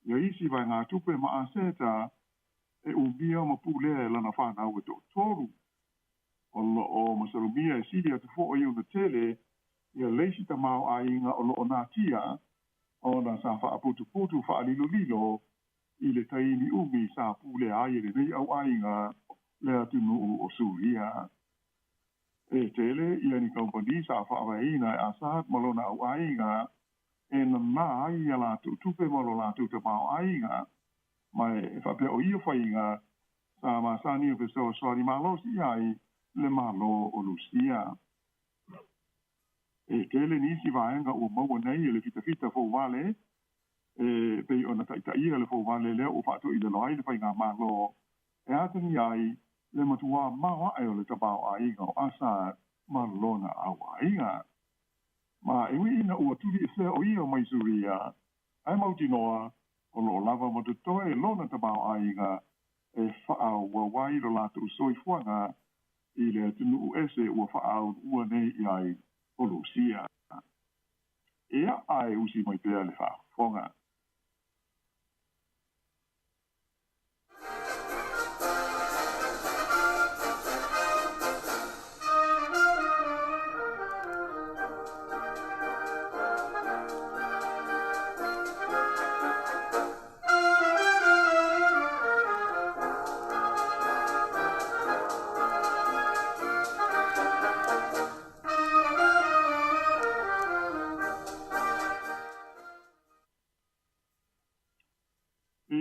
ia isi vaegatupe ma aseta e umia ma pulea e lana fanau e toatolu. O lo o masalomia e sili atu foʻi ona tele ia le isi tamaoaiga o lo o natia ona sa faaputuputu faalilolilo i le taimi umi sa pulea ai e lenei auaiga le atunuu o Suria. E tele ia ni kamupani sa faavaeina e Assad ma lona auaiga e nanā ai ia latou tupe ma lo latou tamaoaiga, ma e faapea o ia faiga sa masani o fesoasoani malosi ai le Malo o Lusia. E tele nisi vaega ua maua nei e le fitafita fouvale e pei ona taitaia le fouvale lea ua faatoilalo ai le faigamalo e atagia ai le matuā maoae o le tamaoaiga o Assad ma lona auaiga. Ma e ui ina ua tuliesea o ia mai Suria, ae mautinoa o lo o lava ma totoe lona tamaoaiga e faaauau ai lo latou soifuaga i le atunuu ese ua faaaunuua nei i ai o Lusia. Ea ae usi mai pea le faafofoga.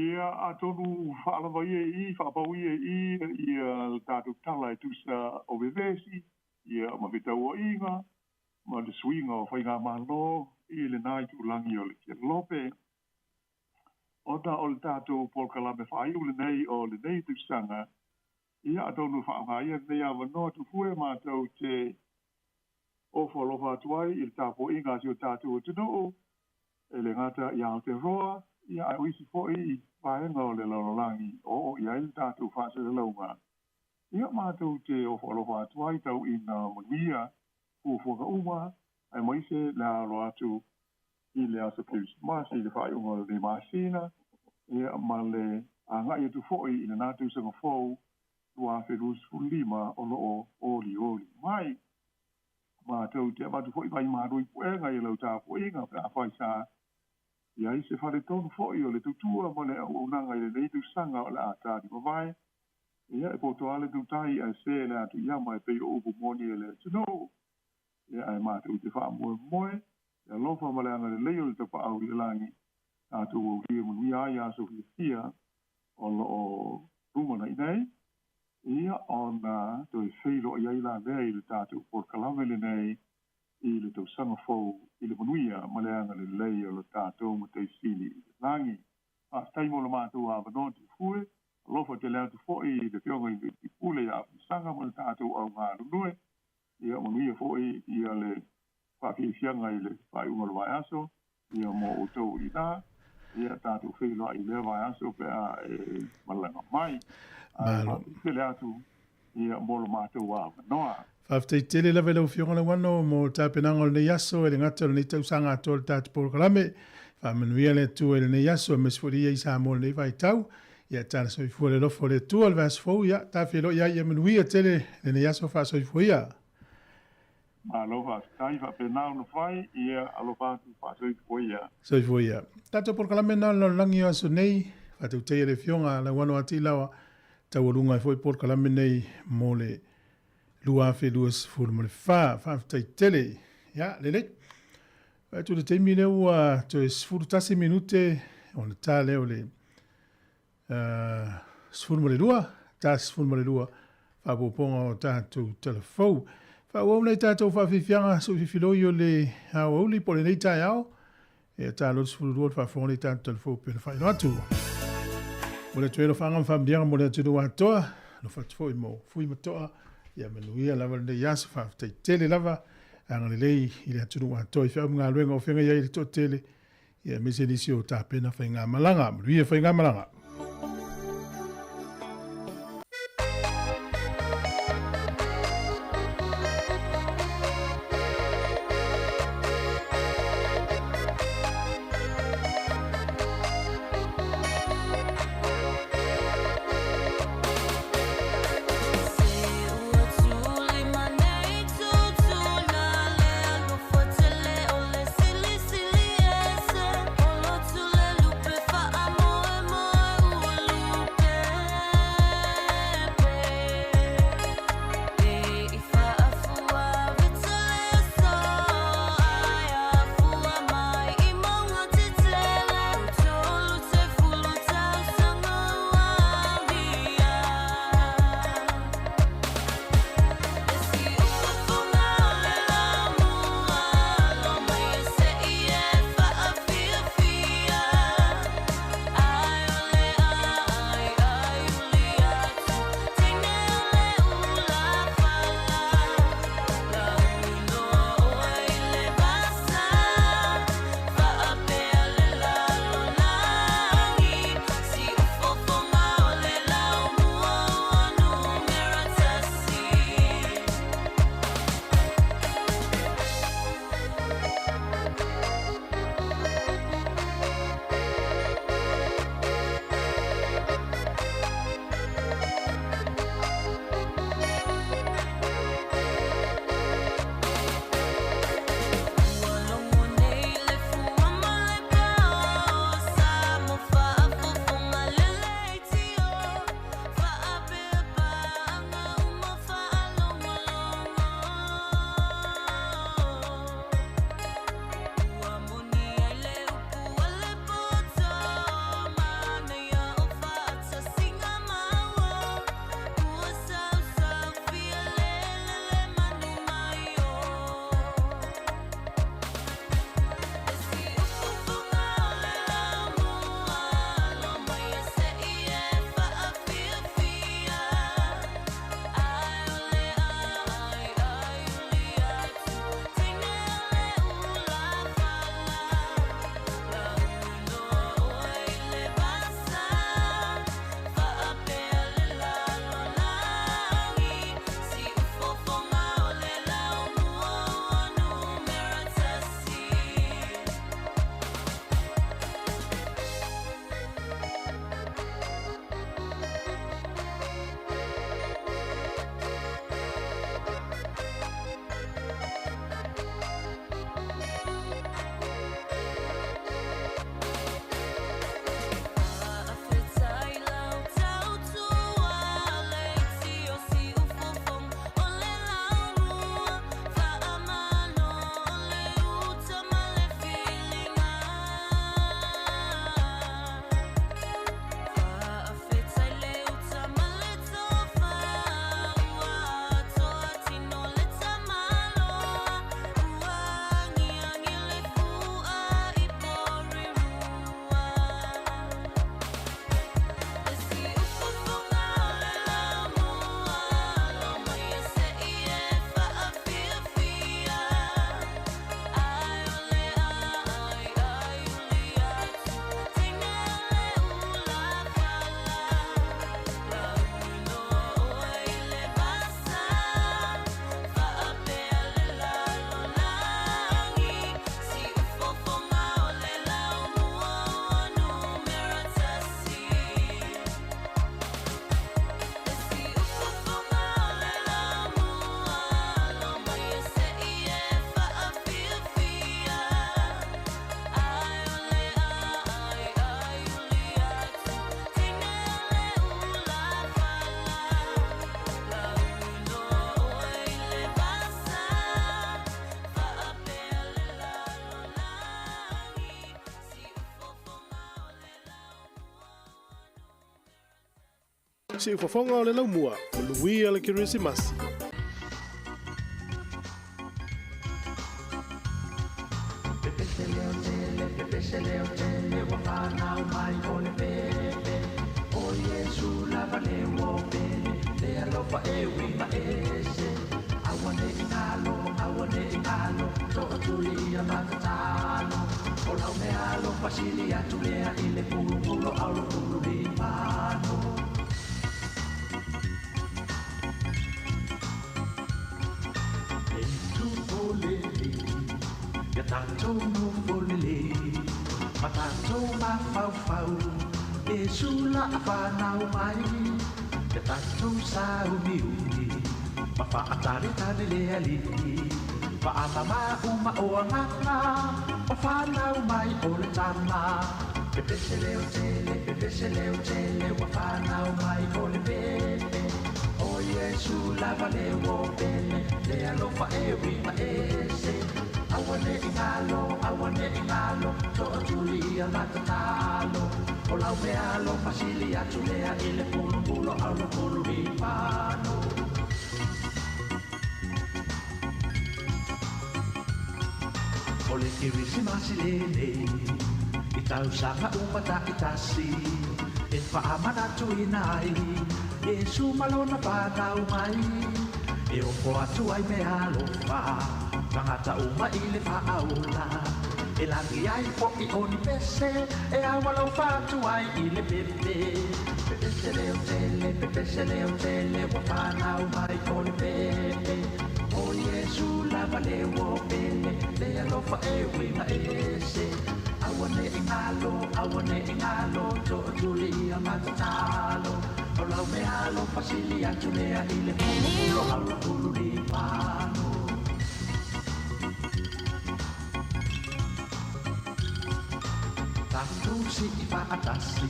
Ia, atonu faalava ia i i, faapau ia i i ia le tatou tala e tusa o vevesi, ia ma fetauaiga, ma le suiga o faigamalo i lena itulagi o le Kelope. Ona o le tatou polokalame faaiu lenei o lenei tausaga, ia atonu e faaaoga ia lenei avanoa tufue matou te ofo alofa atu ai i le tapuaiga a si o tatou atunuu, e le gata i Aotearoa, ia ae o isi foi vaega o le lalolagi o oo i ai le tatou faasalalauga. Ia matou te ofo alofa atu ai tau ina manuia fuafuaga uma, aemaise le alo atu i le aso Kerisimasi i le faaiuga o lenei masina, ia ma le agai atu foi i lena tausaga fou 2025 o lo o olioli mai. Matou te avatu foi vaimalu i puega i lau tapuaiga pe afai sa i ai se faletonu foi o le tautua ma le auaunaga i lenei tausaga o le a tali mavae. Ia, e poto lava le tautai ae se le atu iama e pei o upu moni a le atunuu. Ia, ae matou te faamoemoe le alofa ma le agalelei o le Tapaau i le lagi, tatou aulia manuia ai aso fiafia o lo o lumanai nei, ia ona toe feiloai ai la lea i le tatou polokalame lenei i le tausaga fou i le manuia ma le agalelei o lo tatou Matai Sili i le lagi. Faafetai mo lo matou avanoa Tufue, alofa tele atu foi i le Afioga i le Pule ia Afamasaga ma le tatou au galulue, ia manuia foi ia le faafiafiaga i le faaiuga o le vaiaso, ia mo outou i ina, ia tatou feiloai i lea vaiaso pe a e malaga mai. Ae faafetai tele atu ia mo lo matou avanoa. Faafetai tele lava i lau Afioga Lauano mo le tapenaga o lenei aso, e le gata o lenei tausaga atoa o le tatou polokalame. Faamanuia le Atua i lenei aso, aemaise foi le ia i Samoa i lenei vaitau. Ia tala soifua le alofa o le Atua i le vaiaso fou, ia ta feiloai ai, ia manuia tele lenei aso faasoifua ia. Malo faafetai, faapena ona fai, ia alofa atu faasoifua ia. Soifua ia. Tatou polokalame na o le lalolagi o aso nei, faatautaia le Afioga Lauano Atilawa, taualuga ai foi polokalame nei mo le 2024. Faafetai tele. Ia, lelei. Vaai atu i le taimi lea ua toe 11 minute ona ta lea o le 12, ta 12, faaopoopoga o tatou talafou. Faaauau nei tatou faafiafiaga suififiloi o le aoauli po o lenei taeao. E ta 32 le faafofoga nei tatou talafou pe na faailoa atu. Mo le atu ai alofaaga ma faamanuiaga mo le atunuu atoa. Alofa atu foi mo Fui ma Toa. Ia manuia lava lenei aso. Faafetai tele lava. Agalelei i le atunuu atoa i feau ma galuega o feagai ai le toatele. Ia aemaise nisi o tapena faigamalaga. Manuia faigamalaga. Siufofoga o le Laumua, manuia le Kerisimasi. Pepese leo tele, pepese leo tele, ua fanau mai o le pepe. O Iesu lava le uo pele, le alofa e uiga ese. Aua ne i galo, aua ne i galo, to'atuli ia matatalo. O lau mea alofa sili atu lea i le pulupulo au lo pulu limano. E tu o le ia tatou nofo lelei, ma tatou mafaufau, Iesu la fanau mai, ia tatou saumiumi, ma faatalitali le alii, faamama uma o agaga, o fanau mai o le tama. Pepese leo tele, pepese leo tele, ua fanau mai o le pepe. O Iesu lava le uo pele, le alofa e uiga ese. Aua ne i galo, aua ne i galo, to'atuli ia matatalo. O lau mea alofa sili atu lea i le pulupulo au lo pulu lipano. O le Kerisimasi lenei, i tausaga uma ta'itasi, e faamanatuina ai, Iesu ma lona fanau mai. E ofo atu ai mea alofa, tagata uma i le faaola. E lagi ai fo'i o ni pese, e aualofa atu ai i le pepe. Pepese leo tele, pepese leo tele, ua fanau mai o le pepe. O Iesu lava le uo pele, le alofa e uiga ese. Aua ne i galo, aua ne i galo, to'atuli ia matatalo. O lau mea alofa sili atu lea i le pulupulo au lo pulu lipano. Tatou si'i fa'atasi,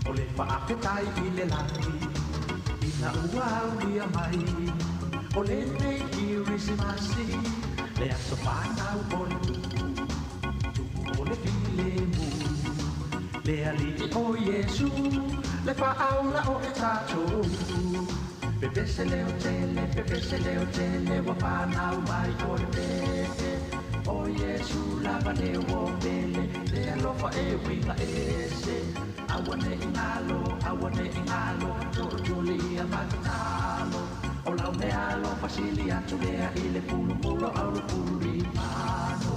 o le fa'afetai i le lagi, ina ua aulia mai, o lenei Kerisimasi, le aso fanau o le tupu, tupu o le filemu. Le alii o Iesu, le fa'aola o e tatou. Pepese leo tele, pepese leo tele, ua fanau mai o le pepe. O Iesu lava le uo pele, le alofa e uiga ese. Aua ne i galo, aua ne i galo, to'atuli ia matatalo. O lau mea alofa sili atu lea i le pulupulo au lo pulu limano.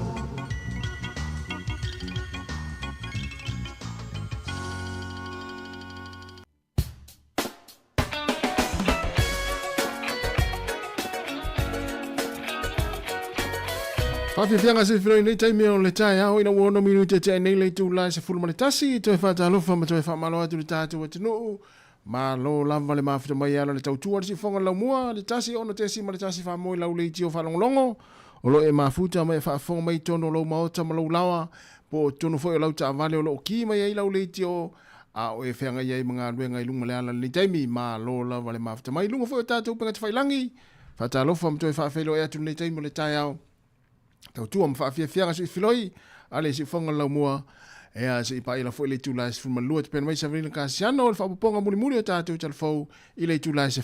Faafiafiaga se filoi nei taimi o le taeao ina ua ono minute tea nei le itula e 11 toe faatalofa ma toe faamalo atu le tatou atunuu. Malo lava le mafuta mai ala le tautua le siufoga le laumua le 1 6.1 faamoe lau leitio faalogologo o lo o e mafuta ma e faafofoga mai i totonu o lou maota ma lou laoa po o totonu foi o lau taavale o lo o ki mai ai lau leitio a o e feagai ai ma galuega i luga o le ala i lenei taimi. Malo lava le mafuta mai i luga foi o tatou upega tafailagi. Faatalofa ma toe faafeiloai atu i lenei taimi o le taeao. Tautua ma faafiafiaga sui filoi a le siufoga le laumua. Ea se i paila foi le itula e 12 te pena mai Savelina Kasiano o le faapopoga mulimuli o tatou talafou i le itula e 12.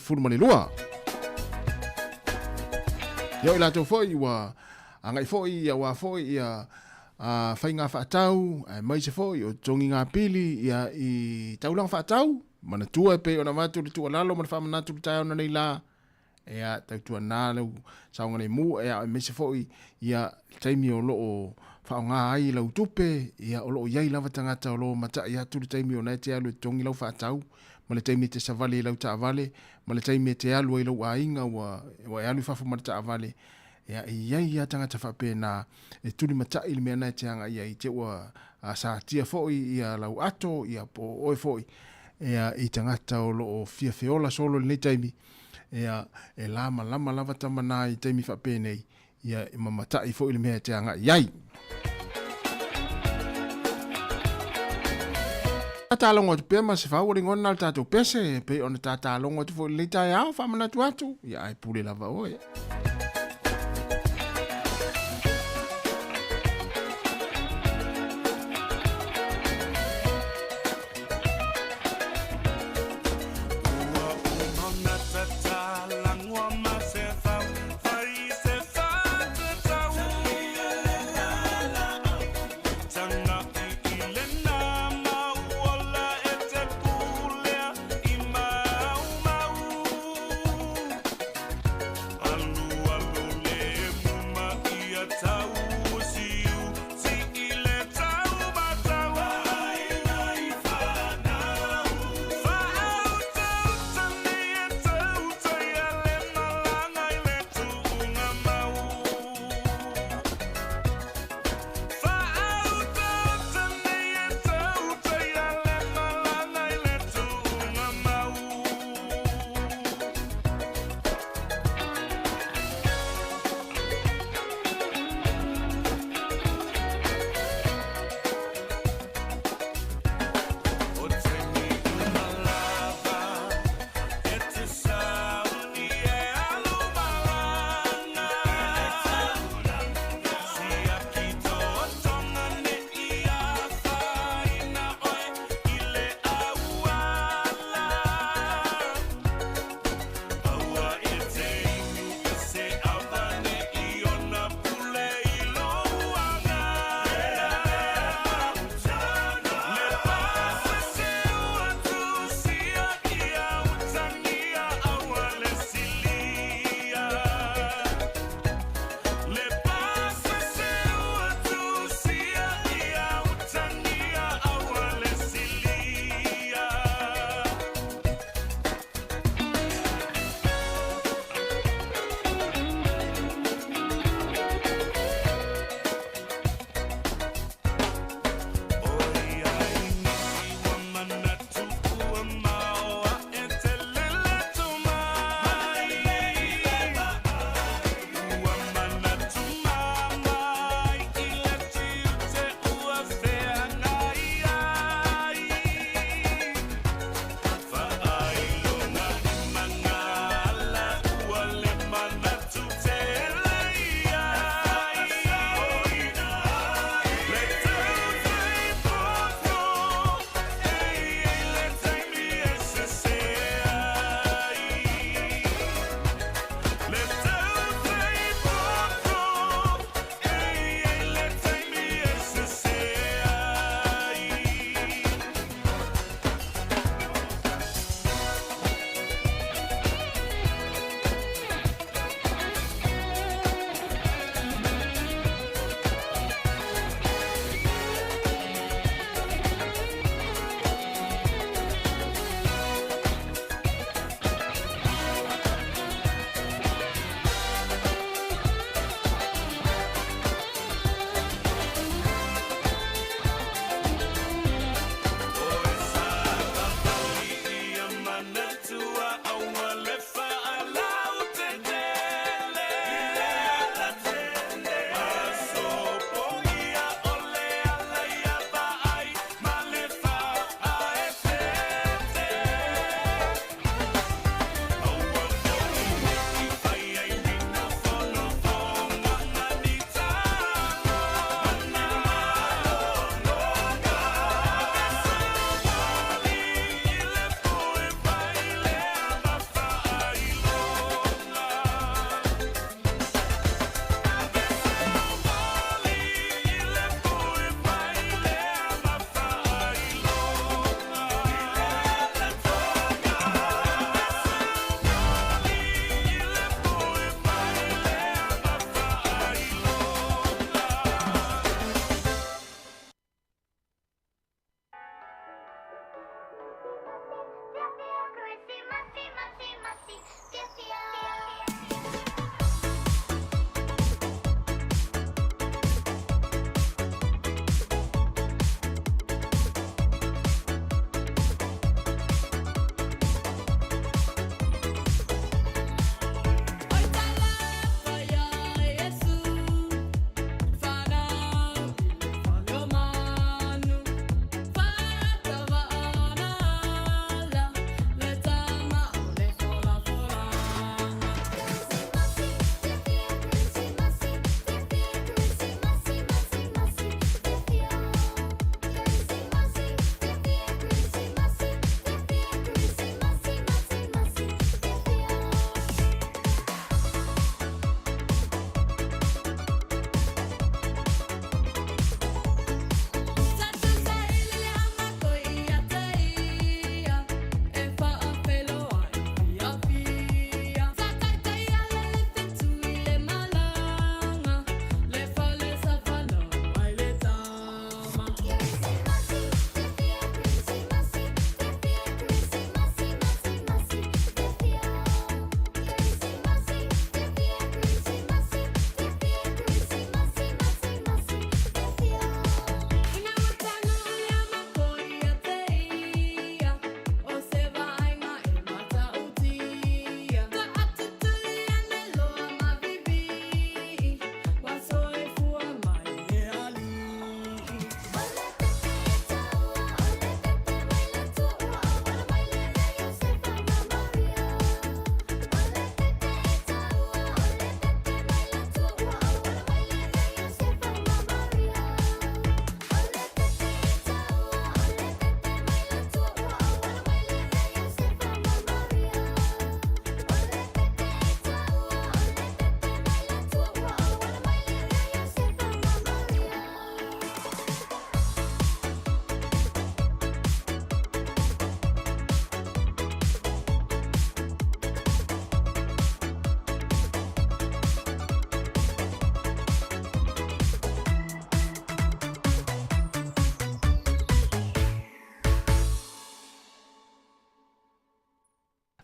Ia o i latou foi ua agai foi ia ua foi ia a faiga faatau aemaise foi o totogiga pili ia i taulaga faatau manatua e pei ona avatu le tuualalo ma le faamanatu i le taeao nei la ea tautuana lau saogalemu ea aemaise foi ia le taimi o lo o faaaoga ai lau tupe ia o lo o i ai lava tagata o lo o matai atu le taimi o na e te alu e totogi lau faatau ma le taimi e te savali ai lau taavale ma le taimi e te alu ai lou aiga ua ua e alu i fafo ma le taavale Ia, e i ai lava tagata faapena e tulimatai i le mea na e te agai ai, te ua satia foi ia lau ato, ia po o oe foi, ia, i tagata o lo o fia feola solo i lenei taimi, ia, e lamalama lava tama na i taimi faapenei, ia, e mamatai foi i le mea e te agai ai. Tatalogo atu pea ma se fau o lagona le tatou pese, e pei ona tatalogo atu foi i lenei taeao, faamanatu atu, ia ae pule lava oe.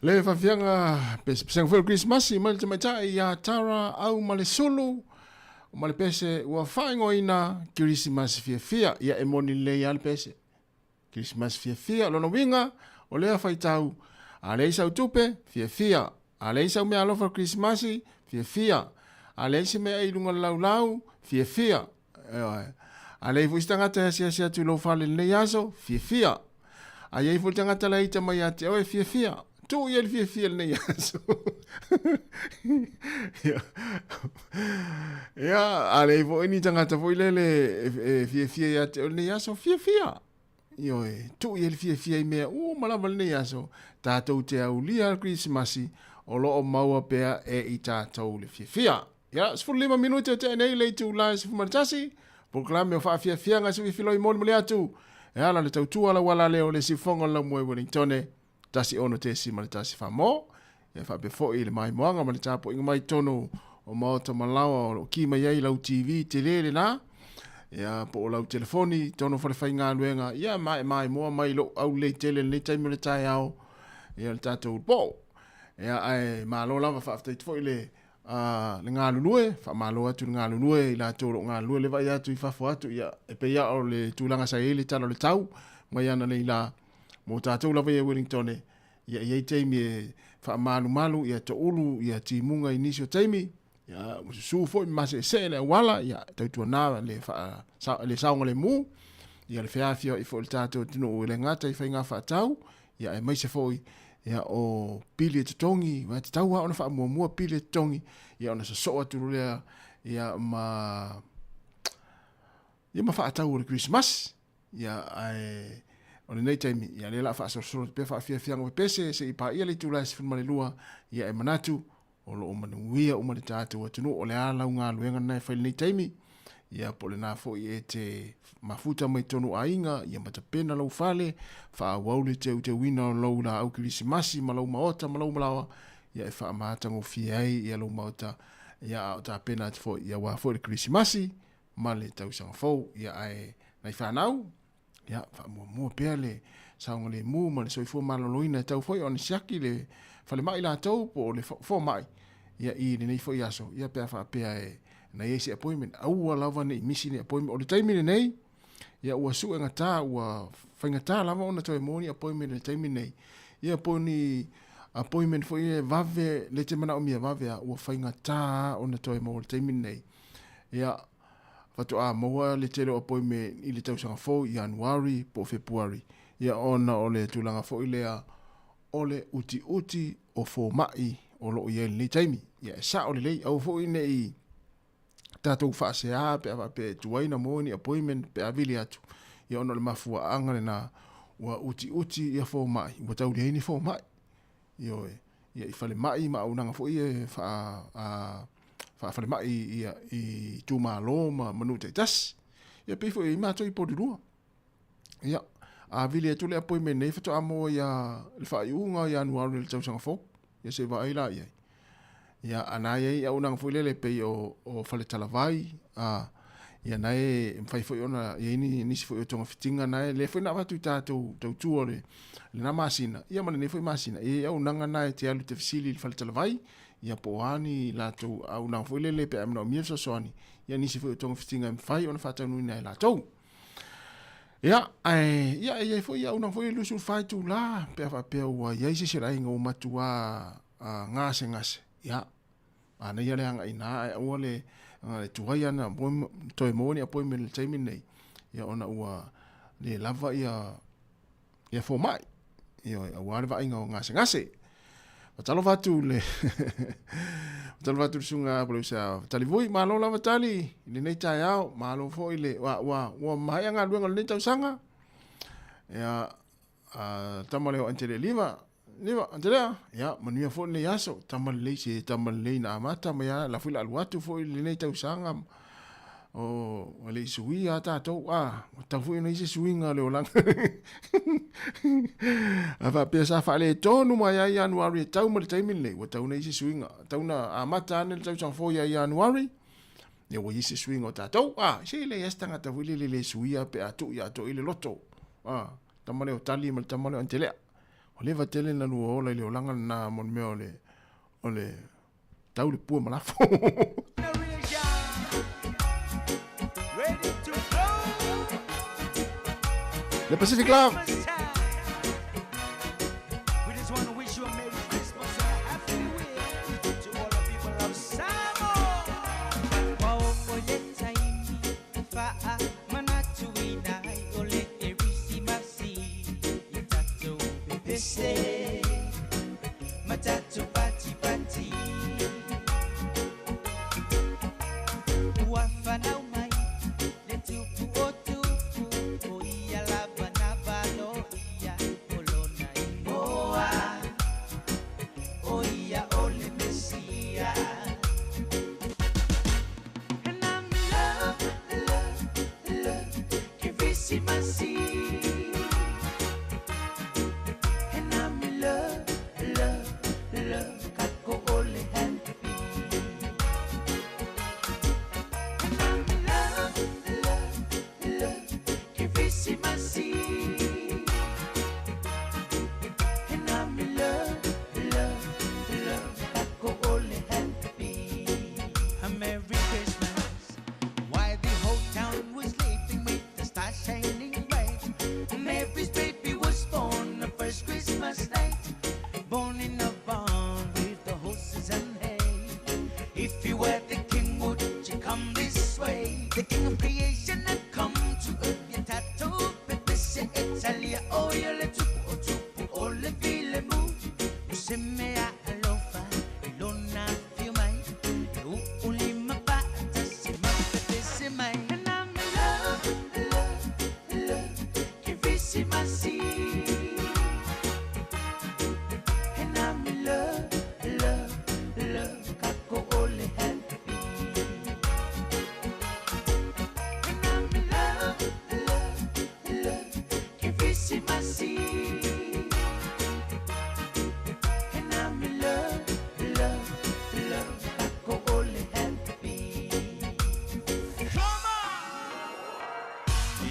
Le faafiaga pesepesega foi o le Kerisimasi mai le tamaitai ia Tara Au ma le Sulu ma le pese ua faaigoaina Kerisimasi fiafia. Ia e moni lelei lava le pese. Kerisimasi fiafia, o lona uiga o lea faitau, a leai sau tupe, fiafia. A leai sau meaalofa o le Kerisimasi, fiafia. A leai se meaai i luga o le laulau, fiafia. Ioe. A leai foi se tagata e asiasi atu i lou fale i lenei aso, fiafia. A i ai foi le tagata la e ita mai ia te oe, fiafia. Tuu i ai le fiafia i lenei aso. Ia, ia, a leai foi ni tagata foi lele e fiafia ia te oe i lenei aso, fiafia. Ioe, tuu i ai le fiafia i mea uma lava i lenei aso, tatou te aulia le Kerisimasi o lo o maua pea e i tatou le fiafia. Ia, 15 minute o tea nei le itula e 11, polokalame o faafiafiaga se filoi molimoli atu e ala le tautua lau ala lea o le siufofoga o le laumua i Wellingtone, 16.1 Samoa. Ia faapea foi le maimoaga ma le tapuaiga mai totonu o maota ma laoa o lo o ki mai ai lau TV tele lena, ia po o lau telefoni totonu o falefaigaluega, ia ma e maimoa mai lou aulelei tele i lenei taimi o le taeao, ia le tatou po. Ia ae malo lava faafetai atu foi le le galulue, faamalo atu le galulue i latou o lo o galulue le vaai atu i fafo atu, ia e pei lava o le tulaga sa i ai le tala o le tau mai ananei la mo tatou lava ia i Wellington, ia e i ai taimi e faamalumalu, ia toulu, ia timuga i nisi o taimi, ia ua susu foi ma maseesee le auala, ia tautuana le, faa, le saogalemu, ia le feafioai foi o le tatou atunuu e le gata i faiga faatau, ia aemaise foi ia o pili e totogi, ua tatau lava ona faamuamua pili e totogi, ia ona sosoo atu loa lea ia ma ia ma faatau o le Kerisimasi. Ia ae o lenei taimi, ia lea o le a faasolosolo atu pea faafiafiaga pepese se i paia le itula e 12, ia e manatu o lo o manuia uma le tatou atunuu. O le a lau galuega lena e fai i lenei taimi, ia po o lena foi e te mafuta mai totonu o aiga, ia matapena lou fale, faaauau le teuteuina o lou laau kerisimasi ma lou maota ma lou malaoa, ia e faamatagofie ai ia lou maota, ia a o tapena atu foi ia aua foi le kerisimasi ma le tausaga fou. Ia ae nai fanau, ia faamuamua pea le saogalemu ma le soifua maloloina e tau foi ona siaki le falemai latou po o le fomai ia i lenei foi aso ia pe a faapea e na i ai se appointment aua lava ne i misi ni appointment o le taimi lenei ia ua suegata ua faigata lava ona toe maua ni appointment i le taimi lenei ia po o ni appointment foi e vave le te manaomia vave a ua faigata ona toe maua i le taimi lenei ia Faatoa maua le tele o appointment i le tausaga fou i Ianuari po o Fepuari, ia ona o le tulaga foi lea o le utiuti o fomai o lo o i ai i lenei taimi. Ia e sao lelei, aua foi ne i tatou faasea pe a faapea e tuai ona maua ni appointment pe a vili atu, ia ona o le mafuaaga lena ua utiuti ia fomai, ua tau leai ni fomai. Ioe, ia i falemai ma auaunaga foi ia e faa, a, faafalemai ia, i itumalo ma, ma nuu taitasi. Ia pei foi e i ai matou i Porirua. Ia, a vili atu le appointment nei faatoa maua ia le faaiuga o Ianuari o le tausaga fou. Ia se i vaai la i ai. Ia, a na i ai auaunaga foi lele pei o, o Faletalavai, a, ia na e mafai foi ona i ai ni, nisi foi o togafitiga na e, lea foi na avatu i tatou tautua o le, lena masina, ia ma lenei foi masina, e i ai auaunaga na e te alu te fesili i le Faletalavai, ia po o a ni latou auaunaga foi lele pe a manaomia fesoasoani, ia nisi foi o togafitiga e mafai ona faataunuuina e latou. Ia, ae, ia, e i ai foi auaunaga foi e 24 itula, pe a faapea ua i ai se isi o le aiga ua matua gasegase, ia, manaia le agai i ina, ae aua le, le tuai ana toe maua ni appointment i le taimi lenei, ia ona ua le lava ia, ia fomai, ioe, aua le vaaiga o gasegase. Faatalofa atu le faatalofa atu le susuga Paleusa Talivui, malo lava Tali i lenei taeao, malo foi le ua ua ua maea galuega o lenei tausaga. Ia a tama lea o Antelea Liva, Liva, Antelea, ia manuia foi lenei aso, tama lelei se tama lelei na amata mai lava, la foi la alu atu foi lenei tausaga o ua le i suia lava tatou, a, ua tatau foi ona i ai se suiga o le olaga. A faapea sa faaletonu mai lava Ianuari e tau mai le taimi lenei, ua tatau ona i ai se suiga. Tatau ona amata ane le tausaga fou ia Ianuari, ia ua i ai se suiga o tatou. A, se e leai lava se tagata foi lele e le suia pe a tuu ia te oe le loto. A, tama lea o Tali ma le tama lea o Antelea. Ua leva tele na lua ola i le olaga lena mo le mea o le, o le tau le pua ma lafo. Le Pacific Love.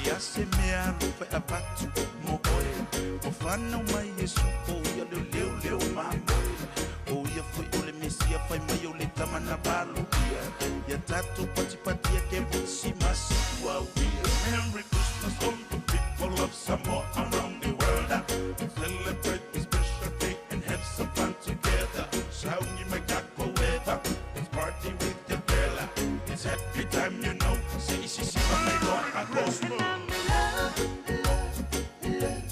Ia se mea alofa e avatu mo oe Ua fanau mai Iesu o ia leo leo leo mamoe O ia foi o le Mesia fai mai o le tama na valo ia Ia tatou patipatia ke Krisimasi ua uia Merry Christmas all the people of Samoa around the world Celebrate this special day and have some fun together Sauni mai kako eva Let's party with your girl It's happy time you know Se isi si pa mai loa a gospel Love, love, love,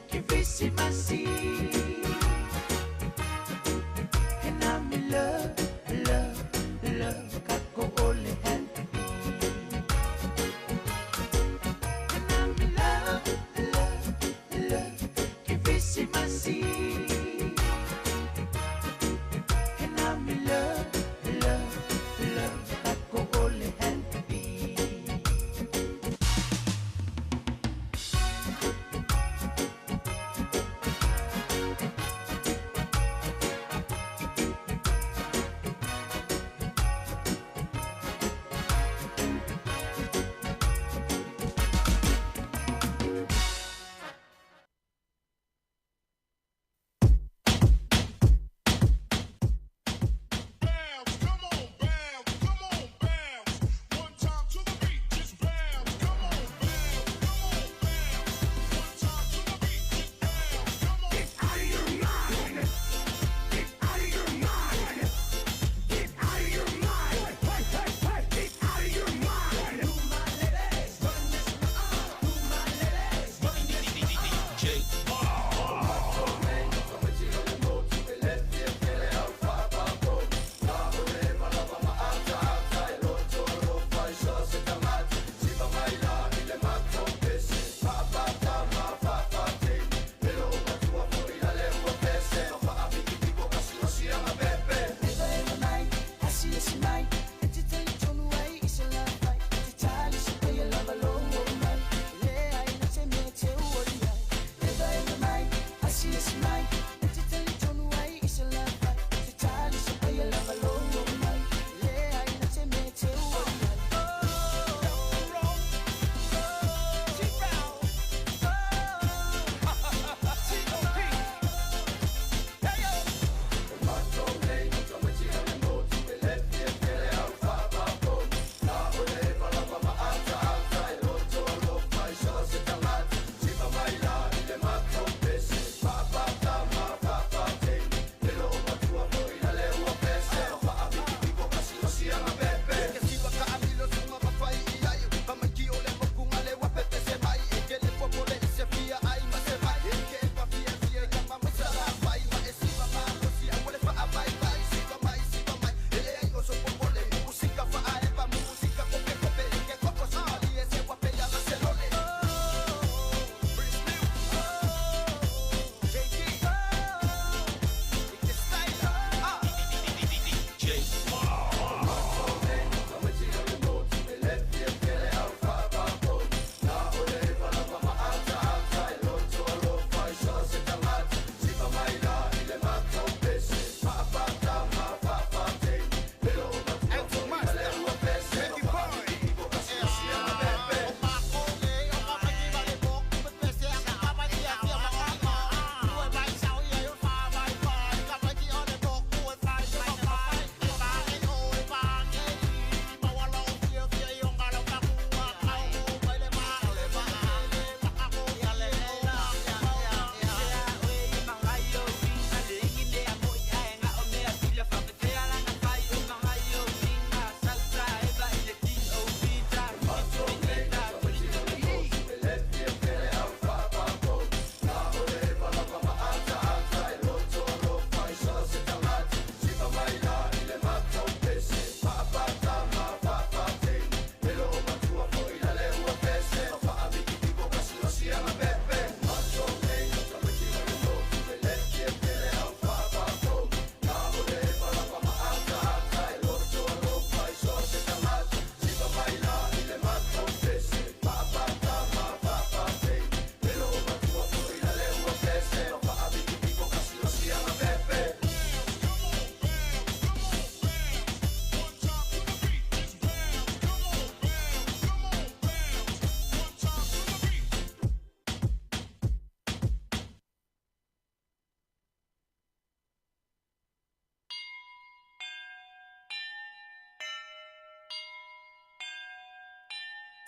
Kirisimasi.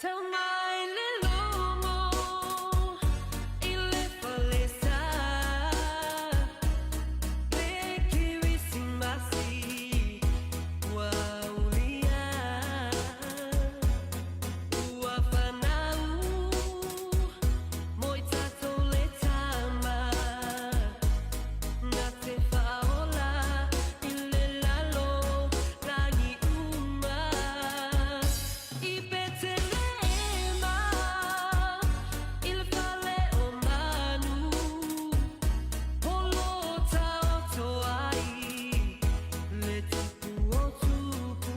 Tau mai le logo i le falesa Le Kerisimasi ua ulia Ua fanau mo i tatou le tama Na te whaola i le lalo lagi uma I Petelema i le fale o manu Holo taoto ai le tupu o tupu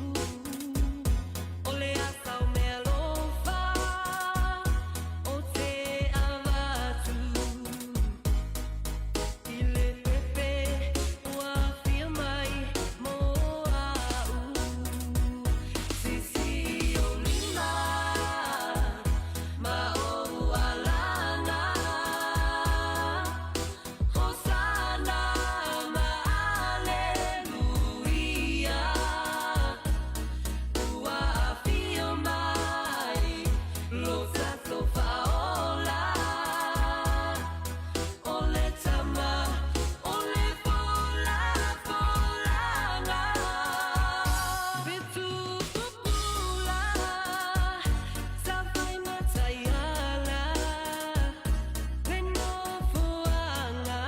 O le asa o mea lofa o te avatu I le pepe ua afio mai mo au Sisi o lima ma ou alaga Hosana ma Aleluia Ua afio mai lo tatou whaola O le tama, o le fola folaga Fetu pupula, sa fai mataiala Le nofoaga,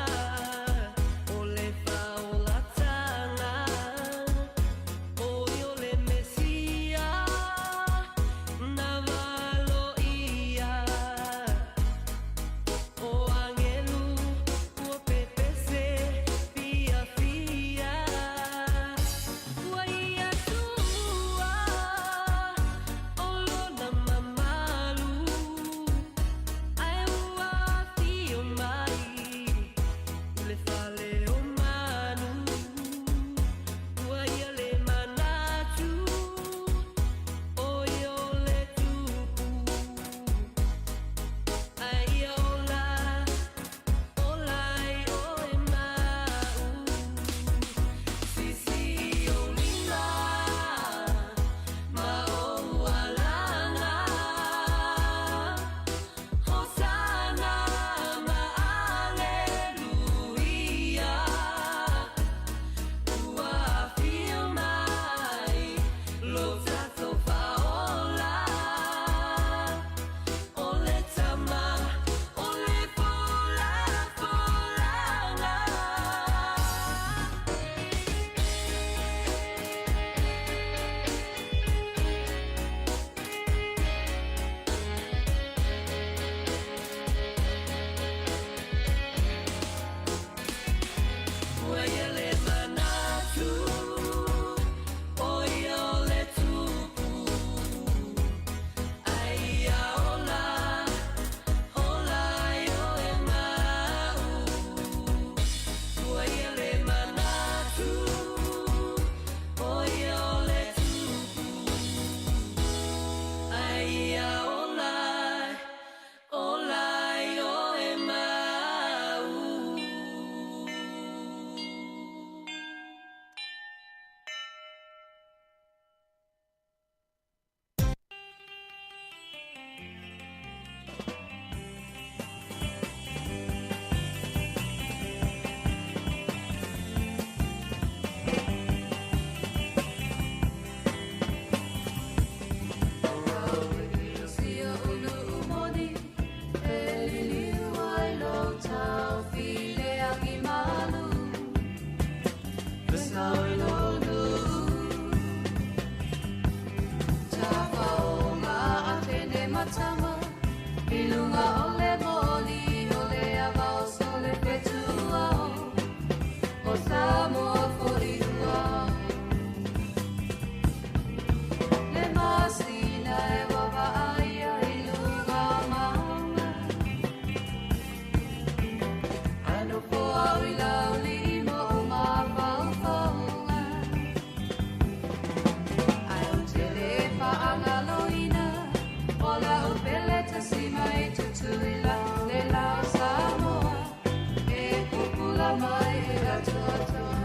o le whaolatanga O i o le Mesia, na valo ia O angelu ua pepese fia fia Ua ia tua o lona mamalu Ae ua afio mai i le fale o manu Ua ia le manatu o ia o le tupu Ae ia ola, ola ai oe ma'u Sisi o lima ma ou alaga Hosana ma Aleluia Ua afio mai lo tatou whaola O le tama, o le fola folaga Ua ia le manatu, o ia o le tupu Ae ia ola, ola ai oe ma'u Ua ia le manatu, o ia o le tupu Ae ia ola, ola ai oe ma'u Sia ulu umoni, e liliu ai lo tau file agi malu. Fesau i lo nuu, tafaoga atene matama, i luga o le moli o le ava o sole fetuao, o Samoa fo'i ua. Le masina e vaavaaia i luga o mauga, ae nofo au i laulii ma ou mafaufauga. Ae ou te le faagaloina o lau pele tasi mai Tutuila, le la o Samoa, e pupula mai e atoatoa.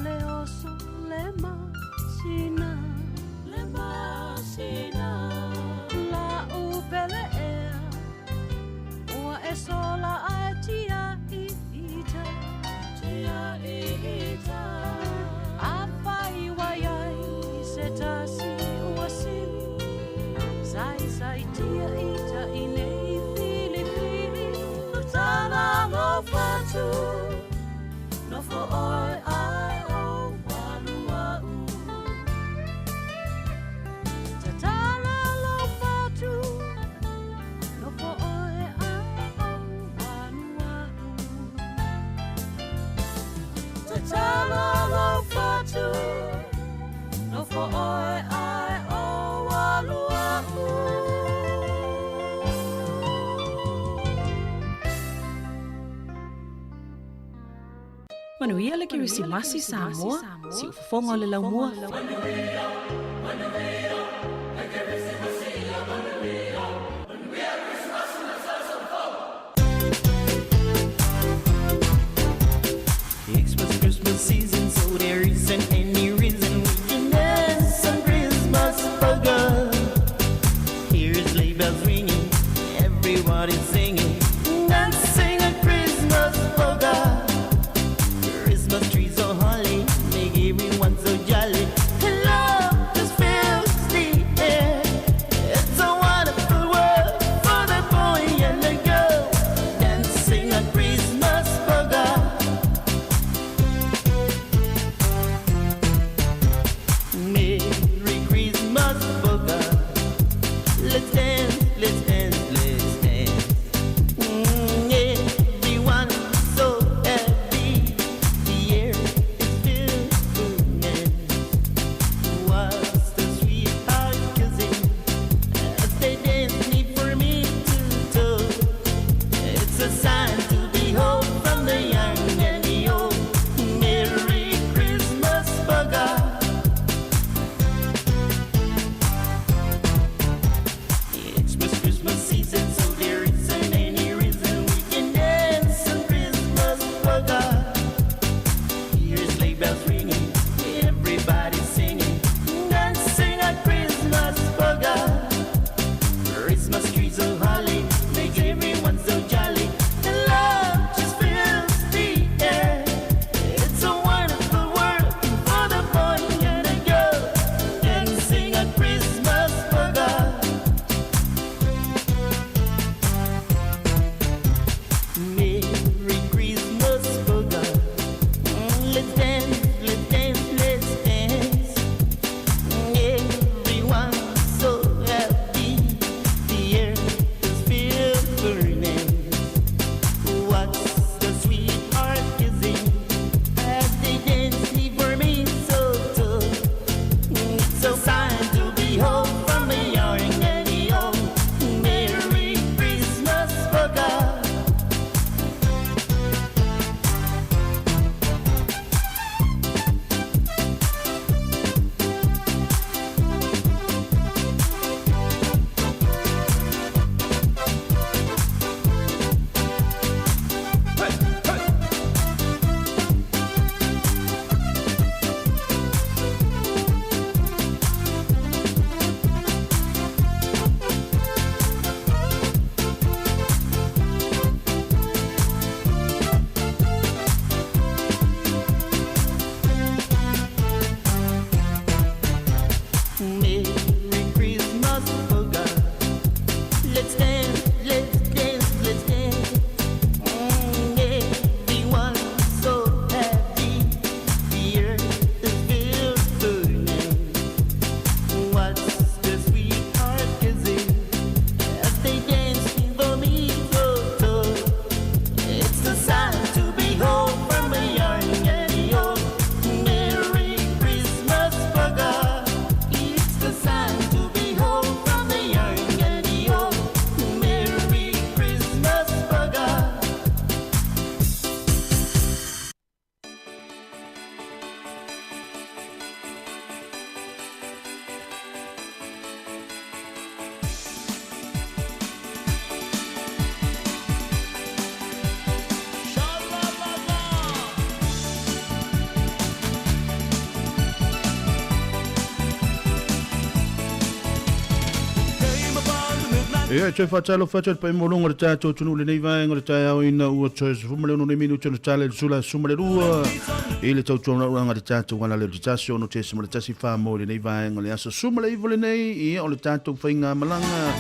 Le oso le masina. Manuia le Kerisimasi Samoa, siufofoga o le laumua. It's Christmas season, so there isn't any reason we can dance on Christmas polka. Here's sleigh bells ringing, everybody's singing, dancing a Christmas polka. Christmas trees so holly, make everyone so jolly. And love just fills the air. It's a wonderful world for the boy and the girl, dancing a Christmas polka. Merry Christmas, polka. Let's dance, let's dance, let's dance. Everyone so happy. The air is filled with What's the sweetheart kissing as they dance me for me to toe? It's a sign to behold from the young and the old. Merry Christmas, polka. It's Christmas season, so there isn't any reason we can dance on Christmas polka. Here's sleigh bells ringing, everybody's singing, dancing a Christmas polka. Christmas trees so holly, make everyone so jolly, and love just fills the air. It's a wonderful world for the boy and the girl, dancing a Christmas polka. Merry Christmas, polka. Let's dance, let's dance, let's dance. Everyone so happy. The air is filled with What's the sweetheart kissing as they dance for me so too? It's a sign to behold from the young and the old. Merry Christmas, polka. Merry Christmas, polka. Let's dance, let's dance, let's dance. Everyone so happy. The earth is filled with What's the sweetheart kissing as they dance for me so It's the sign to behold from the young and the old. Merry Christmas, polka. It's the sign to behold from the young and the old. Merry Christmas, polka. Ia, e toe faatalofa atu ai le paia maualuga o le tatou atunuu i lenei vaega o le taeao ina ua toe 16 nei minute ona tala i le sula 12 i le tautuaulaga a le tatou alaleo te 1 6.1 mo i lenei vaega o le aso 19 lenei, ia o le tatou faigamalaga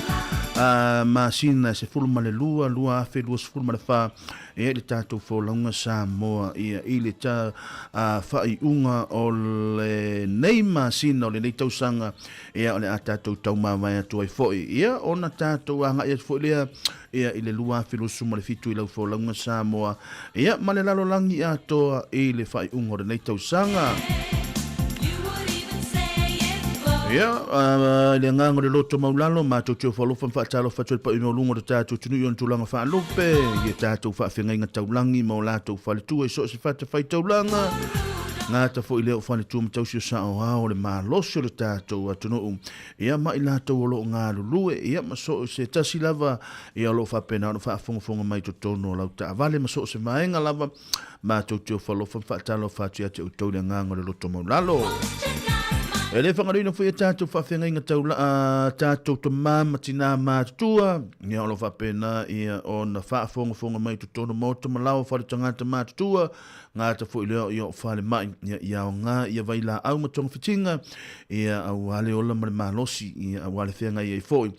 a masina 12 2024, ia i le tatou folauga Samoa, ia i le ta faaiuga o lenei masina o lenei tausaga, ia o le a tatou taumavae atu ai foi, ia ona tatou agai atu foi lea ia i le 2027 i lau folauga Samoa, ia ma le lalolagi atoa i le faaiuga o lenei tausaga. Ia, i le agaga o le loto maulalo, matou te ofo alofa ma faatalofa atu ai le paia maualuga o le tatou atunuu i ona tulaga faalupe, i a tatou faafeagaiga taulagi ma o latou faletua i so o se fatafaitaulaga, gata foi lea o faletua ma tausi o saoao o le malosi o le tatou atunuu, ia ma i latou o lo o galulue, ia ma so o se tasi lava, ia o lo o faapena ona faafogafoga mai i totonu o lau taavale ma so o se vaega lava, Matou te ofo alofa ma faatalofa atu ia te outou i le agaga o le loto maulalo. E le faagaloina foi a tatou faafeagaiga taula, a tatou tamā ma tinā matutua, ia o lo o faapena ia ona faafogafoga mai i totonu maota ma laoa fale tagata matutua, gata foi lea ia o falemai, ia ia aoga ia vailaau ma togafitiga, ia aua le ola ma le malosi, ia aua le feagai ai foi.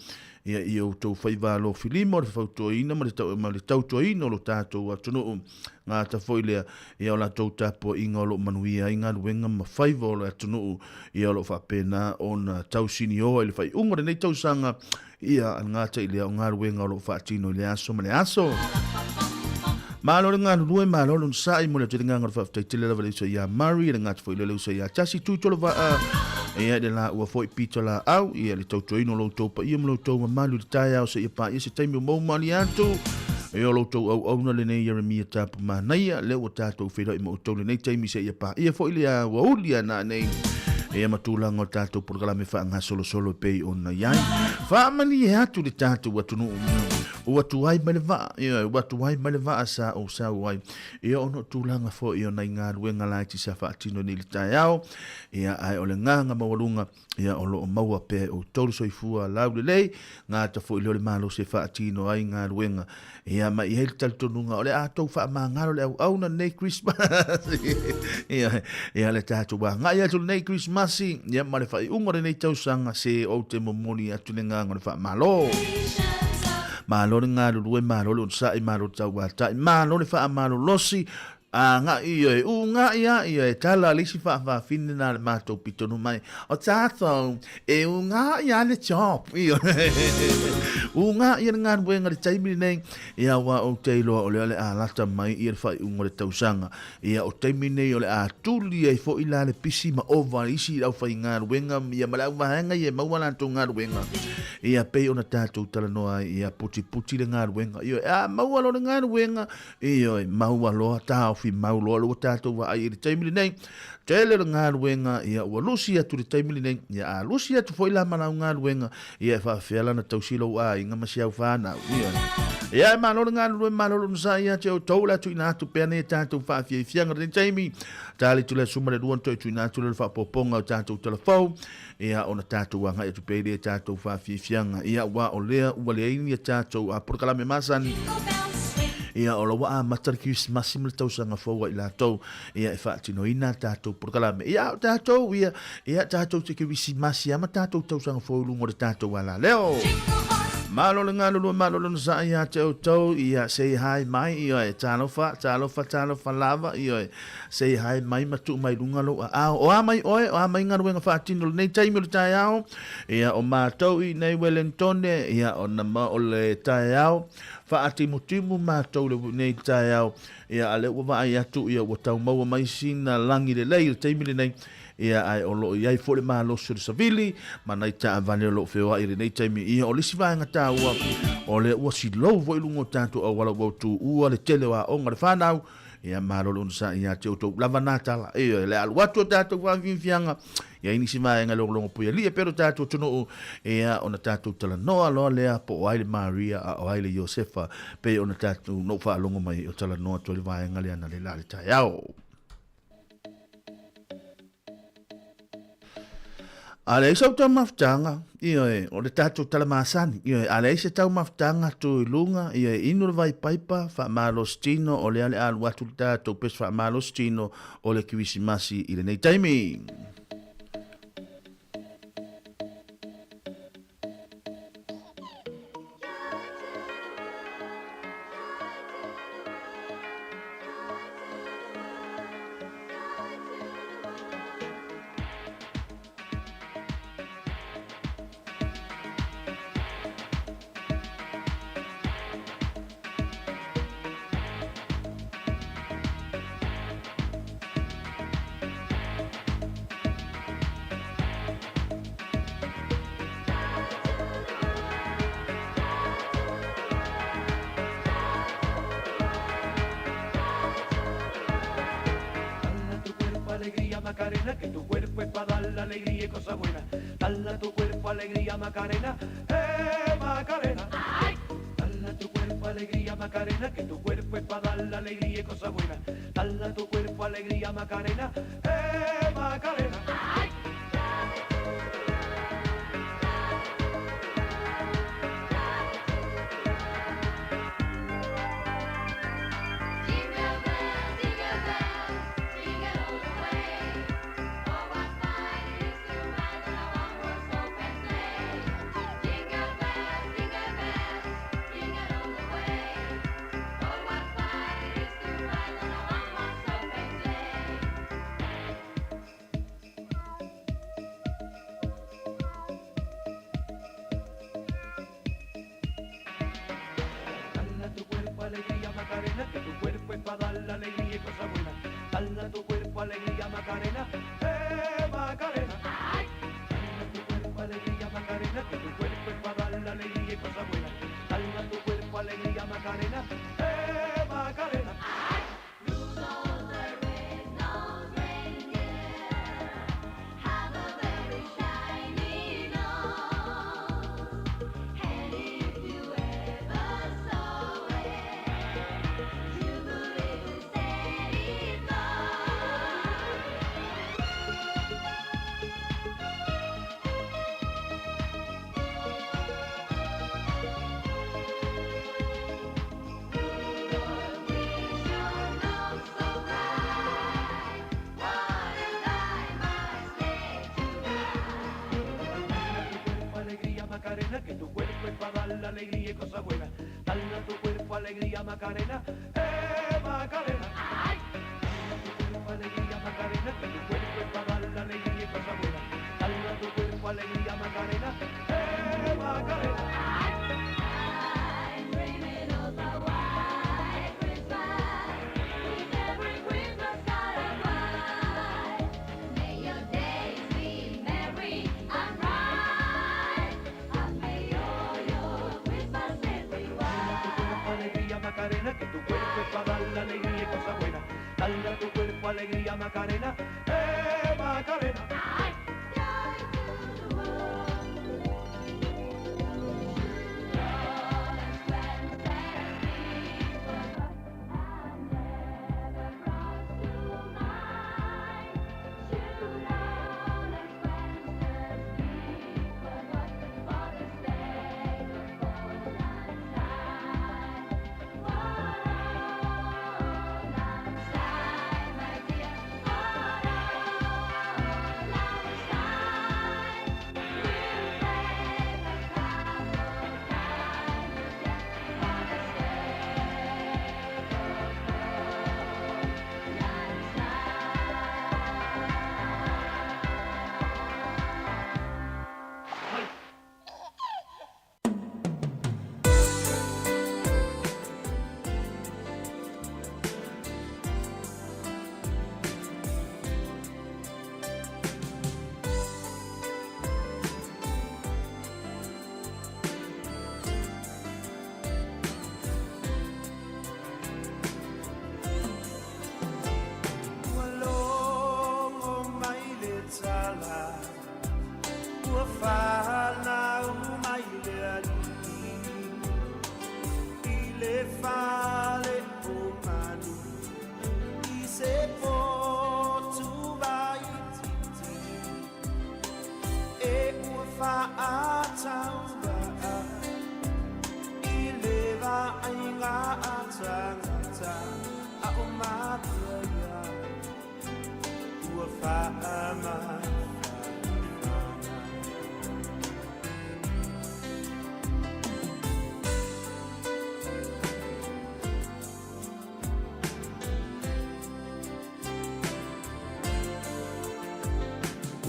Ia i outou faiva alofilima o le fautuaina ma le, ma le tautuaina o lo tatou atunuu. Gata foi lea, ia o latou tapuaiga o lo o manuia ai galuega ma faiva o le atunuu, ia o lo o faapena ona tausinioa i le faaiuga o lenei tausaga, ia gata i lea o galuega o lo o faatino i le aso ma le aso. Malo le galulue, malo le onosai, momoli atu ai le agaga o le faafetai tele lava i le uso ia Murray, le gata foi lea le uso ia Tasi Tuitolovaa, ia i le laua foi Peter Laau, ia le tautuaina o lo outou paia ma lo outou mamalu i le taeao seia paia se taimi o maumali atu. Ia o lo outou auauna lenei Ieremia Tapu Manaia, lea ua tatou feiloai ma outou lenei taimi seia paia foi le aoauli a nanei. Ia ma tulaga o le tatou polokalame faagasolosolo e pei ona i ai. Faamalie atu le tatou atunuu. Ua tuai mai le vaa, ioe, ua tuai mai le vaa sa ou sau ai. Ia ona o tulaga foi o nai galuega laiti sa faatino nei i le taeao, ia ae o le agaga maualuga, ia o lo o maua pea e outou le soifua laulelei, gata foi lea o le malosi e faatino ai galuega. Ia ma e i ai le talitonuga o le a tou faamagalo le auauna lenei Christmas. Ia, ia le tatou agai atu lenei Christmas, ia ma le faaiuga o lenei tausaga, se ou te momoli atu le agaga o le faamalo. Malo le galulue, malo le onosai, malo le tauatai, malo le faamalolosi, agai ia e ugaʻi a ia e tala le isi faafafine na le matou pitonu mai o tatou e ugaʻi a le job ia ugaʻi le galuega le taimi lenei ia ua ou te iloa o lea o le a lata mai ia le faaiuga o le tausaga ia o taimi nei o le a tuli ai foi la le pisi ma ova isi au faigaluega ia ma le au vaega ia e maua latou galuega ia pei ona tatou talanoa ai ia putiputi le galuega ia a maua loa le galuega Ioe, maua loa, taofi mau loa le ua tatou vaai i le taimi lenei. Tele le galuega, ia ua lusi atu le taimi lenei, ia a lusi atu foi la ma lau galuega, ia e faafefea la ona tausi lou aiga ma si au fanau. Ioe. Ia e malo le galulue, malo le onosai ia te outou, le a tuuina atu pea nei tatou faafiafiaga lenei taimi. Tali atu le aso ma le lua na toe tuuina atu lea o le faaopoopoga o tatou talafou. Ia ona tatou agai atu pea i lea tatou faafiafiaga. Ia aua o lea ua leai ni a tatou polokalame masani. Ia o la ua amata le Kerisimasi ma le tausaga fou a i latou ia e faatinoina a tatou polokalame. Ia a o tatou ia, ia tatou te Kerisimasi lava ma tatou tausaga fou i luga o le tatou alaleo. Malo le galulue, malo le onosai ia te outou, ia say hi mai, ioe, talofa, talofa, talofa lava, ioe. Say hi mai ma tuu mai luga lou aao. O a mai oe, o a mai galuega faatino lenei taimi o le taeao. Ia, o matou i nei Wellingtone, ia, o nama o le taeao. Faatimutimu matou le nei taeao. Ia, a lea ua vaai atu, ia, ua tau maua mai sina lagi lelei i le taimi lenei. Ia, ae o lo o i ai foi le malosi o le savili ma nai taavale o lo o feoai i lenei taimi. Ia, o le isi vaega taua, o lea ua silou foi i luga o tatou auala ua tuua le tele o aoga a le fanau. Ia malo le onosai ia te outou lava nā tala. Ioe, le alu atu o tatou faafiafiaga, ia i nisi vaega e logologo pui alii e pea lo tatou atunuu, ia ona tatou talanoa loa lea po o ai le Maria a o ai le Iosefa, pei ona tatou na ou faalogo mai ai o talanoa atu ai le vaega lea analeila i le taeao. A leai sau taumafataga, ioe, o le tatou tala masani, ioe, a leai se taumafataga tu i luga, ioe, inu le vai paipa, faamalosi tino, o lea le alu atu le tatou pese faamalosi tino o le Kirisimasi i lenei taimi. para dar la alegría y cosa buena. Dale a tu cuerpo alegría, Macarena, eh, Macarena. Dale a tu cuerpo alegría, Macarena, que tu cuerpo es para dar la alegría y cosa buena. Dale a tu cuerpo alegría, Macarena, eh, Macarena. Jingle bells, jingle bells, jingle all the way. Oh, what fun it is to ride on a one-horse open sleigh. Jingle bells, jingle bells, jingle all the way. Oh, what fun it is to ride on a one-horse open sleigh. Dale a tu cuerpo alegría, Macarena, que tu cuerpo es para dar la alegría y cosa buena. Dale a tu cuerpo alegría, Macarena, eh, Macarena. Dale a tu cuerpo alegría, Macarena, que tu cuerpo es para dar la alegría y cosa buena. Dale a tu cuerpo alegría, Macarena, eh, Macarena. Rudolph the red-nosed reindeer had a very shiny nose, and if you ever saw it, you would even say it glows. Rudolph, with your nose so bright, wanna ride my sleigh tonight? Dale a tu cuerpo alegría, Macarena, que tu cuerpo es para dar la alegría y cosa buena. Dale a tu cuerpo alegría, Macarena, eh, Macarena. Dale a tu cuerpo alegría, Macarena, que tu cuerpo es para dar la alegría y cosa buena. Dale a tu cuerpo alegría, Macarena, eh, Macarena. I'm dreaming of a white Christmas, with every Christmas card I write. May your days be merry and bright, and may all your Christmases be Dale a tu cuerpo white. alegría, Macarena, que tu cuerpo es para dar la alegría y cosa buena. Dale a tu cuerpo alegría, Macarena, eh, Macarena. Joy to the world, all has granted people, but I never brought to mind. Should all acquaintance be forgot for the sake of auld lang syne? For auld lang syne, my dear, for auld lang syne. We'll take a cup of kindness just for the sake of auld lang syne. Ua logo mai le tala, ua fanau mai le alii i le fale o manu i se potu vaitiiti e ua faatauvaa i le vaaiga a tagata a o matua ia ua faamafanafana.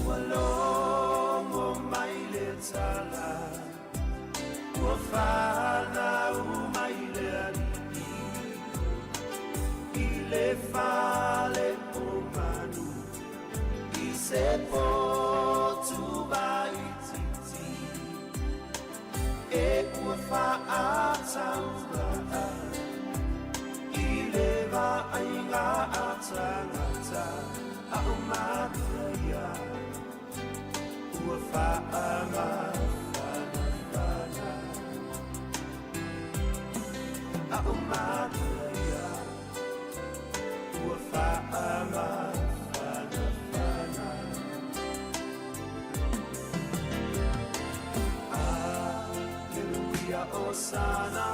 Ua logo mai le tala, ua fanau mai le alii i le fale o manu i se potu vaitiiti e ua faatauvaa i le vaaiga a tagata a o matua ia. faamafanafana. A o manaia ua faamafanafana. Aleluia, Osana.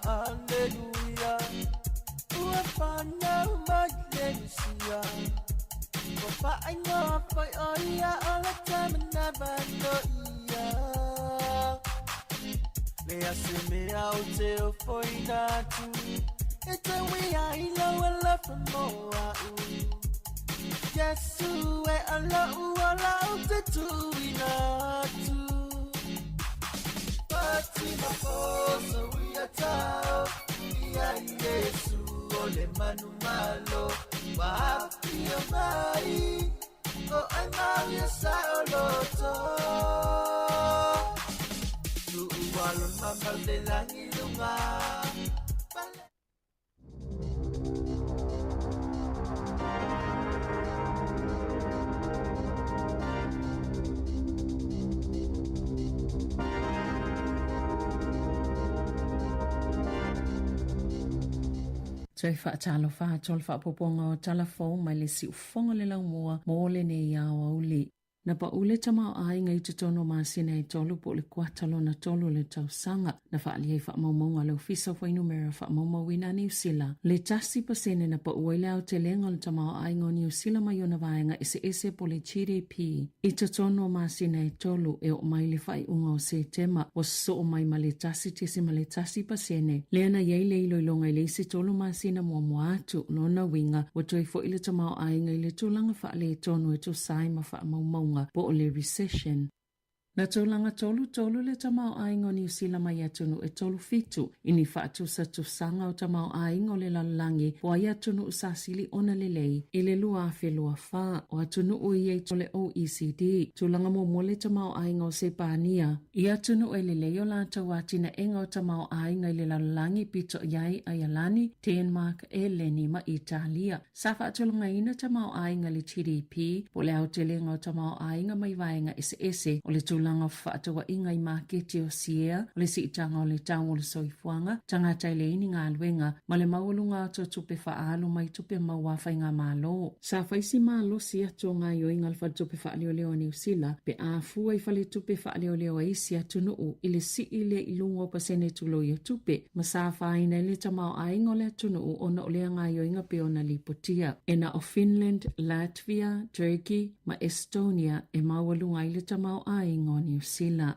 Hallelujah. Uafana umalensia. Wafainga foi oia ola tamana bando ia. Lea se mea o te o foi natu. E te wea i lau alofa mo au. Yesu e ala uala o te tuina atu. Fatima poso ia tau. Ia Yesu ole manumalo. Wahapia mai. O ai mau ia sa o loto. Tuualon mamale langi lunga. Toe faatalofa atu o le faaopoopoga o Tala Fou mai le Siufofoga o le Laumua mo lenei aoauli. Na pau le tamaoaiga i totonu o masina e tolu po o le kuata lona tolu o le tausaga. Na faaalia i faamaumauga a le Ofisa o Fuainumera Faamaumauina a Niu Sila le 1% na pau ai le aotelega o le tamaoaiga o Niu Sila mai ona vaega eseese po o le GDP i totonu o masina e tolu e oo mai i le faaiuga o Setema ua sosoo mai ma le 1.1% lea na i ai le iloiloga i le isi tolu masina muamua atu. Lona uiga, ua toe foi le tamaoaiga i le tulaga faaletonu e tusa ai ma faamaumauga po o le recession. Na tulaga tolutolu le tamaoaiga o Niu Sila mai atunuu e 37 i ni faatusatusaga o tamaoaiga o le lalolagi po ai atunuu sa sili ona lelei i le 2024. O atunuu ia i o le OECD, tulaga muamua le tamaoaiga o Sepania, i atunuu e lelei o latou atinaega o tamaoaiga i le lalolagi pito i ai Aialani, Denmark, Eleni ma Italia. Sa faatulagaina tamaoaiga i le GDP, po o le aotelega o tamaoaiga mai vaega eseese, o le tulaga o fefaatauaiga i maketi o siea, o le siitaga o le tau o le soifuaga, tagata e leai ni galuega, ma le maualuga atu o tupe faaalu mai tupe maua a faigamalo. Sa fai si malosi atu o gaoioiga a le Faletupe Faaleoleo a Niu Sila pe a fua i faletupe faaleoleo a isi atunuu i le sii lea i luga o pasene tuloi o tupe ma sa afaina ai le tamaoaiga o le atunuu ona o lea gaoioiga pei ona lipotia. E na o Finland, Latvia, Turkey ma Estonia e maualuga ai le tamaoaiga o Niu Sila.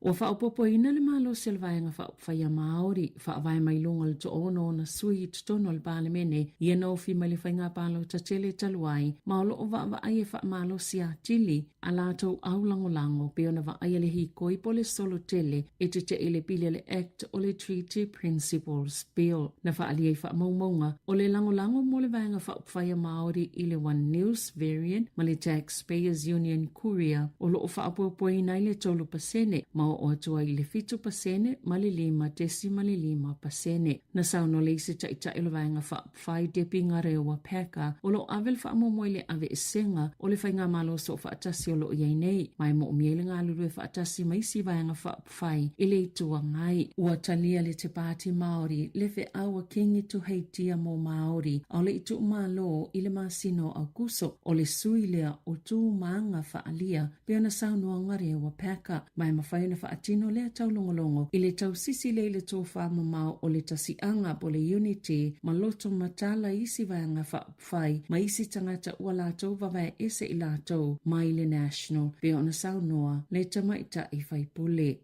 Ua faaopoopoina le malosi o le Vaega Faaupufai a Māori, faavae mai luga o le toaono ona sui i totonu o le Palemene, ia na ofi mai le faiga palota tele talu ai, ma o lo o vaavaai e faamalosi atili a latou aulagolago pei ona vaaia le hikoi po o le solo tele e teteʻe i le pili a le Act o le Treaty Principles Bill. Na faaalia i faamaumauga o le lagolago mo le Vaega Faaupufai a Māori i le One News Variant ma le Taxpayers Union Courier o lo o faapoapoaina ai le 3% ma oo atu ai i le 7% ma le 5.5%. Na saunoa le isi taitai o le Vaega Faaupufai Debbie Ngarewa Packer o lo o ave le faamoemoe i le aveesega o le Faigamalo Soofaatasi o lo o i ai nei ma e moomia ai le galulue faatasi ma isi Vaega Faaupufai i le Itu Agai. Ua talia le Te Pāti Māori le feau a Kingi Tuheitia mō Māori aole i tuumalo i le masina o Aukuso o le sui lea o Tu Maanga Faalia pei ona saunoa Ngarewa Packer ma e mafai ona faatino lea taulogologo i le tausisi lea i le tofamamao o le tasiaga po o le unity ma loto matala i isi vaega faaupufai ma isi tagata ua latou vavae ese i latou mai le National pei ona saunoa le tamaitai faipule.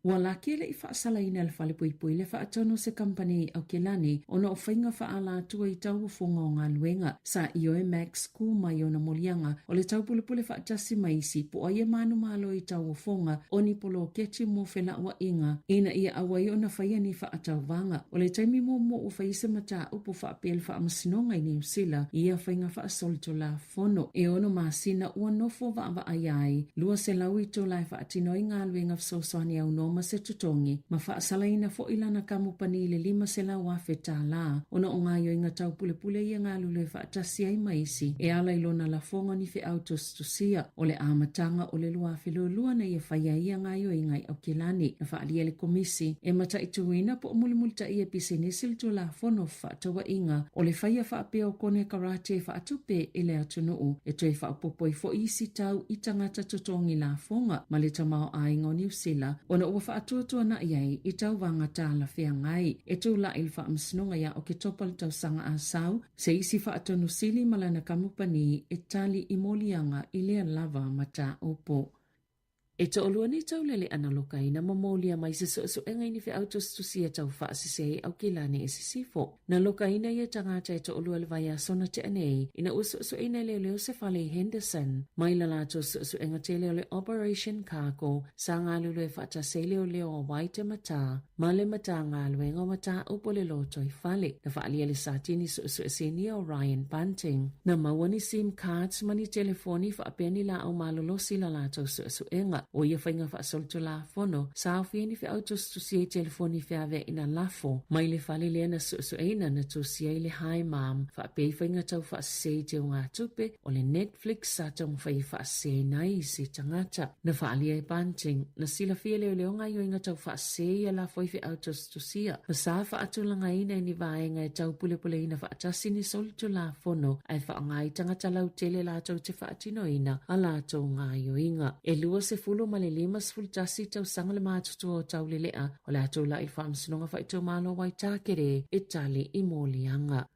Ua laki e le i faasalaina e le Falepuipui le faatonu o se kamupani i Aukilani ona o faiga faaalatua i tauofoga o galuega. Sa ioe Max Kū mai ona moliaga o le taupulepule faatasi ma isi po o ai e manumalo i tauofoga o ni poloketi mo felauaiga ina ia aua ai ona faia ni faatauvaga. O le taimi muamua ua fai se mataupu faapea i le Faamasinoga i Niu Sila i ia faiga faasolitulafono. Fono, e ono masina ua nofo vaavaai ai, 200 itula e faatino ai galuega fesoasoani aunoa ma se totogi, ma faasalaina foi lana kamupani i le 500,000 tālā, ona o gaoioiga taupulepule ia galulue faatasi ai ma isi e ala i lona lafoga o ni feau tusitusia. O le amataga o le 2022 na ia faia ai ia gaoioiga i Aukilani, na faaalia e le Komisi e mataituina po o mulimulitaia e pisinisi le Tulafono Fefaatauaiga, o le faia faapea o konekarate e faatupe i le atunuu, e toe faaopoopo ai foi isi tau i tagata totogi lafoga ma le tamaoaiga o Niu Sila ona ua faatuatuanai ai i tauvaga talafeagai. E tulai i le Faamasinoga ia Oketopa le tausaga a sau, se isi faatonu sili ma lana kamupani e tali i moliaga i lea lava mataupu. E toalua nei taulele ana lokaina ma molia mai se suesuega i ni feau tusitusia tau faasese ai Aukilani i Sisifo. Na lokaina ia tagata e toalua i le vaiaso na tea nei ina ua suesueina e leoleo se fale i Henderson. Mai la latou suesuega tele o le Operation Cargo sa galulue faatasi ai leoleo a Waitematā ma le Matagaluega o Mataupu o le Lotoifale. Na faaalia le Satini Suesue Sinia o Ryan Bunting. Na maua ni sim cards ma ni telefoni faapea ni laau malolosi la latou suesuega. tausaga. O ia faiga faasolitulafono, sa aofia ai ni feau tusitusia i telefoni feaveaina lafo mai le fale lea na suesueina na tusia ai le Hi Mom faapea i faiga tau faasese i teugatupe o le Netflix sa taumafai e faaseseina ai i se tagata. Na faaalia e Bunting, na silafia e leoleo gaoioiga tau faasese ia lafo i feau tusitusia, ma sa faatulagaina e ni vaega e taupulepuleina faatasi ni solitulafono ae faaaoga ai tagata lautele latou te faatinoina a latou gaoioiga. E 21 tausaga le matutua o Taulelea o le a tulai i le Faamasinoga Faaitumalo o Waitakere e tali i moliaga.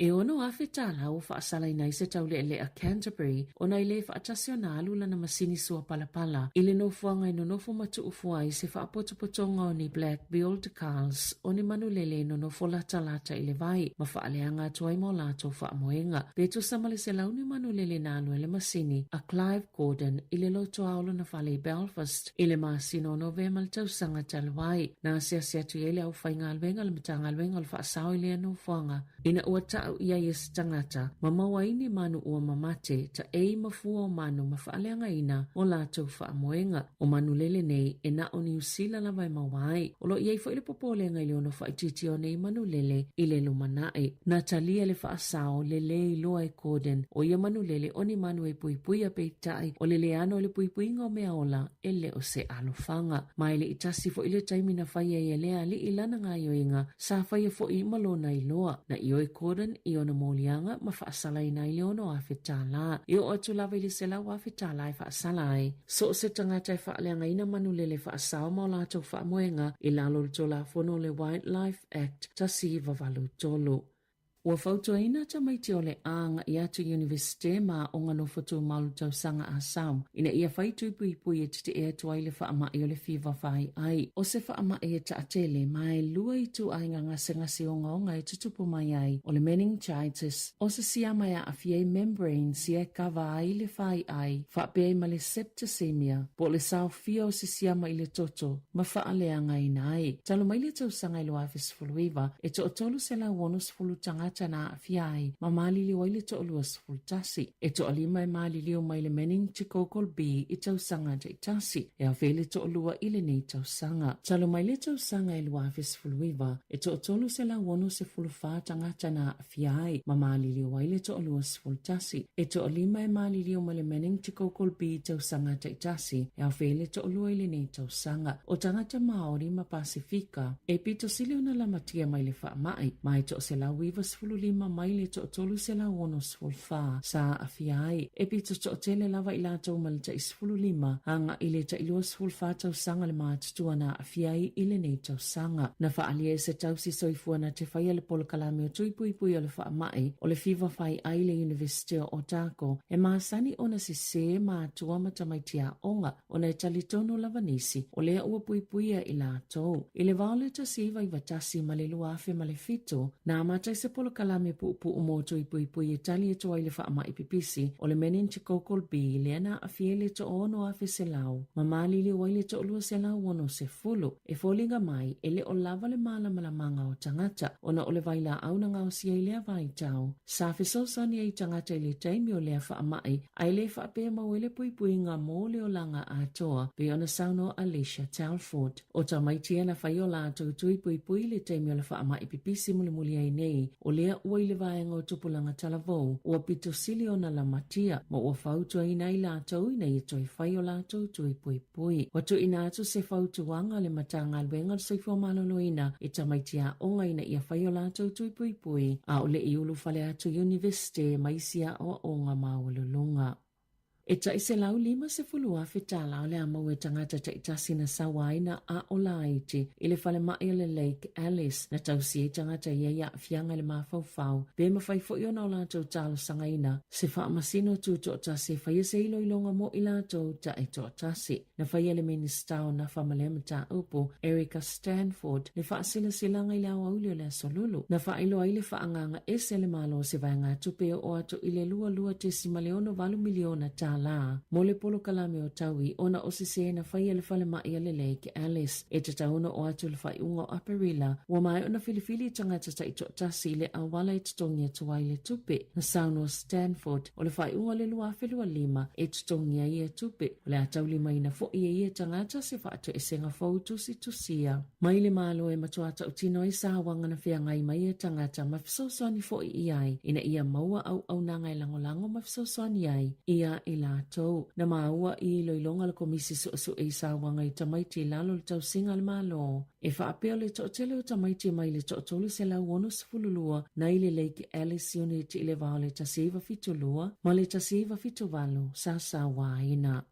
E 6,000 tālā ua faasalaina ai se taulealea Canterbury ona i le faatasi ona alu lana masini sua palapala i le nofoaga e nonofo ma tuufua ai se faapotopotoga o ni black-billed gulls o ni manulele e nonofo latalata i le vai ma faaleaga atu ai ma o latou faamoega. Pe tusa ma le 100 ni manulele na alu ai le masini a Clive Gordon i le lotoa o lona fale i Belfast i le masina o Novema le tausaga talu ai. Na asiasi atu i ai le aufaigaluega a le Matagaluega o le Faasao i lea nofoaga Ina ua ta'u i ai e se tagata, ma maua ai ni manu ua mamate, taʻei ma fua o manu ma faaleagaina o latou faamoega. O manu lele nei, e na o Niu Sila lava e maua ai. O lo o i ai foi le popolega i le ono faaitiitia o nei manu lele i le lumanai. Na talia le faasao le lē iloa e Gordon o ia manu lele o ni manu e puipuia peitai o le leano o le puipuiga o mea ola e le o se alofaga. Ma e le i tasi foi le taimi na fai ai e lea alii lana gaoioiga Sa faia foi ma lona iloa, na ioe Gordon i ona moliaga ma faasalaina ai le 6,000 tālā. E oo atu lava i le 100,000 tālā e faasala ai. So o se tagata e faaleagaina manulele faasao ma o latou faamoega i lalo o le Tulafono o le Wildlife Act 1983. Ua fautuaina tamaiti o le a agai atu i Iunivesite ma aoga nofo tumau le tausaga a sau ina ia fai tui puipui e tetee atu ai le faamai o le fiva faiai. O se faamai e taatele ma e lua ituaiga gasegase ogaoga e tutupu mai ai, o le meningitis, o se siama e aafia i membranes ia e kava ai le faiai, faapea ai ma le septicemia, po o le saofia o se siama i le toto ma faaleagaina ai. Talu mai le tausaga i 2019, e toa-360 tagata na aafia ai ma maliliu ai le toa-21. E toalima e maliliu mai le meningococcal B i tausaga taitasi, e aofia ai le toalua i lenei tausaga. Talu mai le tausaga e 2019, e toa-364 tagata na aafia ai ma maliliu ai le toa-21. E toalima e maliliu mai le meningococcal B i tausaga taitasi, e aofia ai le toalua i lenei tausaga. O tagata Māori ma Pasifika, e pito sili ona lamatia mai le faamai, ma e toa-195 mai le toa-364 sa aafia ai. E pito toatele lava i latou ma le tai 15 agai i le tai 24 tausaga le matutua na aafia ai i lenei tausaga. Na faaalia e se tausi soifua na te faia le polokalame o Tui Puipui o le Faamai o le Fiva Faiai i le Iunivesite o Otago, e masani ona sesē matua ma tamaiti aoga ona e talitonu lava nisi o lea ua puipuia i latou. I le vao le 1991 ma le 2007, na amata ai se polokalame puupuu mo Tui Puipui e tali atu ai le faamai pipisi o le meningococcal B lea na aafia ai le toa-6,100 ma maliliu ai le toa-260. E foliga mai, e le o lava le mālamalamaga o tagata ona o le vailaau na gaosia i lea vaitau. Sa fesoasoani ai tagata i le taimi o lea faamai ae le faapea mau ai le puipuiga mo le olaga atoa, pei ona saunoa Alicia Telford. O tamaiti ia na fai o latou tui puipui i le taimi o le faamai pipisi mulimuli ai nei, o lea ua i le vaega o tupulaga talavou, ua pito sili ona lamatia, ma ua fautuaina ai latou ina ia toe fai o latou tui puipui. Ua tuuina atu se fautuaga a le Matagaluega o le Soifua Maloloina i tamaiti aoga ina ia fai o latou tui puipui, a o le i ulufale atu i Iunivesite ma isi aoaoga maualuluga. E tai 150,000 tālā o le a maua e tagata taitasi na saua ai na aʻo laiti i le falemai o le Lake Alice na tausi ai tagata i ai aafiaga i le mafaufau pe mafai foi ona o latou talosagaina se faamasino tutoatasi e faia se iloiloga mo i latou taitoatasi. Na faia e le Minisita o Nafa ma lea mataupu, Erica Stanford, le faasilasilaga i le aoauli o le Aso Lulu, na faailoa ai le faaagaga ese a le Malo o se vaegatupe e oo atu i le 22.68 miliona tala. tālā mo le polokalame o taui ona o se sē na faia e le falemai a le Lake Alice. E tatau ona oo atu i le faaiuga o Aperila, ua maea ona filifili tagata taitoatasi i le auala e totogi atu ai le tupe. Na saunoa Stanford, o le faaiuga o le 2025 e totogi ai ia tupe, o le a taulimaina foi e ia tagata se faatoesega fou tusitusia. Mai le Malo e matua tautino ai sauaga na feagai ma ia tagata ma fesoasoani foi i ai ina ia maua auaunaga e lagolago ma fesoasoani ai ia i latou. Na maua i iloiloga a le Komisi Suesue i sauaga i tamaiti i lalo o le tausiga a le Malo e faapea o le toatele o tamaiti mai le toa-362 na i le Lake Alice Unit i le va o le 1972 ma le 1978 sa sauaina.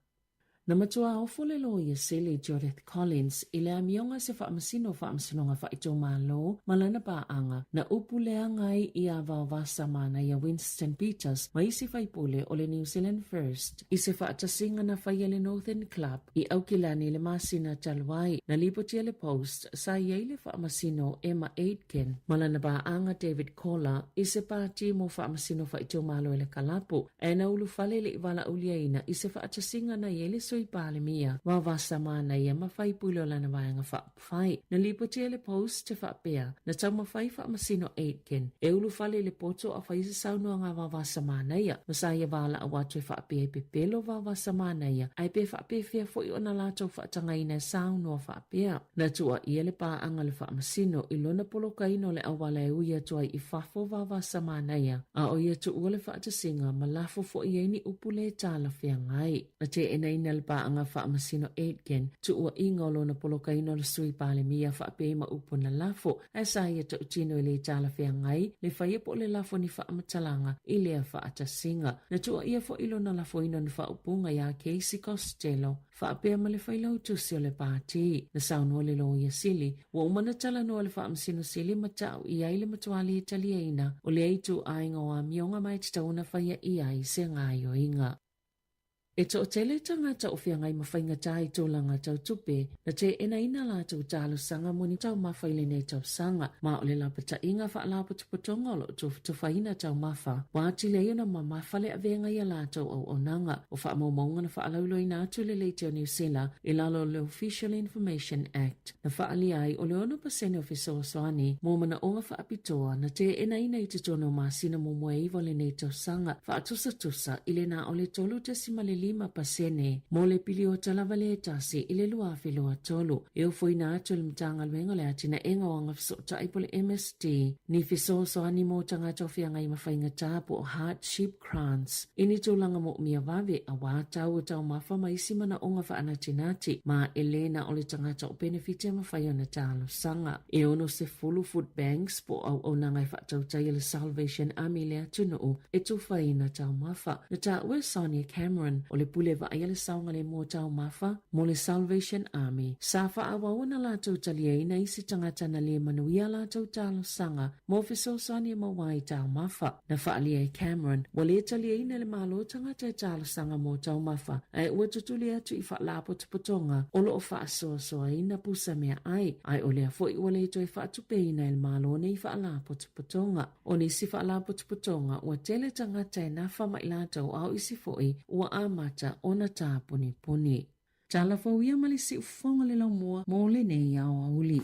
Na matua ofo le Loia Sili Judith Collins i le amioga se faamasino Faamasinoga Faaitumalo ma lana paaga na upu leaga ai ia Vaovasa Manaia Winston Peters ma isi faipule o le New Zealand First i se faatasiga na faia le Northern Club i Aukilani i le masina talu ai. Na lipotia le Post sa i ai le faamasino Emma Aitken ma lana paaga David Koller i se pati mo faamasino faaitumalo i le kalapu Ae na ulufale le i valaauliaina i se faatasiga na i ai le Sui Palemia, Vaovasa Manaia ma faipule o lana vaega faaupufai. Na lipotia e le Post te faapea, na taumafai faamasino Aitken e ulufale i le poto a fai se saunoaga a Vaovasa Manaia, ma sa ia valaau atu e faapea i pepelo Vaovasa Manaia ae pe faapefea foi ona latou faatagaina e saunoa faapea. Na tuuaia le paaga le faamasino i lona polokaina o le auala e ui atu ai i fafo Vaovasa Manaia, a o ia tuua le faatasiga ma lafo foi ai ni upu le talafeagai. Na teenaina le paaga faamasino Aitken tuuaiga o lona polokaina o le Sui Palemia faapea i ma upu na lafo, ae sa ia tautino e le talafeagai le faia po o le lafo ni faamatalaga i lea faatasiga. Na tuuaia foi lona lafoina o ni faaupuga iā Casey Costello, faapea ma le failautusi o le pati. Na saunoa le Loia Sili, ua uma ona talanoa le Faamasino Sili ma tau i ai le matua lē taliaina o lea ituaiga o amioga ma e tatau ona faia i ai se gaoioiga. E toatele tagata o feagai ma faigata i tulaga tau tupe, na teenaina latou talosaga mo ni taumafa i lenei tausaga, ma o le lapataiga faalapotopotoga o lo o tufatufaina taumafa, ua atili ai ona mamafa le avega i a latou auaunaga. O faamaumauga na faalauiloaina atu i le Leitio Niu Sila i lalo o le Official Information Act na faaalia ai o le 6% o fesoasoani mo manaoga faapitoa na teenaina i totonu o masina muamua e iva o lenei tausaga faatusatusa i le na o le 3.5% mo le piliota lava le tasi i le 2023. E ofoina atu e le Matagaluega o le Atinaega o Agafesootai po o le MSD ni fesoasoani mo tagata o feagai ma faigata po o hardship Grants, i ni tulaga moomia vave, auā tau o taumafa ma isi manaoga faanatinati, ma e lē na o le tagata o penefiti e mafai ona talosaga. E 60 food banks po o auaunaga e faatautai a le Salvation Army i le atunuu e tufaina taumafa. Na taua e Sonia Cameron, o le pule vaai a le saogalemu o taumafa mo le Salvation Army, sa faaauau ona latou taliaina isi tagata na lē manuia a latou talosaga mo fesoasoani e maua ai taumafa. Na faaalia e Cameron, ua lē taliaina e le Malo tagata e talosaga mo taumafa, ae ua tutuli atu i faalapotopotoga o lo o faasoasoaina pusa meaai, ae o lea foi ua le toe faatupeina e le Malo nei faalapotopotoga. O nisi faalapotopotoga ua tele tagata e nafa ma i latou a o isi foi ua amata ona tapunipuni. Tala fou ia ma le siufofoga le laumua mo lenei aoauli.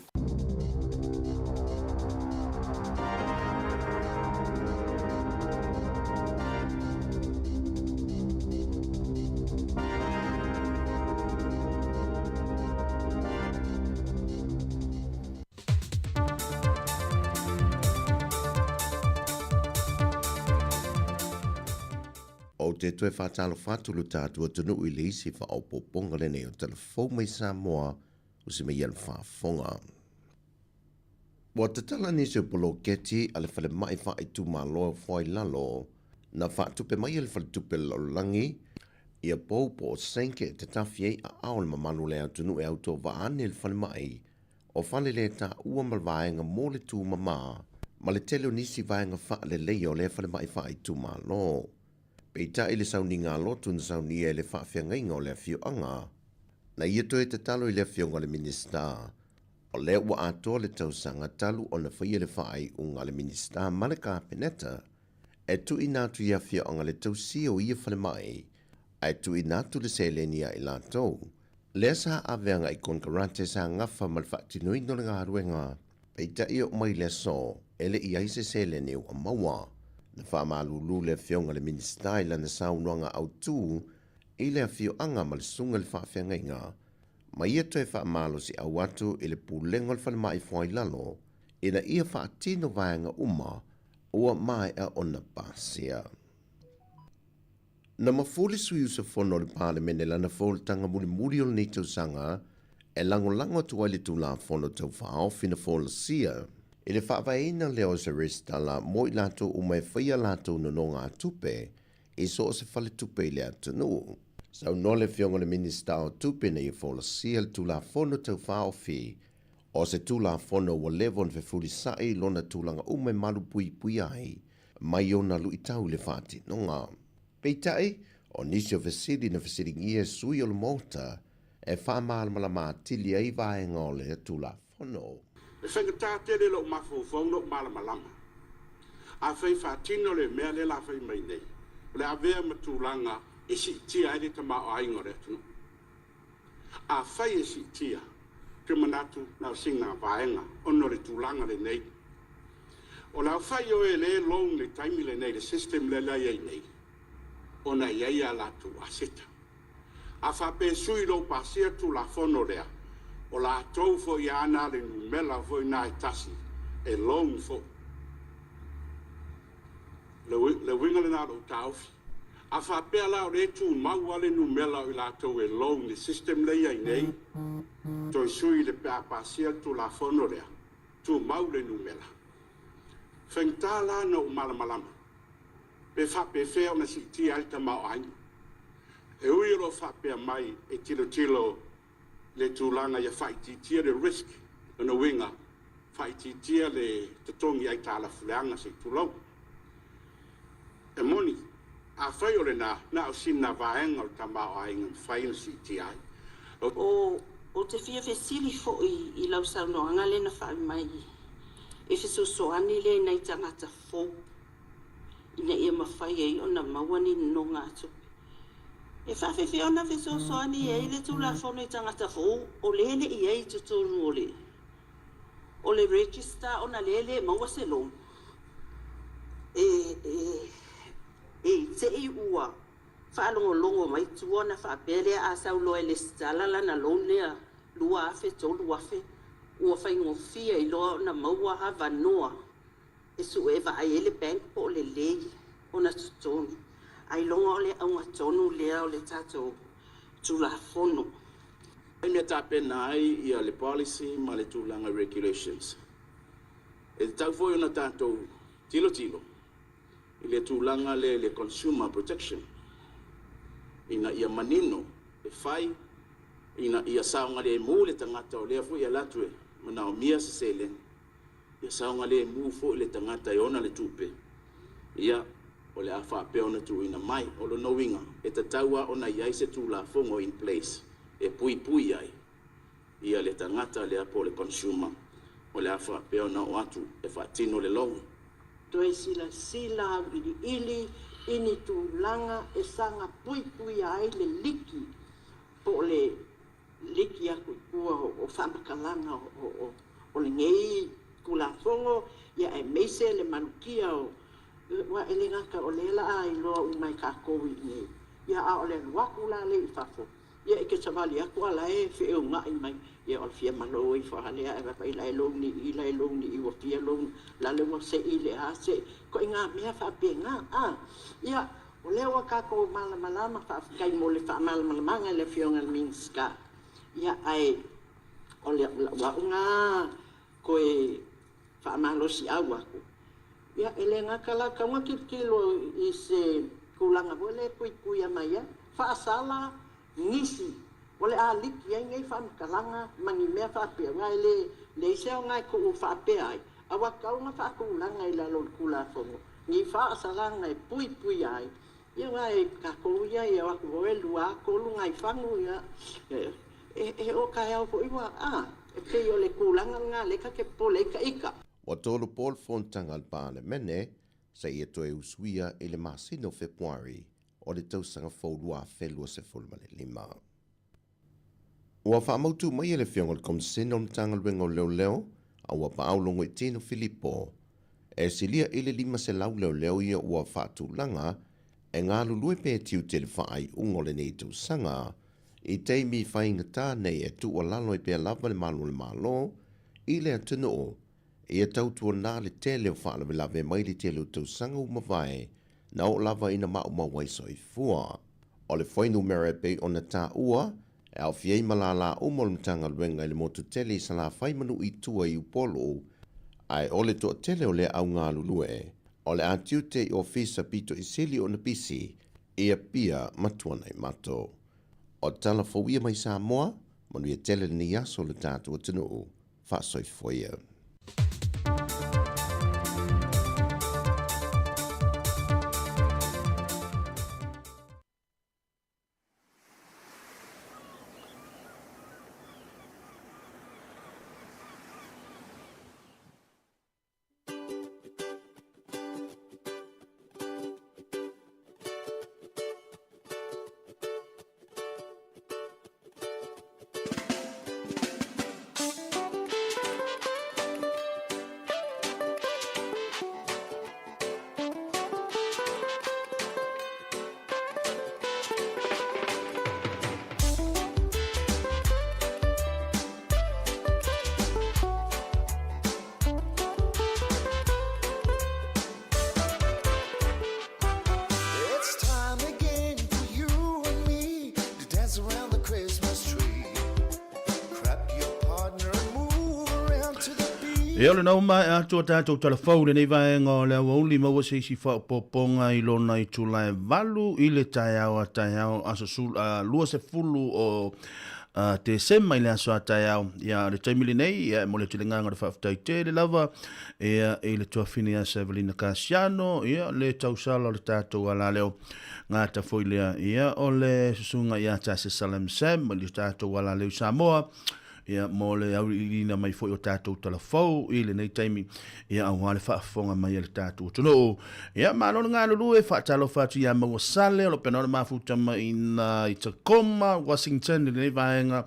Ou te toe faatalofa atu lo tatou atunuu i le isi faaopoopoga lenei o Tala Fou mai Samoa o si mea le faafofoga. Ua tatala nisi o poloketi a le falemai faaitumalo e Fuailalo na faatupe mai e le Faletupe o le Lalolagi ia pou po o senke e tatafi ai aao le mamalu o le atunuu e autovaa ane i le falemai o fale le taua ma le vaega mo le tumama ma le tele o nisi vaega faaleleia o lea falemai faaitumalo. Peitai le sauniga lotu na saunia e le faafeagaiga o le afioaga, na ia toe tatalo i le afioga i le Minisita, o lea ua atoa le tausaga talu ona faia le faaiuga a le Minisita ma le Kapeneta e tuuina atu i afioaga le tausia o ia falemai. ae tuuina atu le seleni ia i latou. Lea sa ave agai i konekarate sa gafa ma le faatinoina o le galuega, peitai e oo mai i le aso, e le i ai se seleni ua maua. Na faamalulu le Afioga i le Minisita i lana saunoaga autu i le afioaga ma le susuga i le faafeagaiga, ma ia toe faamalosiau atu i le Pulega o le Falemai Fuailalo ina ia faatino vaega uma ua maea ona pasia. Na mafua le sui usufono o le Palemene lana fonotaga mulimuli o lenei tausaga e lagolago atu ai le Tulafono Tau Faaofi na folasia i le faavaeina lea o se resitala mo i latou uma e faia a latou nonogatupe i so o se faletupe i le atunuu. Saunoa le Afioga i le Minisita o Tupe ina ia folasia le Tulafono Tau Faaofi o se Tulafono ua leva ona fefulisai i lona tulaga uma e malupuipuia ai mai ona luitau i le faatinoga. Peitai, o nisi o fesili na fesiligia e sui o le Maota e faamalamalama atili ai vaega o le Tulafono. E faigata tele lou mafaufau na ou malamalama. Afai faatino le mea lea la fai mai nei, o le avea ma tulaga e siitia ai le tamaoaiga o le atunuu. Afai e siitia, ou te manatu na o sina vaega ona o le tulaga lenei. O le aofai o e le loan i le taimi lenei i le system lea la i ai nei, ona e i ai a latou aseta. A faapea e sui lou pasia Tulafono lea, o latou foi ana le numera foi na e tasi e loan foi. Le uiga lena o lou taofi. A faapea la o lea e tumau lava le numera o i latou e loan i le system lea e i ai nei, toe sui le pe a pasia le Tulafono lea, tumau le numera. Faigata la ona ou malamalama pe faapefea ona siitia ai le tamaoaiga. E ui o lo o faapea mai e tilotilo i le tulaga ia faaitiitia le risk, lona uiga, faaitiitia le totogi aitalafu leaga se i tulou. E moni, afai o lena, na o sina vaega o le tamaoaiga e mafai ona siitia ai. O, ou te fia fesili foi i lau saunoaga lea na fai mai e fesoasoani lea i nai tagata fou ina ia mafai ai ona maua ni nonogatupe. E faafefea ona fesoasoani ai le Tulafono i tagata fou o lea e le i ai i totonu o le o le register ona lea e le maua se loan? E, e, e i te i ua faalogologo mai tua ona faapea lea a sau loa e lesitala lana loan lea 2000, 3000, ua faigofie ai loa ona maua avanoa e sue e vaai ai le bank po o lelei ona totogi. Ailoga o le auga tonu lea o le tatou Tulafono. I mea tapena ai ia le policy ma le tulaga i regulations. E tatau foi ona tatou tilotilo i le tulaga lea i le consumer protection ina ia manino e fai ina ia saogalemu le tagata o lea foi e alu atu e manaomia se seleni. Ia saogalemu foi le tagata e ona le tupe, ia, o le a faapea ona tuuina mai. O lona uiga, e tatau lava ona i ai se Tulafono in place e puipui ai ia le tagata lea po o le consumer o le a faapea ona oo atu e faatino le loan. Toe silasila auiliili i ni tulaga e saga puipuia ai le liki po o le liki aku i tua o faamatalaga o lenei Tulafono, ia aemaise le malutia o, aua e le gata o lea la a iloa uma e tatou i inei, ia a o le alu atu la lea i fafo, ia e te savali atu a la e feeuga'i mai, ia o le fia malo ifo lava lea ae vaavaai la e loan i i, la e loan i i ua fia loan, lale ua se'i le a se'i, ituaiga mea faapena a. Ia, O lea ua tatou malamalama, faafetai mo le faamalamalamaga i le Afioga i le Minisita. Ia, ae o le au lena toe faamalosiau atu, ia, e le gata la, tatau ona tilotilo i se tulaga foi lea e puipuia mai ai, faasala nisi o le a liki ai nei faamatalaga ma ni mea faapea, aua e le leai se aoga e tuu faapea ai, a ua tatau ona faatulaga i lalo o le Tulafono ni faasalaga e puipuia ai, ia aua e tatou ia e o atu foi e lua tolu nai fagu, ia, e oo taeao foi ua, a, e pei o le tulaga lena lea ta te popole ai taita. Ua tolopo le fonotaga a le Palemene seia toe usuia i le masina o Fepuari. o le tausaga fou 2025. Ua faamautu mai e le Afioga i le Komisena o le Matagaluega o Leoleo a ua paau Logoitino Filipo, e silia i le 500 leoleo ia ua faatulaga e galulue pe tiute i le faaiuga o lenei tausaga i taimi faigata nei e tuualalo ai pea lava le malu o le Malo i le atunuu ia tautuana le tele o faalavelave mai le tele o tausaga ua mavae na oo lava ina maumau ai soifua. O le fuainumera e pei ona taua, e aofia ai ma lālā uma o le Matagaluega i le motu tele i Salafai ma Nuu i tua i Upolu, ae o le toatele o lea au galulue, o le a tiute i ofisa pito i sili ona pisi i Apia ma Tuanaimato. O tala fou ia mai Samoa, manuia tele lenei aso o le tatou atunuu. Faasoifua ia. Ia o lena ua maea atu a tatou tala fou lenei vaega o le aoauli maua se isi faaopoopoga i lona itula e 8 i le taeao a taeao aso 20 o Tesema i le aso a taeao. Ia o le taimi lenei ia e momoli atu le agaga o le faafetai tele lava ia i le tuafine ia Sevelina Kasiano ia le tausala o le tatou alaleo gata foi lea ia o le susuga ia Tase Salam Sam i le tatou alaleo i Samoa ia mo le auiliiliina mai foi o tatou tala fou i lenei taimi ia aua le faafofoga mai a le tatou atunuu. Ia malo le galulue, faatalofa atu ia Maua Sale o lo pena o le mafuta mai ina i Tacoma, Washington i lenei vaega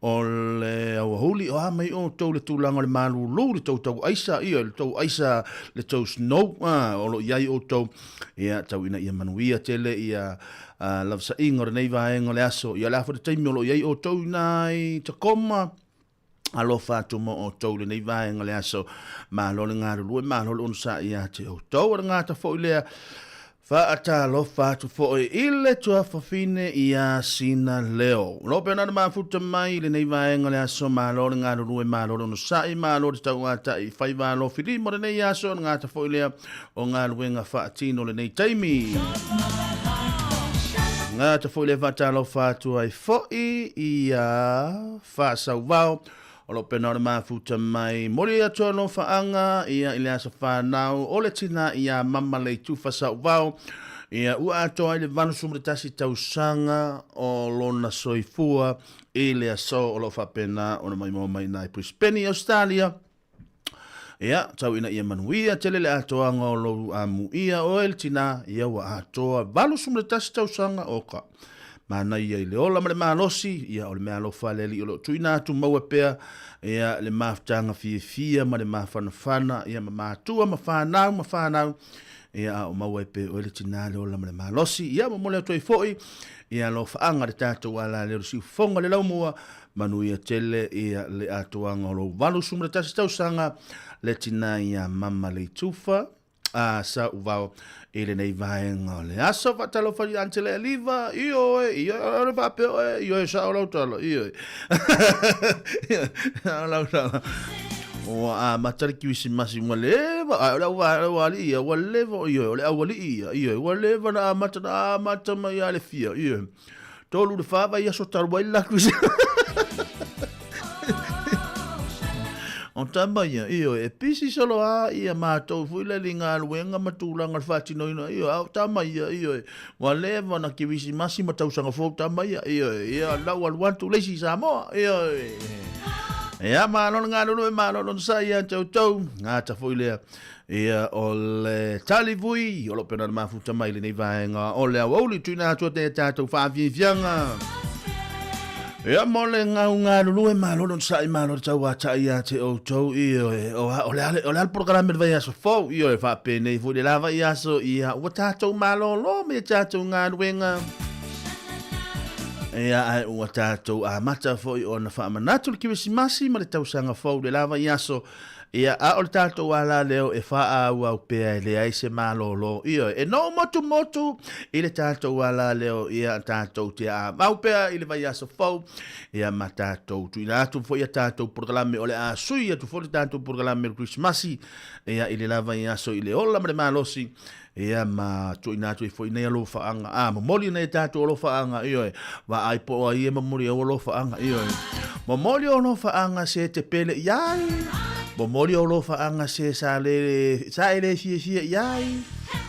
o le aoauli. O a mai outou le tulaga o le malulu, le tou tau aisa, ia le tou aisa, le tou snow, o lo o i ai outou. Ia tau ina ia manuia tele ia lavasaiga o lenei vaega o le aso. Ia o le a foi le taimi o lo o i ai outou ina i Tacoma, Alofa atu mo outou i lenei vaega o le aso. Malo le galulue, malo le onosai ia te outou. O le gata foi lea, faatalofa atu foi i le tuafafine ia Sina Leo. O lo o pea na mafuta mai i lenei vaega o le aso, malo le galulue, malo le onosai, malo le tauatai i faiva alofi lima o lenei aso. O le gata foi lea o galuega faatino lenei taimi. Gata foi lea faatalofa atu ai foi ia Faasauvao, o lo o pena o le mafuta mai. Moli atu alofaaga ia i le aso fanau o le tina ia Mama Leitufa Sauvao, ia ua atoa ai le 81 tausaga o lona soifua i le aso o lo o faapena ona maimoa mai ina i Brisbane i Australia. Ia, tau ina ia manuia tele le atoaga o lou amuia oe le tina, ia ua atoa 81 tausaga o ka manaia i le ola ma le malosi, ia o le mea alofa a le Alii o lo o tuuina atu maua pea, ia le mafutaga fiafia ma le mafanafana, ia ma matua ma fanau ma fanau, ia a o maua ai pea oe le tina le ola ma le malosi, ia momoli atu ai foi, ia alofaaga le tatou alaleo le siufofoga le laumua, Manuia tele ia le atoaga o lou 81 tausaga le tina ia Mama Leitufa a sa uvao i lenei vaega o le aso. Faatalofa i Angela Eliva, ioe, ioe, o le faapea oe, ioe, sao lau tala, ioe. Sao lau tala. Ua amata le Kirisimasi ua leva, ai o le au alii ia, ua leva, ioe, o le aualii ia, ioe, ua leva na amata, na amata mai ia le fia, ioe. Tolu le wha vai aso talu ai la kusi. O tama ia, io, e pisi solo a ia mātou fui le li galuega ma tūlanga le whātinoina, io, au tama ia, io, e, wa leva na kirisi masi ma tausanga fou tama ia, io, e, ia, lau alu atu leisi Samoa, io, e. Ia, malo le galulue, malo le onosai ia te outou. Gata foi lea. Ia, o le tali vui, o lo pena le mafuta mai lenei vaega o le aoauli tuina atu te tātou whaafiafiaga. Ia, mo le ngau galulue, malo le onosai, malo le tauatai ia te outou, ioe, o, o le ale, o le ale polokalame le vaiaso fou, ioe, faapenei foi le la vaiaso, ia, ua tātou malōlō me tātou galuega. Ia, ae ua tātou amata foi ona faamanatu le Kerisimasi ma le tausaga fou le la vaiaso. Ia, a o le tātou ala leo e faaauau pea e leai se malōlō. Ioe, e noʻu motumotu i le tātou ala leo, ia, tātou te āmau pea i le vaiaso fou, ia, ma tātou tuuina atu foi a tātou polokalame o le a sui atu foi le tātou polokalame o le Kerisimasi, ia, i le la vaiaso i le ola ma le malosi. Ia ma tuuina atu ai foi nei alofaaga. A, momoli nei tātou alofaaga, ioe. Vaai po o ai e momoli au alofaaga, ioe. Momoli o alofaaga se te pele i ai. Momoli o alofaaga se sa le, sa e le fiafia i ai.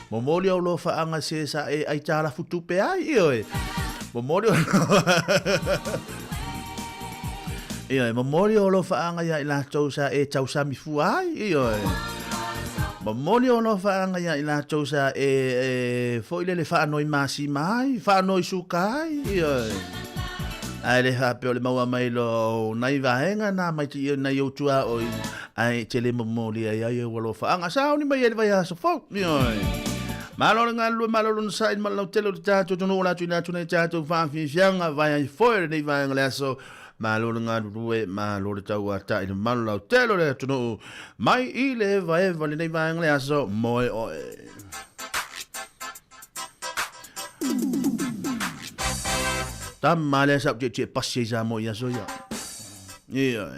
Momoli o alofaaga se sa e aitalafu tupe ai, ioe. Momoli o Ioe, momoli o alofaaga ia i latou sa e tausami fua ai, ioe. Momoli o alofaaga ia i latou sa e, e foi lele faanoi masima ai, faanoi suka ai, ioe. Ae le faapea o le maua mai loa o nai vaega na mai te ia nai ou tuaoi, ae e te le momoli ai ai ou alofaaga. Sauni mai ai le vaiaso fou, ioe. Malo le galulue, malo lona saili ma le lautele o le tatou atunuu o le a tuuina atu nei tatou faafiafiaga vae ai foi lenei vaega o le aso. Malo le galulue, malo le tauatai le mamalu lautele o le atunuu mai i le evaeva lenei vaega o le aso. Moe oe. Tama lea sa tietie pasi ai sa mo i aso ia. Ia.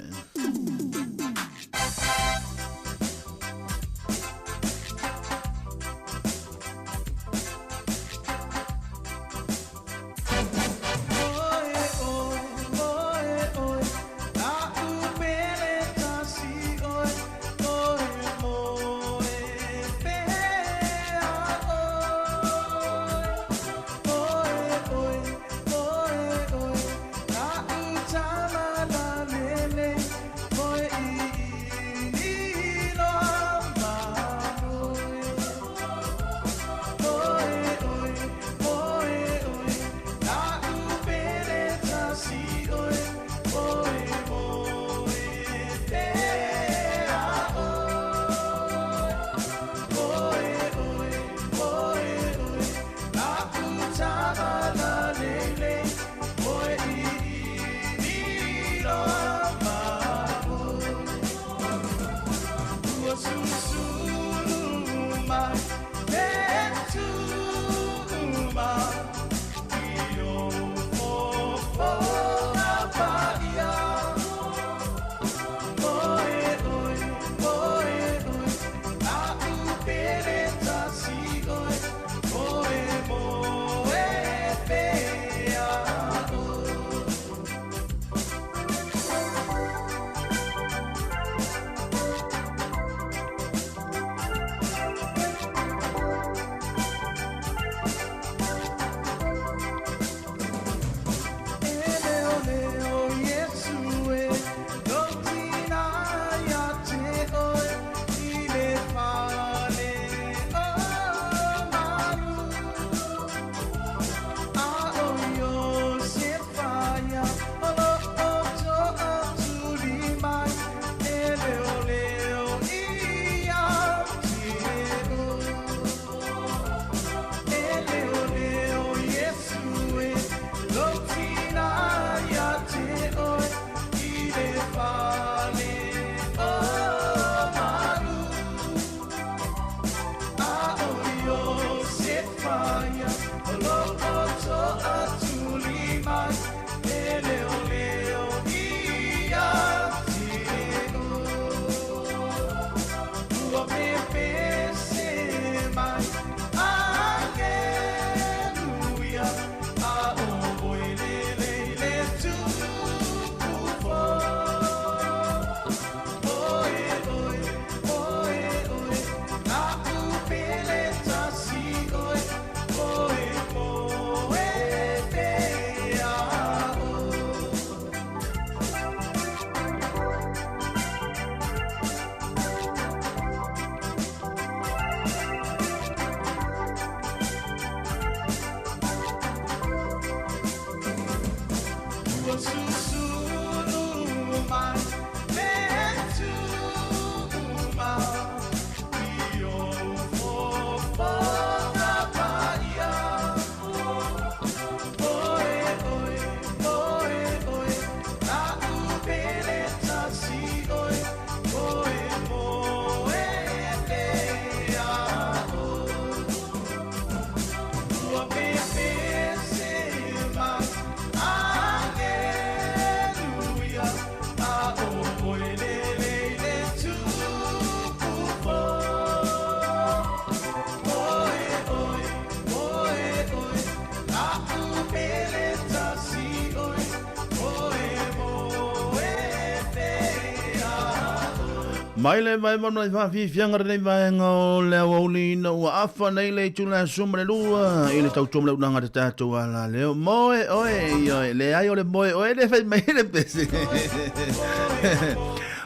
Mai le vaevalu ai faafiafiaga lenei vaega o le aoauli ina ua afa nei le itula e 12 i le tautua ma le unaga te tatou ala leo. Moe oe, ioe, leai o le moe oe le fai mai le pese.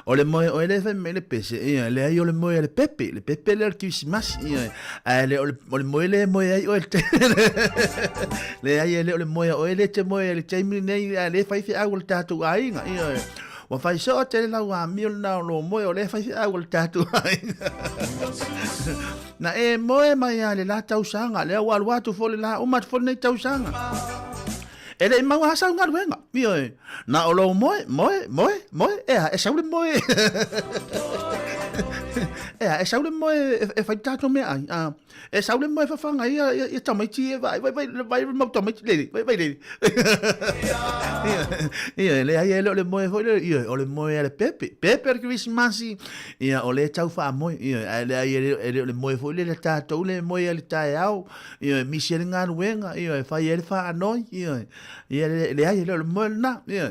O le moe oe le fai mai le pese, ioe, leai o le moe a le pepe, le pepe lea o le kirisimasi, ioe. Ae le o le, o le moe le moe ai oe le Leai e le o le moe a oe le te moe ai le taimi lenei, ae le fai feau o le tatou aiga, ioe. Ua fai soo tele lau amio lena o lō moe o lea fai feau o le tatou aiga. Na e moe mai a le la tausaga, lea ua alu atu foi le la, uma atu foi lenei tausaga. E le i maua lava sau galuega, ioe. Na o lou moe, moe, moe, moe, e a, e sau le moe. E a, e sau le moe e fai tatou meaai. A, E sau le moe fafaga ia ia tamaiti e vai vai vai vai mau tamaiti lele vai vai lele. Ia leai e le o le moe foi le ia o le moe a le pepe. Pepe o le Kerisimasi ia o le tau faamoe ia ae leai e le o le moe foi lele a tatou le moe a le taeao ia e misi ai le galuega ia e fai ai le faanoi ia ia leai e le o le moe lena ia.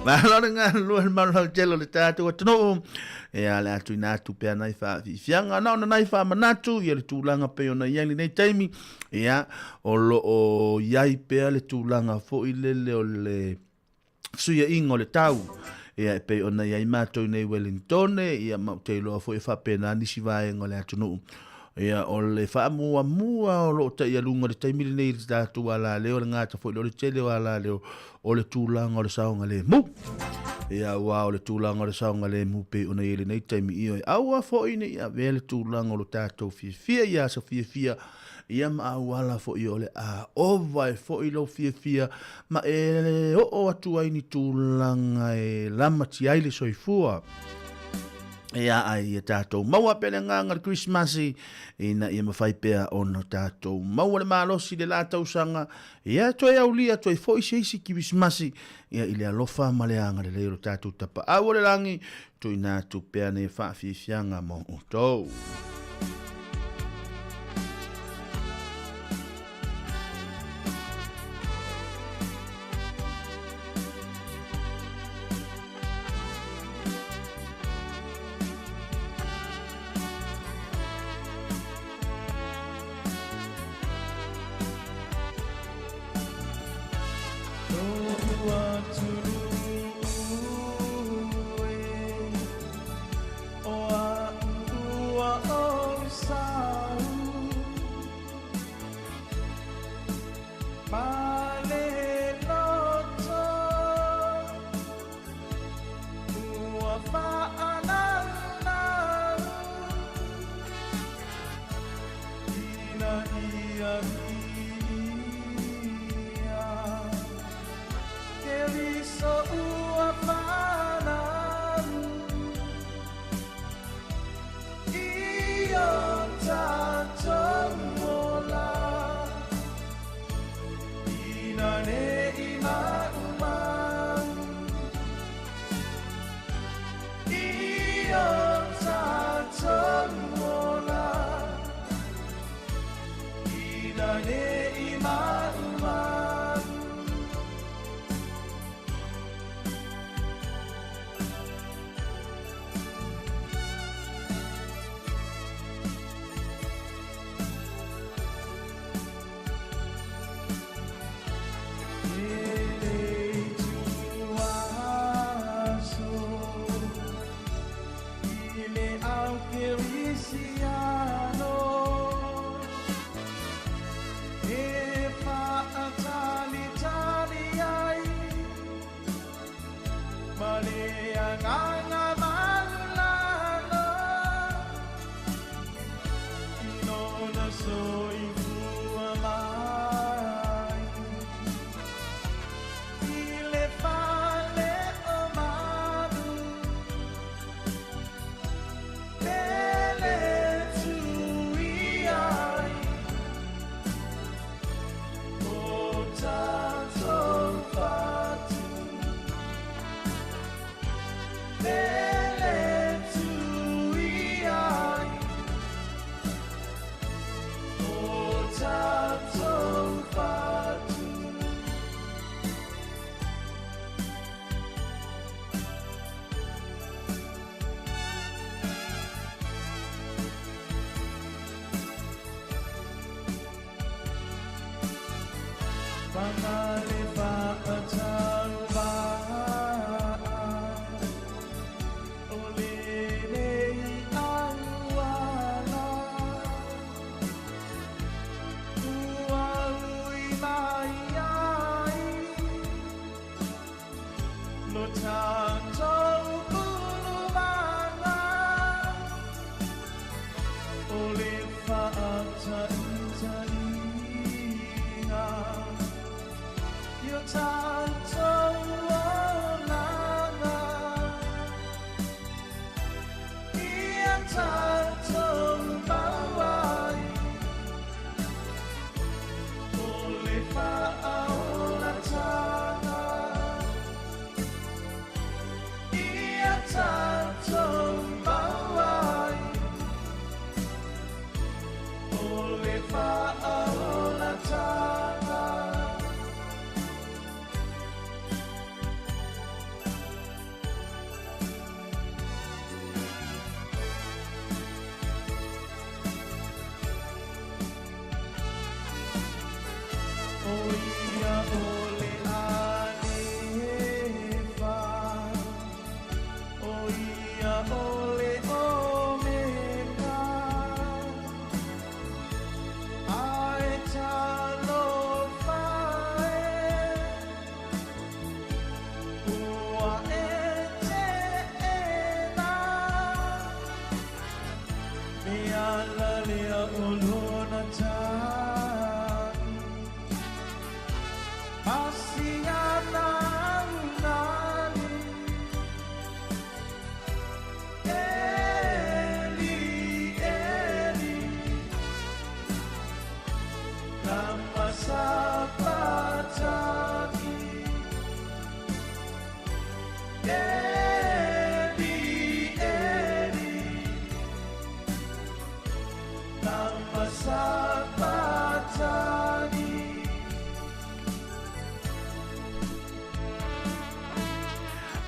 Malo le galulue le malo lautele o le tatou atunuu. Ia, le a tuuina atu pea nai faafiafiaga, na ona nai faamanatu ia le tulaga pei ona i ai lenei taimi, ia, o lo o i ai pea le tulaga foi lele o le fesuiaiga o le tau, ia, e pei ona i ai matou nei Wellingtone, ia, ma ou te iloa foi e faapena nisi vaega o le atunuu. Ia, o le faamuamua o lo o taialuga i le taimi lenei i le tatou alaleo, le gata foi lea o le tele o alaleo, o le tulaga o le saogalemu. Ia, aua o le tulaga o le saogalemu pei ona i ai lenei taimi, ioe, aua foi ne i avea le tulaga o lo tatou fiafia i aso fiafia, ia ma auala foi o le a ova ai foi lou fiafia ma e oo atu ai ni tulaga e lamatia ai le soifua. Ia, a ia tatou maua pea le agaga o le Kerisimasi, ina ia mafai pea ona tatou maua le malosi i le la tausaga, Ia toe aulia toe foi se isi Kirisimasi, ia i le alofa ma le agalelei o lo tatou Tapaau o le Lagi, tuuina atu pea nei faafiafiaga mo outou.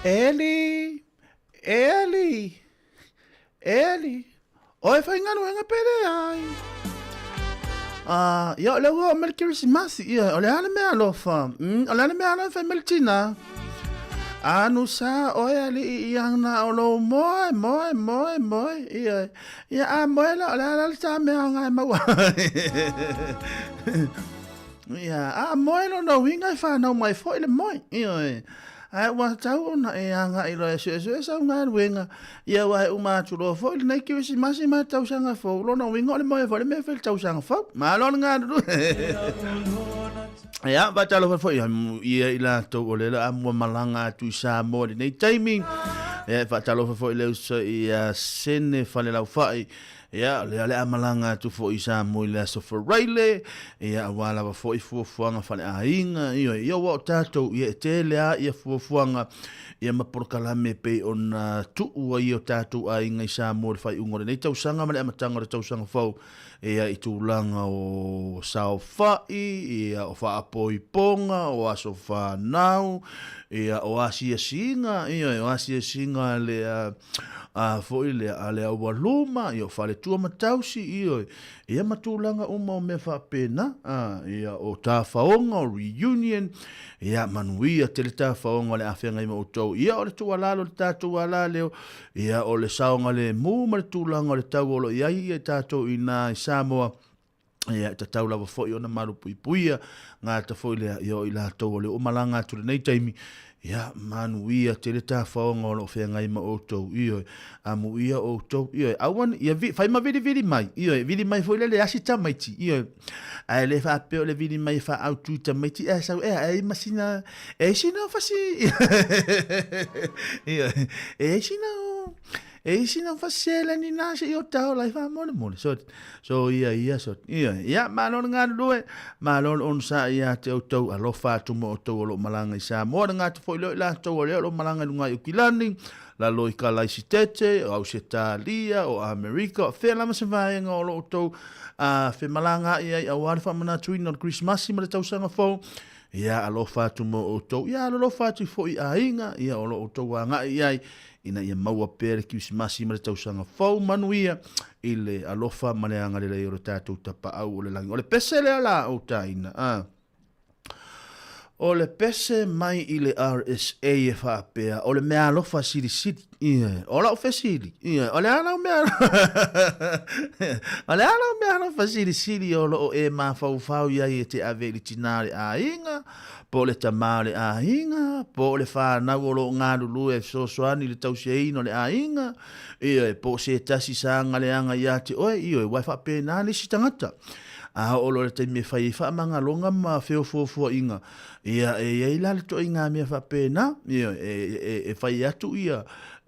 Eli, Eli, Eli, o e faigaluega pe leai. Ah, ia o lea ua oo mai le Kerisimasi, ia, o le a le mea alofa? Mm, o le a le mea alofa e fai mai le tina? Anu sa oe alii i ana o lou moe, moe, moe, moe, ia, ia a moe la, o le a la le tā mea o ngā e maua. Ia, a moe lona uiga e whanau mai foi le moe, ia, Ae ua tatau ona e agai loa e suesue sau galuega, ia aua e uma atu loa foi lenei Kerisimasi ma le tausaga fou, lona uiga o le moe foi le mea e fai i le tausaga fou. Malo le galulue! Ia, faatalofa foi ia i latou o lea o le a mua malaga atu i Samoa i lenei taimi. Ia, e faatalofa foi le uso ia Sene Falelaufai, Ia, o lea o le a malaga atu foi i Samoa i le Aso Faraile, ia, aua lava foi fuafuaga faaleaiga, ioe, ia aua o tatou, ia, e tele lava ia fuafuaga, ia ma polokalame e pei ona tuu ai o tatou aiga i Samoa i le faaiuga o lenei tausaga ma le amataga o le tausaga fou, ia, i tulaga o saofai, ia, o faapoipoga, o aso fanau, ia, o asiasiga, ioe, o asiasiga a le, a foi lea a le aualuma, ia o faletua ma tausi, ioe, ia ma tulaga uma o mea faapena, a, ia o tafaoga, o reunion, ia manuia tele tafaoga o le a feagai ma outou. Ia o le tuualalo i le tatou alaleo, ia o le saogalemu ma le tulaga o le tau o lo o i ai ia tatou i ina i Samoa, Ia, e tatau lava foi ona malupuipuia gata foi lea, ia o i latou o le o malaga atu lenei taimi, ia, manuia tele tafaoga o lo o feagai ma outou, ioe, amuia outou, ioe, aua ne, ia vi, fai ma vilivili mai, ioe, vili mai foi lea le asi tamaiti, ioe, ae le faapea o le vili mai e faaautu i tamaiti, ae sau, ea, e ai ma sina, e ai sina fasi, ioe, e ai sina, E isi na faseleni na se i o tau lai faamolemole. So, so ia ia, so, ia, ia, malo le galulue, malo le onosai ia te outou, alofa atu mo outou o lo o malaga i Samoa, le gata foi lea o i latou o lea o lo o malaga i luga i Ukilani, lalo i Kalaisitete, o Ausetalia, o Amerika, o fea lava se vaega o lo outou a femalagaai ai aua le faamanatuina o le Kerisimasi ma le tausaga fou, ia alofa atu mo outou, ia alolofa atu foi i aiga, ia o lo outou agai i ai, ina ia maua pea le Kirisimasi ma le tausaga fou manuia i le alofa ma le agalelei o le tatou Tapaau o le lagi. O le pese lea la o taina, a. O le pese mai i le RSA e faapea, o le meaalofa silisili. Ioe. O lau fesili, ioe, o le a lau mea o le a lau meaalofa silisili o lo o e mafaufau i ai e te ave i le tinā o le aiga, po o le tamā o le aiga, po o le fanau o lo o galulue e fesoasoani i le tausiaina o le aiga, ioe, po o se tasi sa galeaga ia te oe, ioe, ua e faapena le isi tagata. A oo loa i le taimi e fai ai faamagaloga ma feofuofuaiga, ia e i ai la le toaiga mea faapena, ia e fai atu ia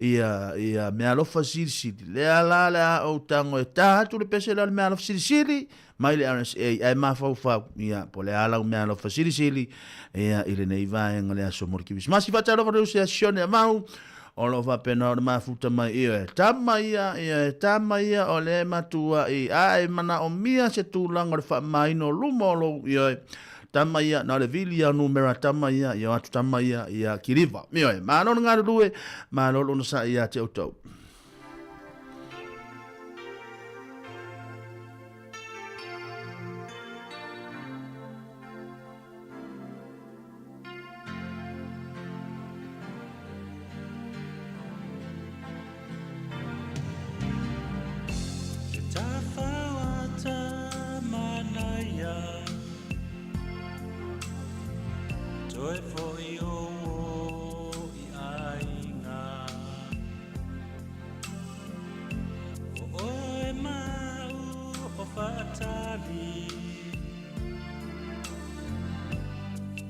ia ia meaalofa silisili. Lea la le a ou tago e ta atu le pese lea o le meaalofa silisili mai le RSA ae mafaufau, ia po o le a lau meaalofa silisili ia i lenei vaega o le aso mo le Kerisimasi. Faatalofa atu i Sione Amau o lo o faapena ona mafuta mai, ioe, tama ia, ioe, tama ia o lea e matuai, a e manaomia se tulaga o le faamamaina o luma o lou, ioe, tama ia, na o le vili ia o numera tama ia, ia o atu tama ia, ia kiliva, ioe, malo le galulue, malo le onosai ia te outou.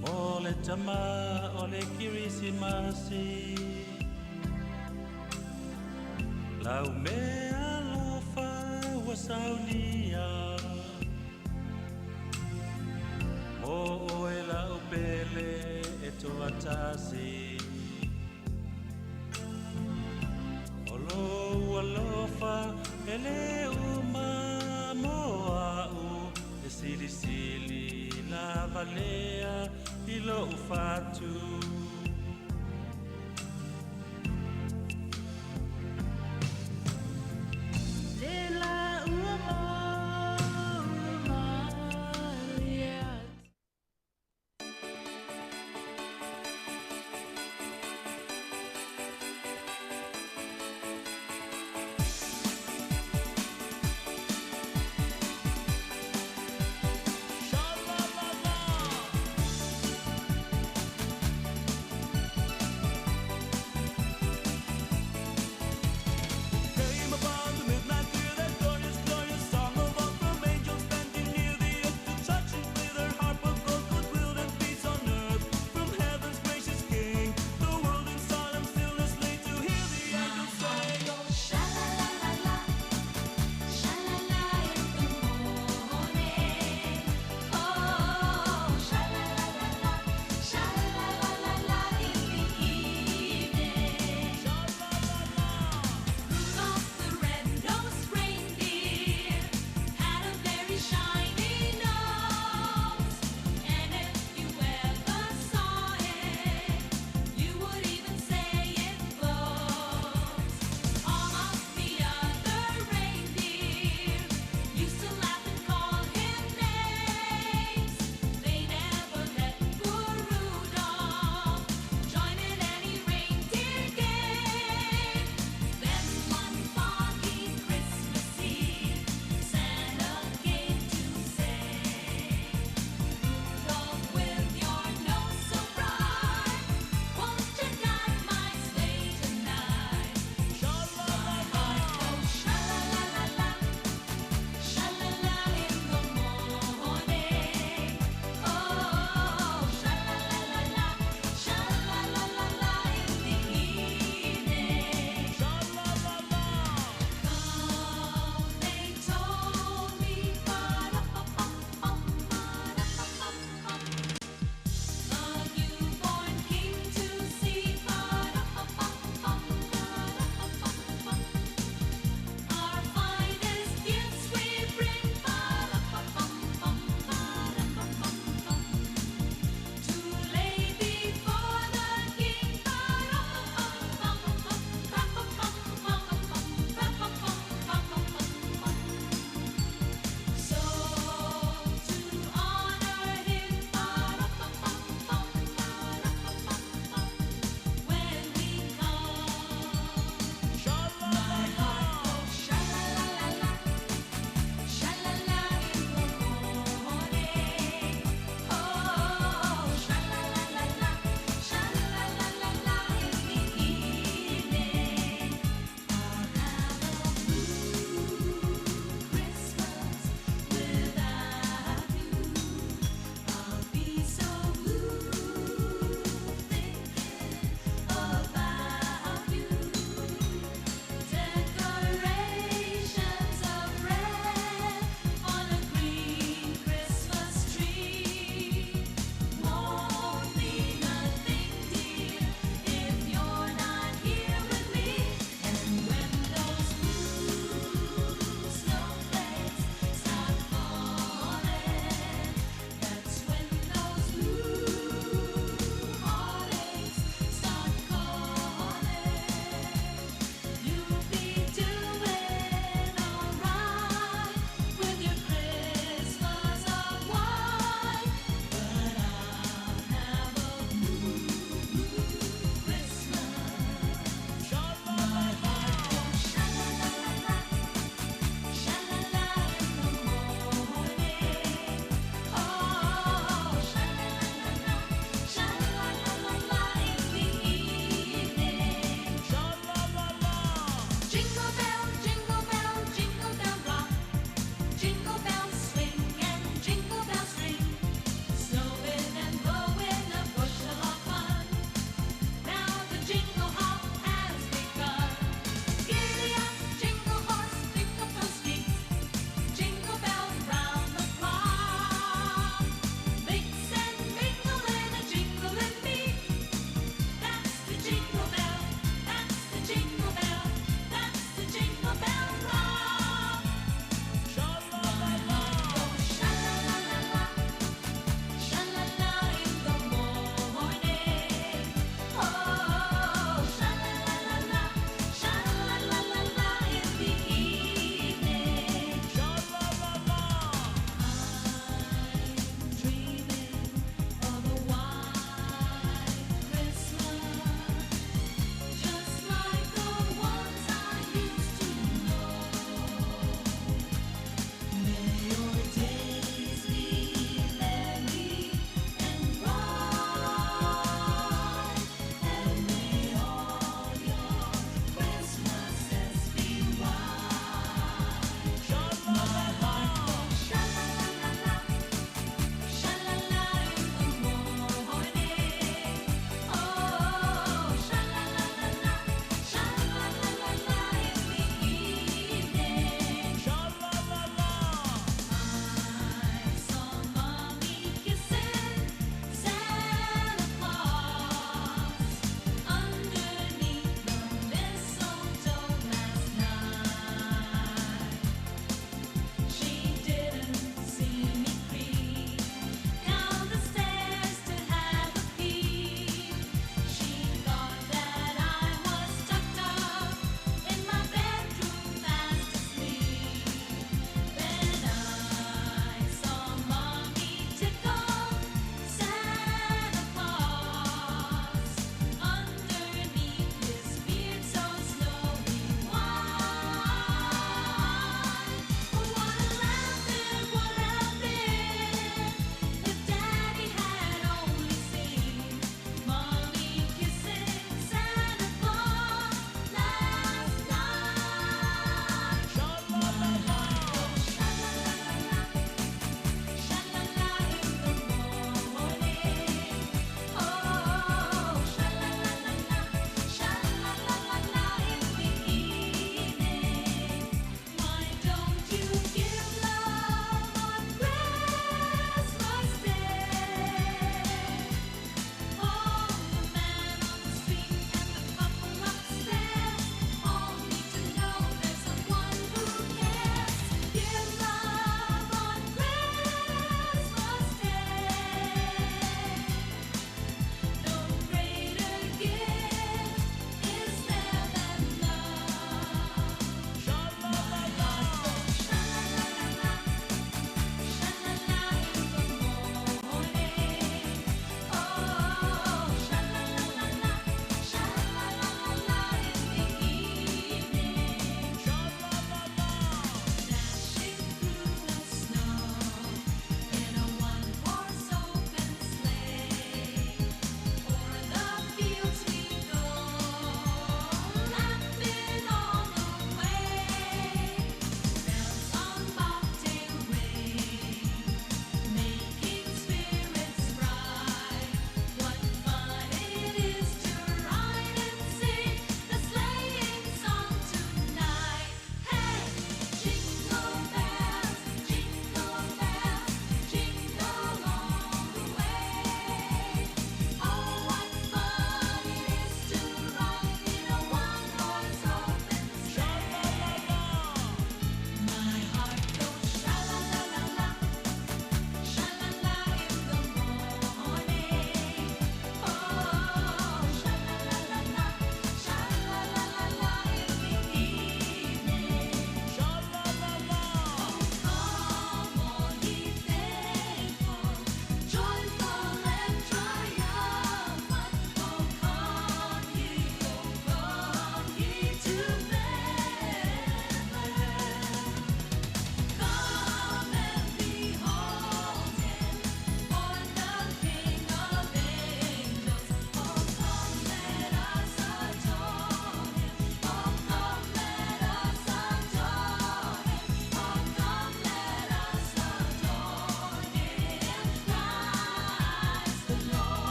Mo le tama o le Kirisimasi Lau mea alofa ua saunia Mo oe lau pele e toatasi O lou alofa e le uma mo a'u E silisili lava lea i lo'u fatu.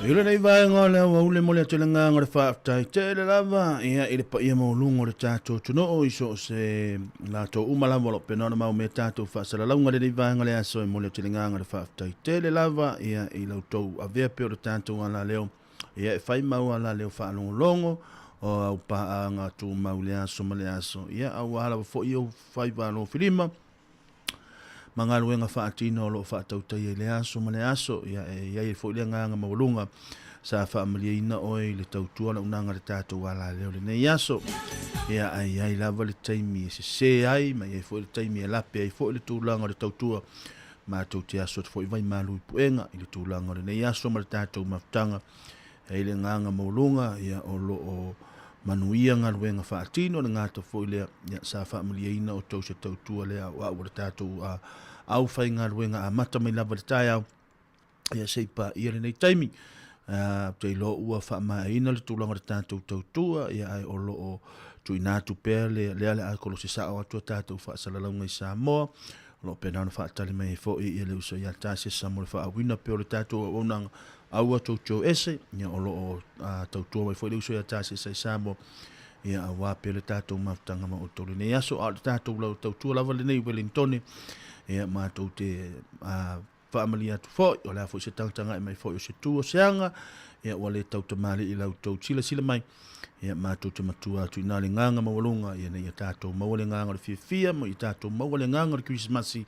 I lenei vaega o le aoauli mo le atu le agaga o le faafetai tele lava ia i le paia maualuga o le tatou atunuu i so o se latou uma lava o lo o pena ona maumea tatou faasalalauga lenei vaega o le aso e momoli atu le agaga o le faafetai tele lava ia i la outou avea pea o le tatou alaleo ia e fai mau alaleo faalogologo o au paaga tumau i le aso ma le aso ia aua lava foi ou faiva alofilima ma galuega faatino o lo o faatautaia i le aso ma le aso. Ia, e i ai foi le agaga maualuga sa faamalieina oe i le tautua launaga le tatou alaleo lenei aso. Ia, ae i ai lava le taimi e sese ai, ma i ai foi le taimi e lape ai foi le tulaga o le tautua. Matou te aso atu foi vai malu i puega i le tulaga o lenei aso ma le tatou mafutaga. E i ai le agaga maualuga, ia, o lo o manuia galuega faatino, le gata foi lea, ia, sa faamalieina outou se tautua lea o au o le tatou aufaigaluega amata mai lava i le taeao, ia se i paia lenei taimi. Ou te iloa ua faamaeaina le tulaga o le tatou tautua, ia, ae o lo o tuuina atu pea le, lea le a kolosi sao atu a tatou faasalalauga i Samoa, o lo o pena ona faatali mai ai foi ia le uso ia Tasesa mo le faauina pea o le tatou auaunaga Aua tou te o ese, ia o lo o tautua mai foi le uso ia Tasesa i Samoa, ia aua pea le tatou mafutaga ma outou lenei aso, a o le tatou lau tautua lava lenei Welingtone, ia matou te faamalie atu foi, o le a foi se tagatagai mai foi o se tu o se aga, ia ua le tautamalii la outou silasila mai, ia matou te matua atu i na le agaga maualuga, ia ina ia tatou maua le agaga o le fiafia, ma ia tatou maua le agaga o le Kerisimasi,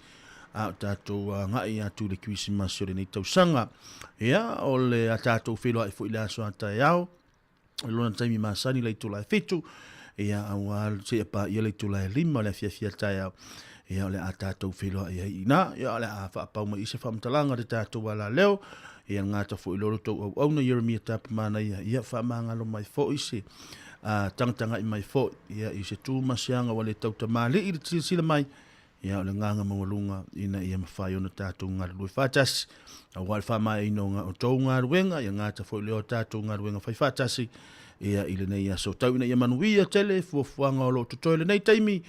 a o tatou agai atu i le Kerisimasi o lenei tausaga. Ia, o le a tatou feiloai foi i le aso a taeao, i lona taimi masani le itula e 7, ia, aua seia paia le itula e 5 o le afiafi a taeao, ia, o le a tatou feiloai ai i ina, ia, o le a faapau mai i se faamatalaga le tatou alaleo, ia, le gata foi lo tou auauna, Ieremia Tapamanaia, ia, faamagalo mai foi se tagatagai mai foi, ia, i se tu ma se aga ua le tautamalii le silasila mai, Ia, o le agaga maualuga ina ia mafai ona tatou galulue faatasi, aua le faamaeaina o outou galuega, ia gata foi lea o tatou galuega fai faatasi, ia, i lenei aso. Tau ina ia manuia tele fuafuaga o lo o totoe lenei taimi,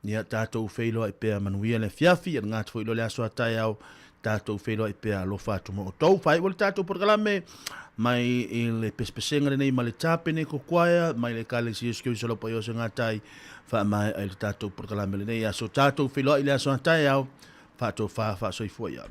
ia tatou feiloai pea manuia le afiafi, ia le gata foi lea o le aso a taeao, tatou feiloai pea alofa atu ma outou. Faaiu le tatou polokalame mai i le pesepesega lenei ma le Tapeneko Choir mai le Ekalesia Iesu Keriso Lau Paia o Segatai faamaea i le tatou polokalame lenei aso. Tatou feiloai i le aso a taeao, faatofa faasoifua ia.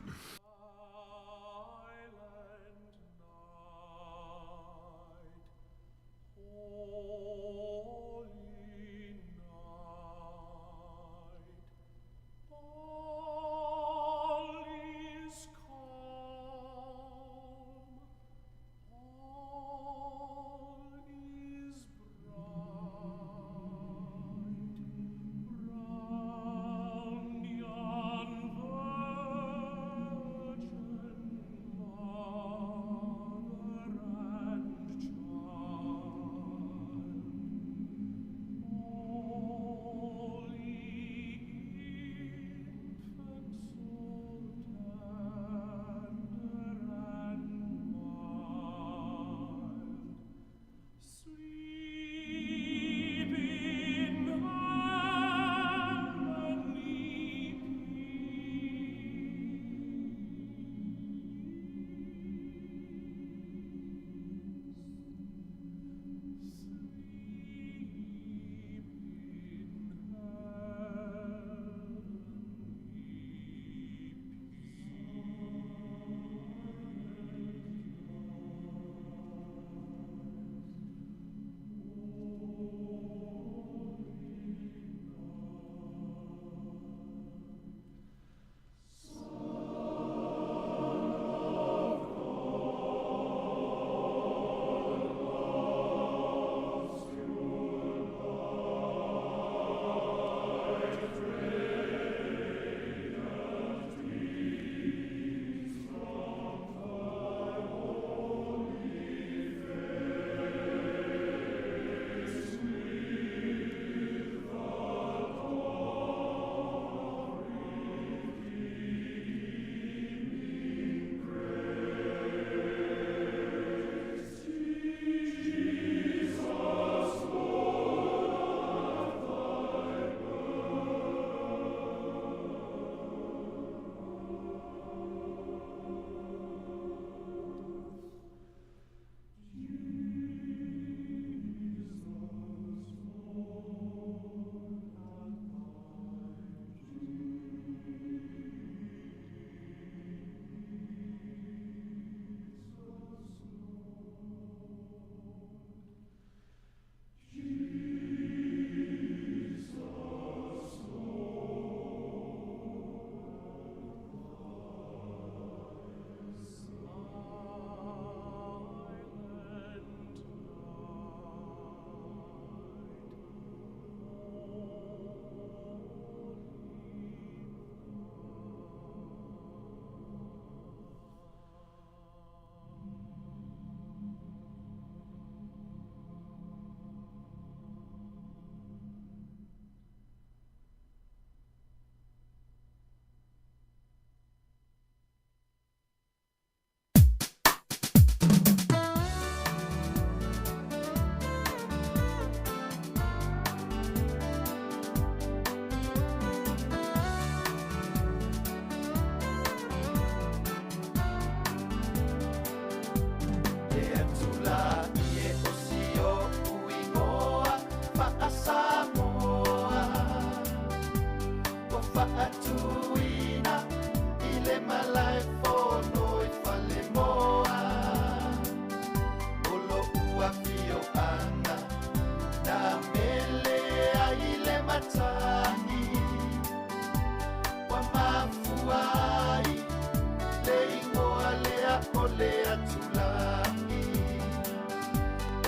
o le atula'i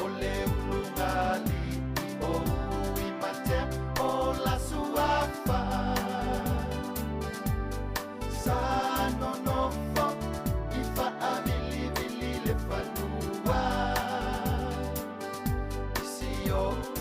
o le ulugalii o Uimatea o la suafa sa nonofo i faavilivili le fanua i si o.